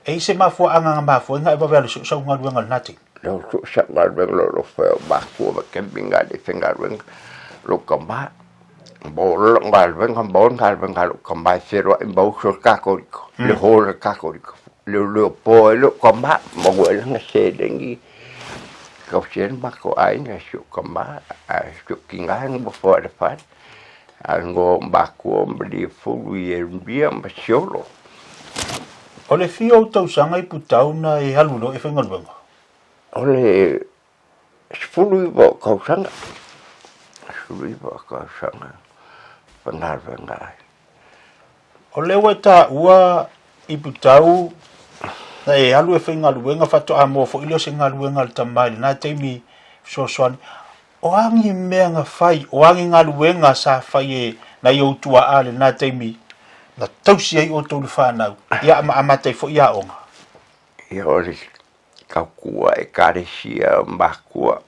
E i se mafuaaga nga mafua ai nga e vave alu i sau galuega i lena taimi. Leo su sa galuega lo lo whai o mākua ma kemi ngā le faigaluega lo ka mā. Mo lo galuega mo galuega lo ka mā e wheroa i mauso le kakoriko, le hōla le kakoriko. Le leo po e lo ka mā, mo ua langa se lengi. Kau se mako aiga si o ka mā, a si o ki ngā ngā whai le whare. A ngō mākua ma li fulu i e rumbia ma siolo. O le fia o tausaga i Putau na e alu loa e faigaluega? O le 19 o tausaga, 19 o tausaga faigaluega ai. O lea ua e taua i Putau na e alu e faigaluega faatoa maua foi lea o se galuega a le tama i lena taimi fesoasoani. O a ni mea na fai, o a ni galuega sa fai e nai ou tuaa i lena taimi na tausi ai outou i le fanau, ia ma amata ai foi aoga? Ia o le tautua ekalesia o makua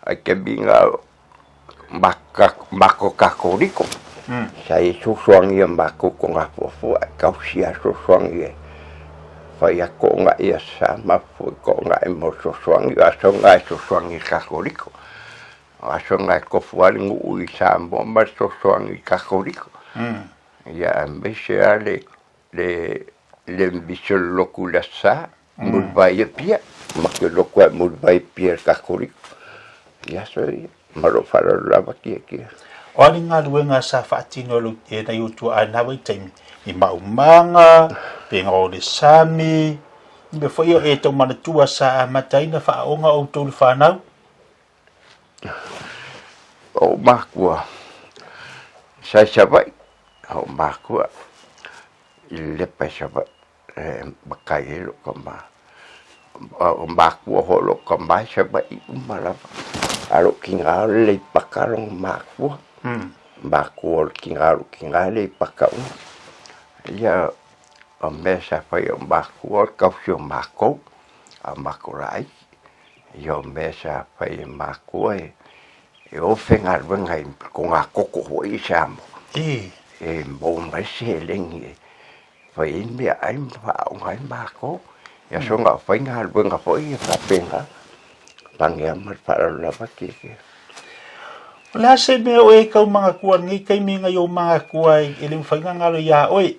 ai taimi na makou Katoliko sa i ai fesoasoani ia matou Togafuafua e tausia fesoasoani e fai atu toonai i Aso Sa ma foi toonai mo fesoasoani. O aso na e fesoasoani i le Katoliko, o aso na e tofu lava le nuu i Samoa ma le fesoasoani i Katoliko. Ia aemaise lava le le le misi o le lotu i le Aso Sa, Mulivai i Apia, matou te lotu lava i Mulivai i Apia i le Katoliko i aso ia, ma lou faaaloalo lava Tiatia. O a ni galuega sa faatino e nai ou tuaa i lena vaitaimi? Ni maumaga, pega o le sami, ni mea foi ia e tau manatua sa amata ai ona faaoga outou i le fanau? O ou matua sa i Savaii, o ou matua i Lelepa i Savaii e matai ai lou tama. O matua foi o lou tama i Savaii uma lava. A o lou tina o le Aleipata lona matua. Matua o le tina o lou tina e Aleipata uma. Ia o mea sa fai e ou matua o le tausi o matou, a o matou laiti. Ia o mea sa fai e matua e e o faigaluega i togatogo foi i Samoa. E maua mai se seleni e fai ai meaai ma faaaoga ai matou. Ia soona o faigaluega foi ia faapena, pane lava ma le faaaloalo lava Tietie. O le a se mea o e tau manatua i lenei taimi nai ou manatua e le mafai ona galo iā oe,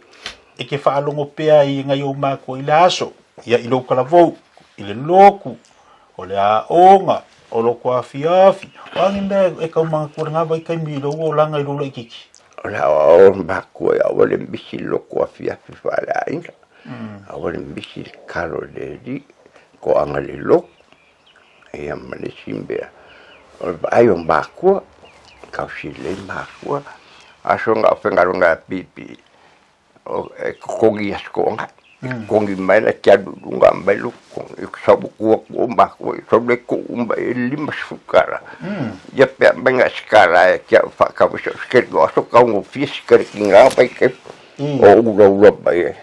e te faalogo pea i nai ou matua i le aso, ia i lou talavou, i le lotu, o le aoga, o loko afiafi, o a ni mea e tau manatua i lena vaitaimi i lou olaga i lou laitiiti? O le aoao o matua aua le misi i loko afiafi faaleaiga, aua le misi i le tatalo i le Alii, toaga i le lotu, ia ma le isi mea, o le vaai o matua, tausi lelei matua. A soona o faigaluega a piipii, e totogi i Aso Toonai, totogi mai la e te alu i luga aumai lou totogi, ou te sau atu atu o matua i sau le tuu mai ai le $50. Ia pe aumai na o se $1 ia te au e faatau ai sou sikeli o aso taugofie sikeli ki na vaitaimi o ulaula mai ai.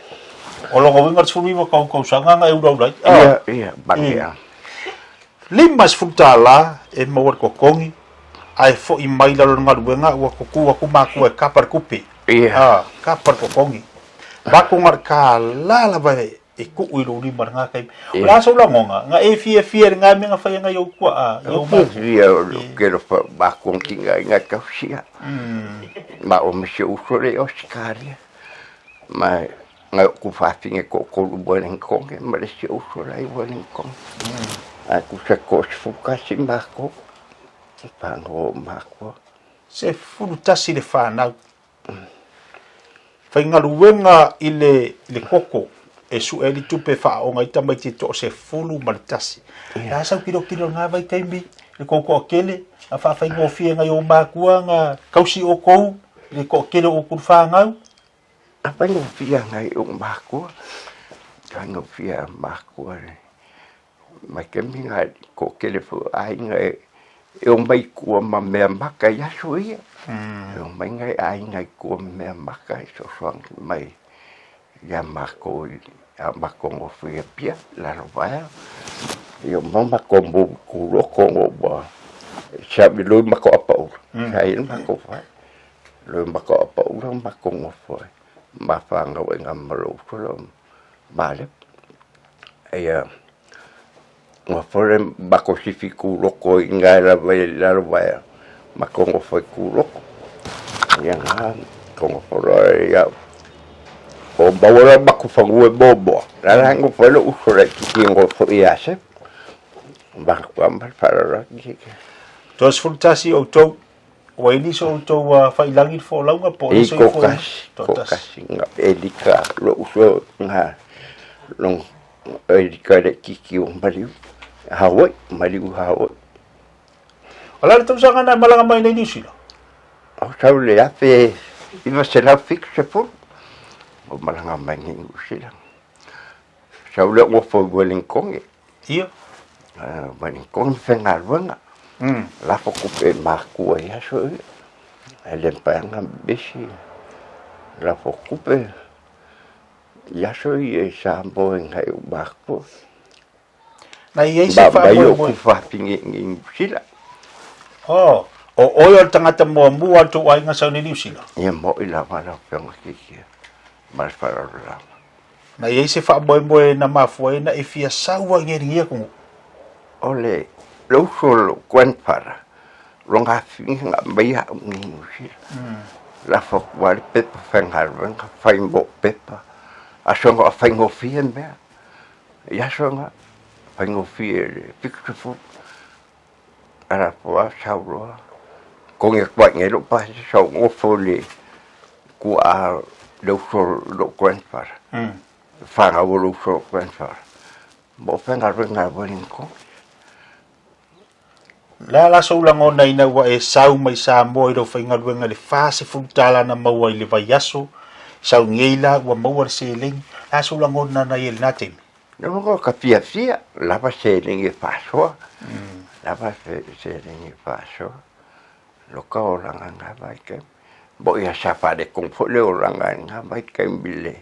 O lona uiga le 19 tau tausaga na e ulaula ai? Ia, ia, mange lava. $50 e maua i le totogi ae foi mai i lalo o le galuega ua tutu atu matua e kapa le tupe. Ia. Kapa le totogi. Avatu na o le $1 lava e tuu i lou lima i lena taimi. O le a sou lagona? Na e fiafia i lena mea na fai e nai ou tuaa, i ou matua? Fiafia o lou tele o matua na tiga tausia. Ma o ma si ou uso lea i Ausetalia. Ma nai ou tuafafine e toatolu i Wellington ma le isi uso la e i Wellington. Ae tusa 31 matou, fanau o matua. 11 le fanau. Faigaluega i le, i le koko e sue ai le tupe e faaoga ai tamaiti e 11. E a sau tilotilo i lena vaitaimi i le tou toatele, na faafaigofie nai ou matua na tausi outou i le toatele o outou fanau? A faigofie nai ou matua, faigofie matua mai taimi na toatele foi o aiga e omai i tua ma mea maka i aso ia. E omai nai aiga i tua ma mea maka e fesoasoani mai ia matou i a matou nofo i Apia, Lalovaea. Ia uma matou move kūloko ua siaʻi loa matou apaula, sa i ai le matou fale. Loa matou apaula matou nofo ai ma fanau ai ma lou uso lea o Malepa. Ia nofo lea matou sifi kūloko i ina lava i Lalovaea, matou nofo ai kūloko. Ia na matou nofo loa ia o maua loa matou fanua e moamoa, la la e nofo ai lou uso laitiiti e nofo ia Sefu. Matou ma le faaaloalo atu. 31 outou Ua i nisi o outou ua faiilagi le folauga po o le soifua? I toatasi, toatasi. Elika, lou uso na, long, Elika laitiiti o maliu, Hawaii, maliu Hawaii. O le a le tausaga na e malaga mai nei Niu Sila? O sau le 1970, o malaga mai nei Niu Sila. Sau lea nofo i Wellington. Ia. Wellington faigaluega. Lafo tupe i matua i aso ia. E le mafai ona misi. Lafo tupe i aso ia i Samoa i nai ou matua. Na i ai se faamoemoe. Mai o fafine i Niu Sila. Oh, o oe o le tagata muamua o le tou aiga sau nei Niu Sila? Ia mo'i lava lau Afioga Kiki ma le faaaloalo lava. Na i ai se faamoemoe na mafua ai na e fia sau ai nei i lenei atunuu? O le le uso o lou grandfather, lona afine na aumai au i Niu Sila. Lafo atu lava le pepa faigaluega, fai mo pepa, aso na faigofie mea. I aso na, faigofie le 70, ala po a sau loa, togi atu lava i inei lou pasese sau nofo i le tuaa le uso o lou grandfather, le fanau a le uso o lou grandfather, mo faigaluega ai Wellington. O le a la sou lagona ina ua e sau mai Samoa i lou faigaluega i le $40 na maua i le vaiaso, sau nei la ua maua le seleni, o le a sou lagona na i ai i lena taimi? Lagona ka fiafia, lava seleni e faasoa, lava seleni e faasoa, loka olaga i lena vaitaimi. Mo'i lava sa faaletonu foi le olaga i lena vaitaimi i le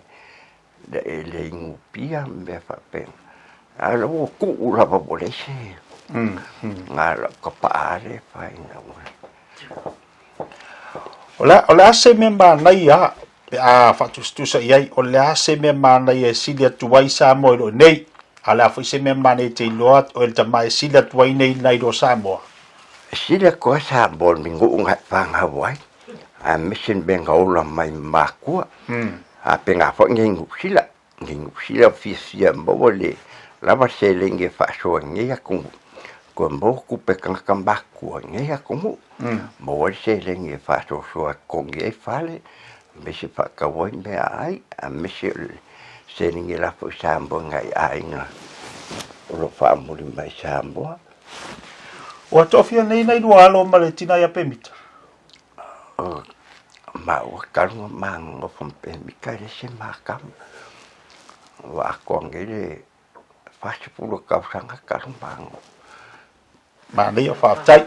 le le inu pia ma mea faapena. A o lea ua tuu lava ua leai se na lau tapaa lea e fai ina ua. O le, o le a se mea manaia pe a faatusatusa i ai, o le a se mea manaia e sili atu ai Samoa i lo nei, a o le a foi se mea manaia e te iloa oe le tama e sili atu ai nei nai lo Samoa? E sili atu ai Samoa i le nuu na e fanau ai, aemaise le mea na ola mai ma makua. A pēnā foi nei Niu Sila, nei Niu Sila fiafia maua le lava seleni e faasoa i nei atunuu, toe maua tupe a tagata matutua i nei atunuu, maua ai le seleni e faasoasoa e totogi ai fale, aemaise faatau ai meaai, aemaise o le seleni e lafo i Samoa i nai aiga o lo o faamuli mai i Samoa. Ua toafia nei nai lua alo ma le tina ia Pemita? Maua talu na manonofo ma pemita e le se makama. Ua atoa nei le 40 tausaga talu manonofo. Manaia, faafetai.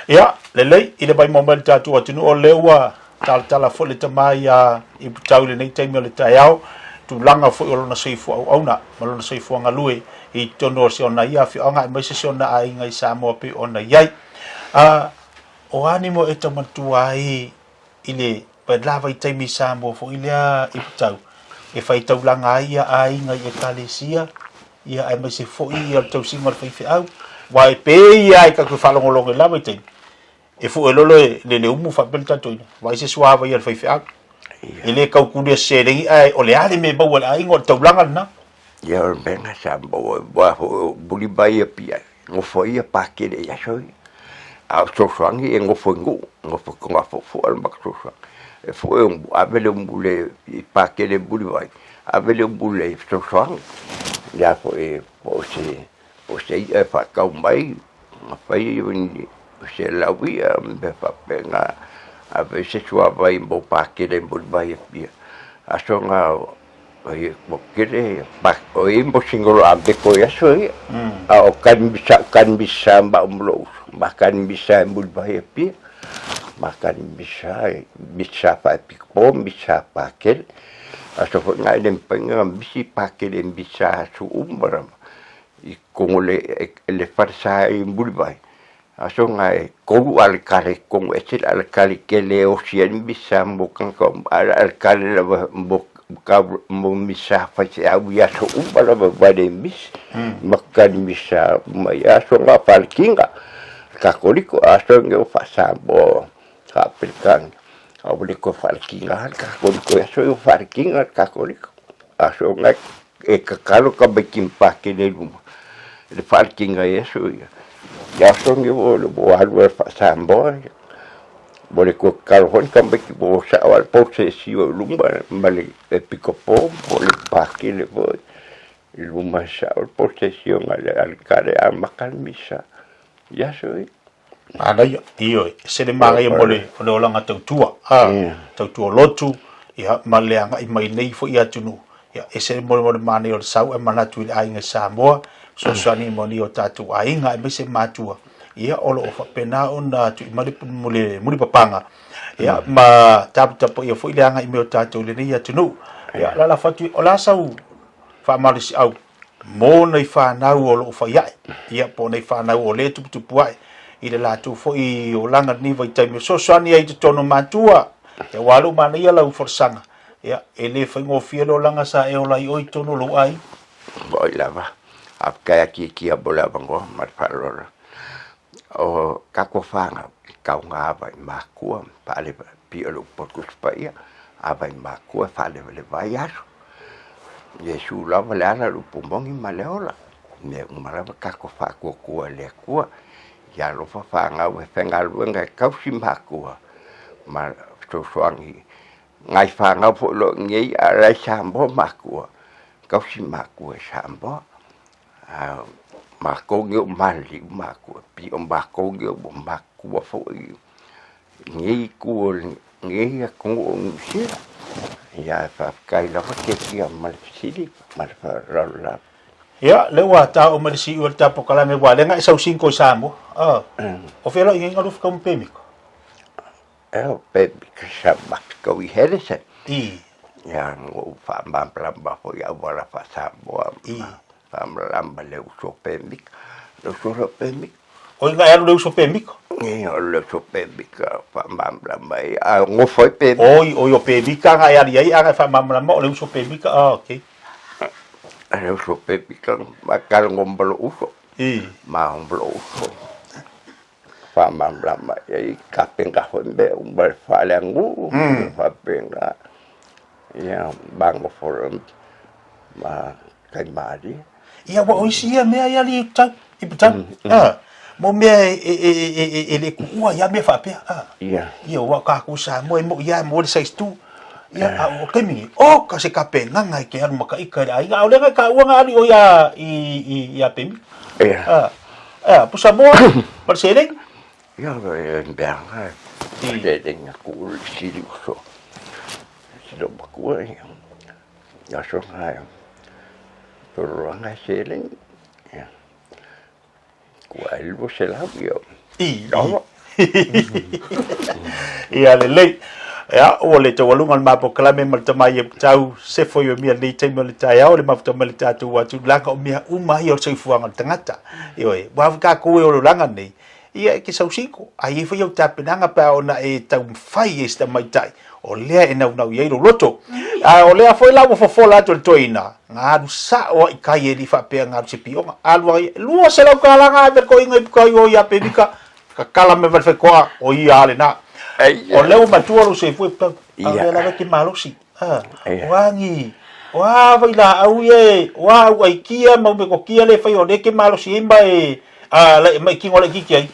Ia, lelei, i le vaimau mai le tatou atunuu, o lea ua talatala foi le tama ia Iputau i lenei taimi o le taeao, tulaga foi o lona soifua auauna ma lona soifua galue i totonu o si ona ia afioaga aemaise si ona aiga i Samoa pei ona i ai. O a ni mea e tau manatua ai i le la vaitaimi i Samoa foi lea i Putau, e fai taulaga ai ia aiga i Ekalesia, ia aemaise foi ia le tausiga o le faifeau, aua e pei lava e tatou te faalogologo i la vaitaimi, e fue lolo e le leumu faapea le tatou ina, vaai se suava ia le faifeau. E le tau kulia seleni, ae o le a le mea e maua e le aiga, o le taulaga lena. Ia o le mea lena sa maua, aua foi o muli mai ia pia, nofo ai ia Pakele i aso ia. A o fesoasoani e nofo i nuu, nofo i Togafoofoo le matou fesoasoani. E fue ave le umu i Pakele i Mulivai, ave le umu i le fesoasoani. Lea foi po o se po o se i'a e faatau mai, na fai o se laui'a ma mea faapena, ave se suavai mo Pakele i Mulivai Apia. Aso na Ua tele o i mo singolo a beko i aso ia. A o kanimisa kanimisa ma o lou uso. Ma kanimisa e Mulivai Apia. Ma kanimisa e misa faapitoa misa pakele. Aso foi na e le mafai ona misi pakele misa aso uma lava. I totonu o le falesa i Mulivai. Aso na e tolu aletale i totonu, ese le aletale tele e osi ai le misa mo tagata uma, a o le aletale lava mo mo misa faifeau i aso uma lava aua e le misi, ma kali misa uma i aso na Palestina, Katoliko, aso nei o faa-Samoa, faa-Peretania. A ua le toe faaletina lava le Katoliko i aso ia, ua faaletina le Katoliko. Aso na e tatalo tamaiti ma Pakele i luma i le faaletina i aso ia. I aso nei ua alu ai faa-Samoa ia. Ua le toe tatalo foi ni tamaiti ua sao lava le process i luma ma le epikopo po o le Pakele foi i luma e sao le procession a le aletale e amata le misa i aso ia. Manaia, ioe, e sele manaia mo le, o le olaga tautua, a, tautua lotu, ia, ma le agai mai nei foi atunuu, ia, e sele mo le manaia o le sau ae manatu i le aiga i Samoa, fesoasoani mo ni o tatou aiga aemaise matua, ia, o lo o faapena ona tui mai le mulipapaga, ia, ma taputapuaia foi le agai mai o tatou i lenei atunuu. Ia, lalafo atu, o le a sau faamalosiau? Mō nei whānau o loo whai ae, ia, po nei whānau o le tuputupu ae, i le latou foi olaga lenei vaitaimi o fesoasoani ai i totonu o matua, ia aua lou manaia lau folasaga, ia, e le faigofie le olaga sa e ola ai oe i totonu o lou aiga. Moi lava, faafetai atiatia mo le avanoa ma le faaaloalo. O tatou fanau, e tatau ona ava i matua ma faaleva, pei o le upu a le Tusi Paia, ava i matua e faalevaleva ai aso. Iesu lava le ala, le upu moni ma le ola. O mea uma lava tatou faatuatua i le Atua. Ia alofa fanau e faigaluega e tausi matua ma fesoasoani nai fanau foi o lo o i inei a o la e i Samoa matua, tausi matua i Samoa. A o matou nei o maliliu matua, pei o matou nei ua matutua foi i nei itu o lenei atunuu o Niu Sila. Ia ae faafetai lava Kesia ma le fesili ma le faaaloalo lava. Ia, lea ua tau mai le siu o le tapo kalame ua lea na e sau sinko i Samoa. Ah. O fea lo inga lufu kau pemiko. E o pemiko sa mafi kau i Henderson. I. Ia, ua faamalamalama foi auala faa-Samoa. I. Faamalamalama le uso pemika. Le uso le pemika. O inga e alu le uso pemika? Ia, o le uso pemika faamalamalama ai. A gofo ai pemika. Oi, oi o pemika nga e ali ai a nga e faamalamalama o le uso pemika. Ah, okay. Le uso pemika, ma kala ngomba lo uso. I. Ma ngomba lo uso. Faamalamalama i ai kapenga foi mea uma le faaleaganuu faapena. Ia, magofo ma taimalie. Ia, ua o isi ia mea ia li tau, i tau. Ah, mo mea e, e, e, e, e, e le kuua ia mea faapea. Ah. Ia. Ia, ua kākou Samoa e mo ia mo le size 2. Ia, a o taimi ni, o ka se kapegaga e ke alu ma ka ika i le aiga, ʻaʻole ga ka ua ga alu o ia i, i, i a pemi. Ia. Ah, ah, pusa moa, ma le seleni. Ia, e mea ga, seleni a ku le sili uso. Silo makua, ia. Aso ga, tololanga seleni. Ia. Kua e 200, ia. I, Ia lelei. Ia, ua le taualuga o le mapokalamme ma le tama ia tau sefo i o mea lenei taimi o le taeao, le mafuta mai le tatou atu laga o mea uma ia o le soifuaga o le tagata. Ioe, ua afu tatou e ololaga nei, ia e ke sausiko, a i ai foi au tapenaga pe a ona e taumafai e se tamaitai, o lea e naunau i ai lou loto. A o lea foi la ua fofola atu e le toeaina, Ga alu sa'o a i kai e lii faapea ga alu se pioga. Alu ai, 200 tala ga ave le toeaina i puka i o ia Pemika, tatala mai ma le faitoa, o ia a lena. O lea ua matua lou soifua i puka, a o lea lava e te malosi. O a ni, o a vailaau ia e, o a au aikia ma umetokia lea e fai o lea e te malosi ai ma e, a, ma e tino laitiiti ai.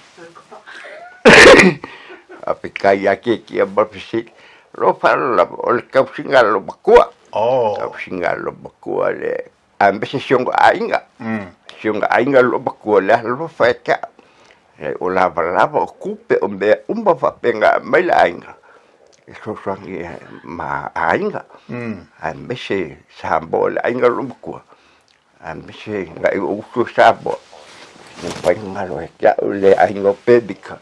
Faafetai ia Kekia ma le fesili. Lo faalolama, o le tausiga a lou matua. Oh. Tausiga a lou matua le aemaise si ona aiga. Si ona aiga lou matua le alolofa e te au. E o lavalava o tupe o mea uma faapena e aumai le aiga e fesoasoani ma aiga. Aemaise Samoa le aiga lou matua. Aemaise nai ou uso i Samoa, e mafai ona galo ia te au le aiga o Pemika,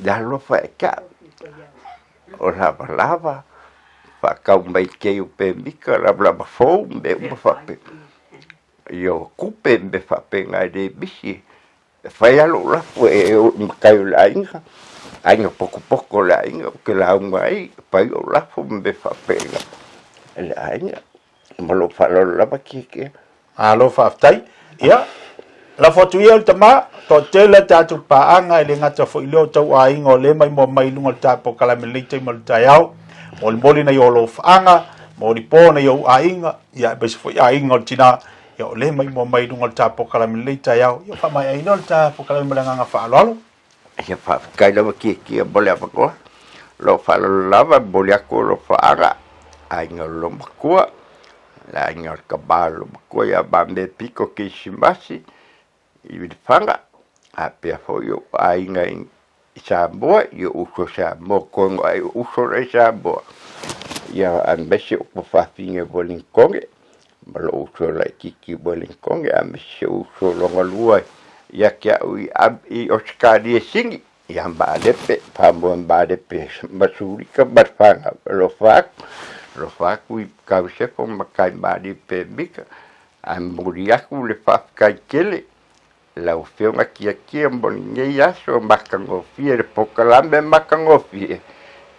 le alofa ia te au. O lavalava, faatau mai kei o pemika, lavalava fou ma mea uma faapena. Ia o tupe ma mea faapena e le misi. E fai lava lou lafo e o i matai o le aiga, aiga potopoto o le aiga ou te lauga ai, fai lou lafo ma mea faapena i le aiga. Ma lou faaaloalo lava Keke. Malo faafetai. Ia, lafo atu ia le tama, toatele a tatou paaga e le gata foi i lea o tau aiga o lea maimoa mai i luga o le ta polokalame lenei taimi o le taeao. Molimoli nai o alofaaga, molipo nai ou aiga, ia aemaise foi aiga o le tina, ia o lea maimoa mai i luga o le ta polokalame lenei taeao. Ia faamaea ai lea o le ta polokalame ma le agaga faaaloalo. Ia faafetai lava Kiekie mo le avanoa. Lou faaaloalo lava e momoli atu alofaaga, aiga o lou matua, le aiga o le tama o lou matua ia Mame Pito Kerisimasi i Lefaga, faapea foi ou aiga i Samoa, i ou uso Samoa, tonu ai ou uso la i Samoa, ia aemaise ou fafine i Wellingtone, ma lou uso laitiiti i Wellingtone, aemaise ou uso lona lua ia te au i Ausetalia i Sini, ia Malepe, faamoe Malepe ma Sulika ma le fanau. Alofa atu, alofa atu i Kausefo ma Kaimalie Pemika. Ae momoli aku le faafetai tele i lau Afioga Tiatia mo lenei aso matagofie le polokalame matagofie.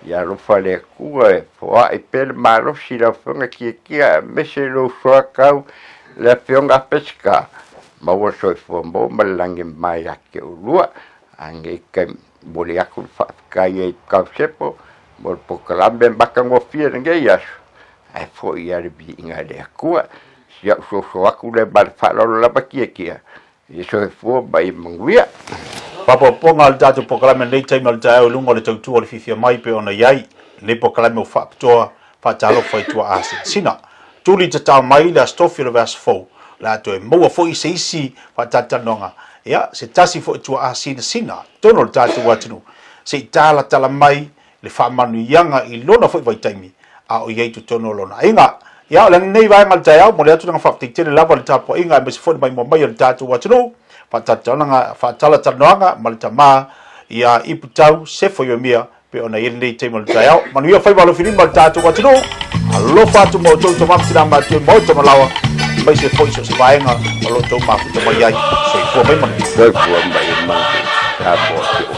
Ia alofa le Atua e foai pea le malosi i lau Afioga Tiatia aemaise lou soatau le Afioga Peseta. Maua le soifua maua ma le lagi mama ia te oulua. A nei taimi, momoli atu le faafetai ai i Tausepo mo le polokalame matagofie i lenei aso, ae foi lava le viiga i le Atua. Si au soso atu lea ma le faaaloalo lava Tiatia, Ia soifua ma ia manuia. Faaopoopoga o le tatou polokalame i lenei taimi o le taeao i luga o le tautua o le fiafia mai pei ona i ai lenei polokalame ua faapitoa faatalofa i tuaa sinasina. Tuli tatao mai le Aso Tofi o le vaiaso fou, o le a toe maua foi se isi faatalatalanoaga, ia, se tasi foi tuaa sinasina i totonu o le tatou atunuu, se i talatala mai le faamanuiaga i lona foi vaitaimi a o i ai i totonu o lona aiga. Ia, o lenei vaega o le taeao, momoli atu lana faafetai tele lava i le tapuaiga aemaise foi le maimoa mai o le tatou atunuu, faatalatalanoaga ma le tama ia Iputau Sefo Ioemia pei ona i ai lenei taimi o le taeao. Manuia faiva alofilima o le tatou atunuu, alofa atu ma outou tama ma tina matutua i maota ma laoa, aemaise foi so o se vaega o lo outou mafuta mai ai. Soifua mai manuia. Soifua mai manuia. Samoa te oku.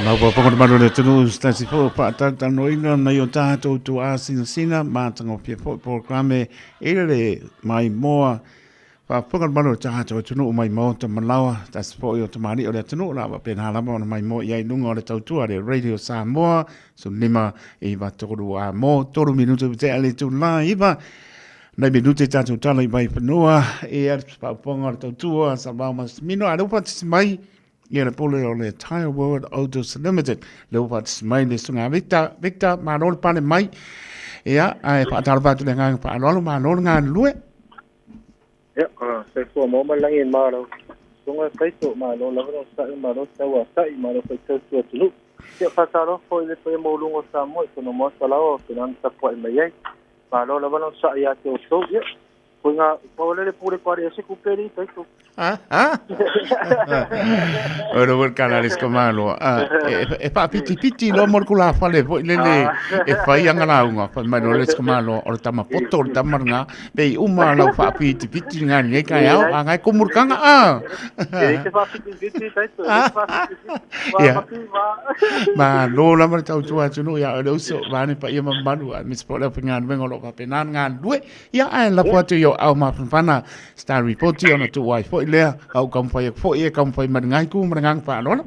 Maopoopoga o le malu o le atunuu se tasi foi o faatalatalanoaina nai o tatou tuaasinasina matagofie foi polokalame i le maimoa Faafofoga le malu o le tatou atunuu mai Maota ma Laoa, tasi foi o tamalii o le atunuu la faapena lava ona maimoa i ai i luga o le tautua a le Radio Samoa, 15 9 3 a mo 3 minute ua tea le itula 9 nai minute tatou tala i Vaifanua ia le faafofoga o le tautua Salvao Massimino a lea ua faatasi mai ia le pule o le Tire World Autos Limited lea ua faatasi mai le susuga Victor. Victor, malo le pale mai. Ia, ae faatalofa atu le agaga faaaloalo, malo le galulue. Ia, soifua maua ma le lagi e ma lau susuga Taito, malo lava le onosai, malo tauatai, malo foi tautua atunuu. Ia, faatalofa foi i le paia maualuga o Samoa i kona maota laoa o pena ona tapuai mai ai. Malo lava le onosai ia te outou. Ia, koe ngā, pau le le pule pare e se kupe li Taito. O le word kala les komalo. E whaapitipiti loa mo le kulafale foi lele e whai anga launga. Whai mai loa les komalo o le tama poto o le tama nga. Pe i uma lau whaapitipiti nga ni kai au. A ngai kumurkanga a. E te whaapitipiti taito. E te whaapitipiti. Ia. Ma lo lava le tautua atunuu ia o le uso vane pa ia mamalu a misi po le pinga venga lo pa penan nga lue. Ia ae lafo atu i o au mafanafana Star Report ona tuu ai foi lea au taumafai atu foi e taumafai mai le gaitu ma le agaga faaaloalo.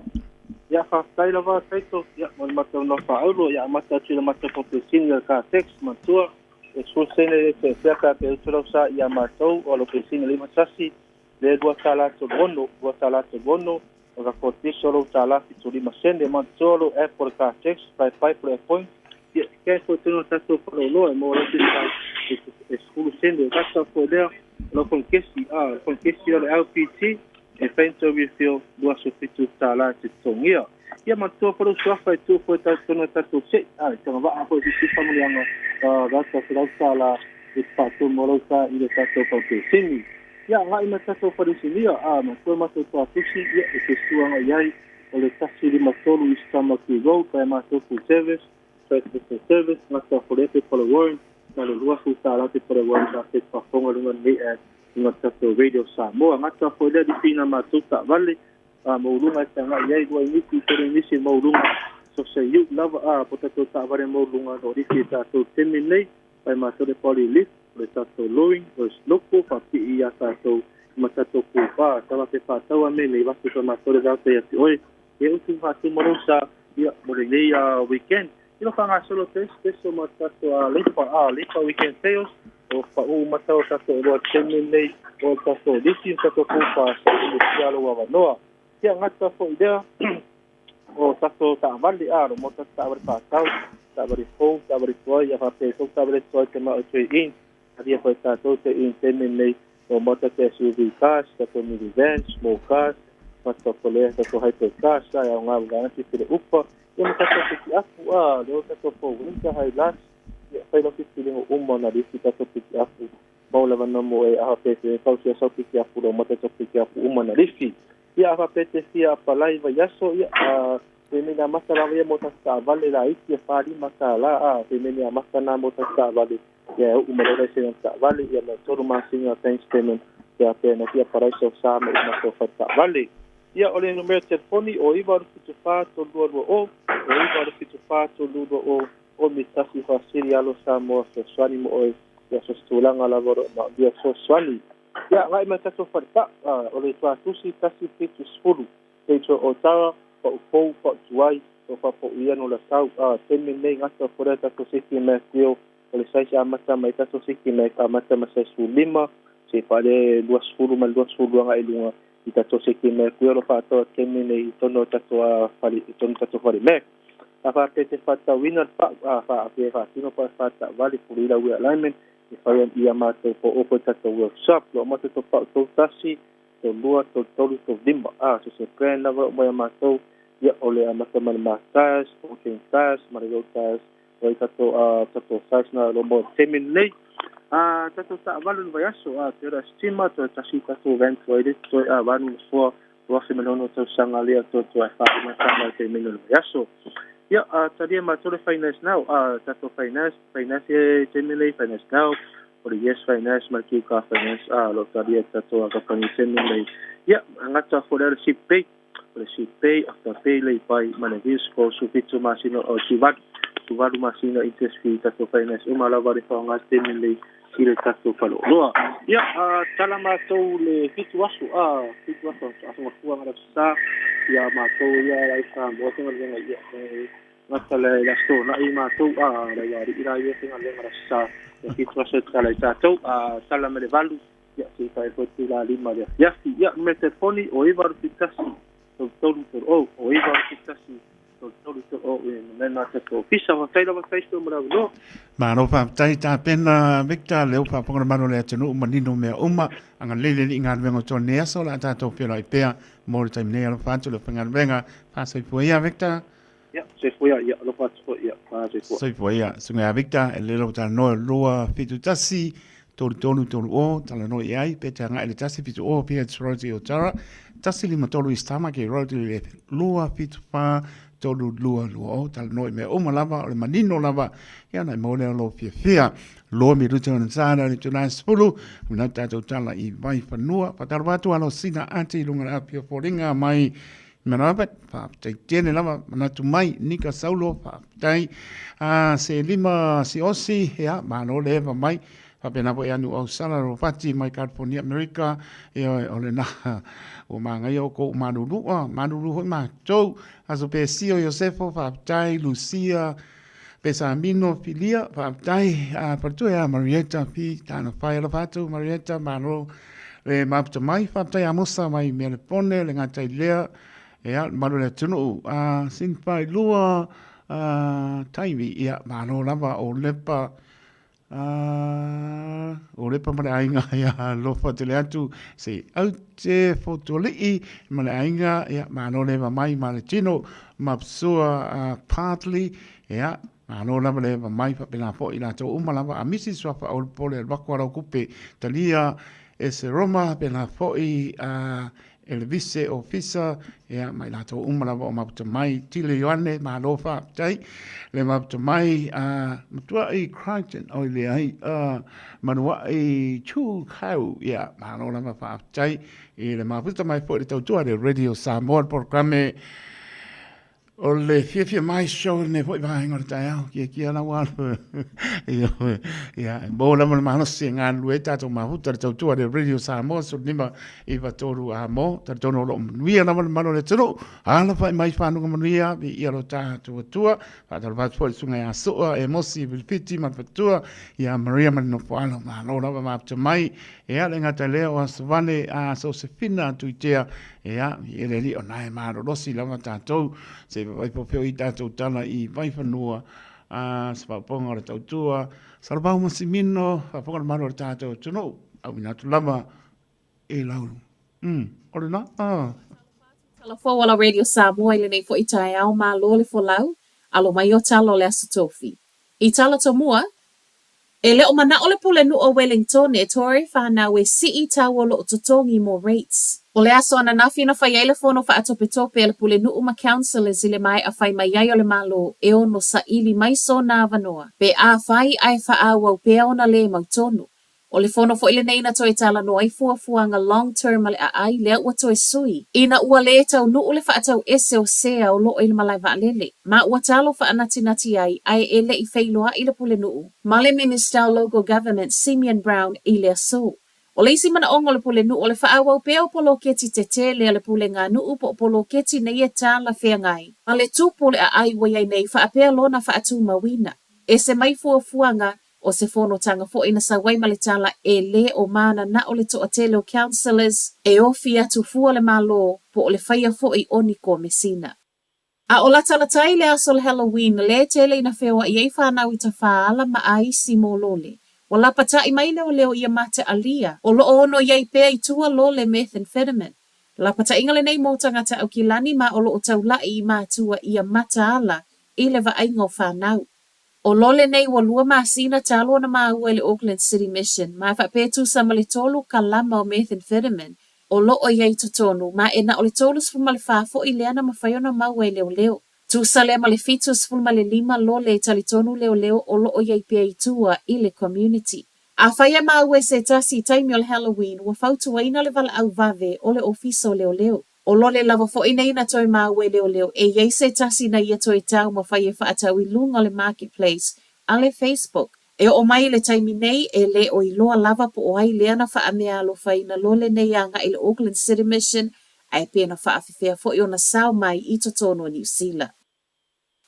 Ia, faafetai lava Taito, ia, mo le matou nofo faaaulo, ia amata atu i le matou popesini o le Caltex, matua, e sefulu sene le seasea pe a pe utu lau sa ia matou, o lau pesini 51, le lua tala 36, lua tala 36, o ka kotisi o lou tala 75 sene, matua lou app o le Caltex, paepae po le app point, Ia, kea foi tonu o tatou faleoloa e maua lau sisa e 10 sene. O tata foi lea, o lau fonikesi, a, o le fonikesi o le LPT, e fai ni tou refill $27 e te totogia. Ia, manatua foi lou suafa e tuu foi tau tonu o tatou se'i, a, i tagavaa foi sisi faamanuiaga, a, rata $100 e te faatumu o lau sa i le tatou paupesini. Ia, agai mai tatou faleisinia, a, manatua matou toatusi, ia, e te suaga i ai o le 153 East Tamaki Road, pae matou full service, Breakfast service, gata Forepe Pole Warren, na le $20 te Pole Warren sa te faafofoga luga nei ad luga tatou Radio Samoa. Gata foi lea lipi na matou taavale a mauluga e tagai ai lua inisi tolu inisi mauluga so se iu lava a po tatou taavale mauluga lo lipi e tatou temi nei pai matou le poli lift o le tatou lowing o le snoko faapii ia tatou ma tatou kupa tala te faataua me nei vasu pa matou le vauta ia te oe e utu faatumalou sa ia mo lenei weekend. Ilo faagasolo pea isi peso ma tatou Lepa, Lepa Weekend Sales, o paʻu uma tau o tatou oloa taimi lenei o tatou lisi ma tatou kupa sa ulutia lou avanoa. Ia gata foi lea o tatou taavale, lo mo tatou taavale faatau, taavale fou, taavale tuai, ia faapea tou taavale tuai te mao e trade in, alia foi tatou trade in taimi lenei o mo tatou SUV cars, tatou minivans, small cars, Gata polea tatou hyper cars a e aoga ua vaega fifile upa ia ma tatou pikiapu a lea ua tatou four winter hilux ia fai lau fifiliga uma ona lifi tatou pikiapu mau lava na mo e aha pe te tausia sau pikiapu lau ma tatou pikiapu uma na lifi ia a faapea te fia apalai vaiaso ia a pemeni amata lava ia mo tatou taavale laiti e $45 a pemeni amata na mo tatou taavale ia e uu ma lau laisene o le taavale ia ma e tolu masina bank statement ia pe na fia apalai sau sa ma uma sau fale taavale. Ia o le numera telefoni o 9 8 7 4 3 2 2 0 o 9 8 7 4 3 2 0 o me tasi faasili alo Samoa fesoasoani mo oe ia so se tulaga lava o lo o manaomia fesoasoani. Ia agai mai tatou falepa o le tuatusi 1 70 Pedro Otara pau fou pau tuai o faapauia no latau a taimi lenei gata o lea tatou siki Mac Wheel o le size amata mai tatou siki Mac amata ma size 15 seia paia le 20 ma le 22 agai i luga i tatou siki Mac Wheel o lo o faatau i le taimi lenei i totonu o tatou fale i totonu o tatou fale Mac. A faapea e te faatatauina le pau a faapea e faatino pau e faataavale fulila wheel alignment e fai ia matou po o po tatou workshop lo o matou to pau 31 32 33 35 a so se brand lava o mai a matou ia o le amata mai le Mack Tires, All Terrain Tires ma le Road Tires o ai tatou a tatou size na lo mo taimi lenei. A tatou taavale o le vaiaso a Toyota Estima toe tasi tatou van toilet toe a vanu le foa 2006 tausaga lea toe toe 45 tala i taimi o le vaiaso. Ia a talia matou le Finance Now a tatou Finance Finance e taimi lenei Finance Now o le Yes Finance ma le Q Car Finance a lo talia tatou a kapani taimi lenei. Ia gata fo le Seat Pay o le Seat Pay Afterpay lay by ma le Vscore su 7 masina o su 8 su 8 masina interest free tatou finance uma lava le faaaoga taimi lenei i le tatou faleoloa. Ia, a tala matou le 7 aso, a 7 aso aso gafua ga le sa ia matou ia lai Samoa faigaluega ia e gata le le aso tona'i matou a le uaali'i la ia faigaluega le aso sa le 7 aso e tala i tatou a tala mai le 8 ia seia paia foi le itula 5 i le afiafi. Ia, numera telefoni o 9 8 7 1 3 3 0 o 9 8 7 1 3 3 0 e numera na tatou ofisa. Faafetai lava Festo mo le avanoa. Malo faafetai tapena Victor, lea ua faafofoga le malu o le atunuu manino mea uma, agalelei le Alii i galuega o tonu nei aso, o le a tatou feiloai pea mo le taimi nei. Alofa atu le aufaigaluega, faasoifua ia Victor. Ia, soifua ia, ia, alofa atu foi, ia, faasoifua. Soifua ia, susuga ia Victor, e lelei lou talanoa e 271 33 30, talanoa i ai, pe te agai i le 170 PH Road i Otara, 153 East Tamaki Road i le 274 3220, talanoa i mea uma lava, o le manino lava, ia ona e maua lea o lou fiafia. Loa mi ruta ona sāna o le tūnā 10, o tātou tala i Vaifanua. Whakataro atu alo sina ati i lunga le apia fōringa mai Manawa, faafetai tele lava, manatu mai, Nika Saulo, faafetai. A, se lima si'osi, ia, malo le eva mai. Faapena foi Anu Ausala Ropati mai California, Amerika, ioe, o lena ua magaia oukou malulu'a, malulu foi matou. Aso Pesio Iosefo, faafetai. Lucia Pesamino Filia, faafetai. A, faletua ia Marietta Fi, tana whai alofa atu, Marietta, malo le maputa mai. Faafetai Amosa mai Melepone, le Ngātai Lea, ia, le malu o le atunuu. A, sin whai lua, a, taimi, ia, malo lava o Lepa, a, o Lepa ma le aiga, ia, alofa tele atu, se au te fotuali'i ma le aiga, ia, malo le eva mai ma le tino, mapsua, a, Partly, ia, malo lava le eva mai, faapena foi i latou uma lava, a misi suafa Olepole, Alvako Alaukupe, Talia, Ese Roma, faapena foi, a, Elevise Ofisa, ia, ma i latou uma lava o maputa mai, Tile Ioane, malo faafetai, le maputa mai, a, Matua'i Crichton, oi leai, a, Manua'i Chu Kau, ia, malo lava faafetai i le maputa mai foi le tautua le Radio Samoa, le polokalame O le fiafia mai show lenei foi vaega o le taeao, kiekie la ua alu. Ioe, ia, e maua lava le malosi e galulue ai tatou mafuta le tautua le Radio Samoa 15 9 3 a mo, talitonu o lo o manuia lava le malu o le atunuu, alafai mai fanuga manuia, viia lo tatou Atua, faatalofa atu foi i le susuga ia Sua, Emosi, Vilifiti ma le faletua, ia Maria ma le Nofoalo, malo lava mafuta mai, ia le gata i lea o Asovane a Sosefina Tuitea, Ea, i le Alii o na e malolosi lava tatou, se i vaifofeo i tatou tala i Vaifanua, a se faaopoga o le tautua, Salomao Masimino, faafofoga le malo o le tatou atunuu, auina atu lava i lau, o lena, ah. Tala fou a la Radio Samoa i lenei foi taeao malo le folau, alo mai o tala o le Aso Tofi. I tala tomua, e le o mana'o le Pulenu'u o Welingtone e toe whanau e si'i tau o lo'o totogi mo rates. O le aso ananafi na fai ai le fono fa'atopetope a le Pulenu'u ma Councillors i le mae'a fai mai ai o le Malo e ono sa'ili mai sona avanoa pe afai ae fa'aauau pea ona lē mautonu. O le fono foi lenei na toe talanoa ai fuafuaga long term a le aai lea ua toe sui, ina ua lē taunu'u le fa'atau ese o sea o lo'o i le malae va'alele, ma ua talo fa'anatinati ai ae e le'i feiloa'i le Pulenu'u ma le Minista o Local Government Simeon Brown i le aso. O le isi manaʻoga o le Pulenuʻu o le fa'aauau pea o poloketi tetele a le Puleganuʻu po o poloketi nei e talafeagai ma le tupu o le aai ua i ai nei fa'apea lona fa'atumauina. Ese mai fuafuaga O se fonotaga foi na sau ai ma le tala e lē o manana'o le toatele o councillors e ofi atu fua le Malo po o le faia foi o ni komesina. A o latalata ai le aso o le Halloween, lē tele ina feoaʻi ai fanau i tafaala ma aisi mo lole. Ua lapataʻi mai leoleo ia mataalia o lo'o ono i ai pea i tua lole methamphetamine. Lapataʻiga lenei mo tagata Aukilani ma o lo'o taulaʻi i mātua ia mataala i le vaaiga o fanau. O lole nei ua lua masina talu ona māua i le Auckland City Mission ma e faapea e tusa ma le tolu kalama o methamphetamine o lo'o i ai i totonu ma e na o le 34 fo'i lea na mafai ona maua e leoleo. Tusa lea ma le 75 lole e talitonu leoleo o lo'o i ai pea i tua i le community. Afai e māua e se tasi i taimi o le Halloween ua fautuaina le valaau vave o le ofisa o leoleo. O lole lava fo'i nei na toe māua e leoleo e i ai se tasi na ia toe taumafai e fa'atau i luga o le Marketplace a le Facebook. E oo mai i le taimi nei, e lē o iloa lava po o ai lea na fa'ameaalofaina lole nei aga'i i le Auckland City Mission ae pe na fa'afefea fo'i ona sao mai i totonu o Niu Sila.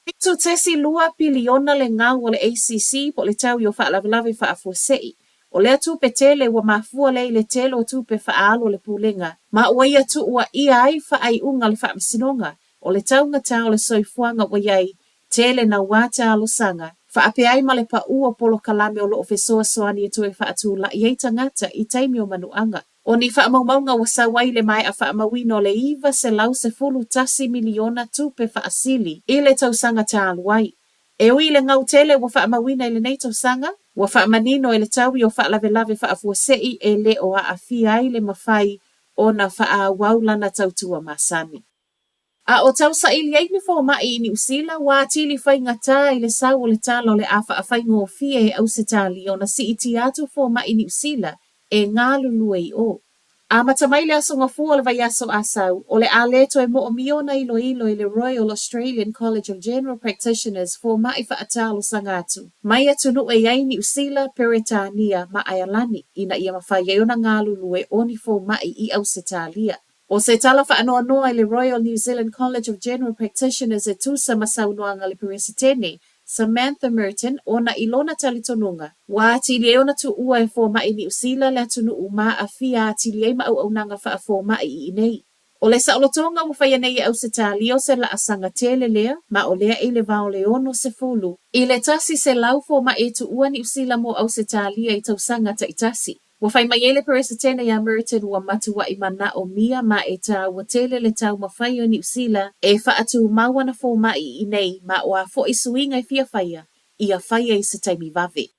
7.2 piliona le gau o le ACC po o le tau i o fa'alavelave fa'afuase'i. O lea tupe tele ua mafua lea i le tele o tupe fa'aalu a le Pulega ma ua ia tu'uaʻia ai fa'aiuga a le Fa'amasinoga o le taugatā o le soifuaga ua i ai tele nauā talosaga fa'apea ai ma le pa'ū o polokalame o lo'o fesoasoani e toe fa'atula'i ai tagata i taimi o manu'aga. O ni fa'amaumauga ua sau ai i le mae'a fa'amauina o le 911 miliona tupe fa'asili i le tausaga talu ai. E ui i le gau tele ua fa'amauina i lenei tausaga, ua fa'amanino e le taui o fa'alavelave fa'afuase'i e lē o a'afia ai le mafai ona fa'aauau lana tautua masani. A o tausaili ai ni fomaʻi i Niu Sila, ua atili faigata i le sau o le tala o le a fa'afaigofie e ʻAusetalia ona siʻitia atu fomaʻi Niu Sila e galulue i ʻō. Amata mai le aso Gafua o le vaiaso a sau, o le a lē toe moʻomia ona iloilo i le Royal Australian College of General Practitioners fomaʻi fa'atalosaga atu mai atunuʻu e i ai Niu Sila, Peretania ma ʻAialani ina ia mafai ai ona galulue o ni fomaʻi i ʻAusetalia. O se tala fa'anoanoa i le Royal New Zealand College of General Practitioners e tusa ma saunoaga a le Peresetene, Samantha Merton, ona i lona talitonuga, ua atili ai ona tu'ua e foma'i Niu Sila le atunu'u ma a'afia atili ai ma auaunaga fa'afoma'i i inei. O le sa'olotoga ua faia nei e ʻAusetalia o se la'asaga tele lea, ma o lea e i le va o le 60 i le 100 foma'i e tu'ua Niu Sila mo ʻAusetalia i tausaga ta'itasi. Ua fai mai ai le Peresetene iā Merton ua matuaʻi manaʻomia ma e tāua tele le taumafai o Niu Sila e fa'atūmau ana fomaʻi i inei ma o a fo'i suiga e fia faia, ia faia i se taimi vave.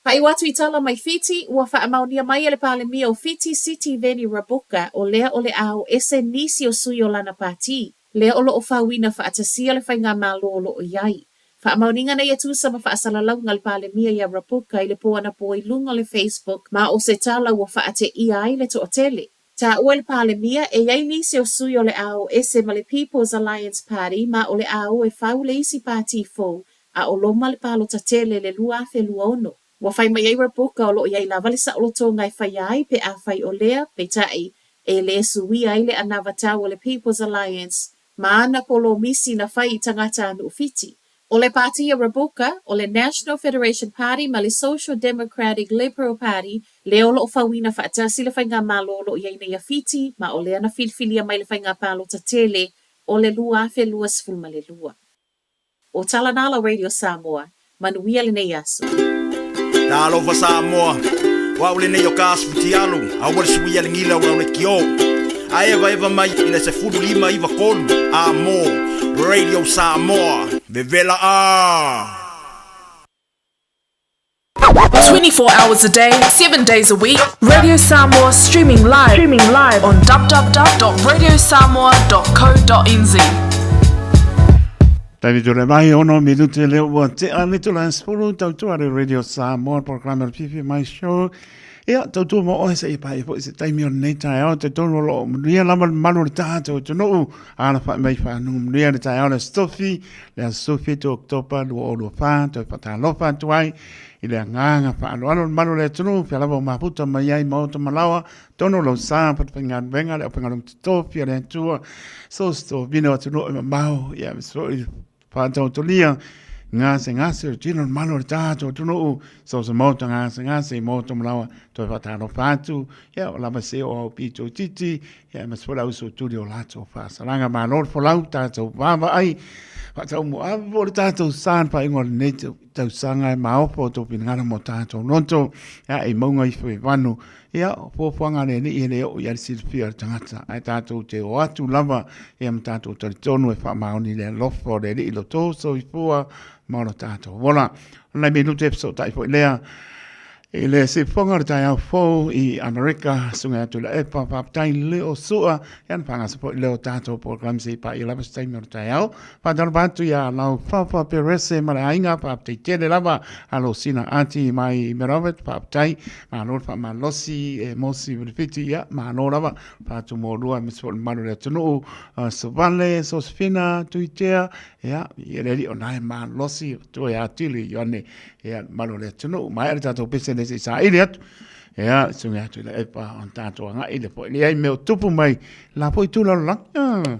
Faaiu atu i tala mai Fiti, ua fa'amaonia mai e le Palemia o Fiti Sitiveni Rabuka o lea o le a o ese nisi o sui o lana pātī. Lea o lo'o fauina fa'atasia le faigamālō o lo'o i ai. Fa'amaoniga nei e tusa ma fa'asalalauga a le Palemia iā Rabuka i le pō anapō i luga o le Facebook ma o se tala ua fa'ate'ia ai le to'atele. Tāua e le Palemia, e i ai nisi o sui o le a o ese ma le People's Alliance Party ma o le a o e fau le isi pātī fou a o loma le palota tele le 2026. Ua fai mai ai Rabuka o lo'o i ai lava le sa'olotoga e faia ai pe afai o lea, peitai, e lē suia ai le anavatau o le People's Alliance ma ana polomisi na fai i tagatanu'u Fiti. O le pātī a Rabuka, o le National Federation Party ma le Social Democratic Liberal Party lea o lo'o fauina fa'atasi le faigamālō o lo'o i ai nei a Fiti ma o lea na filifilia mai le faiga palota tele o le 2022. O tala na la Radio Samoa, manuia lenei aso. Talofa Samoa, o au lenei o Kas Futialu, aua le suia le gila o lau lekiō. Ae evaeva mai i le 1593 a mo Radio Samoa. Vevela a! 24 hours a day, 7 days a week. Radio Samoa streaming live, streaming live on www.radiosamoa.co.nz. Taimi tule mai ono minute le ua tea le tula sefulu tautua le Radio Samoa programa le Fifi Mai Show. Ia, tautua mo oe se i pai foi se taimi o lenei taeao te tonu o loo manuia lava le mamalu o le tatou atunuu alafai mai faanuu manuia le taeao le Aso Tofi le aso 17 Oketopa 2024 toe faatalofa atu ai i le agaga faaaloalo le mamalu o le atunuu fea lava o mafuta mai ai maota ma laoa tonu lou sa faigaluega le aufaigaluega totofi a le Atua so se tovine o atunuu e mamao ia aemaise foi faataotolia gasegase o le tino le mamalu o le tatou atunuu so se maota gasegase i maota ma laoa toe faatalofa atu ia o lava se o au pito itiiti ia aemaise foi le ausuatuli o latou faasalaga. Malo le folau tatou vaavaai faataumuaava o le tatou sa le faaiuga o lenei tausaga e maofa o tou finagalo mo tatou loto ia i mauga ifo i vanu ia o fuafuaga a le Alii e le oo i ai le silafia o le tagata ae tatou te o atu lava ia ma tatou talitonu e faamaoni i le alofa o le Alii lo tou soifua ma lo tatou ola. O nai minute e fesootai foi lea I le siufofoga o le taeao fou i Amerika, Susuga ia Tuilaepa, faafetai leo sua, ia na faagasa foi leo tatou polokalame se i paia lava se taimi o le taeao. Faatalofa atu ia Laufafa Perese ma le aiga, faafetai tele lava Alosina Ati mai Merovet, faafetai, malo le faamalosi e Mosi Vilifiti, ia malo lava, Fatumolua aemaise foi le mamalu o le atunuu, Savale, Sosefina, Tuitea, ia, i le alii o na e malosi, toe atili Ioane, Ia, le mamalu o le atunuu, maea le tatou pese nei se i saili atu. Ia, sugi atu i le epa o tatou agai le po. Leai mea o tupu mai la foi tu lalolagi.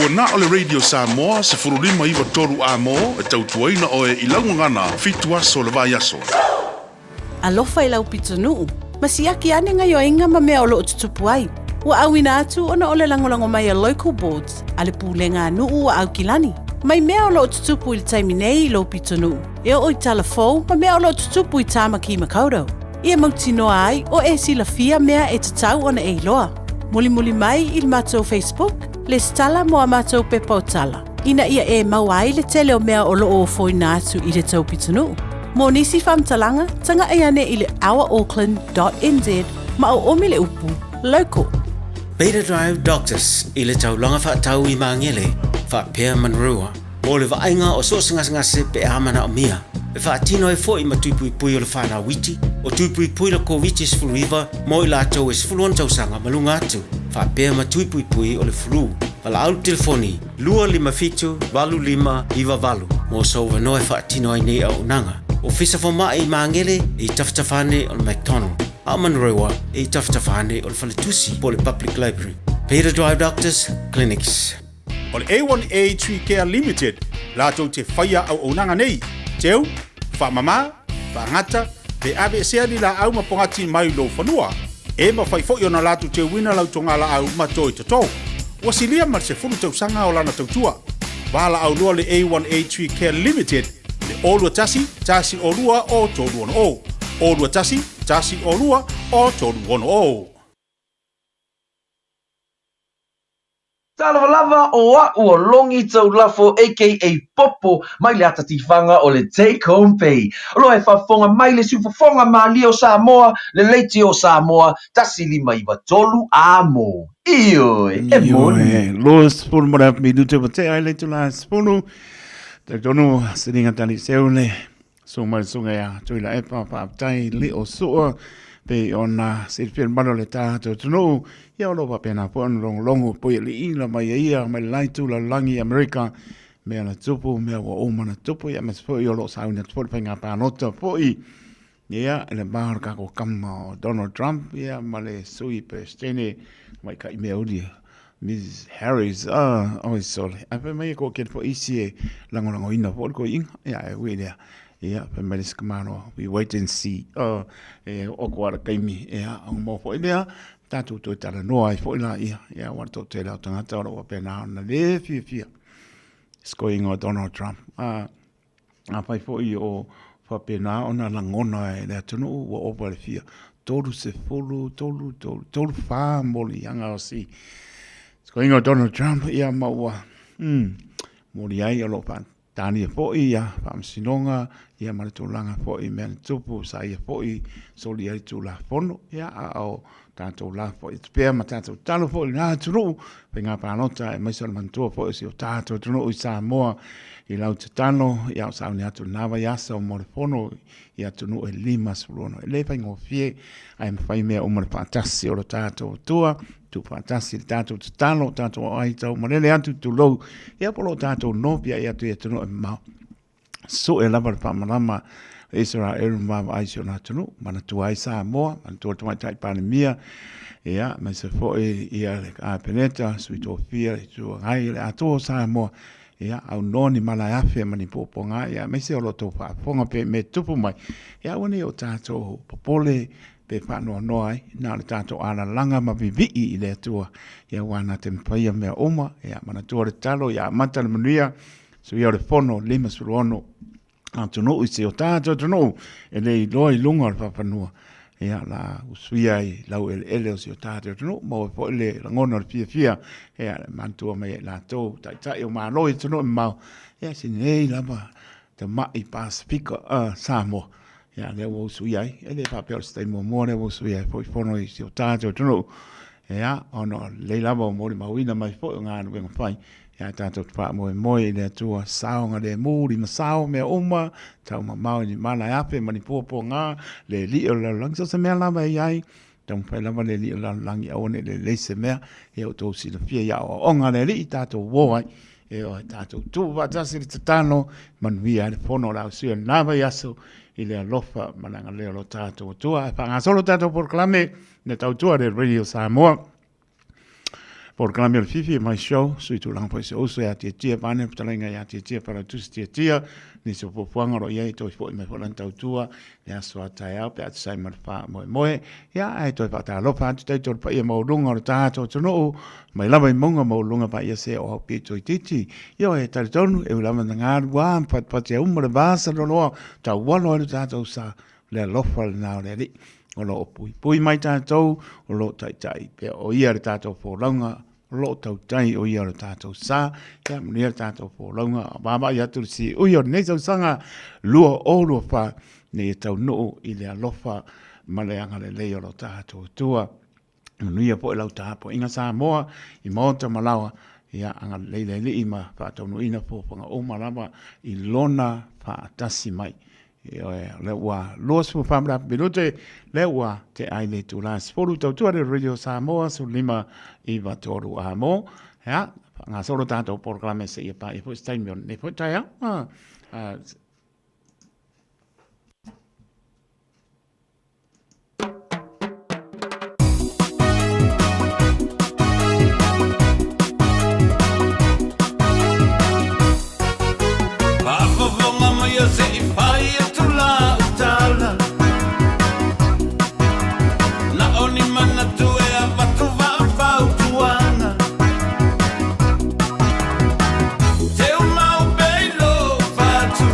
Ua na o le Radio Samoa 1593 amo e tautuaina oe i lau gagana fitu aso o le vaiaso. Alofa i lau pitonuu, ma siaki ane gaioiga ma mea o loo tutupu ai. Ua auina atu ona o le lagolago mai a Local Boards a le Pulega a Nuu a Aukilani. Mai mea o loo tutupu i le taimi nei i lou pitonuu, e oo i tala fou ma mea o loo tutupu i Tāmaki Makaurau. Ia mautinoa ai o e silafia mea e tatau ona e iloa. Mulimuli mai i le matou Facebook, lesitala mo a matou pepa o tala, ina ia e maua ai le tele o mea o loo ofoina atu i le tou pitonuu. Mo nisi faamatalaga, taga'i ane i le ourauckland.nz ma oomi le upu local. Beta Drive Doctors i le taulaga faatau i Magele faapea Manurewa mo le vaaiga o so o se gasegase pe a manaomia. E faatino ai foi ma tui puipui o le whanau iti, o tui puipui le Koviti-19 mo i latou e 16 tausaga ma luga atu, faapea ma tui puipui o le flu. Valaau le telefoni 257 8598 mo sou avanoa e faatino ai nei auaunaga. Ofisa Fomai i Magele e i tafatafa ane o le McDonald, a o Manurewa e i tafatafa ane o le Faletusi po o le Public Library. Peter Drive Doctors Clinics. O le A1A Tree Care Limited latou te faia auaunaga nei, teu, faamama, faagata, pe aveesea ni laau ma pogati mai lou fanua. E mafai foi ona latou teuina lau togalaau ma toi toto. Ua silia ma le 10 tausaga o lana tautua. Valaau loa le A1A Tree Care Limited i le 021 102 o 360, 021 102 o 360. Talofa lava o a'u o Longi Taulafo aka Popo mai le ata tifaga o le Take Home Pay. O loa e faafofoga mai le siufofoga malie o Samoa, le leiti o Samoa, 1593 amo. Ioe, e moni. Ioe, 20 ma le afu minute ua tea ai le itula 10. Talitonu siliga tali seu le Susu mai le susuga ia Tuilaepa, faafetai lio sua pei ona silafia le mamalu o le tatou atunuu, ia o lo o faapena foi ona logologo pui aliila mai e ia mai le la itu lalolagi i Amerika, mea na tupu, mea ua uma ona tupu, ia aemaise foi o lo o sauni atu foi le faiga palota foi, ia i le va o le tatou kama o Donald Trump, ia ma le sui Peresetene tamaitai meauli Mrs Harris, ah, oi sole. Ae fai mai e toatele foi isi e lagolagoina foi le toeaina. Ia, e ui lea. Ia, fai mai le isi tamaloa, we wait and see. Oh, e oo atu lava le taimi, ia, ona maua foi lea, tatou toe talanoa ai foi laia. Ia, aua le toatele o tagata o lo o faapena ona le fiafia i se toeaina o Donald Trump. Ah, Afai foi o faapena ona lagona e le atunuu ua ova le fia 30, 3, 3, 3, 4 moliaga o si sikoiga o Donald Trump, ia ma ua moli ai o lo o faatania foi ia faamasinoga ia ma le tulaga foi i mea na tupu sa ia foi soli ai Tulafono, ia a o tatou la foi atu pea ma tatou tatalo foi i lena atunuu, faiga palota aemaise o le manatua foi o si o tatou atunuu i Samoa i lau tatalo, ia o sauni atu lena vaiaso mo le fono i atunuu e 56. E le faigofie ae mafai mea uma le faatasi o lo tatou Atua, tuufaatasi le tatou tatalo, tatou aai tau malele atu tulou, ia po o lo tatou nopiai atu i atunuu e mamao. Sue lava le faamalama o Isaraelu ma vaavaai i si ona atunuu, manatua ai Samoa, manatua le Tamaitai Palemia, ia, aemaise foi ia le Kapeneta, Sui Tofia, le Itu Agai, le atoa o Samoa, ia, aunoa ni malaeafe ma ni puapuaga, ia, aemaise o lo outou faafofoga pea i mea e tutupu mai, ia aua ne i o tatou popole pe faanoanoa ai, na o le tatou alalaga ma vivii i le Atua, ia aua na te mafaia mea uma, ia, manatua le tatalo, ia amata le manuia, Suia o le Fono 56 atunuu i si o tatou atunuu e le iloa i luga o le faafanua. Ia, la usuia ai lau eleele o si o tatou atunuu, maua foi le lagona o le fiafia, ia, le manatua mai ai latou, taitai o Malo i atunuu e mamao, ia, si nei lava tamai Pasefika Samoa. Ia, lea ua usuia ai, e le faapea o se taimi muamua lea ua usuia ai foi fono i si o tatou atunuu. Ia, ona o lelei lava o molimauina mai foi o galuega fai, Ia tatou te faamoemoe i le Atua saogalemu, limasao mea uma, taumamao i ni mala e afe ma ni puapuaga, le alii o le lalolagi, so o se mea lava e i ai, taumafai lava le alii o le lalolagi aua ne i lelei se mea, ia outou silafia i aoaoga a le alii tatou uo ai, ioe, tatou tuu faatasi le tatalo, manuia ai le fono o le ausuia i lena vaiaso i le alofa ma le agalelei o lo tatou Atua. Ae faagasolo tatou polokalame, le tautua a le Radio Samoa. Polokalame o le Fifi mai show, sui tulaga foi se uso ia Tiatia vaeane le fetalaiga ia Tiatia Failautusi Tiatia, nisi o fuafuaga o lo o i ai toe foi mai foi lana tautua le aso a taeao pe a tusa ai ma le faamoemoe. Ia, ae toe faatalofa atu tatou i le paia maualuga o le tatou atunuu, mai lava i mauga maualuga paia se o au pito itiiti. Ioe, e talitonu, e ui lava ina galua ma fatufati uma le va saloloa, taualo ai lo tatou sa, le alofa lena o le Alii. O lo o puipui mai tatou, o lo o taitai pea o ia le tatou folauga, o lo o tautai o ia le tatou sa. Ia manuia le tatou folauga, vaavaai atu le siui o lenei tausaga 2024, ina ia taunuu i le alofa ma le agalelei o lo tatou Atua. Manuia foi lau tapuaiga Samoa i maota ma laoa, ia agalelei le Alii ma faataunuuina fuafuaga uma lava i lona faatasi mai. Ioe, o lea ua 24 ma le afa minute, lea ua tea i le itula 10 tautua le Radio Samoa 15 93 a mo. Ia, faagasolo tatou polokalame seia paia foi se taimi o lenei foi taeao. Ah, ah, Faafofoga mai a se i fai atu lau tala Na o ni manatu e avatu faafautuaga Teu mau pea i lou fatu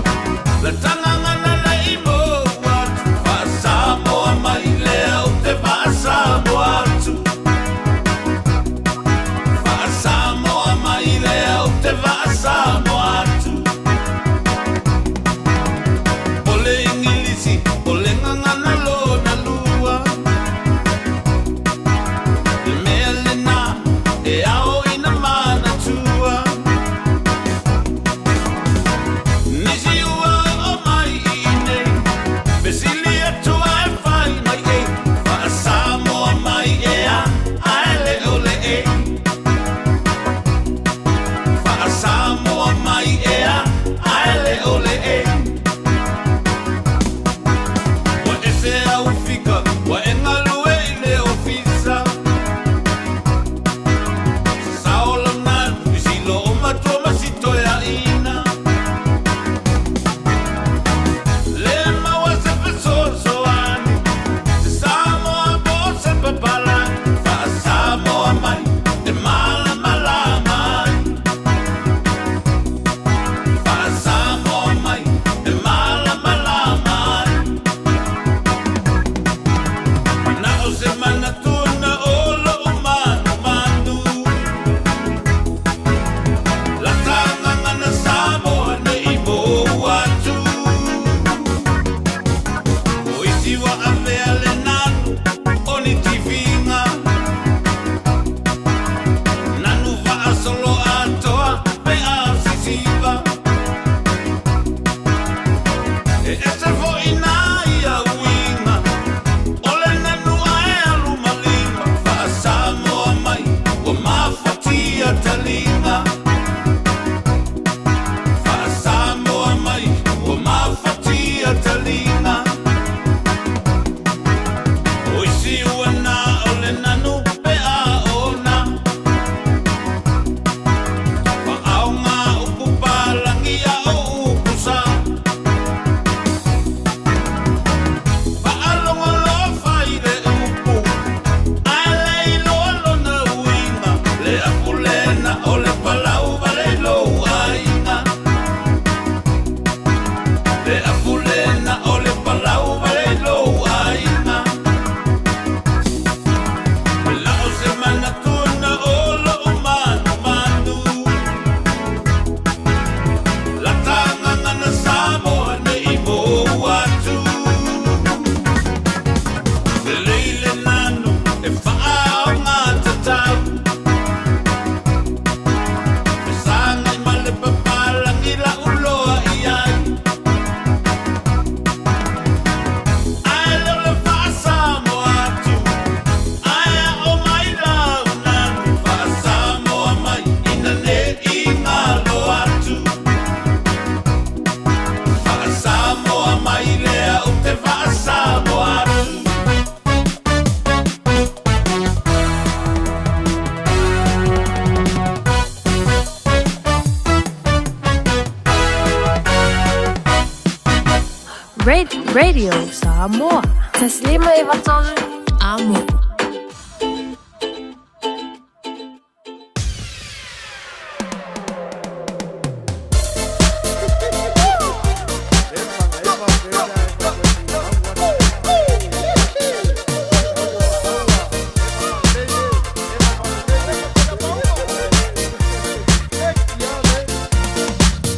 Radio Samoa. 153 Amo.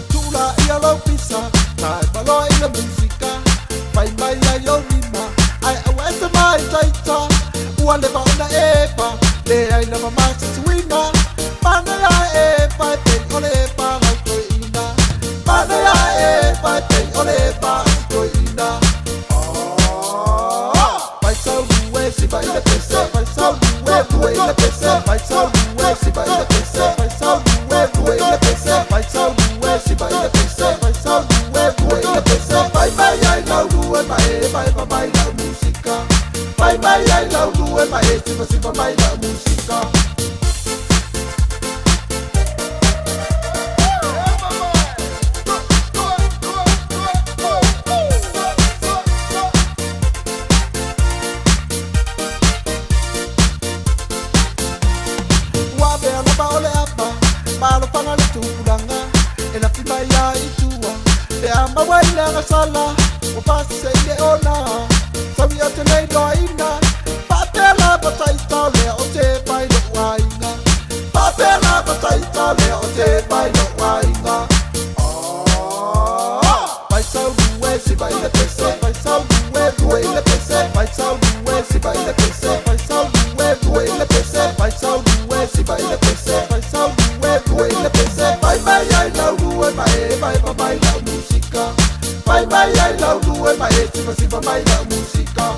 Tula ia lau pisa, tae maloa i le musika, fai mai ai ou lima, ae aua e se mai taita, ua leva ona epa, leai lava ma se suiga, manaia e epa e pei o le epa lau toeaina, manaia e epa e pei o le epa a si toeaina. Vai sau lue si vai le pese, vai sau lue lue le pese, vai sau lue si vai le pese, vai sau lue lue le pese, vai sau lue si vai le pese, vai sau lue lue le pese, vai mai ai lau lue ma e vai va mai lau musika, vai mai ai lau lue ma e siva siva mai lau musika. Ua mea lava o le apa, ma alofaga le tupulaga, e lafi mai ai i tua, pe a maua i le agasala, ua fasese i le ona, saui o te le iloaina, faapea lava taita o lea o te mai lo'u aiga, faapea lava taita o lea o te mai lo'u aiga. Vai sau lue si vai le pese, vai sau lue lue le pese, vai sau lue si vai le pese, vai sau lue lue le pese, vai sau lue si vai le pese, vai sau lue lue le pese, vai mai ai lau lue ma e vai va mai lau musika, vai mai ai lau lue ma e siva siva mai lau musika.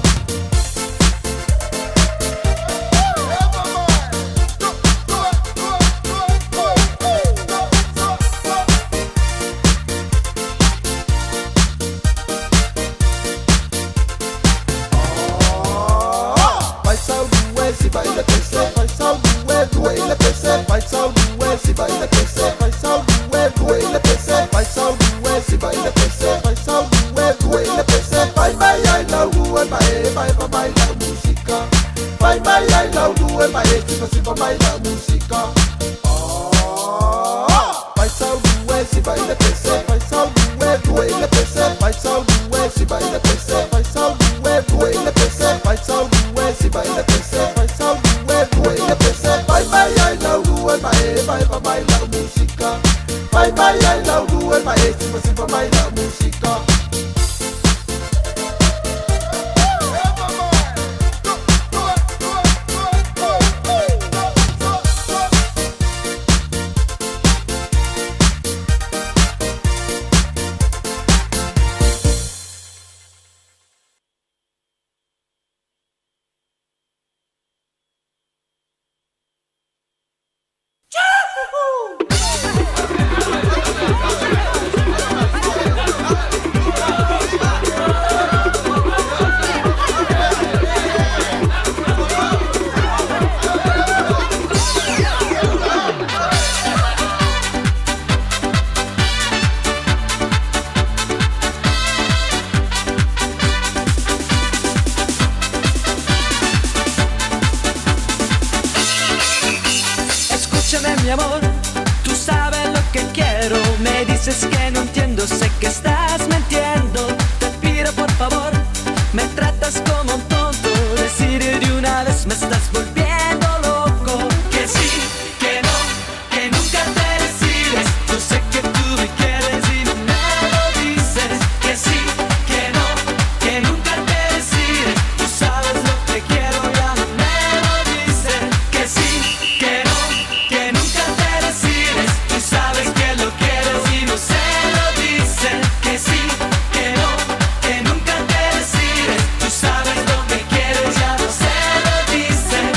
Vai sau lue si vai le pese, vai sau lue lue le pese, vai sau lue si vai le pese, vai sau lue lue le pese, vai sau lue si vai le pese, vai sau lue lue le pese, vai mai ai lau lue ma e vai va mai lau musika, vai mai ai lau lue ma e siva siva mai lau musika. Vai sau lue si vai le pese, vai sau lue lue le pese, vai sau lue si vai le pese, vai sau lue lue le pese, vai sau lue si vai le pese, vai sau lue lue le pese, vai mai ai lau lue ma e vai va mai lau musika, vai mai ai lau lue ma e siva siva mai lau musika. Escúchame mi amor, tú sabes lo que quiero. Me dices que no entiendo, sé que estás mintiendo. Te pido por favor, me tratas como un tonto. Decir de una vez me estás volviendo loco. Que sí, que no, que nunca te decides. Yo sé que tú me quieres y no me lo dices. Que sí, que no, que nunca te decides. Tú sabes lo que quiero, ya no me lo dices. Que sí, que no, que nunca te decides. Tú sabes que lo quieres y no se lo dices. Que sí, que no, que nunca te decides. Tú sabes lo que quieres, ya no se lo dices.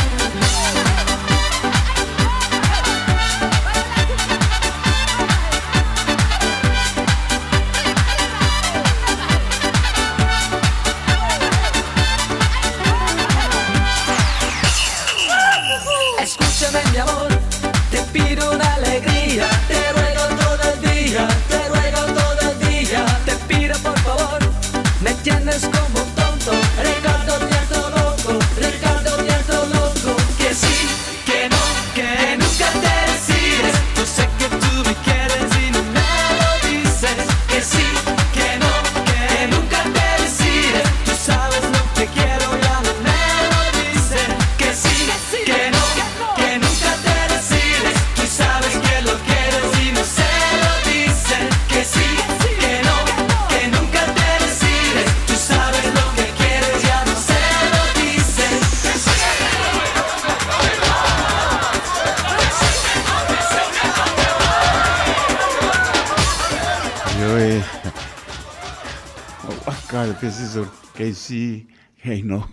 kai pesi so KC Hei no.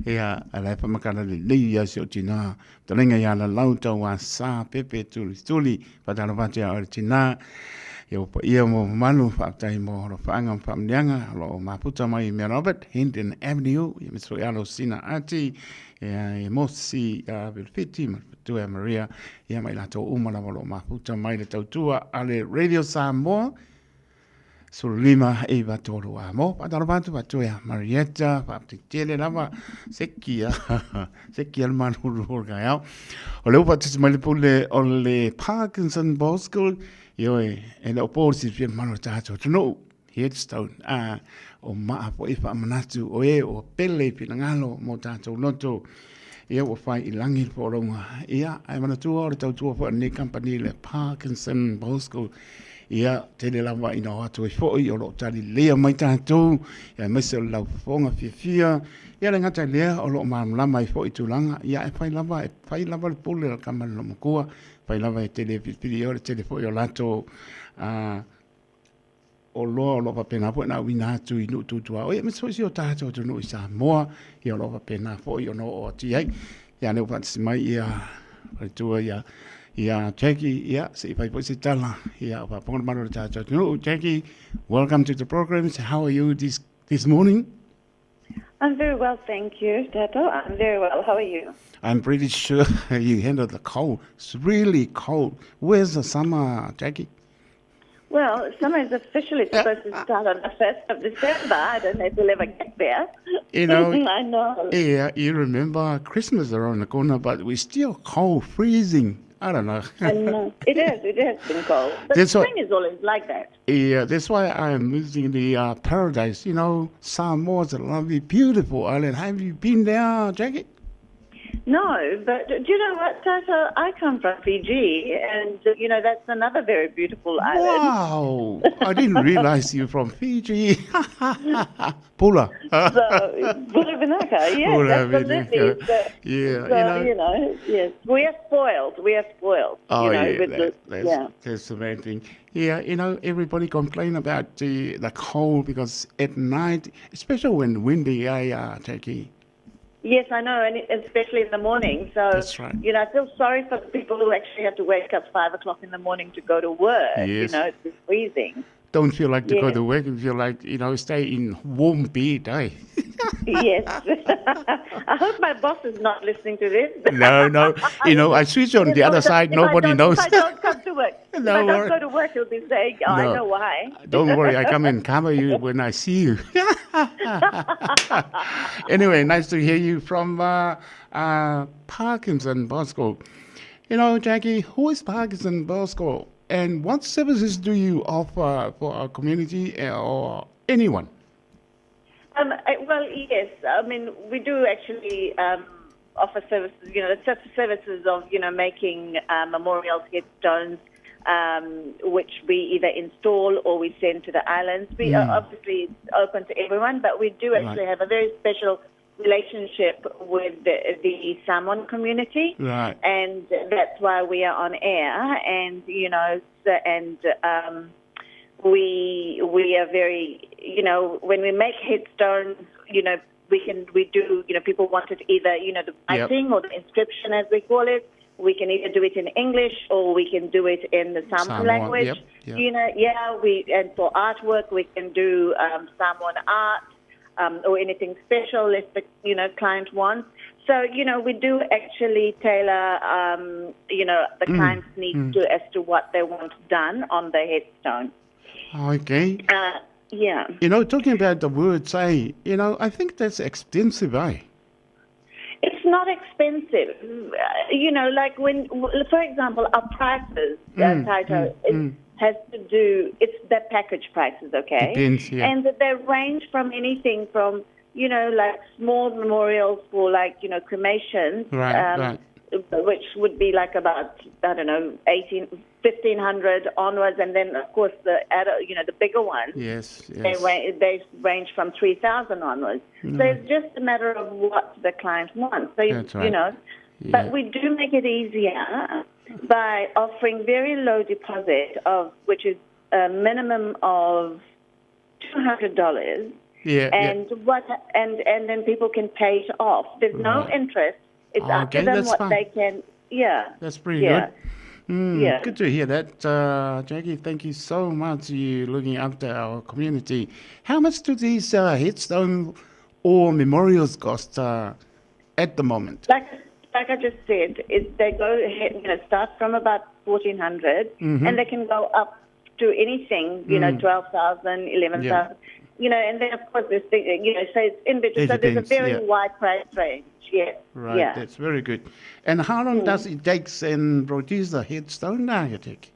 Ia, a la e whamakara le lei ia si o tina. Talenga ia la lau tau a sa pepe tuli tuli. Whatalo whate a ore tina. Ia upa ia mo malu whaatai mo horo whaanga whaamnianga. Lo o maputa mai mea Robert, Hendon Avenue. Ia miso ia lo sina ati. Ia e mosi a Vilfiti, ma Maria. Ia mai lato uma lava lo maputa mai le tautua ale Radio Samoa. 15 9 3 a mo faatalofa atu faatoea Marietta faafetai tele lava sekia sekia le malulu o le taeao o lea ua faatasi mai le pule o le Parkinson Bosco ioe e le o po le silafia le mamalu o le tatou atunuu Headstone a o maa foi faamanatu o e ua pele i finagalo mo tatou loto ia ua fai i lagi le folauga ia ae manatua o le tautua foi a lenei kamupani le Parkinson Bosco Ia, tele lava ina o atu ai foi o lo o tali lelei mai tatou, ia aemaise o le laufofoga fiafia. Ia le gata i lea, o lo o malamalama ai foi i tulaga, ia e fai lava, e fai lava le pule a le tama i le loomatua, fai lava e tele filifili o le tele foi o latou oloa o lo o faapena foi ona auina atu i nuu tutuaoi, aemaise foi si o tatou atunuu i Samoa, ia o lo o faapena foi ona oo atu i ai. Ia lea ua faatasi mai ia faletua ia ia Jackie, ia se i fai foi se tala, ia o faafofoga le mamalu o le tatou atunuu. Jackie, welcome to the program. So how are you this this morning? I'm very well, thank you, Tato. I'm very well. How are you? I'm pretty sure you handled the cold. It's really cold. Where's the summer, Jackie? Well, summer is officially supposed to start on the 1st of December. I don't know if we'll ever get there. You know, I know. Yeah, you remember Christmas around the corner, but we're still cold, freezing. I don't know. I know. It is. It has been cold. But That's spring is always like that. Yeah, that's why I'm visiting the paradise. You know, Samoa is a lovely, beautiful island. Have you been there, Jackie? No, but do you know what, Tato? I come from Fiji, and you know that's another very beautiful island. Wow! I didn't realize you're from Fiji. Pula. So, Pula Vinaka, yes, Pula absolutely. Vinaka. So, Yeah, so, you know. you know, yes, we are spoiled. We are spoiled. Oh you know, yeah, with that, the, that's yeah. that's the main thing. Yeah, you know, everybody complain about the cold because at night, especially when windy, I Jackie. Yes, I know, and especially in the morning. So, That's right. you know, I feel sorry for the people who actually have to wake up 5 o'clock in the morning to go to work. Yes. You know, it's freezing. Don't feel like to go Yes. to work. You feel like you know, stay in warm bed, eh? Yes. I hope my boss is not listening to this. No, no. You know, I switch on the other side. If I Nobody don't- knows. If I don't come to work, if No I don't worry. go to work, he'll be saying, oh, I No. know why. Don't worry, I come and cover you when I see you. Anyway, nice to hear you from Parkinson Bosco. You know, Jackie, who is Parkinson Bosco and what services do you offer for our community or anyone? Well, yes. I mean, we do actually offer services, you know, the services of, you know, making memorials, headstones, which we either install or we send to the islands. We are obviously it's open to everyone, but we do actually have a very special relationship with the Samoan community. And that's why we are on air. And, you know, and we are very, you know, when we make headstones, you know, we do, you know, people want it either, you know, the writing or the inscription, as we call it. We can either do it in English or we can do it in the Samoan Samoan, language. yep. You know, yeah, we and for artwork we can do Samoan art or anything special if the, you know, client wants. So, you know, we do actually tailor, you know, the client's needs to as to what they want done on the headstone. Okay. Yeah. You know, talking about the words, eh, you know, I think that's expensive, eh? It's not expensive. You know, like when, for example, our prices, Taito, it has to do, it's the package prices, okay? Depends, yeah. And they range from anything from, you know, like small memorials for like, you know, cremations. Which would be like about, I don't know, 18, 1500 onwards. And then, of course, the, adult, you know, the bigger ones. They range from 3,000 onwards. So it's just a matter of what the client wants. So, That's you right. know, but we do make it easier by offering very low deposit of, which is a minimum of $200. Yeah, yeah. And what and then people can pay it off. There's no Right. interest. It's up to Okay, them that's what fine. they can. Yeah. That's pretty Yeah. good. Yeah. Good to hear that, Jackie. Thank you so much. You looking after our community. How much do these headstone or memorials cost at the moment? Like I just said, it, they go ahead, you know, start from about 1400 and they can go up to anything, you know, 12,000, 11,000, you know, and then of course there's, you know, so it's in between. It So there's a depends, very yeah. wide price range. Yeah. Right, Yeah. that's very good. And how long does it take and produce the headstone architect?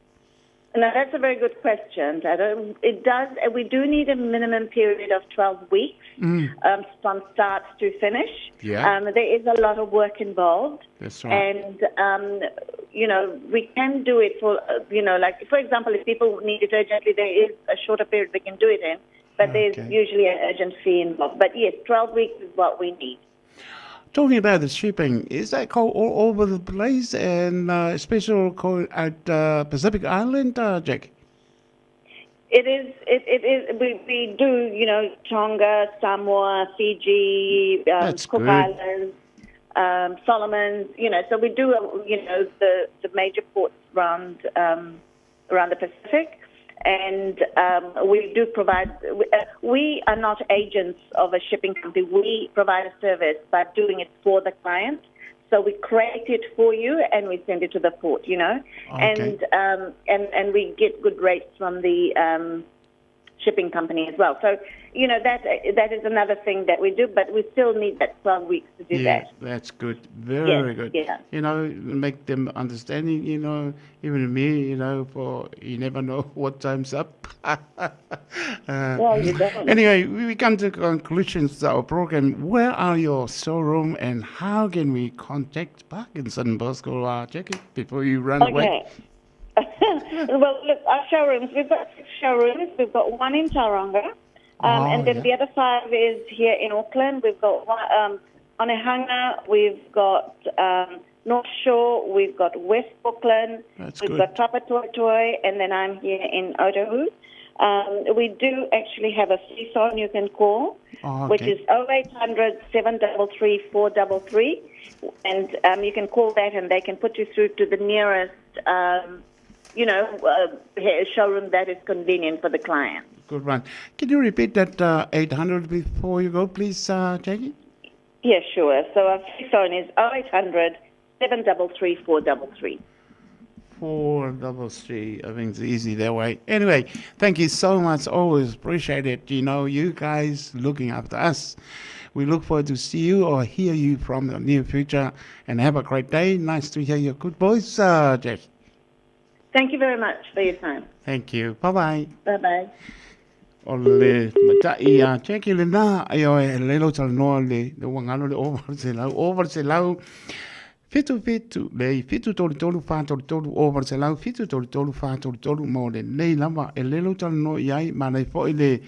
Now, that's a very good question. I don't, it does, we do need a minimum period of 12 weeks from start to finish. Yeah. There is a lot of work involved. That's right. And, you know, we can do it for, you know, like, for example, if people need it urgently, there is a shorter period we can do it in, but there's usually an urgent fee involved. But yes, 12 weeks is what we need. Talking about the shipping, is that called all over the place and special called at Pacific Island, Jack? It is, it is, we do, you know, Tonga, Samoa, Fiji, That's Cook good. Islands, Solomons, you know, so we do, you know, the major ports around, around the Pacific. And we do provide, we are not agents of a shipping company. We provide a service by doing it for the client. So we create it for you and we send it to the port, you know. Okay. And we get good rates from the shipping company as well. So, you know, that is another thing that we do, but we still need that 12 weeks to do yeah, that. that's good. Very Yes, good. yeah. You know, make them understanding, you know, even me, you know, for you never know what time's up. Well, you don't. Anyway, we come to conclusions of our program. Where are your showroom and how can we contact Parkinson Bosco, Jackie, before you run away? Okay. Well, look, our showrooms, we've got 6 showrooms. We've got one in Tauranga, and then the other 5 is here in Auckland. We've got one Onehunga, we've got North Shore, we've got West Auckland, That's we've good. got Papatoetoe, and then I'm here in Otahuhu. We do actually have a free phone you can call, Oh, which okay. is 0800 733 433, and you can call that and they can put you through to the nearest, you know, showroom that is convenient for the client. Good one. Can you repeat that 800 before you go, please, Jackie? Yeah, sure. So our free phone is 0800 733 433. 433. I think it's easy that way. Anyway, thank you so much. Always appreciate it. You know, you guys looking after us. We look forward to see you or hear you from the near future. And have a great day. Nice to hear your good voice, Jack. Thank you very much for your time. Thank you. Bye-bye. Bye-bye. O le matai a Jackie le nā, ai oe, e lelo talanoa le wangalo le over se lau, over se lau, 7 7 le 7 3 3 4 3 3 over se lau, 7 3 3 4 3 3 mo le nei lava, e lelo talanoa i ai, ma nei foi le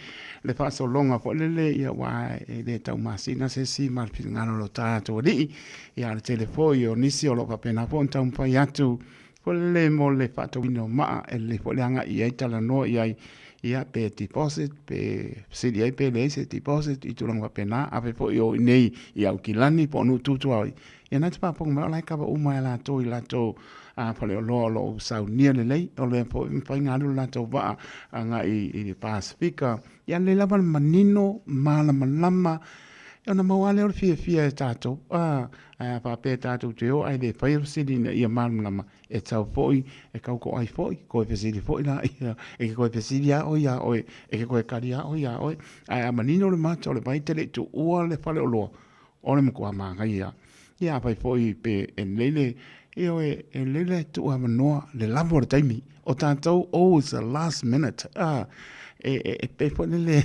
faasologa foi lele, ia ua e le taumasina se isi ma le finagalo o lo tatou alii, ia le tele foi o nisi o loo faapena foi ona taumafai atu foi lele mo le faatauina o maa, e lelei foi le agai i ai talanoa i ai, ia pe deposit pe fesili ai pe leai se deposit i tulaga faapena, afe foi o i nei i Aukilani po o Nuututu ai, ia na te faafofoga mai o la e kava uma e latou i latou a faleoloa o loo saunia lelei, o lea foi mafai ona alu le latou vaa agai i le Pasifika, ia lelei lava le manino malamalama ona maua lea o le fiafia e tatou, a ae a faapea tatou te o ae le faia fesili ina ia malamalama, e tau foi, e kauko ai foi, koe fesili foi la ia, e ke koe fesili a oe ia oe, e ke koe kali a oe ia oe, ae a manino le mata o le vai te le i tuua le faleoloa, o le matua māngai ia afai foi pe e lelei le, ioe, e lelei le tuu avanoa le lava o le taimi, o tatou always the last minute, a, e pei foi lele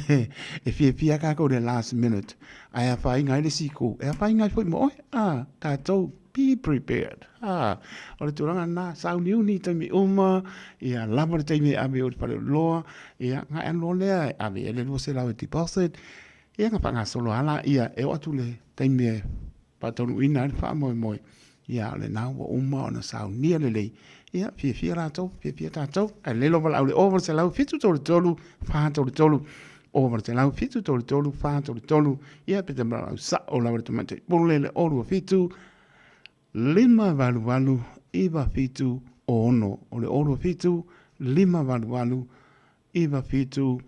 e fiafia kākou i le last minute, ae afaina ai le siku, e afaina ai foi ma oe, a, tatou be prepared, a, o le tulaga lena, sauniuni i taimi uma, ia lava le taimi e ave ai i le faleoloa, ia, ona e alu loa lea e ave i ai le 200 e deposit, ia ona faagasolo lava laia e oo atu i le taimi e faataunuuina ai le faamoemoe, ia o lena ua uma ona saunia lelei, ia fiafia latou, fiafia tatou, ae lelei lou valaau i le 0800 733 433. 0800 733 433, ia pe te marau sa'o lava le tamaitai pule le 027 588 97 6. O le 027 588 97 6.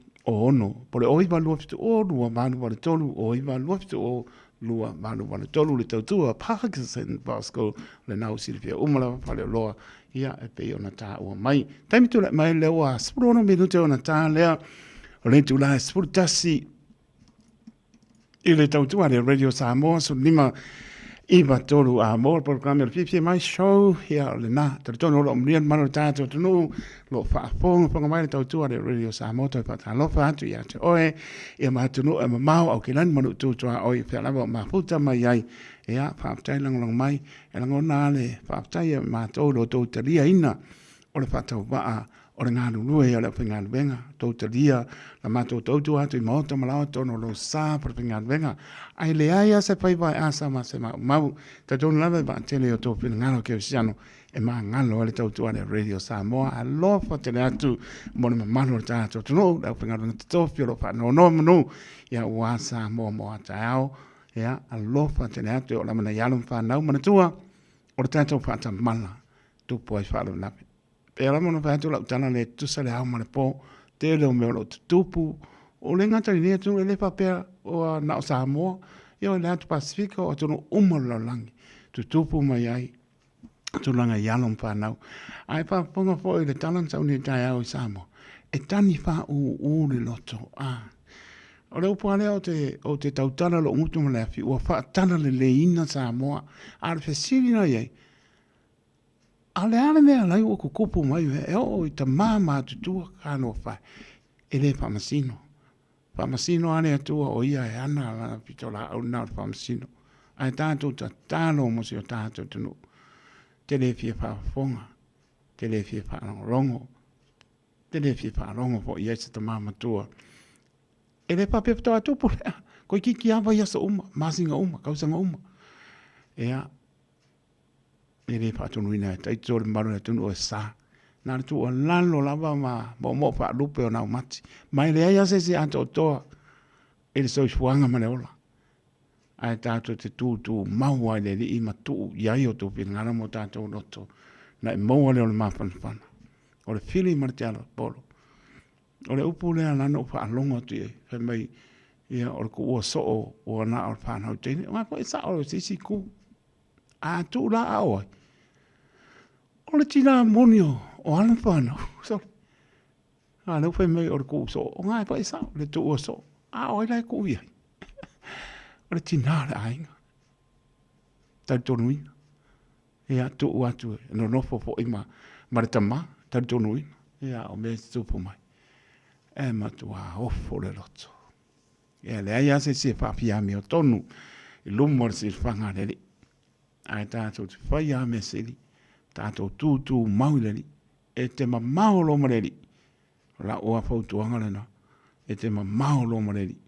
Po le 09 270 2883, 09 270 2883 le tautua Parkinson Bosco lena ua silafia uma lava Faleoloa ia e pei ona taua mai. Taimi tulai mai lea ua 16 minute ona ta lea o le itula e 11 i le tautua le Radio Samoa 15 iva tolu a mo le programe o le fiafia mai show ia o lena talitonu o lo o manuia le mamalu o le tatou atunuu lo o faafogafoga mai le tautua le Radio Samoa toe faatalofa atu ia te oe ia ma atunuu e mamao Aukilani ma Nuu tuaoi fea lava o mafuta mai ai ia faafetai lagolago mai e lagona le faafetai ia matou lo tou taliaina o le faatauvaa o le galulue o le aufaigaluega, tou talia la matou tautua atu i maota ma laoa totonu o lou sa po le faigaluega. Ae leai lava se faiva e asa ma se maumau. Talitonu lava e vaatele i o tou finagalo kerisiano e magalo ai le tautua a le Radio Samoa. Alofa tele atu mo le mamalu o le tatou atunuu, le aufaigaluega totofi o lo o faanonomanu ia aua Samoa mo a taeao. Ia, alofa tele atu e oo lava nai alo ma fanau manatua o le tatou faatamala tupu ai faalavelave. Pei lava ona fai atu lau tala le tutusa le ao ma le po, tele o mea o lo o tutupu, o le gata i lenei atunuu, e le faapea ua na o Samoa, ia o le atu Pasefika, o atunuu uma o le lalolagi, tutupu mai ai tulaga i alo ma fanau. Ae faafofoga foi i le tala na sauni i le taeao i Samoa, e tani faaūū le loto. A, o le upu lava lea ou te, ou te tautala lou gutu ma le afi, ua faatalaleileina Samoa. A o le fesili la i ai, A o le a le mea la ua tutupu mai e oo i tama matutua talofa e, e le faamasino. Faamasino lava le Atua o ia e ana lana pitolaau lena o le faamasino. Ae tatou tatalo mo si o tatou atunuu. Te le fia faafofoga, te le fia faalogologo, te le fia faalogo foi i ai se tama matua. E le faapea faatoa tupu lea, toeitiiti lava i aso uma, masina uma, tausaga uma. Ea, e le faatonuina e Taito le mamalu o le atunuu e sa. Na o le tuualalo lava ma moomoo faalupe o naumati. Ma e leai lava se isi atoatoa i le soifuaga ma le ola. Ae tatou te tutumau lava i le Alii ma tuu i ai o outou finagalo ma o tatou loto, ona e maua lea o le mafanafana, o le fili ma le tialapolo. O le upu lea na ou faalogo atu i ai, fai mai, ia, o le tuua soo ua na o le fanau teine. O foi e sao se isi itu. A tuu la a o ai? O le tinā moni o, o ana whānau. Sorry. A leu fai mai o le kuu soo. O ngā e foi e sao, le tuua soo. A o ai la e kuu i ai? O le tinā o le aiga. Talitonuina. Ia, tuu atu e nonofo foi ma, ma le tamā, talitonuina. Ia, o mea e tutupu mai. E matua ofo le loto. Ia, leai lava se isi e faafiamiotonu i luma o le silafaga a le Alii. Ae tatou te fai lava mea sili, tatou tutumau i le Alii. E te mamao loa ma le Alii. O lau lava fautuaga lena, e te mamao loa ma le Alii.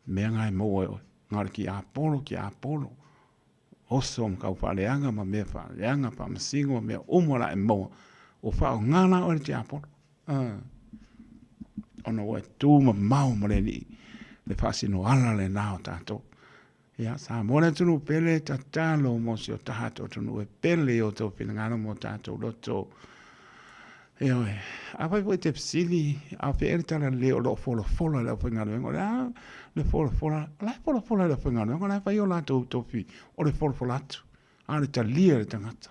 Mea na e maua e oe, na o le tiapolo, tiapolo, oso ma taufaaleaga ma mea faaleaga, faamasino ma mea uma la e maua, ua faaaoga la oe e le tiapolo. Ona ua e tu mamao ma le Alii, le faasinoala lena o tatou. Ia, Samoa le atunuu pele, tatalo mo si o tatou atunuu e pele i o outou finagalo ma o tatou loto. Ioe, afai foi e te fesili, a o fea ea le tala lelei o lo o folafola e le aufaigaluega, o le a le folafola, o la e folafola e le aufaigaluega, o la e fai o latou tofi o le folafola atu, a o le talia e le tagata.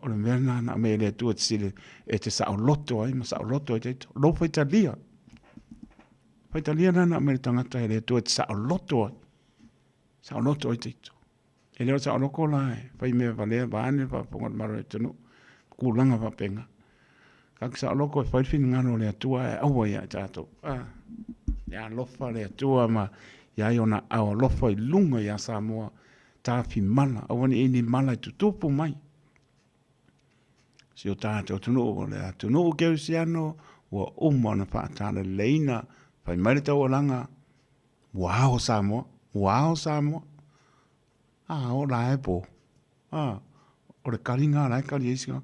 O le mea lena na aumai e le Atua e te sili e te saoloto ai ma saoloto ai te aito. Lou faitalia. Faitalia lena na aumai e le tagata e le Atua e te saoloto ai. Saoloto ai te aito. E le o saoloko la e fai mea valea vaeane le faafofoga a le Malo o le atunuu, tulaga faapena. Ka saoloko e fai le finagalo o le Atua ae aua ia i tatou. Ah, ia alofa le Atua ma ia ai ona aao alofa i luga ia Samoa, tafi mala, aua ne i ni mala e tutupu mai. Si o tatou atunuu, o le atunuu kerisiano, ua uma ona faatalaleina, fai mai le taualaga, Ua ao Samoa, ua ao Samoa. A, o la e po. A, o le kaliga la e kali ai sika.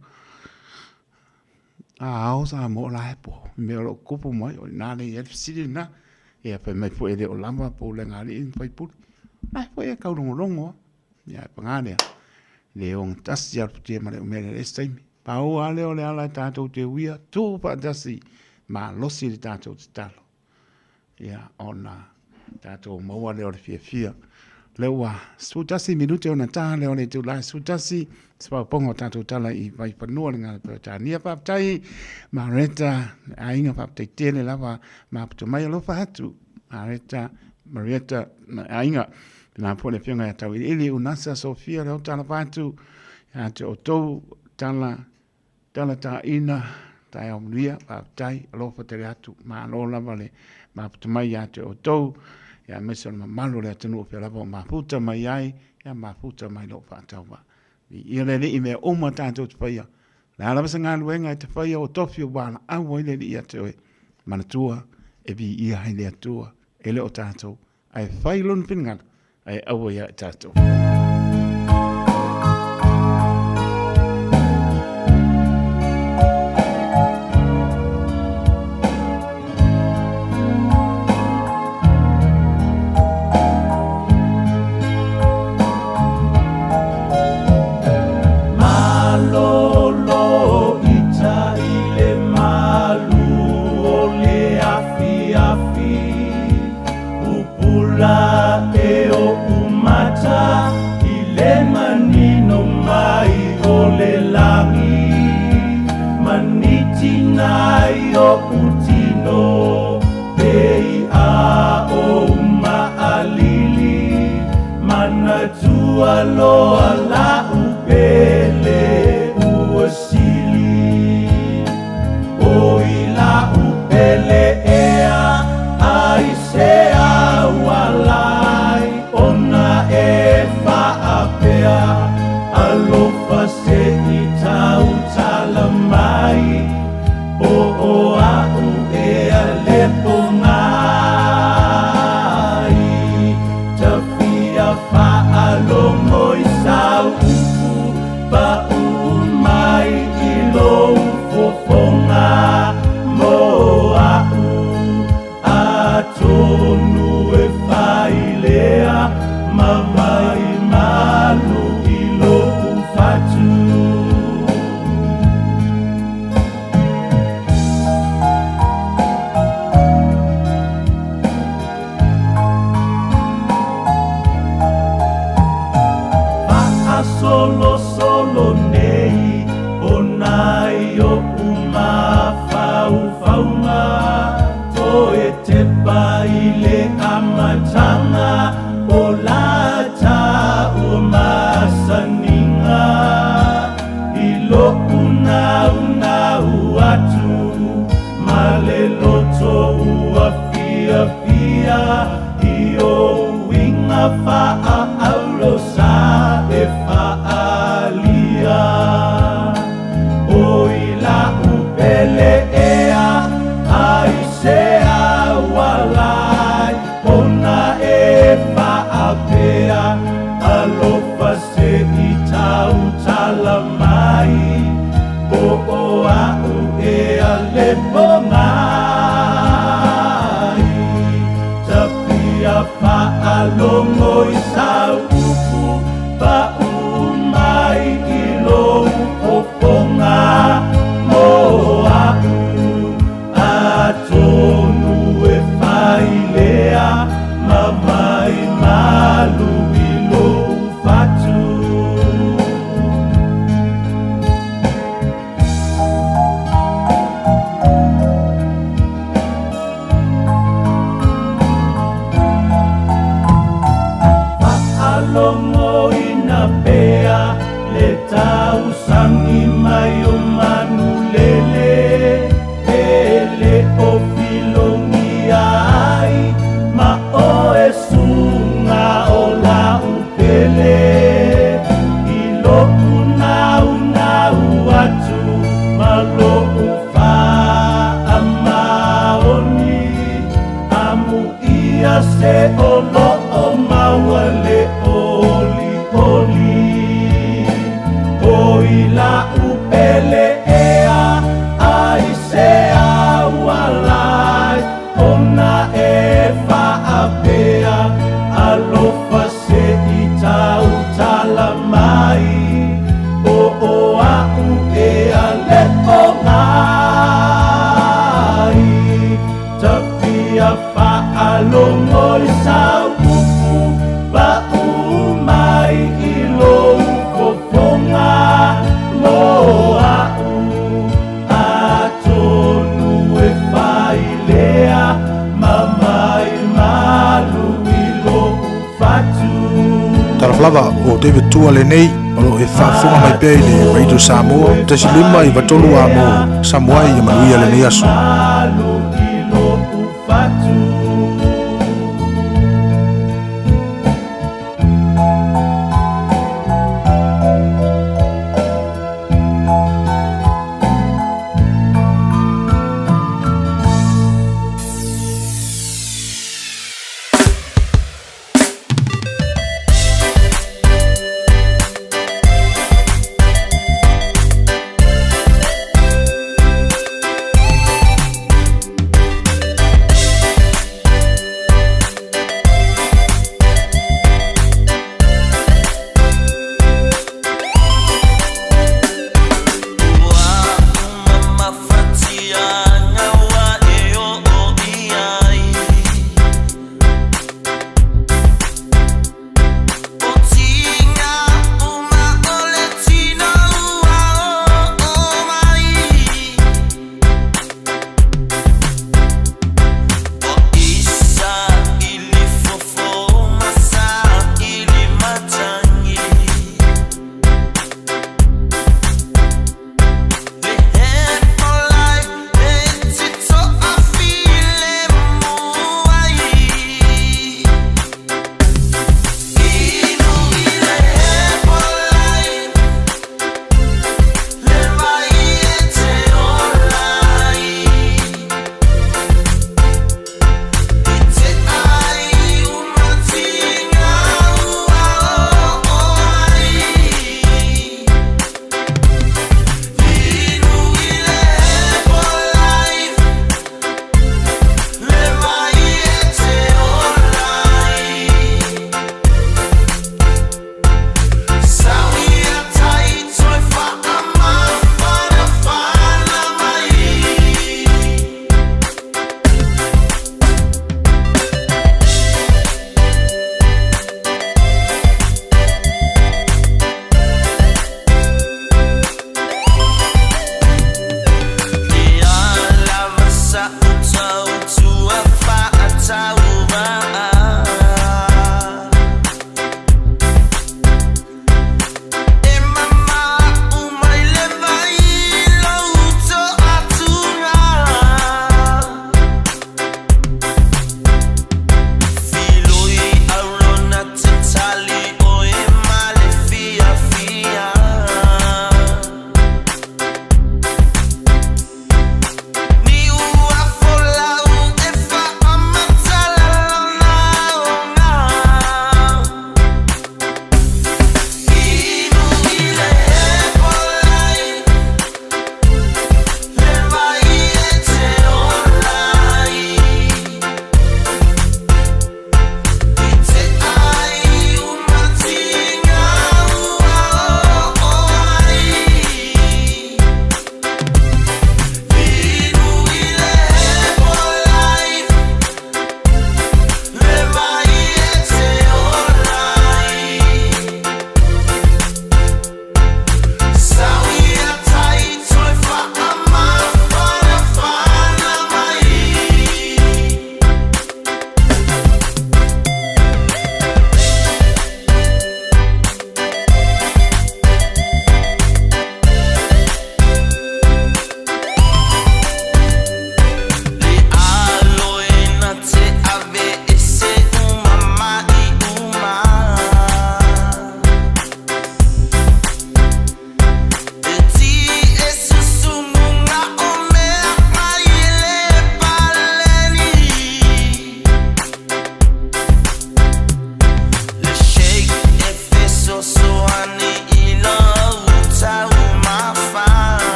A, ao Samoa, o la e po. Mea o lo o kupu mai, o i nā le i ai le fesili lena. Ia fai mai foi e le o lava pulega a alii ma faipule. La e foi e kaulogologo a. Ia e paga lea, le ogatasi lava le futia ma le umele i le isi taimi. Pau lava lea o le ala e tatou te uia, tuu faatasi malosi le tatou tatalo. Ia ona tatou maua lea o le fiafia. Lea ua 11 minute ona ta lea o le itula e 11 se paopaoga o tatou tala i Vaifanua le Gala Peretania. Faafetai Mareta, aiga faafetai tele lava maputa mai alofa atu. Mareta, Marieta, aiga. Pena foi le afioga ia Tauiliili, Unasa, Sofia, le tala fatu, ia te outou tala, tala taina, taeao manuia, faafetai, alofa tele atu, malo lava le maputa mai ia te outou, ia aemaise o le mamalu o le atunuu o fea lava o mafuta mai ai, ia mafuta mai lou faatauvaa. Viia le Alii i mea uma tatou te faia. Le a lava se galuega e te faia o tofi o valaau ai le Alii ia te oe. Manatua e viia ai le Atua, e le o tatou, ae fai lona finagalo, ae aua ia i tatou. Malolo ita i le malu o le afiafi Pupula e oʻu mata i le manino mai o le lagi Manitina i oʻu tino Pei a ou maʻalili Manatua loa laʻu pele ua sili Oi laʻu pele ea aisea ua ala ai ona e faapea Alofa se i tautala mai Po o aʻu ea le pōgai Tafia faalogo i sau upu Paʻu mai i lou fofoga mo aʻu Atonu e fai lea ma vai malu i loʻu fatu. Faasolosolo nei ona i oʻu mafaufauga Toe tepa i le amataga o la taua masaniga I loʻu naunau atu ma le loto ua fiafia I ou uiga faaaulo sa e faaalia Oi laʻu pele ea aisea ua ala ai ona e faapea Alofa se i tautala mai Po o aʻu ea le pōgai Tafia faalogo i sau upu Paʻu mai i lou fofoga mo aʻu Atonu e fai lea ma vai malu i lou fatu. Faalogoina pea le tausangi mai o manu lele E le o filogia ai ma oe suga o la'u pele I lo'u naunau atu ma lo'u faamaoni Amuia se o lo'o maua le olioli Oi la'u pele ea aisea ua ala ai ona e mai o o a'u e ale o ngai Tafia faalogo i sau upu Pa'u mai i lou fofoga mo a'u Atonu e fai lea ma mai malu i lo'u fatu. Talofa lava, o David Tua lenei, o lo o e faafofoga mai pea i le Radio Samoa, 1.5 93 a mo Samoa ia manuia lenei aso. Malu i lo'u fatu.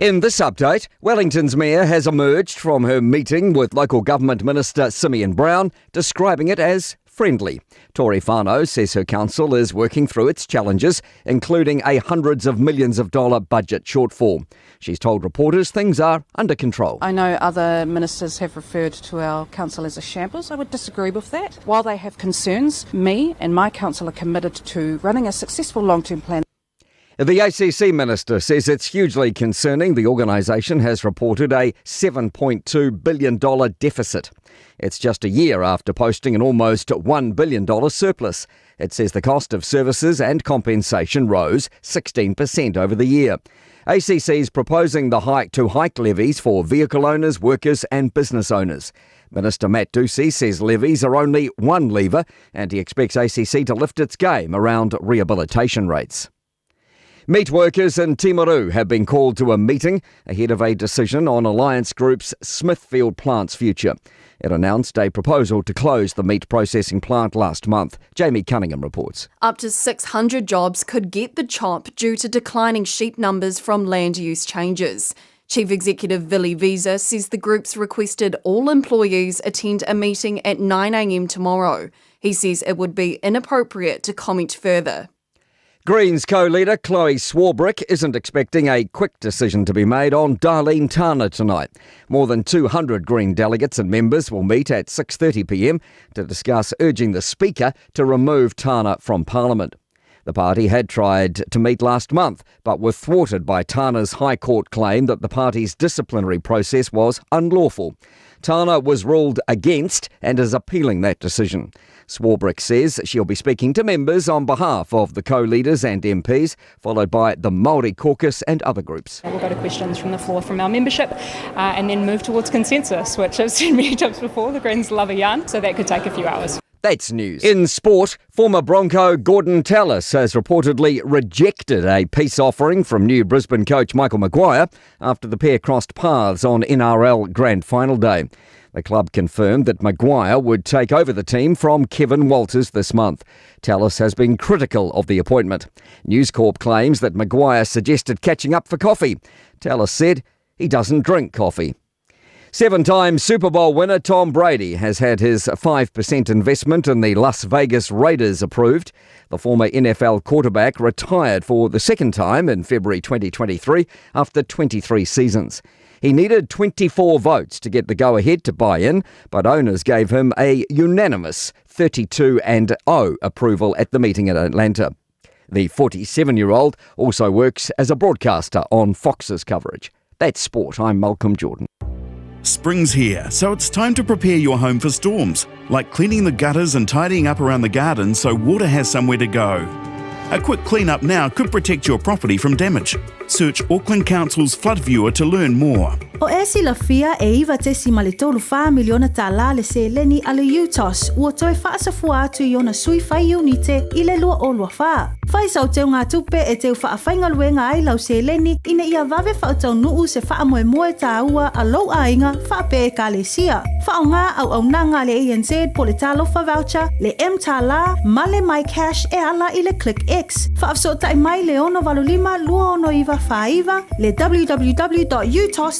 In this update, Wellington's mayor has emerged from her meeting with local government minister Simeon Brown, describing it as friendly. Tory Whanau says her council is working through its challenges, including a hundreds of millions of dollar budget shortfall. She's told reporters things are under control. I know other ministers have referred to our council as a shambles. I would disagree with that. While they have concerns, me and my council are committed to running a successful long term plan. The ACC minister says it's hugely concerning the organisation has reported a $7.2 billion deficit. It's just a year after posting an almost $1 billion surplus. It says the cost of services and compensation rose 16% over the year. ACC is proposing the hike to hike levies for vehicle owners, workers and business owners. Minister Matt Doocey says levies are only one lever and he expects ACC to lift its game around rehabilitation rates. Meat workers in Timaru have been called to a meeting ahead of a decision on Alliance Group's Smithfield plant's future. It announced a proposal to close the meat processing plant last month. Jamie Cunningham reports. Up to 600 jobs could get the chop due to declining sheep numbers from land use changes. Chief Executive Billy Visa says the group's requested all employees attend a meeting at 9am tomorrow. He says it would be inappropriate to comment further. Greens co-leader Chloe Swarbrick isn't expecting a quick decision to be made on Darlene Tana tonight. More than 200 Green delegates and members will meet at 6:30pm to discuss urging the Speaker to remove Tana from Parliament. The party had tried to meet last month, but were thwarted by Tana's High Court claim that the party's disciplinary process was unlawful. Tana was ruled against and is appealing that decision. Swarbrick says she'll be speaking to members on behalf of the co-leaders and MPs, followed by the Māori caucus and other groups. We'll go to questions from the floor from our membership uh, and then move towards consensus, which I've seen many times before. The Greens love a yarn, so that could take a few hours. That's news. In sport, former Bronco Gordon Tallis has reportedly rejected a peace offering from new Brisbane coach Michael Maguire after the pair crossed paths on NRL Grand Final Day. The club confirmed that Maguire would take over the team from Kevin Walters this month. Tallis has been critical of the appointment. News Corp claims that Maguire suggested catching up for coffee. Tallis said he doesn't drink coffee. Seven time Super Bowl winner Tom Brady has had his 5% investment in the Las Vegas Raiders approved. The former NFL quarterback retired for the second time in February 2023 after 23 seasons. He needed 24 votes to get the go ahead to buy in, but owners gave him a unanimous 32 and 0 approval at the meeting in Atlanta. The 47 year old also works as a broadcaster on Fox's coverage. That's sport. I'm Malcolm Jordan. Spring's here, so it's time to prepare your home for storms, like cleaning the gutters and tidying up around the garden so water has somewhere to go. A quick clean up now could protect your property from damage. Search Auckland Council's Flood Viewer to learn more. O e silafia e iva tesi ma le tolu whā miliona tālā le seleni a le UTOS ua toe faasafua atu i ona sui whai iunite i le 2024. Whai sau teu ngā tupe e teu whaawhaingaluega ai lau seleni ina ia vave whautaunu'u se faamoemoe tāua a lou aiga faapea Ekalesia. Faaaogā auaunaga a le ANZ po le Talofa Voucher, le mTālā ma le MyCash e ala i le ClickX. Faafesootai mai le 685 26949, le www.utos.ws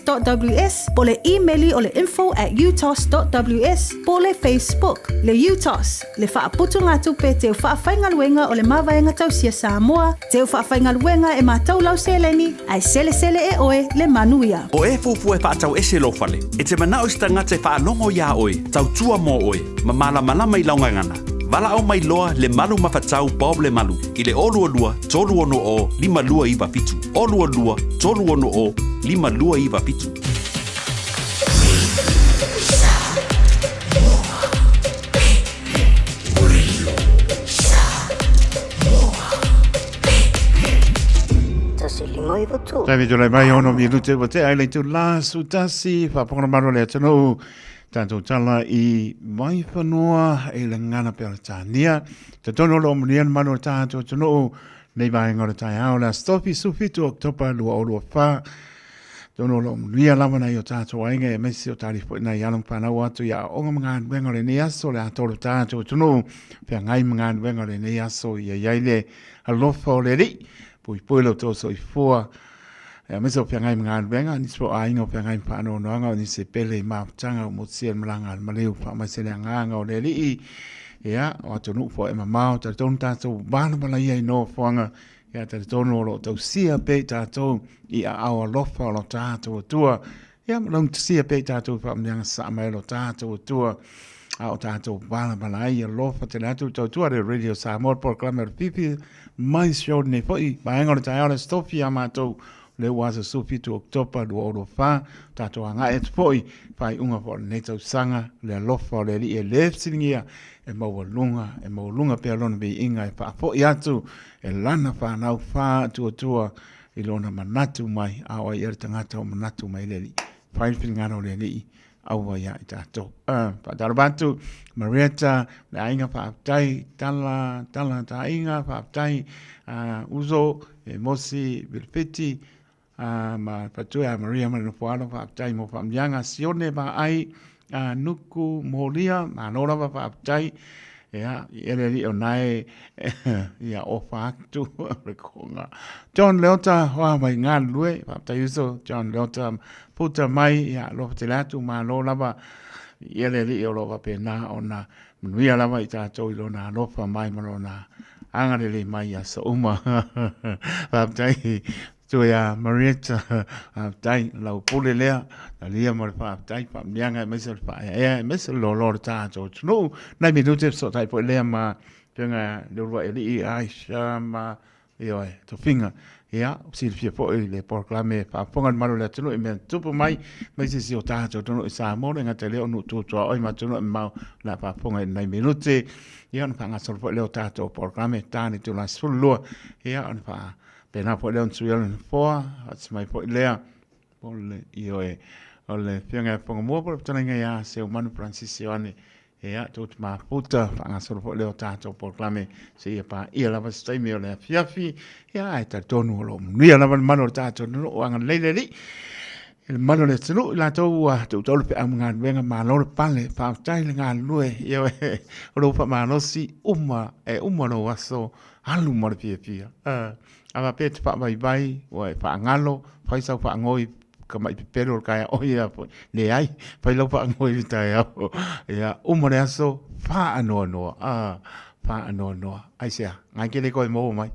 po le imeli o le info at utos.ws po le Facebook, le UTOS, le faaputugatupe teu faafaigaluega o le Mavaega Tausia Samoa, teu faafaigaluega e matou lau seleni, ae selesele e oe le manuia. O e fuafua e faatau ese lou fale, e te manao i se tagata e faalogo iā oe, tautua mo oe, ma malamalama i lau gagana. Valaau mai loa le Malu Mafatau Bob Lemalu i le 022 360 5297, 022 360 5297. Taimi tulai mai ono minute ua tea i le itula sutasi faafofoga mamalu o le atunuu tatou tala i Vaifanua i le gagana Peretania. Talitonu o lo o manuia le malu o le tatou atunuu nei vaega o le taeao o le Aso Tofi 17 Oketopa 2024. Tonu o lo o manuia lava nai o tātou aiga aemaise o tali foi nai alo ma whanau atu i aoaoga ma galuega o lenei aso le atoa o le tātou atunuu feagai ma galuega o lenei aso ia i ai le alofa o le Alii. Puipui lo outou soifua. Aemaise o feagai ma galuega, nisi foi o aiga o feagai ma faanoanoaga, o nisi e pele i mafutaga ua motusia i le malaga a le maleu, faamaise le agaga o le Alii, ia, o atunuu foi e mamao, talitonu tatou valavala ia i nofoaga, ia, talitonu o lo o tausia pea i tatou i aao alofa o lo tatou Atua, ia, ma laugatasia pea i tatou i faamanuiaga sasaa mai a lo tatou Atua, a o tatou valavala ai, alofa tele atu le tautua a le Radio Samoa, le polokalame o le Fifi mai show nei foi, vaega o le taeao le Aso Tofi ia matou, lea ua aso 17 Oketopa 2024, tatou agai atu foi, faaiuga foi o lenei tausaga, le alofa o le Alii e le fesiligia, e maualuga, e maualuga pea lona viiga e faafoi atu e lana fanau faatuatua i lona manatu mai, a o ai ea le tagata o manatu mai le Alii. Fai le finagalo o le Alii, aua ia i tatou. Faatalofa atu, Marietta, le aiga faafetai, tala, tala taaiga, faafetai, uso, e Mosi, Vilifiti, ma fatua ia Maria ma le nofoalo, faafetai mo faamanuiaga, Sione Vaai, Nuku, Molia, malo lava faafetai, ia, i ele alii o nae, ia ofa atu le konga. John Leota, hoa mai galulue, faafetai uso, John Leota, puta mai, ia, alofa tele atu, malo lava, i ele alii o lo o faapena ona manuia lava i tatou i lona alofa mai ma lona agalelei mai i aso uma. Faafetai atu ia Marietta, faafetai lau pule lea, talia ma le faafetai, faamanuiaga aemaise o le faaeaea aemaise o le loaloa o le tatou atunuu. Nai minute fesootai foi lea ma Afioga le Uluai Alii Aisha ma Ioe, tofiga. Ia, silafia foi le polokalame faafofoga le malu o le atunuu i mea tupu mai, mai se isi o tatou atunuu i Samoa, le gata i lea o nuu tu tuaoi ma atunuu e mamao o le a faafofoga i lenei minute. Ia, ona faagasolo foi lea o tatou polokalame ta le itula 12. Ia, ona faapena foi lea ona sui o le nofoa, faatasi mai foi lea o le, ioe, o le Afioga ia Fofoga po o le fetalaiga ia Seumanu Francis Ioane. Ia, tou te mafuta, faagasolo foi lea o tatou polokalame seia paia lava se taimi o le afiafi. Ia, ae talitonu o lo o manuia lava le malu o le tatou atunuu, agalelei le Alii i le malu o le atunuu, i latou ua tuutaulu feau ma galuega, malo le pale, faafetai le galulue, ioe, o lou faamalosi uma, e uma lou aso, alu ma le fiafia. A faapea e te faavaivai, ua e faagalo, fai sau faanoi ka mai pepelo o le taeao ia foi. Leai, fai lau faanoi i le taeao. Ia, uma le aso, faanoanoa. Ah, faanoanoa. Aisea, ngai ke le koe maua mai.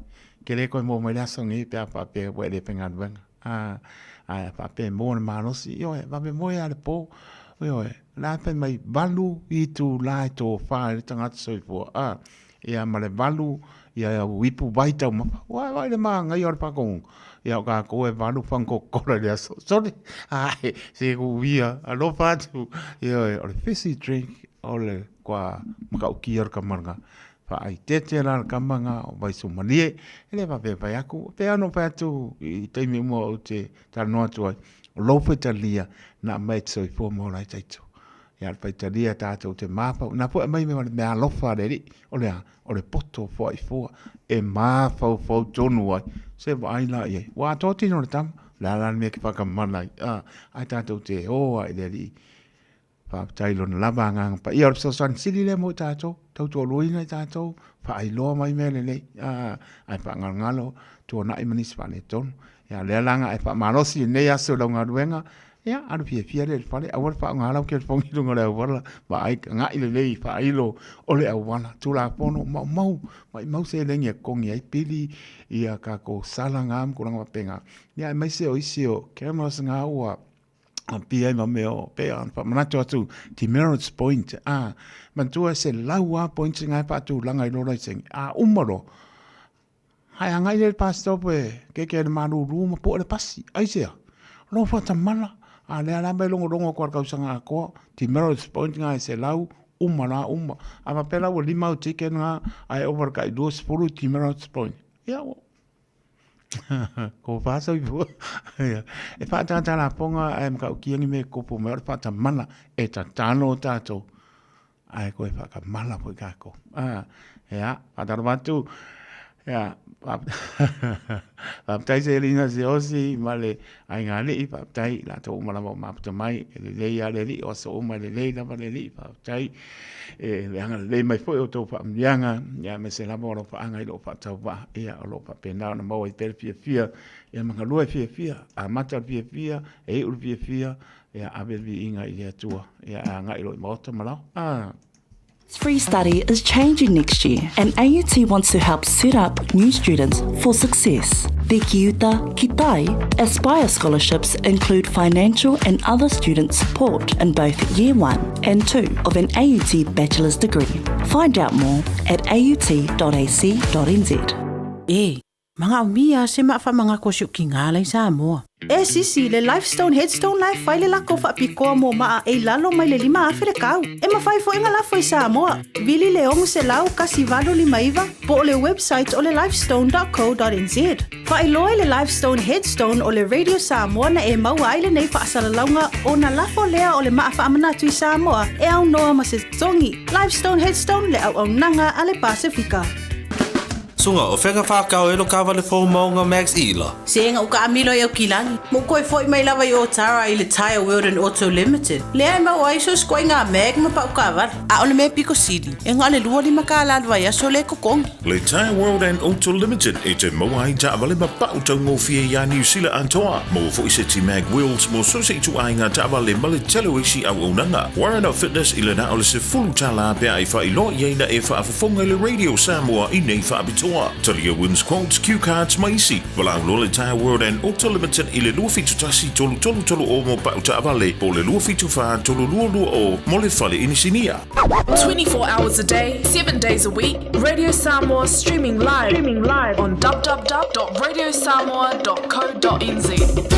Ke le koe maua mai le aso nei pe a faapea ua e le faigaluega. Ah, ae a faapea e maua le malosi, ioe, vave moe lava le po. Ioe, o le a fai mai valu itula e tofa ai le tagata soifua. Ah, ia ma le valu ia au ipu vai taumafa. Ua vaai le manaia o le faatonuga. Ia o tatou e valu fagu Coca-Cola i le aso. Sole, ae, se uia, alofa atu. Ioe, o le fizzy drink, o le kua matautia o le tama lena. Faaeteete la le tama lena o Vaisumalie. E le faapea e fai atu, e pei lava ona ou fai atu i taimi uma ou te talanoa atu ai, o lou faitalia na aumai e te soifua ma ola ai taito. Ia le faitalia tatou te mafaufau. Na foi aumai ma le meaalofa a le Alii, o le a? O le poto foaifua e mafaufau tonu ai. Se vaai la i ai. Ua atoa tino o le tama. O le a la le mea e te whakamana ai. Ah, ae tatou te o ai le Alii. Faafetai lona lava agaga paia. O le fesoasoani sili lea mo i tatou. Tautoaluaina i tatou. Faailoa mai mea lelei. Ah, ae faangalongalo tuanai ma nisi faaletonu. Ia, lea la na e faamalosi i lenei aso i lau galuega, ia, alu fiafia lea i le fale, aua le faaaoga lau telefoni i luga o le auala, vaai, agai lelei i faailo o le auala, Tulafono, maumau, maumau seleni e totogi ai pili, ia tatou sala na ma tulaga faapena, ia aemaise o isi o cameras na ua pia ai ma mea o, pei ona faamanatu atu, demerits point, a, manatua e 100 lava points na e faatulaga i lou laisene, a uma loa, Ae agai lea i le bus stop e keke ai le malulu ma poe le pasi. Aisea? Lou faatamala. A lea lava e logologo atu lava i le tausaga atoa, demerits point na e 100, uma la uma. A faapea la ua 5 au ticket na ae ova i le tai 20 demerits point, ia ua tofa soifua. E faatātā lafoga ae matautia ni mea e tupu mai, o le faatamala e tatalo tatou ae toe faatamala foi tatou. Ia, faatalofa atu. Ia, faafetai Selina Siaosi ma le aiga alii, faafetai i latou uma lava o mafuta mai, e lelei lava le alii, o aso uma e lelei lava le alii, faafetai e le agalelei mai foi o outou faamanuiaga, ia aemaise lava o alofaaga i lou faatauvaa, ia o lo o faapena ona maua ai pea le fiafia, ia ma galue fiafia, amata le fiafia, e iu le fiafia, ia ave le viiga i le Atua, ia e agai loa i maota ma laoa. Ah. Free study is changing next year, and AUT wants to help set up new students for success. The Kiuta Kitai Aspire scholarships include financial and other student support in both Year 1 and 2 of an AUT bachelor's degree. Find out more at aut.ac.nz. E, Manaomia se maa faamagako si o kiga i Samoa. E sisi, le Lifestone Headstone la e fai le lako faapikoa mo maa e i lalo mai le 5,000 le kau. E mafai foi ona lafo i Samoa. Vili le 600 1859 po o le website o le lifestone.co.nz. Faailoa i le Lifestone Headstone o le Radio Samoa na e maua ai lenei faasalalauga ona lafo lea o le maa faamanatu i Samoa e aunoa ma se totogi. Lifestone Headstone le auaunaga a le Pasefika. Suga, o fea na whākau e lo kāwale fō maunga Max Ila. Se ga uka amilo i Aukilani. Mo koe foi mai lava i Otara i le Tyre World and Auto Limited. Lea e mau ai so skoe ngā mag ma pau kāwale. A o le mea piko sili. E ngā le lua lima kā la vai aso le kokongi. Le Tyre World and Auto Limited e te maua ai taavale ma pau taugofie iā Niu Sila atoa. Maua foi se ti mag wheels mo so se ituaiga taavale ma le tele o isi auaunaga. Warren Fitness i le na o le $10 pea e faailoa i ai na e faafofoga i le Radio Samoa i nei faapitoa. Talia wins quotes, cue cards ma isi. Valaau loa le Tyre World and Auto Limited i le 271 3330 mo pau taavale po o le 274 3220 mo le fale inisinia. 24 hours a day, 7 days a week, Radio Samoa streaming live, streaming live on www.radiosamoa.co.nz.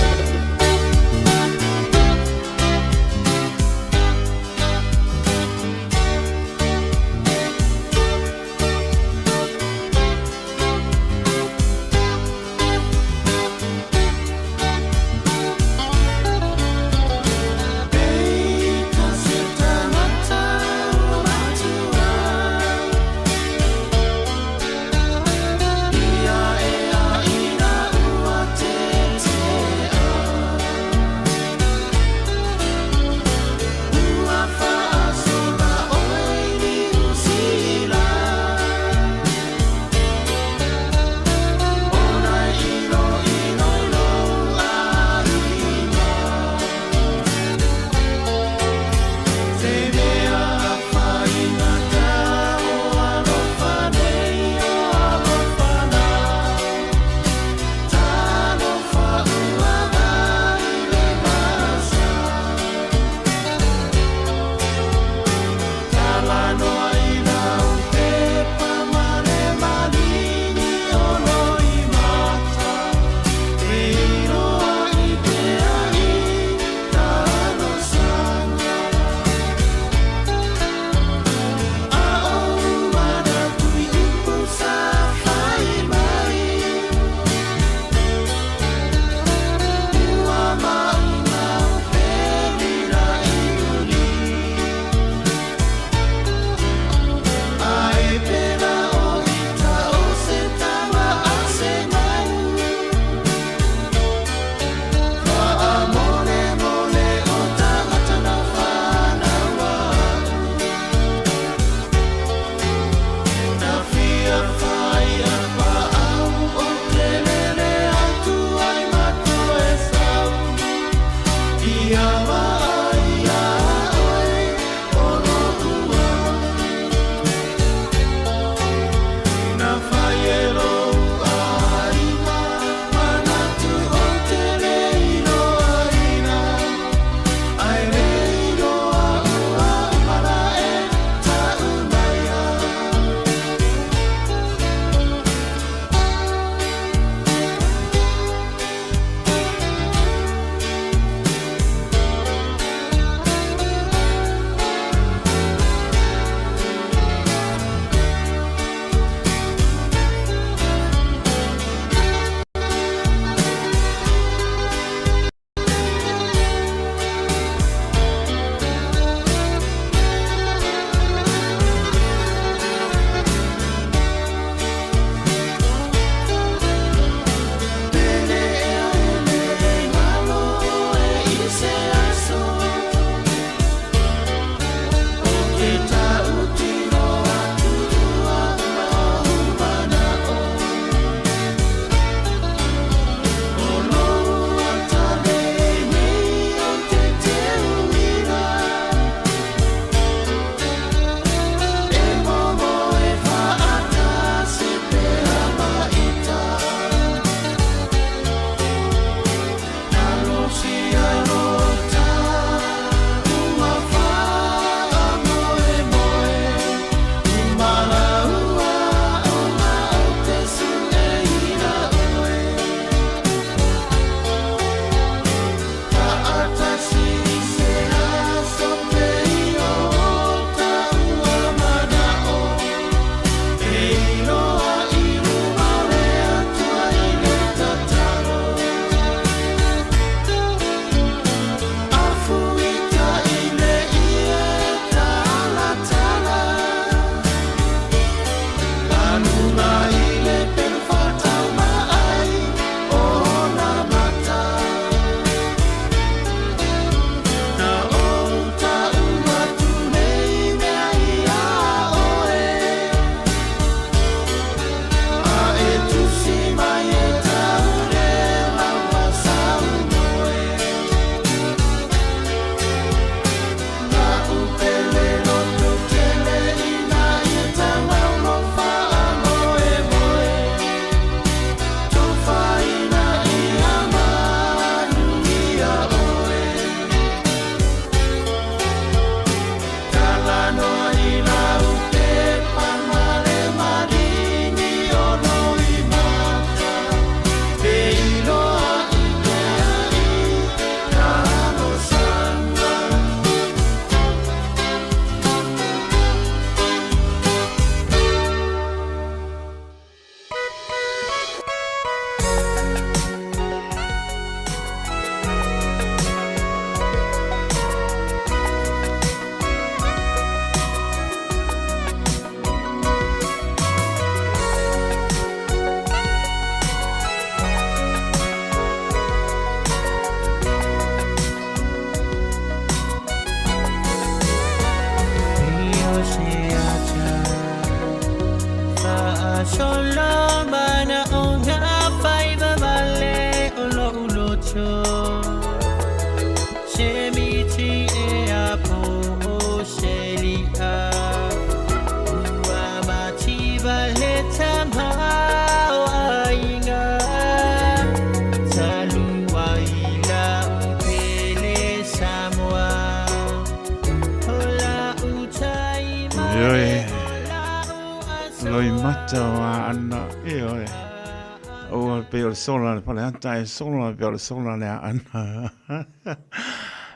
o le sola le Faleata e sola pei o le sola le Aana.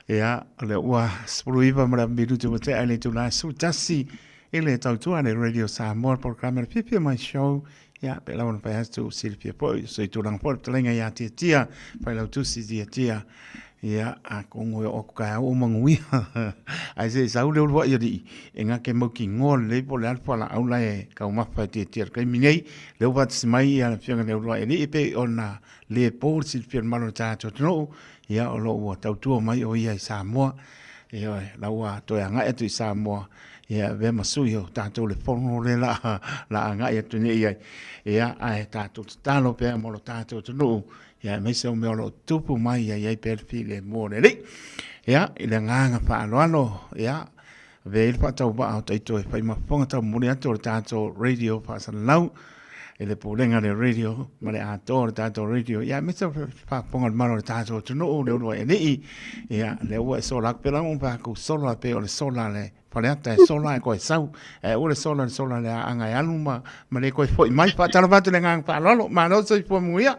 Ia, o lea ua 19 ma le minuti ua tea i le itula e 11 i le tautua le Radio Samoa, le polokalame o le Fiafia Mai Show. Ia, pe lava na fai atu silafia foi, so i tulaga foi le fetalaiga ia Tiatia, Failautusi Tiatia. Ia, atonu e oo atu taeao ua manuia. Ae se i sau le uluai alii, e na te mautinoa lelei po o le a le fualaau la e taumafa e Tiatia i le taimi nei. O lea ua faatasi mai ia le afioga i le uluai alii e pei ona le po le silafia e le mamalu o le tatou atunuu, ia o lo o ua tautua mai o ia i Samoa. Ioe, la ua toe agai atu i Samoa, ia avea ma sui o tatou le fono lea la, la agai atu nei i ai. Ia, ae tatou tatalo pea mo lo tatou atunuu, ia aemaise o mea o lo o tupu mai ia i ai pea le filemu o le Alii. Ia, i le agaga faaaloalo, ia, avea ai le faatauvaa o taito e fai ma fofoga taumuli atu o le tatou radio faasalalau i le pulega le radio ma le atoa o le tatou radio, ia aemaise o le faafofoga o le malo o le tatou atunuu, le uluai alii, ia, lea ua e sola atu pea la ua faatu sola pei o le sola le Faleata e sola e koe sau, ae aua le sola le sola le aanga e alu ma, ma le koe foi mai. Faatalofa atu le agaga faaaloalo, malo soifua manuia.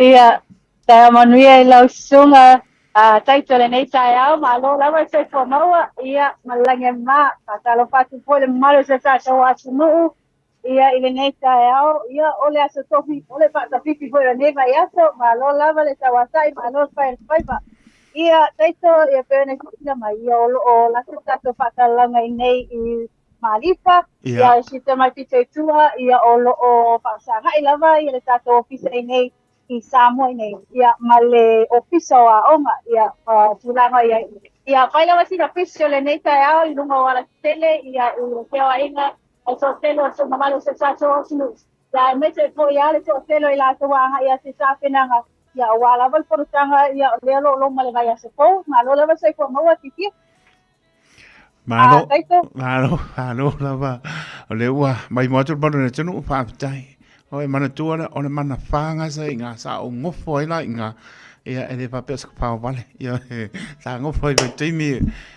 Ia, taeao manuia i lau susuga a Taito lenei taeao, malo lava le soifua maua, ia, ma le lagi e mama. Faatalofa atu foi i le mamalu o si o tatou atunuu, ia, i lenei taeao, ia, o le aso tofi, o le faatafifi foi o lenei vaiaso, malo lava le tauatai, malo le fai o le faiva. Ia, Taito, ia, pei ona silasila mai, ia, o lo o lata le tatou faasalalauga i inei i Malifa, ia, i si tamai pito i tua, ia, o lo o faafesagai lava ia le tatou ofisa i inei i Samoa i nei, ia, ma le Ofisa o Aoga, ia, ma tulaga i ai. Ia, fai lava sina pisi o lenei taeao i luga o alatetele, ia, i le feoaiga o le toatele o le mamalu o si o tatou atunuu, ia, aemaise foi lava le toatele o i latou ua agai atu i tapenaga, ia, aua lava le fonotaga, ia, o lea o lo o loma i le vaiaso fou. Malo lava le soifua maua, Titia. Malo, malo, malo lava. O lea ua maimoa atu le malu o le atunuu, faafetai. O e manatua le, o le mana whāngasa i ngā sa o ngofo ai la i ngā, ia, e le faapea o se pao vale. Ia, e, sa ngofo ai vai taimi,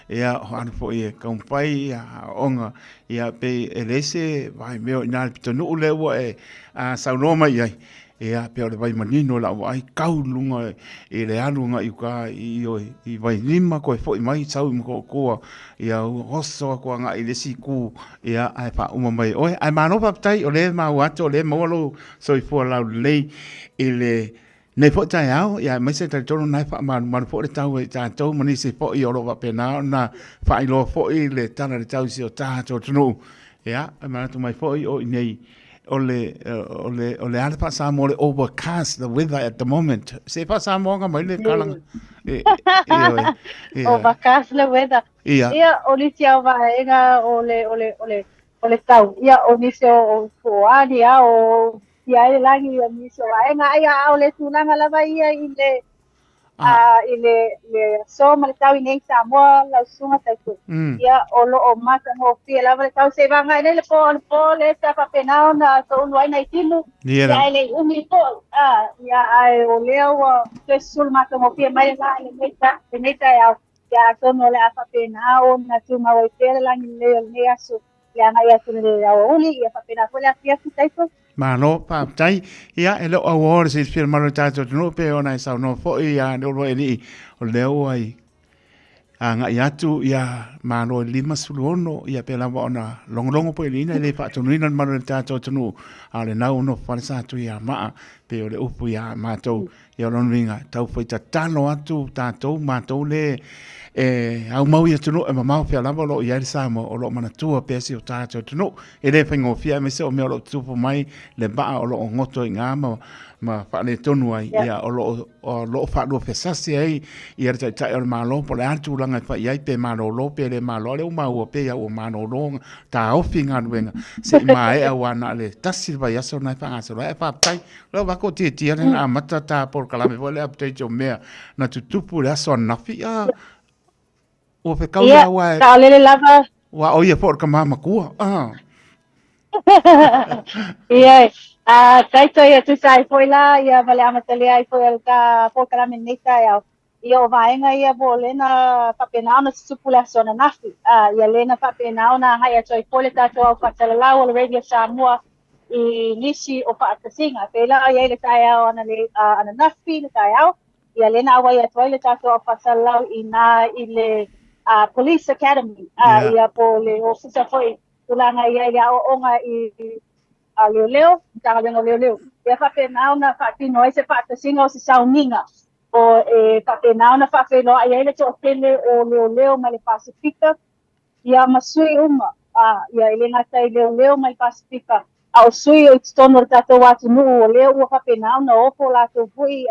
ia, o anu foi e kaumpai, ia, onga, ia, pe e le se vai mea o ina le pitonuu le ua e a, saunoa mai ai. Ia, pei o le vai manino i lau vaai, kau i luga i le alu agai i uka i oe, i Vailima koe foi mai sau i Motootua, ia ua oso atu agai i le isi itu, ia, ae faauma mai e oe. Ae malo faafetai, o lea e maua atu, o lea e maua lou soifua laulelei i lenei foi taeao, ia aemaise e talitonu o lena e faamalumalu foi le tau e tatou ma nisi foi o lo o faapena ona faailoa foi le tala i le tau i si o tatou atunuu. Ia, e manatu mai foi o i inei o le, o le, o le a le faa-Samoa, le overcast, the weather at the moment. Se faa-Samoaga mai le kalaga. E, e, e, Overcast le weather. Ia. Ia, o nisi au vaega o le, o le, o le, o le tau. Ia, o nisi o, o, o ani a, o ia ai le lagi, o nisi o vaega. Ai, a o le tulaga lava ia i le, ah. i le, le aso ma le tau i nei Samoa lau susuga Taito. Ia, o lo o matagofie lava le tau se i vagai nei le po o le po le sa faapena ona toulu ai nai timu. Ia, ae le i umi foi. Ah, ia, ae o lea ua toe susulu matagofie mai le la i lenei ta, lenei taeao. Ia, atonu o le a faapena ona tumau ai pea le lagi lelei o lenei aso. Le agai atu i le aoauli, ia faapena foi le afiafi Taito. Malo, faafetai. Ia, e le o auaoa le silafia le mamalu o le tatou atunuu pei ona e saunoa foi ia Leuluailii, o lea ua i agai atu ia Malo i le 56, ia pei lava ona logologo foi i le ina, e le faatonuina le mamalu o le tatou atunuu, a o lena ua nofo fale sa Tuiamaa, pei o le upu ia matou. Ia o lona uiga, tau fai tatalo atu tatou, matou le e aumau i atunuu e mamao pea lava o lo o i ai le Samoa, o lo o manatua pea si o tatou atunuu. E le faigofie aemaise o mea o lo o tutupu mai le vaa o lo o goto i ina ma, ma faaletonu ai, ia o lo o, o lo o faaluafesasi ai ia le Taitai o le Malo po o le a le tulaga e fai ai, pe malolo pe le malo. A o lea ua maua pea ua malolo taofi galuega se i maea aua na o le tasi le vaiaso lena e faagasolo ai. Ae faafetai Lau vako o tiatia lea na amata ta polokalame foi le update o mea na tutupu le aso ananafi. Ah, ua fekau Ia, ia ua e... saolele lava. Ua o ia po o le kama makua. Ah. Ia, a taito ia tusa ai foi la, ia ma le amatalia ai foi o le ta polokalame nei taeao. Ia o vaega ia po o lea na faapena ona tutupu le aso ananafi. A, ia lea na faapena ona agai atu ai foi le tatou au faasalalau o le Radio Samoa. i nisi o fa'atasiga. Pēlā i ai le taeao ananafi le taeao, ia lea na auai atu ai le tatou au faasalalau i ina i le Police Academy, ia po o le ofisa foi tulaga i ai le aoaoga i leoleo, Matagaluega o Leoleo. Ia faapena ona faatino ai se faatasiga o se sauniga o e faapena ona faafeiloai ai le toatele o leoleo mai le Pasefika ia ma sui uma, ia e le gata i leoleo mai le Pasefika, a o sui o i totonu o le tatou atunuu o lea ua faapena ona ofo latou foi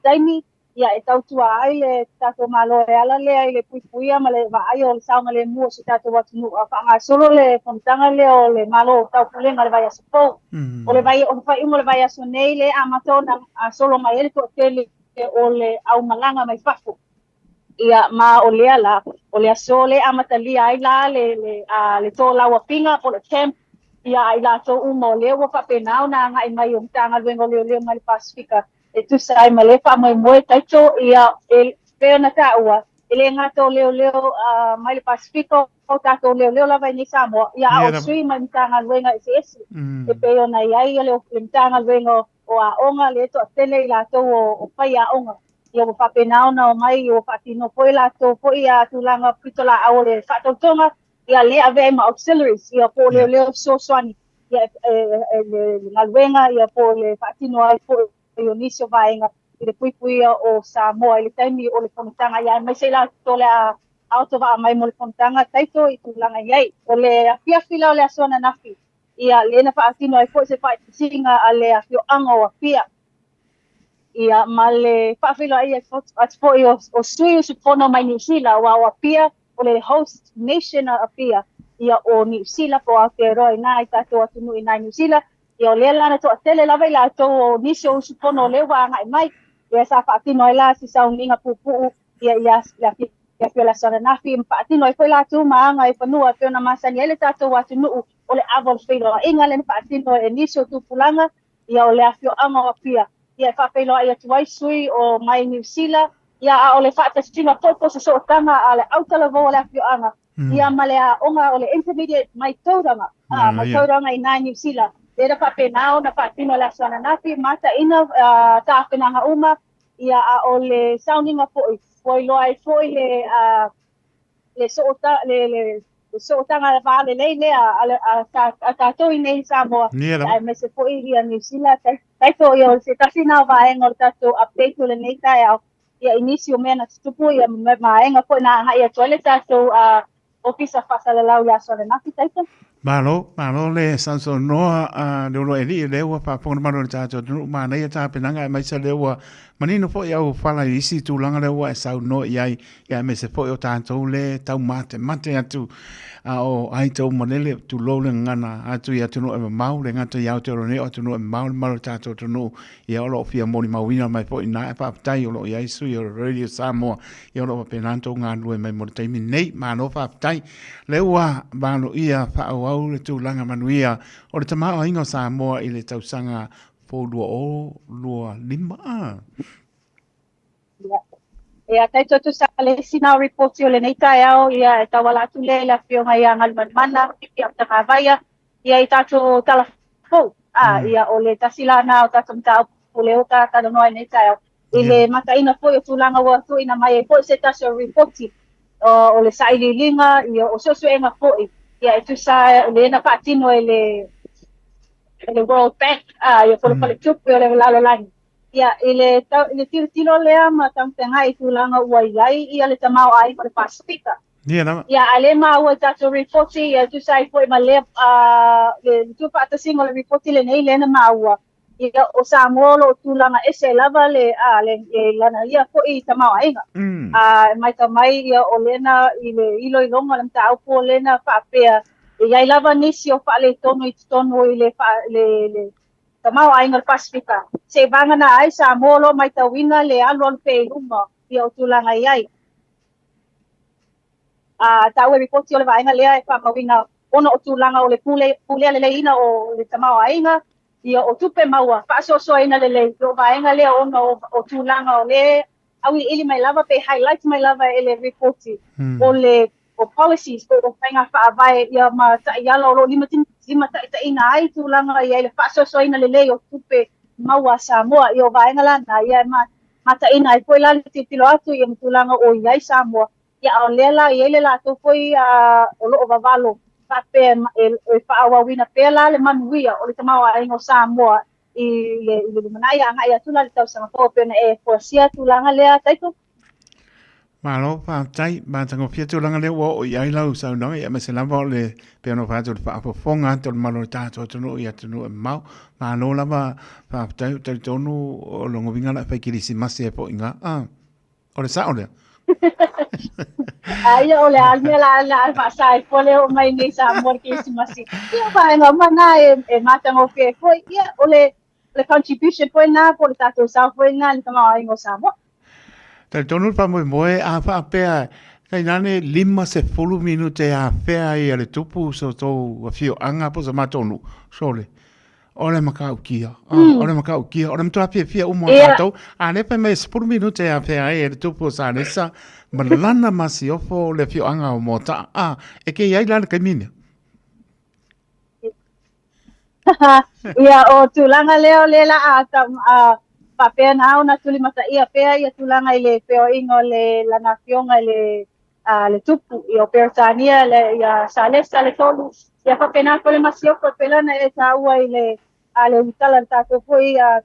taimi ia e tautua ai le tatou Malo e ala lea i le puipuia ma le vaaia o le saogalemu o si tatou atunuu. A faagasolo le fonotaga lea o le Malo o Taupulega i le vaiaso fou, o le vai, o le faaiuga o le vaiaso nei lea e amata ona solo mai ai le toatele o le aumalaga mai fafo. Ia, ma o lea la, o le aso lea e amatalia ai la le, le, a, le tolauafiga po o le camp ia a i latou uma o lea ua faapena ona agai mai o Matagaluega o Leoleo mai le Pasefika e tusa ai ma lea faamoemoe taito, ia, e pei ona taua, e le gata o leoleo mai le Pasefika, o tatou leoleo lava i nei Samoa, ia, a o sui mai Matagaluega eseese, e pei ona i ai le Matagaluega o Aoga, lea e toatele i latou o faiaoga, ia ua faapena ona omai, ua faatino foi latou foi tulaga pitolaau o le faatautoga, ia lea avea ai ma auxiliaries, ia po o leoleo fesoasoani, ia e le galuega, ia po o le faatino ai foi o nisi o vaega i le puipuia o Samoa i le taimi o le fonotaga, ia aemaise i latou o le a aotovaa mai mo le fonotaga taito i tulaga i ai. O le afiafi la o le aso ananafi, ia lea na faatino ai foi se faaitisiga a le afioaga o Apia, ia ma le faafeiloai atu foi o sui usufono mai Niu Sila, aua o Apia o le host nation a Apia, ia o Niu Sila po o Aotearoa ina i tatou atunuu ina i Niu Sila, ia o lea la na toatele lava i latou o nisi o usufono o lea ua agai mai, ia sa faatino ai la si sauniga puupuu ia ia le afiafi o le aso ananafi, ma faatino ai foi latou ma aga i fanua e pei ona masani ai le tatou atunuu o le ava o le feiloaiga lea na faatino e nisi o tupulaga, ia o le afioaga o Apia, ia e faafeiloai atu ai sui o mai Niu Sila, ia a o le faatasina foi po o se sootaga a le autalavou o le afioaga, ia ma le aoga o le intermediate mai Tauranga, a, mai Tauranga i nai Niu Sila. Lea na faapena ona faatino le aso ananafi, mataina tapenaga uma, ia a o le sauniga foi, ua iloa ai foi le, a, le soota, le, le, le sootaga va lelei lea a, a, a tatou i nei i Samoa, aemaise foi ia Niu Sila, taito ia o se tasi na o vaega o le tatou update o lenei taeao, ia i nisi o mea na tutupu ia ma vaega foi na agai atu ai le tatou Ofisa Faasalalau i le aso ananafi, taito. Malo, malo le sausaunoa a le olo elii lea ua faafofoga mamalu o le tatou atunuu, manaia tapenaga aemaise lea ua manino foi au fala i isi tulaga lea ua e saunoa i ai, ia aemaise foi o tatou le taumatemate atu a o ai tou malele, tulou le gagana atu i atunuu e mamao, le gata i Aotearoa nei o atunuu e mamao le mamalu o le tatou atunuu, ia o lo o fia molimauina mai foi ina, ae faafetai o lo o i ai sui o Radio Samoa, ia o lo o faapena ona tou galulue mai mo le taimi lenei. Malo faafetai. Lea ua valoia faaauau le tulaga manuia o le tamaoaiga o Samoa i le tausaga fou 2025. Ia. Ia, taito tusa le isi na o ripoti o lenei taeao, ia e tauala atu lea i le afioga ia Galumalemana, ia Tagavaia, ia i tatou tala fou. A, ia o le tasi la na o tatou mataupu lea ua ta talanoa ai nei taeao. I le mataina foi o tulaga ua tuuina mai ai foi se tasi o ripoti o le sailiiliga, ia o suesuega foi, ia e tusa lea na faatino e le e le World Bank, a, ia po o le faletupe o le lalolagi. Ia, i le, i le tilotilo lea ma taumafaiga i tulaga ua i ai ia le tamaoaiga o le Pasefika. Ia lava. Ia, a le maua i tatou ripoti, ia tusa ai foi ma lea, le tuufaatasiga o le ripoti lenei lea na maua, ia, o Samoa o lo o tulaga ese lava le, a, le, le lana ia foi tamaoaiga. A, e matau mai, ia, o lea na, i le iloiloga o le mataupu o lea na faapea, e i ai lava nisi o faaletonu i totonu i le, le, le tamaoaiga o le Pasefika, seivagana ai Samoa o lo o matauina le alualu pea i luma ia o tulaga i ai. A taua e ripoti o le vaega lea e faamauina ona o tulaga o le pule, pulea leleiina o le tamaoaiga, ia o tupe maua, faasoasoaina lelei o vaega lea ona o, o tulaga o le auiliili mai lava pe highlight mai lava e le ripoti o le o policies po o faiga faavae ia ma taiala o lo o limataitaiina ai tulaga i ai le faasoasoaina lelei o tupe maua a Samoa. Ia o vaega la na, ia e mataina ai foi la le tilotilo atu ia ma tulaga o i ai Samoa, ia a o lea la e i ai le latou foi o lo o vavalo faapea e faaauauina pea la le manuia o le tamaoaiga o Samoa i le i le lumanai agai atu la i le tausaga fou e pei ona e fuasia tulaga lea Taito. Malo faafetai, matagofie tulaga lea ua oo i ai lau saunoaga, ia aemaise lava o le pei ona fai atu o le faafofoga atu o le mamalu o le tatou atunuu i atunuu e mamao. Malo lava faafetai, ou te talitonu o lona uiga o le a fai kerisimasi ai foi i ina. Ah, o le sao lea. Aia o le a le mea la la faasa ai fua le oo mai nei Samoa le kerisimasi. Ia o vaega uma na e, e matagofie ai foi. Ia o le le contribution foi na po o le tatou sao foi na i le tamaoaiga o Samoa. Talitonu le faamoemoe a faapea tainane 50 minute e afea ai e le tupu so tou afioaga po o so matou nuu, sole, o le matautia, o le matautia, o le matua fiafia uma o tatou. A lea fai mai e 10 minute e afea ai e le tupu o Salesa ma lana masiofo le afioaga o Moataa. A, e ke i ai la le taimi lea? Ia, o tulaga lea o lea la a faapea na ona tulimataia pea ia tulaga i le feoaiga o le lana afioga i le a le tupu ia o Peretania le ia Salesa le tolu ia faapena foi le masiofo e pei la ona e taua i le a le ulutala le tatou foi a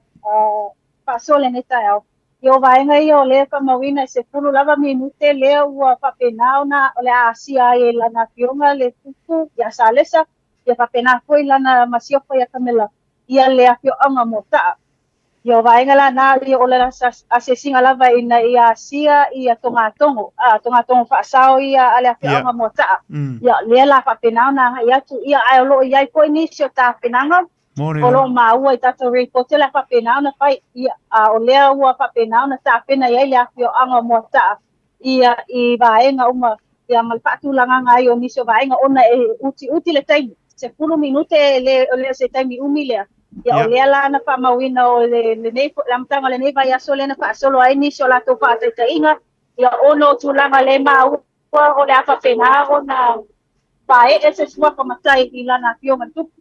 faasoa lenei taeao. Ia o vaega ia o lea e faamauina e 10 lava minute lea ua faapena ona o le a asia ai e lana afioga le tupu ia Salesa ia faapena foi lana masiofo ia Kamela ia le afioaga Moataa. Ia o vaega la na ia o le asiasiga lava ina ia asia ia togatogo, a togatogo faasao ia a le afioaga Moataa. Ia lea la faapena ona agai atu ia ae o lo o i ai foi nisi o tapenaga o lo o maua i tatou repoti o le a faapena ona fai ia a o lea ua faapena ona tapena i ai le afioaga o Moataa ia i vaega uma ia ma le faatulagaga ai o nisi o vaega ona e utiuti le taimi, 10 minute e le o le o se taimi umi lea. Ia o lea la na faamauina o le lenei le amataga o lenei vaiaso lea na faasolo ai nisi o latou faataitaiga ia ona o tulaga le maua o le a faapena ona paee se suafa matai i lana afioga i le tupu.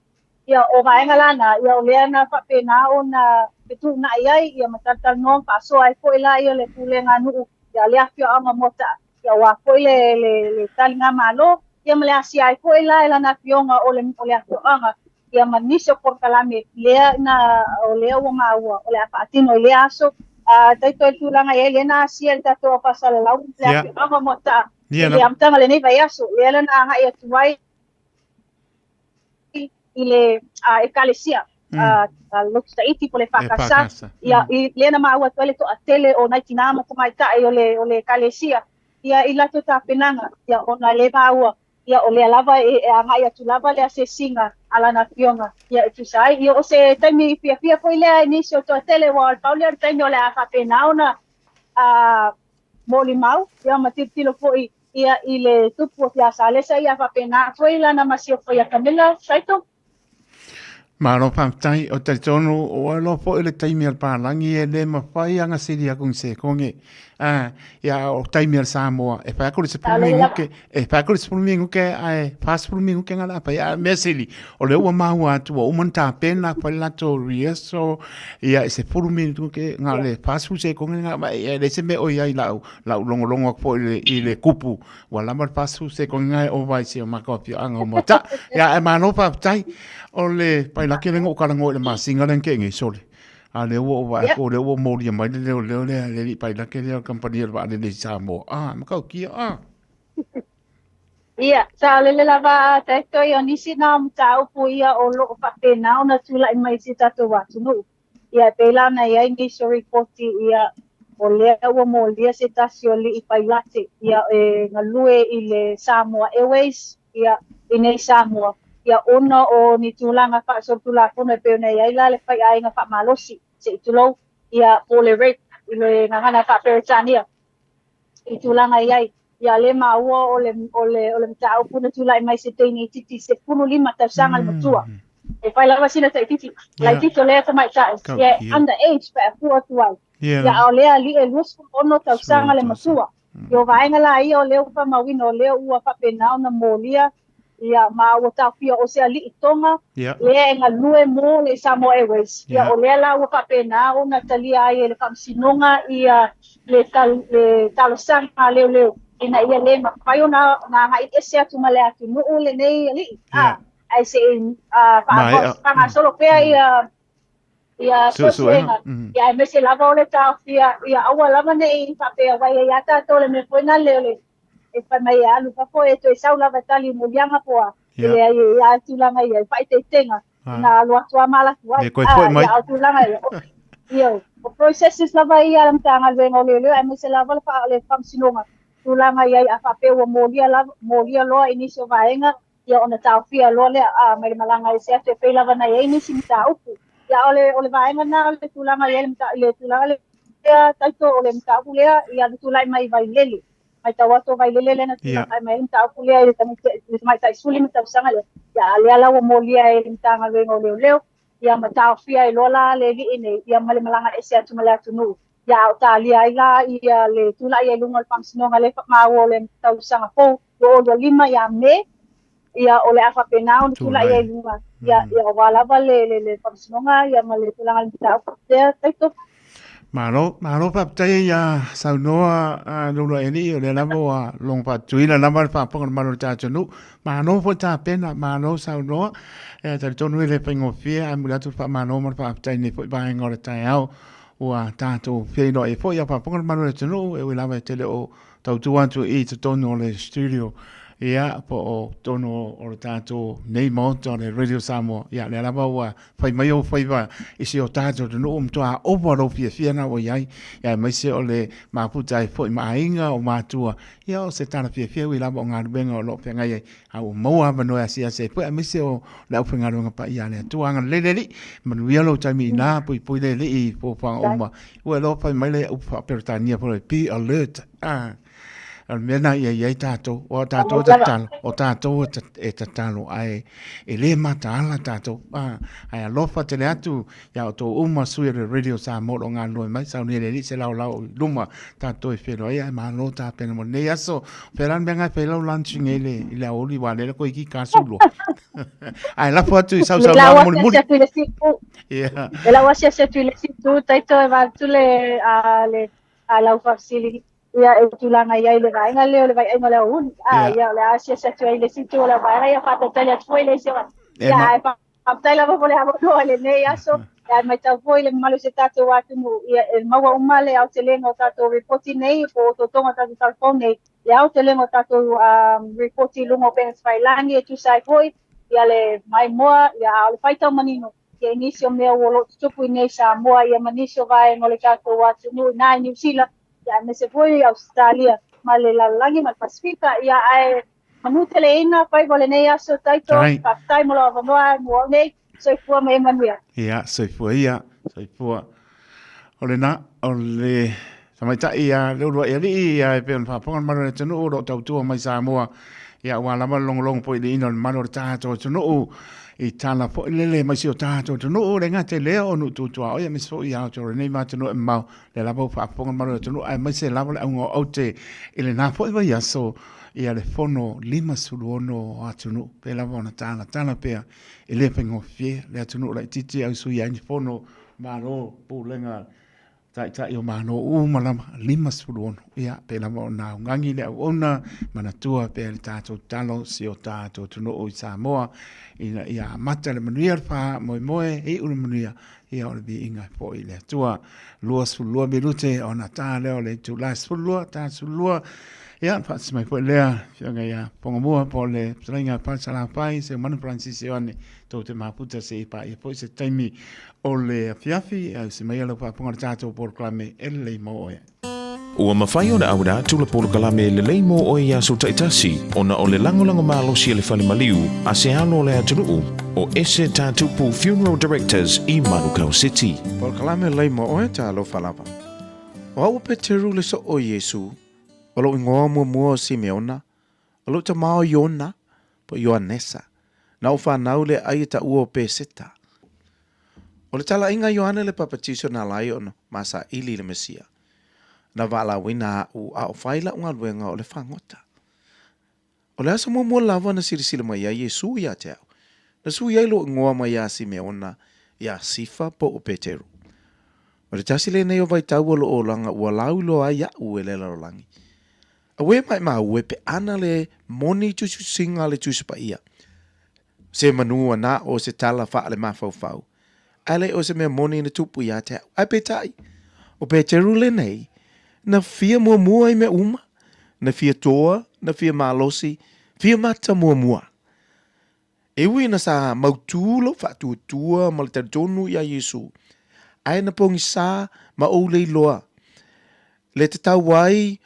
Ia, o vaega la na, ia o lea na faapena ona fetuunai ai, ia ma talatalanoa ma faasoa ai foi la ia le pulega a nuu, ia le afioaga Moataa, ia aua foi le, le, le taligamalo, ia ma le asia ai foi la e lana afioga o le, o le afioaga, ia ma nisi o polokalame lea na, o lea ua maua o le a faatino i lea aso. A taito i le tulaga i ai lea na asia e le tatou au faasalalau, le afioaga Moataa, i le amataga o lenei vaiaso, lea la na agai atu ai i le ekalesia Lotu Tahiti po o le EFKS, ia, i lea na maua atu ai le toatele o nai tinā ma tamaitai o le, o le ekalesia, ia, i latou tapenaga, ia, ona e le maua, ia, o lea lava e, e agai atu lava le asiasiga a lana afioga, ia, e tusa ai. Ia, o se taimi fiafia foi lea i nisi o toatele, aua o le pau lea o le taimi o le a faapena ona molimau, ia, ma tilotilo foi Ia i le tupu o Fiasalesa ia faapena foi lana masiofo ia Camilla Saito. Malo faafetai, o talitonu ua iloa foi le taimi o le palagi e le mafai lava ona sili atu ni sekone. A, ia o taimi o le Samoa e fai atu le 10 minute, e fai atu le 10 minute ae 40 minute na o le a fai. A o le mea sili, o lea ua maua atu ua uma ona tapena fai le latou rehearsal, ia e 10 minute na o le 40 sekone na e leai se mea o i ai i lau Lau logologo atu foi i le, i le kupu, ua lava le 40 sekone na e ova ai si o matou afioaga o Moataa. Ia, ae malo faafetai. O le pailake lea na ou talanoa i le masina lea na tea nei, sole. A lea ua ou vaai atu, o lea ua molia mai le leoleo lea, le alii pailake lea o le kamupani o le vaalele i Samoa. Ah, matautia, ah. Ia, saolele lava a tatou o nisi na o mataupu ia o lo o faapena ona tulai mai i si tatou atunuu. Ia, e pei la ona i ai nisi o ripoti, ia, o lea ua molia se tasi o alii pailate, ia, e galue i le Samoa Airways, ia, i nei Samoa, ia, ona o ni tulaga faasolitulafono e pei ona i ai la le faiaiga faamalosi, se i tulou, ia, po o le rape i le gagana faa-Peretania i tulaga i ai. Ia, lea maua o le, o le, o le mataupu na tulai mai se teine itiiti 15 tausaga le matua. E fai lava sina taititi, laitiiti o lea tamaitai, ia e under age pe a fua atu ai. Ia, a o lea alii e 26 tausaga le matua. Ia o vaega la ia o lea ua faamauina o lea ua faapena ona molia. Ia, ma ua taofia o se ali'i Tonga lea e galue mo le Samoa Airways. Ia, o lea la ua faapena ona talia ai e le Faamasinoga ia le le talosaga a leoleo ina ia le mafai ona agai ese atu ma le atunuu lenei ali'i, a, ae se i faagasolo pea ia ia suesuega, ia aemaise lava o le taofia ia aua lava ne i faapea wai ai a tatou le mea foi lale o le e fai mai e alu fafo e toe sau lava e tali i moliaga po a, e leai e ia tulaga ia e faaeteetega ina alu atu a ma alu atu ai. A, ia o tulaga ia, ioe, o processes lava ia a le Matagaluega o Leoleo aemaise lava le le Faamasinoga, tulaga i ai a faapea ua molia lava, molia loa i nisi o vaega, ia ona taofia loa lea a mai le malaga ese atu e pei lava ona i ai nisi mataupu. Ia o le o le vaega lena o le tulaga i ai le le tulaga lea Taito o le mataupu lea ia na tulai mai i Vailele. Matau atu o Vailele lea na tulai mai ai le mataupu lea i le le tamaitai 15 tausaga lea. Ia a lea la ua molia e le Matagaluega o Leoleo ia ma taofia ai loa la le alii nei ia ma le malaga ese atu ma le atunuu. Ia a o talia ai la ia le tulai ai luga o le Faamasinoga lea faamaua o le tausaga fou 2025 ia Me, ia o le a faapena ona tulai ai luga ia ia aua lava le le le Faamasinoga ia ma le tulaga o le mataupu lea Taito. Malo, malo faafetai ia saunoa a Lolo Eli, o lea lava ua logo faatuina lava le faafofoga a le malu o le tatou atunuu. Malo foi tapena, malo saunoa. E talitonu e le faigofie, ae momoli atu le faamalo ma le faafetai i lenei foi vaega o le taeao ua tatou feiloai ai foi ia faafofoga le malu o le atunuu, e ui lava e tele o tautua atu i totonu o le studio, ia, po o totonu o le tatou nei maota o le Radio Samoa, ia, lea lava ua fai mai ou faiva i si o tatou atunuu, ua matua ova lou fiafia na ua i ai, ia, aemaise o le mafuta ai foi ma aiga o matua, ia, o se tala fiafia ui lava o galuega o lo o feagai ai, a ua maua avanoa e asiasi ai foi, aemaise o le aufaigaluega paia a le Atua. Agalelei le Alii, manuia lou taimi i ina, puipui le Alii i fuafuaga uma. Ua iloa fai mai le upu faa-Peretania foi le be alert. Ah, o le mea lena ia i ai tatou. O tatou e tatalo, o tatou e tatalo, ae e le mataala tatou. Ah, ae alofa tele atu ia outou uma sui o le Radio Samoa o lo o galulue mai, saunia e le Alii se laolao i luma tatou e feiloai ai, ae malo tapena mo lenei aso. O fea la le mea na e fai lau lunch nei i le aoauli, aua o lea koe iki 42. Ae lafo atu i sausaunoaga mulimuli. Yeah. E lau asiasi atu i le isi itu, taito e vaai atu le, a, le, a lau faafesili, ia e tulaga i ai le vaega lea o le vaiaiga o le aoauli. A, yeah. ia o le a asiasi atu ai i le isi itu o le vaega, ia faatalitali atu foi le isi o ia, ma... ae faafetai lava mo le avanoa i lenei aso. Ia, matau foi le mamalu o si o tatou atunuu, ia e maua uma le aotelega o tatou ripoti nei, po o otootoga o tatou talafou nei, le aotelega o tatou um, ripoti i luga o upega tafailagi e tusa ai foi ia le maimoa, ia a o le faitau manino, ia i nisi o mea ua lo o tutupu i nei Samoa, ia ma nisi o vaega o le tatou atunuu i na i Niu Sila, ia aemaise foi i Ausetalia ma le lalolagi ma le Pasifika, ia ae manu teleina faiva o lenei aso Taito, faafetai mo lou avanoa mo au nei, soifua ma ia manuia. Ia, soifua ia, soifua. O lena, o le tamaitai ia Leuluaialii, ia e pei ona faafofoga le mamalu o le atunuu o lo o tautua mai Samoa, ia aua lava le logologo poiliina o le mamalu o le tatou atunuu i tala foi lele mai si o tatou atunuu, le gata i lea o nuu tu tuaoi aemaise foi i Aotearoa nei ma atunuu e mamao, lea lava ua faafofoga le mamalu o le atunuu aemaise lava le auga o aute i lena foi vaiaso ia le fono 56 o atunuu, pei lava ona talatala pea e le faigofie le atunuu laitiiti e ausuia ai ni fono Malo, Pulega Taitai o Malo uma lava, 56, ia, pei lava ona augagi le auauna, manatua pea le tatou tatalo si o tatou atunuu i Samoa, ina ia amata le manuia le faamoemoe, iu le manuia, ia o le viiga e foi i le Atua. 22 minute ona ta lea o le itula 12, ta 12, ia, faatasi mai foi lea, Afioga ia Pongamua po o le Fetalaiga Falesalafai, Seumanu Francis Ioane, Tou te mafuta se i paia foi se taimi o le afiafi, e ausi mai lau faafofoga i le tatou polokalame e lelei mo oe. Ua mafai ona auina atu le polokalame e lelei mo oe i aso taitasi ona o le lagolago malosi a le Fale Maliu a se alo o le atunuu, o Ese Tatupu Funeral Directors i Manukau City. Polokalame lelei mo oe, talofa lava. O au o Peteru le soo o Iesu, o lou igoa muamua o Simeona, O lou tama o Iona, po Ioanesa, na ou fanau le ai e taua o Peseta. O le talaiga a Ioane le Papatiso na ala ai ona masaili i le Mesia, na waalauina a'u a o fai la'u galuega o le fagota. O le aso muamua lava na silasila mai ai Iesu ia te au, na sui ai lou igoa mai ia Simeona ia Sifa po o Peteru. O le tasi lenei o vaitau o lou olaga ua lauiloa ai iaʻu e le lalolagi. Auē maʻemau e pe ana le moni tusitusiga a le Tusi Paia. Se manu ana o se tala faale-mafaufau, ae le o se mea moni na tupu ia te au. Ae peitai, o Peteru lenei, na fia muamua i mea uma, na fia toa, na fia malosi, fia mata muamua. E ui ina sa mautū lou faatuatua ma le talitonu iā Iesu, ae na pogisā ma ou leiloa le tatau ai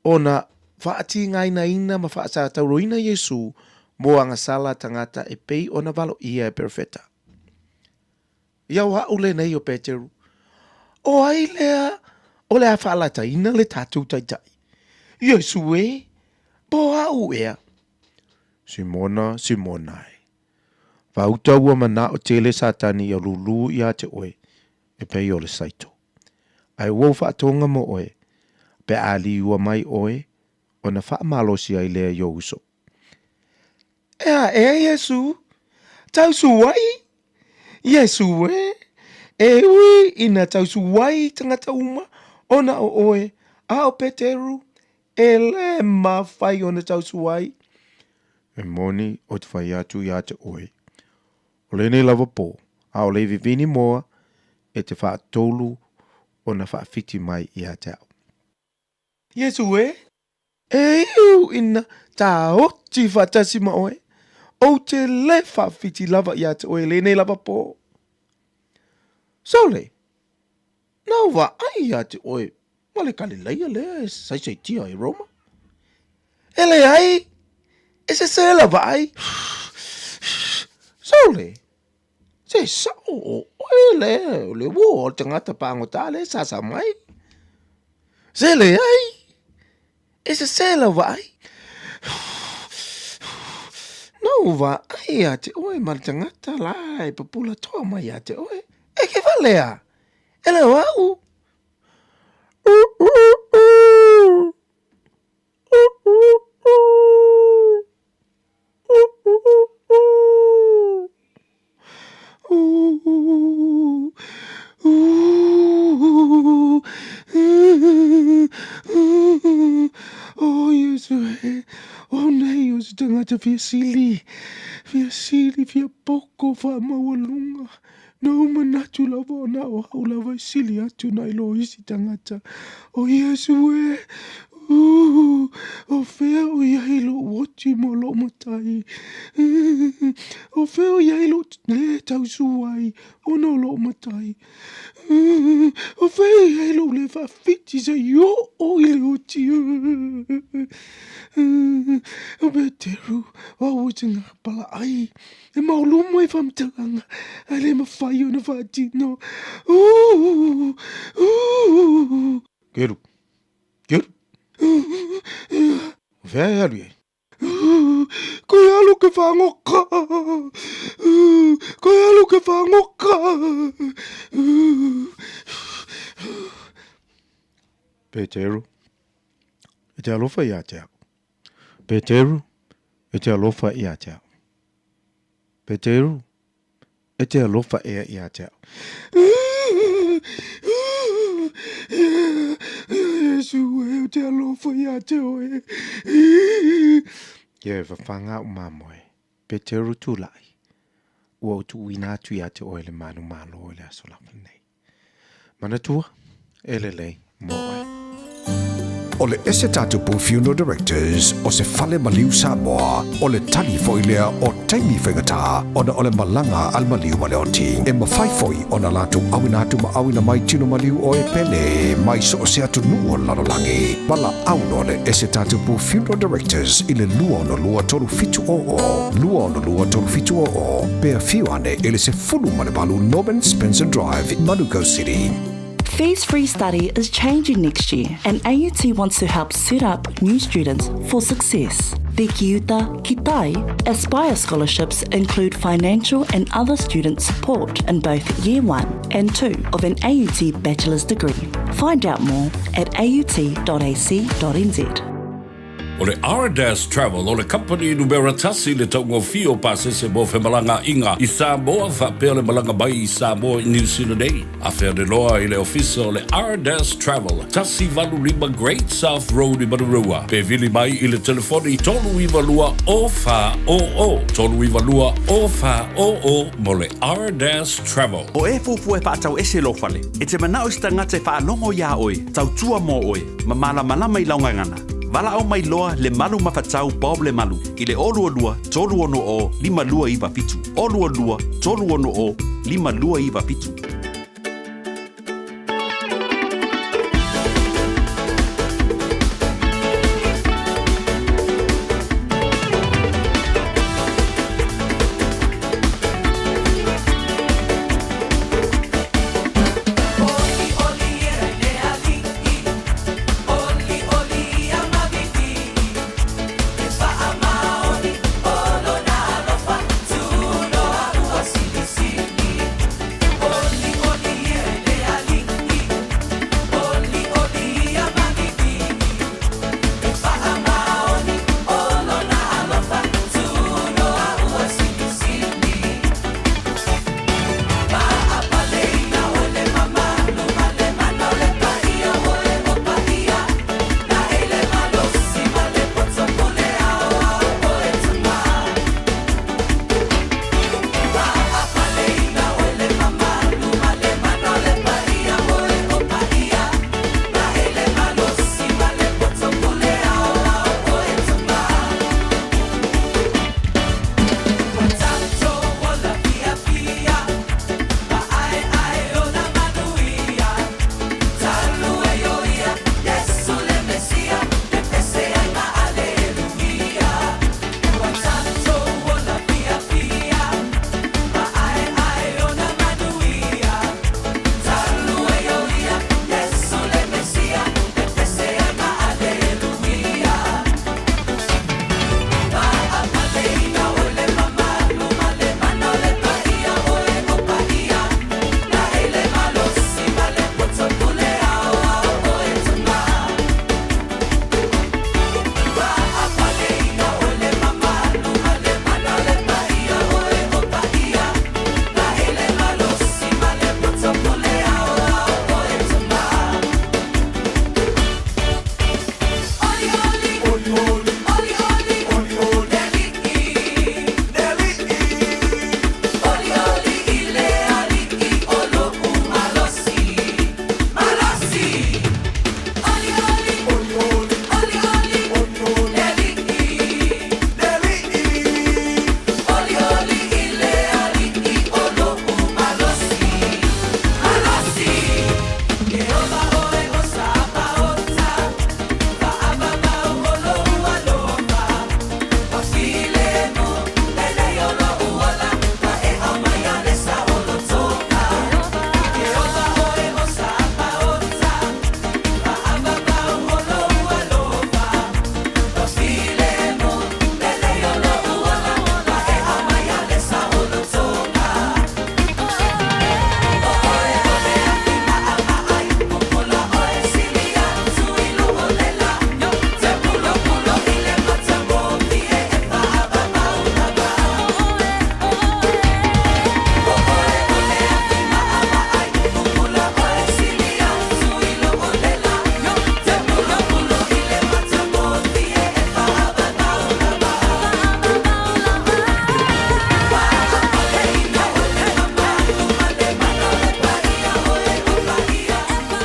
ona faatīgainaina ma faasatauroina Iesu mo agasala tagata e pei ona valoia e perofeta. Ia o a'u lenei o Peteru, O ai lea o le a faalataina le tatou Taitai? Iesu e, po a'u ea? Simona, Simona e, fauta ua mana'o tele Satani ia lūlū iā te oe e pei o le saito. Ae ua ou faatoga mo oe, pe a liua mai oe, ona faamalosi ai lea i ou uso. E a ea Iesu? Tausuai? Iesu e, e ui ina tausuai tagata uma ona o oe, a o Peteru, e le mafai ona tausuai. E moni ou te fai atu ia te oe, o lenei lava po, a o le vivini moa e te faatolu ona faawhiti mai ia te au. Iesu e, E iu ina taoti faatasi ma oe, ou te le faawhiti lava ia te oe lenei lava po. Sole, na ou vaai ia te oe ma le Kalilaia lea e saisaitia i Roma. E leai, e sese la vaai. Sole, se sao o oe lea o le uo o le tagata pagota lea e sasa mai. Se leai, e sese lau vaai. Na ou vaai ia te oe ma le tagata la e pupula toa mai ia te oe. E ke walea, e le o au. O Iesu e, o nei o se tagata fia sili, fia sili, fia poko faamaualuga. Na ou manatu lava ona o au lava e sili atu nai lo isi tagata. O Iesu e, Ū, o fea o i ai lou oti mo lou matai? O fea o i ai lou lē tausu ai ona o lou matai? O fea o i ai lou lē faawhiti se i oo i le oti? O Peteru, o au o te ngapalaai, e maolumu ai faamatalaga, ae le mafai ona faatino. Ū, ū. Keru, Keru. O fea e alu i ai? Koe alu ke whangoka. Koe alu ke whangoka. Peteru, e te alofa ia te au. Peteru, e te alofa ia te au. Peteru, E te alofa ea ia te au. Iesu e, o te alofa ia te oe. Ia e whawhanga o mamoe, Peteru Tūlaʻi, ua ou tuuina atu ia te oe le manu malo i le aso lava nei. Manatua, e lelei mo oe. O le Ese Tatupu Funeral Directors o se fale maliu Samoa, o le tali foi lea o taimi faigata ona o le malaga a le maliu ma le oti. E mafai foi ona latou auina atu ma auina mai tino maliu o e pele mai so o se atunuu o le lalolagi. Valaau loa le Ese Tatupu Funeral Directors i le 262 3700, 262 3700, pe afio ane i le 18 Norman Spencer Drive, Manukau City. Fees Free Study is changing next year and AUT wants to help set up new students for success. The Kiuta Kitai Aspire scholarships include financial and other student support in both year 1 and 2 of an AUT bachelor's degree. Find out more at aut.ac.nz. O le Ardas Travel o le kamupani numera tasi i le taugofie o pasese mo femalagaaiga i Samoa faapea le malaga mai i Samoa i Niu Sila nei. Afea le loa i le ofisa o le Ardas Travel, 185 Great South Road i Manurewa, pe vili mai i le telefoni 392 0400, 392 0400 mo le Ardas Travel. O e fuafua e faatau ese lou fale, e te manao i se tagata e faalogo iā oe, tautua mo oe, ma malamalama i lau gagana. Valaau mai loa Lemalu Mafatau Bob Lemalu i le 022 360 5297, 022 360 5297.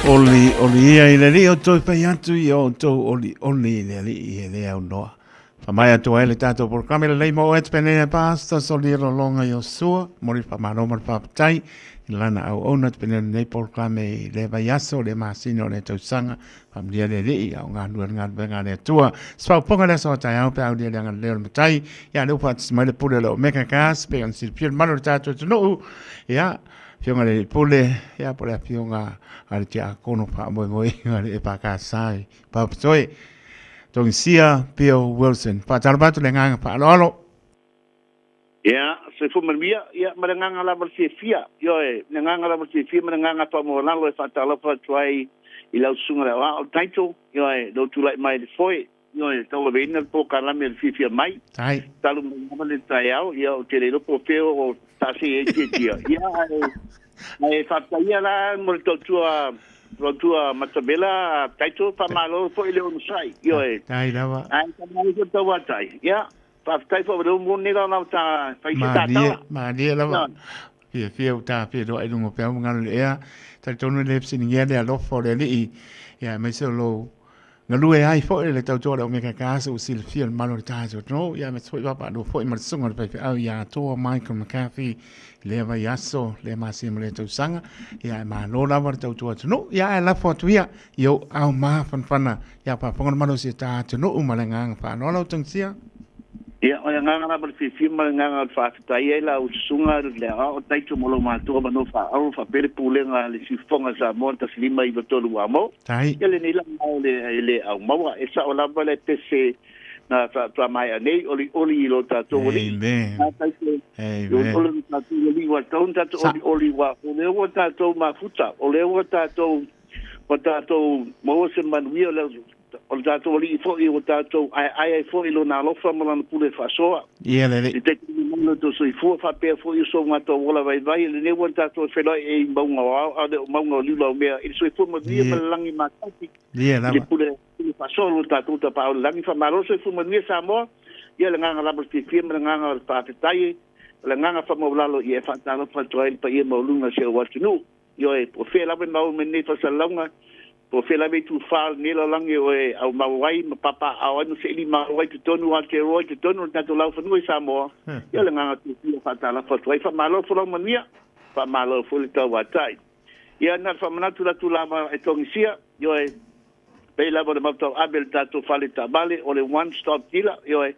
Oli, oli ia i le alii o toe pai atu i o outou oli, oli i le alii e le aunoa. Whamai atu ai le tātou polokalame lelei mo oe penei e Pastor Solia Lolonga Iosua, mo le whamano ma le whapatai, i lana au ona te penei lenei polokalame i le vaiaso, le masina o le tausaga, Faamanuia le Alii, a o galue le galuega a le Atua. Se faaopoopoga le aso a taeao pe a aulia le agalelei o le Matai. Ia, lea ua faatasi mai le pule o le Omega Gas, pei ona silafia le mamalu o le tatou atunuu. Ia, afioga i le Alii Pule, ia, po o le afioga a le Tiakono faamoemoeina le EFKS i Papatoe, Togisia Bill Wilson. Faatalofa atu le agaga faaaloalo. Ia, soifua manuia, ia, ma le agaga lava o le fiafia, ioe, le agaga lava o le fiafia ma le agaga faamoalalo e faatalofa atu ai i lau susuga i le aoao, title, ioe, lou tulai mai i le foe. Ioe, tauaveina le polokalame i le fiafia mai. Tai. Talu mai lava le taeao, ia ou te le iloa po o fea o taasei ai Tiatia. Ia, ae, ae faafetaia la mo le tautua, tautua matavela, Taito, faamalo foi i le onosai. Ioe. Tai lava. Ae faamalo foi le tauatai. Ia, faafetai foi o lea ua moni nei lau lau ta fai se Malie, malie lava. Fiafia ua tafeloa i luga o peau ma galo i le ea. Talitonu e le fesiligia le alofa o le Alii, ia aemaise o lou galue ai foi le tautua o le Omega Gas ua silafia le mamalu o le tatou atunuu, ia aemaise foi vaavaalua foi ma le susuga o le faifeau ia Atoa Michael McCarthy i lea vaiaso, lea masina ma lea tausaga, ia ae malo lava le tautua atunuu, ia ae lafo atu ia i ou ao mafanafana ia faafofoga le mamalu o si o ta atunuu ma le agaga faaaloalo Tagisia. Ia, o le agaga lava o le fiafia ma le agaga o le faafetai ai lau susuga le aoao Taito mo lou matua ma nofo faaauau faapea le pulega a le Siufofoga a Samoa 1593 Uamou. Tai. Ia lenei lava o le le aumaua e sao lava le pese na faamaea nei olioli i lo tatou alii. Amen. Na taito Amen. Olioli i lo tatou alii ua tatau ona tatou olioli aua o lea ua tatou mafuta, o lea ua tatou ua tatou maua se manuia o le O le tatou Alii foi ua tatou aeae ai foi i Lona alofa ma Lana pule faasoa. Ia le Alii. I taitaiina mai lo outou soifua faapea foi o so matou ola vaivai, lenei ua tatou feiloai ai i mauga o ao, a o le o mauga o Liulaumea, i le soifua manuia ma le lagi matauti, Ia i le lava. pule pule faasoa o lo tatou Tapaau i le lagi. Faamalo le soifua manuia Samoa. Ia le agaga lava o le fiafia ma le agaga o le faafetai, o le agaga faamaualalo ia e faatalofa atu ai i le paia maualuga o si ou atunuu. Ioe, po o fea lava e maua mai nei faasalalauga, po o fea lava itu fa o lenei lalolagi o e aumau ai ma papaaao ai ma seelimau ai totonu o Aotearoa i totonu o le tatou laufanua i Samoa, ia o le agaga fiafia e faatalofa atu ai. Faamalo folau manuia, faamalo foi le tauatai. Ia, na o le faamanatu atu lava e togisia, ioe, pei lava o le mautauave o le tatou fale taavale, o le one stop dealer, ioe,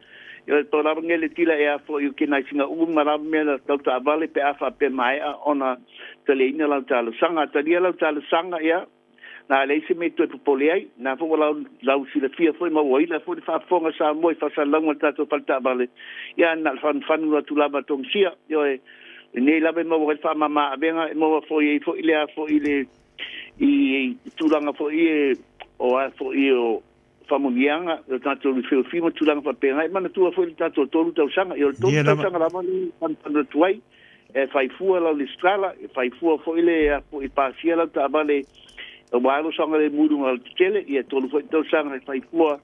ioe, pau lava nei le tila e afua i uki nai singa uma lava mea la tau taavale pe a faapea maea ona taliaina lau talosaga. Talia lau talosaga, ia, na leai se mea e toe popole ai, na foi ua lau, lau silafia foi ma ua ila foi le faafofoga a Samoa i faasalalauga o le tatou fale taavale, ia, na o le fanufanu atu lava a togisia, ioe, lenei lava e maua ai le faamama avega, e maua foi ai foi le a foi le i tulaga foi e o a foi o faamanuiaga o tatou feofio ma tulaga faapena. E manatua foi le tatou 3 tausaga. Ia o le 3 tausaga lava le fanufanu atu ai, e fai fua lau lesitala, e fai fua foi le a foi pasia lau taavale aua lou saogalemu i luga o le tetele. Ia 3 foi tausaga e fai fua,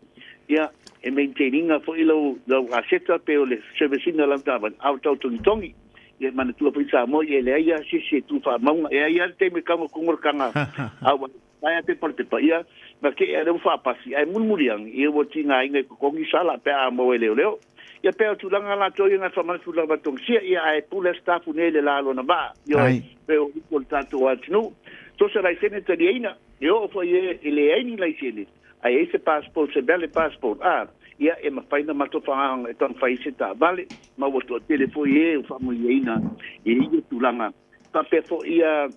ia e maintain ina foi lau aseta pe o le service ina o lau taavale, a o tau togitogi. Ia manatua foi Samoa, ia e leai lava se isi e tu faamauga. E ai lava le taimi e tago atu le taga a ua taea pepa o le pepa, ia na te i lea ua faapasi, ae mulimuli ane, ia ua tigaina i totogi sala pe a maua e leoleo. Ia pei o tulaga latou ia na faamanatu lava togisia, ia ae pule a sitafu nei le la lona vaa, ioe, pei o upu o le tatou atunuu. So se laisene taliaina, e oo foi e leai ni laisene, Ae i ai se passport, se valid passport, a, ia, e mafai ona matou faaagaga e taumafai ai se taavale, ma ua toatele foi e ua faamanuiaina i ia tulaga. Faapea foi ia,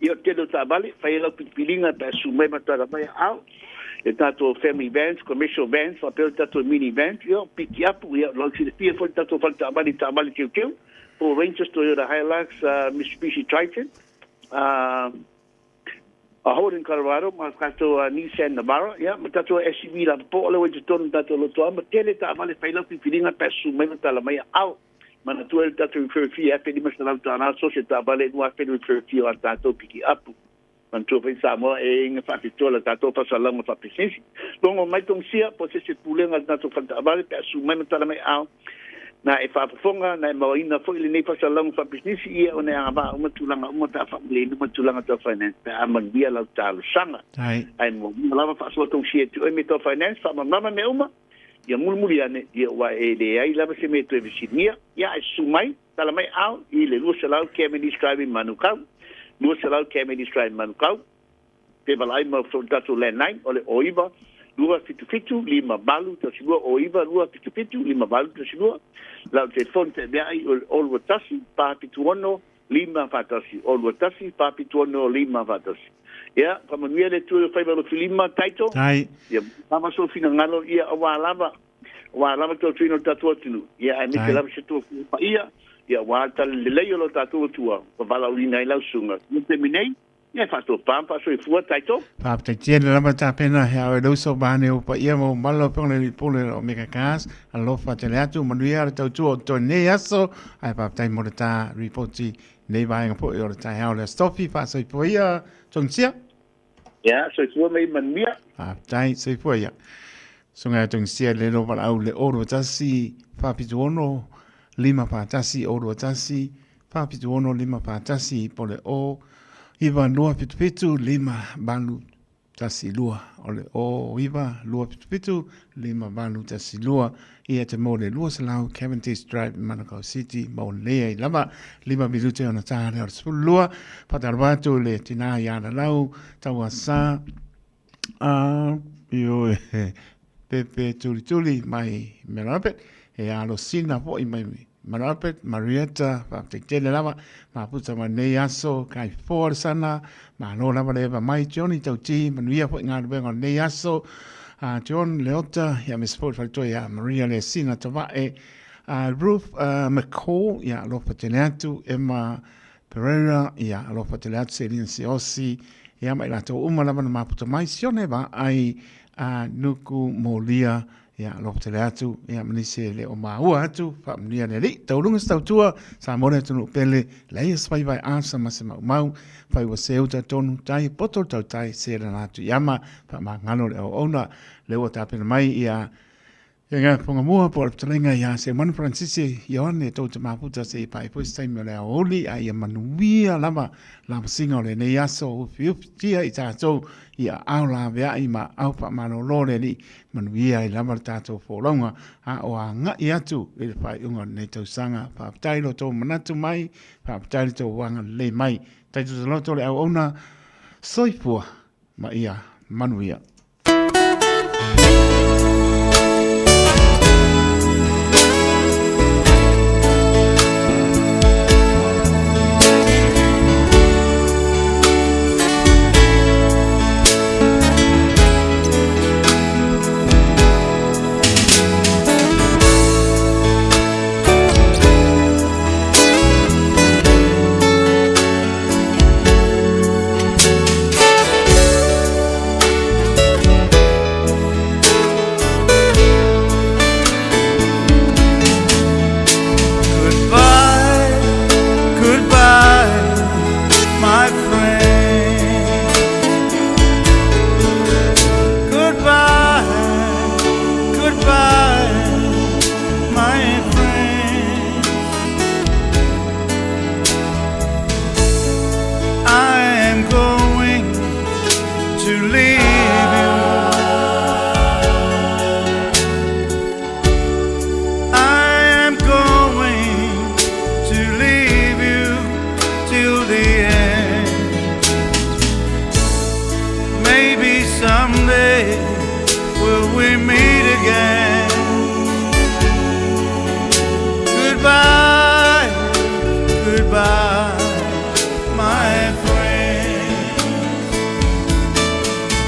ia o le tele o taavale, fai ai lau pilipiliga pe a susu mai ma tala mai aao, ia tatou family vans, commercial vans, faapea le tatou mini vans, ia, pikiapu, ia, lau silafia foi le tatou fale taavale i taavale teuteu, Ford Rangers, Toyota Hilux, Mitsubishi Triton, a Holden Colorado ma tatou Nissan Navara, ia, ma tatou SUV lava po o le ua i totonu o tatou lotoa, ma tele taavale fai lau filifiliga pe a susu mai ma tala mai aao. Manatua ai le tatou referral fee e $1,500 so se taavale e $2,000 le referral fee o a tatou pikiapu. Manatua foi Samoa e inga faapitoa la tatou faasalalauga faapisinisi. Logo mai Tongisia po o se isi pulega o le tatou fale taavale pe a susu mai ma tala mai aao. Na e faafofoga, na e maoaina foi lenei faasalalauga faapisinisi, ia ona e agavaa uma tulaga uma pe a faamalieina uma tulaga tau finance pe a manuia lau talosaga. Ae muamua lava faasoa tausia e te oe mea tau finance, faamalamalama mea uma, ia mulimuli ane, ia ua e leai lava se mea e toe fesiligia, ia ae susu mai, tala mai ao i le 200 Cavendish Drive i Manukau, 200 Cavendish Drive i Manukau, Pe valaai mau foi le tatou landline o le 09 277 5812 09 277 5812. Lau telefoni feaveai o le 021 476 541 021 476 541. Ia, faamanuia le Atua i lou faiva alofilima, Taito. Tai. Ia, lava sou finagalo ia aua lava, aua lava le tautuaina o le tatou atunuu. Ia, aemaise lava se tofa paia, ia aua le talalelei o lo tatou Atua, ua valaauina ai lau susuga. I le taimi nei, Ia, faatopa ma faasoifua tatou. Faafetai tele lava tapena he ao e le uso vaeane ou paia ma ou mamalu lau Afioga i le Alii Pule o Omega Cars. Alofa tele atu, manuia le tautua o totoe nei aso, ae faafetai mo le ta ripoti nei vaega foi o le taeao o le Aso Tofi. Faasoifua ia, Togisia. Ia, soifua ma ia manuia. Faafetai, soifua ia. Susuga ia Togisia le lo valaau le 021 476 541 021 476 541 po le 0 9 2 7 7 5 8 1 2 o le 0 9 2 7 7 5 8 1 2 ia te mo le 200 Cavendish Drive Manukau City mo lea ai lava 5 minute ona tā lea o le 12 whatarwa atu le tinā i ana lau taua sa a ioe pepe tuli tuli mai Merapet e alo sina foi mai Marapet, Marietta, faafetai tele lava, mafuta mai nei aso, kai foa le sana, malo lava le eva mai, Johnny Tauti, manuia foi galuega o lenei aso, a John Leota, ia aemaise foi le faletua ia Maria le Sina Tavae, a Ruth McCall, ia alofa tele atu, Emma Pereira, ia alofa tele atu, Selina Siosi, ia ma i latou uma lava na mafuta mai, Sione Vaai, a Nuku Molia, Ia, alofa tele atu, ia, ma nisi e le o maua atu, faamanuia le Alii, tauluga se tautua, Samoa le atunuu pele, leai se vaivai asa ma se maumau, fai ua seu talitonu, tai, poto le tautai, se lana atu i ama, faamagalo le auauna, lea ua tapena mai ia, ia ngā whangamua po o le fetalaiga ia Seumanu Fransisi Ioane tou te mafuta se i pai foi se taimi o le aoauli a ia manuia lava lavasiga o lenei aso ufiufitia i tatou i aao laveai ma aao faamalolo le Alii Manuia ai lava le tatou folauga a o agai atu i le faaiuga o lenei tausaga. Faafetai lo outou manatu mai, faafetai lo outou agalelei mai. Taitotoloto le auauna, soifua ma ia manuia. Goodbye, goodbye, my friend. Goodbye, goodbye, my friend. I am going to leave you. I am going to leave you till the end. Maybe someday will we meet again.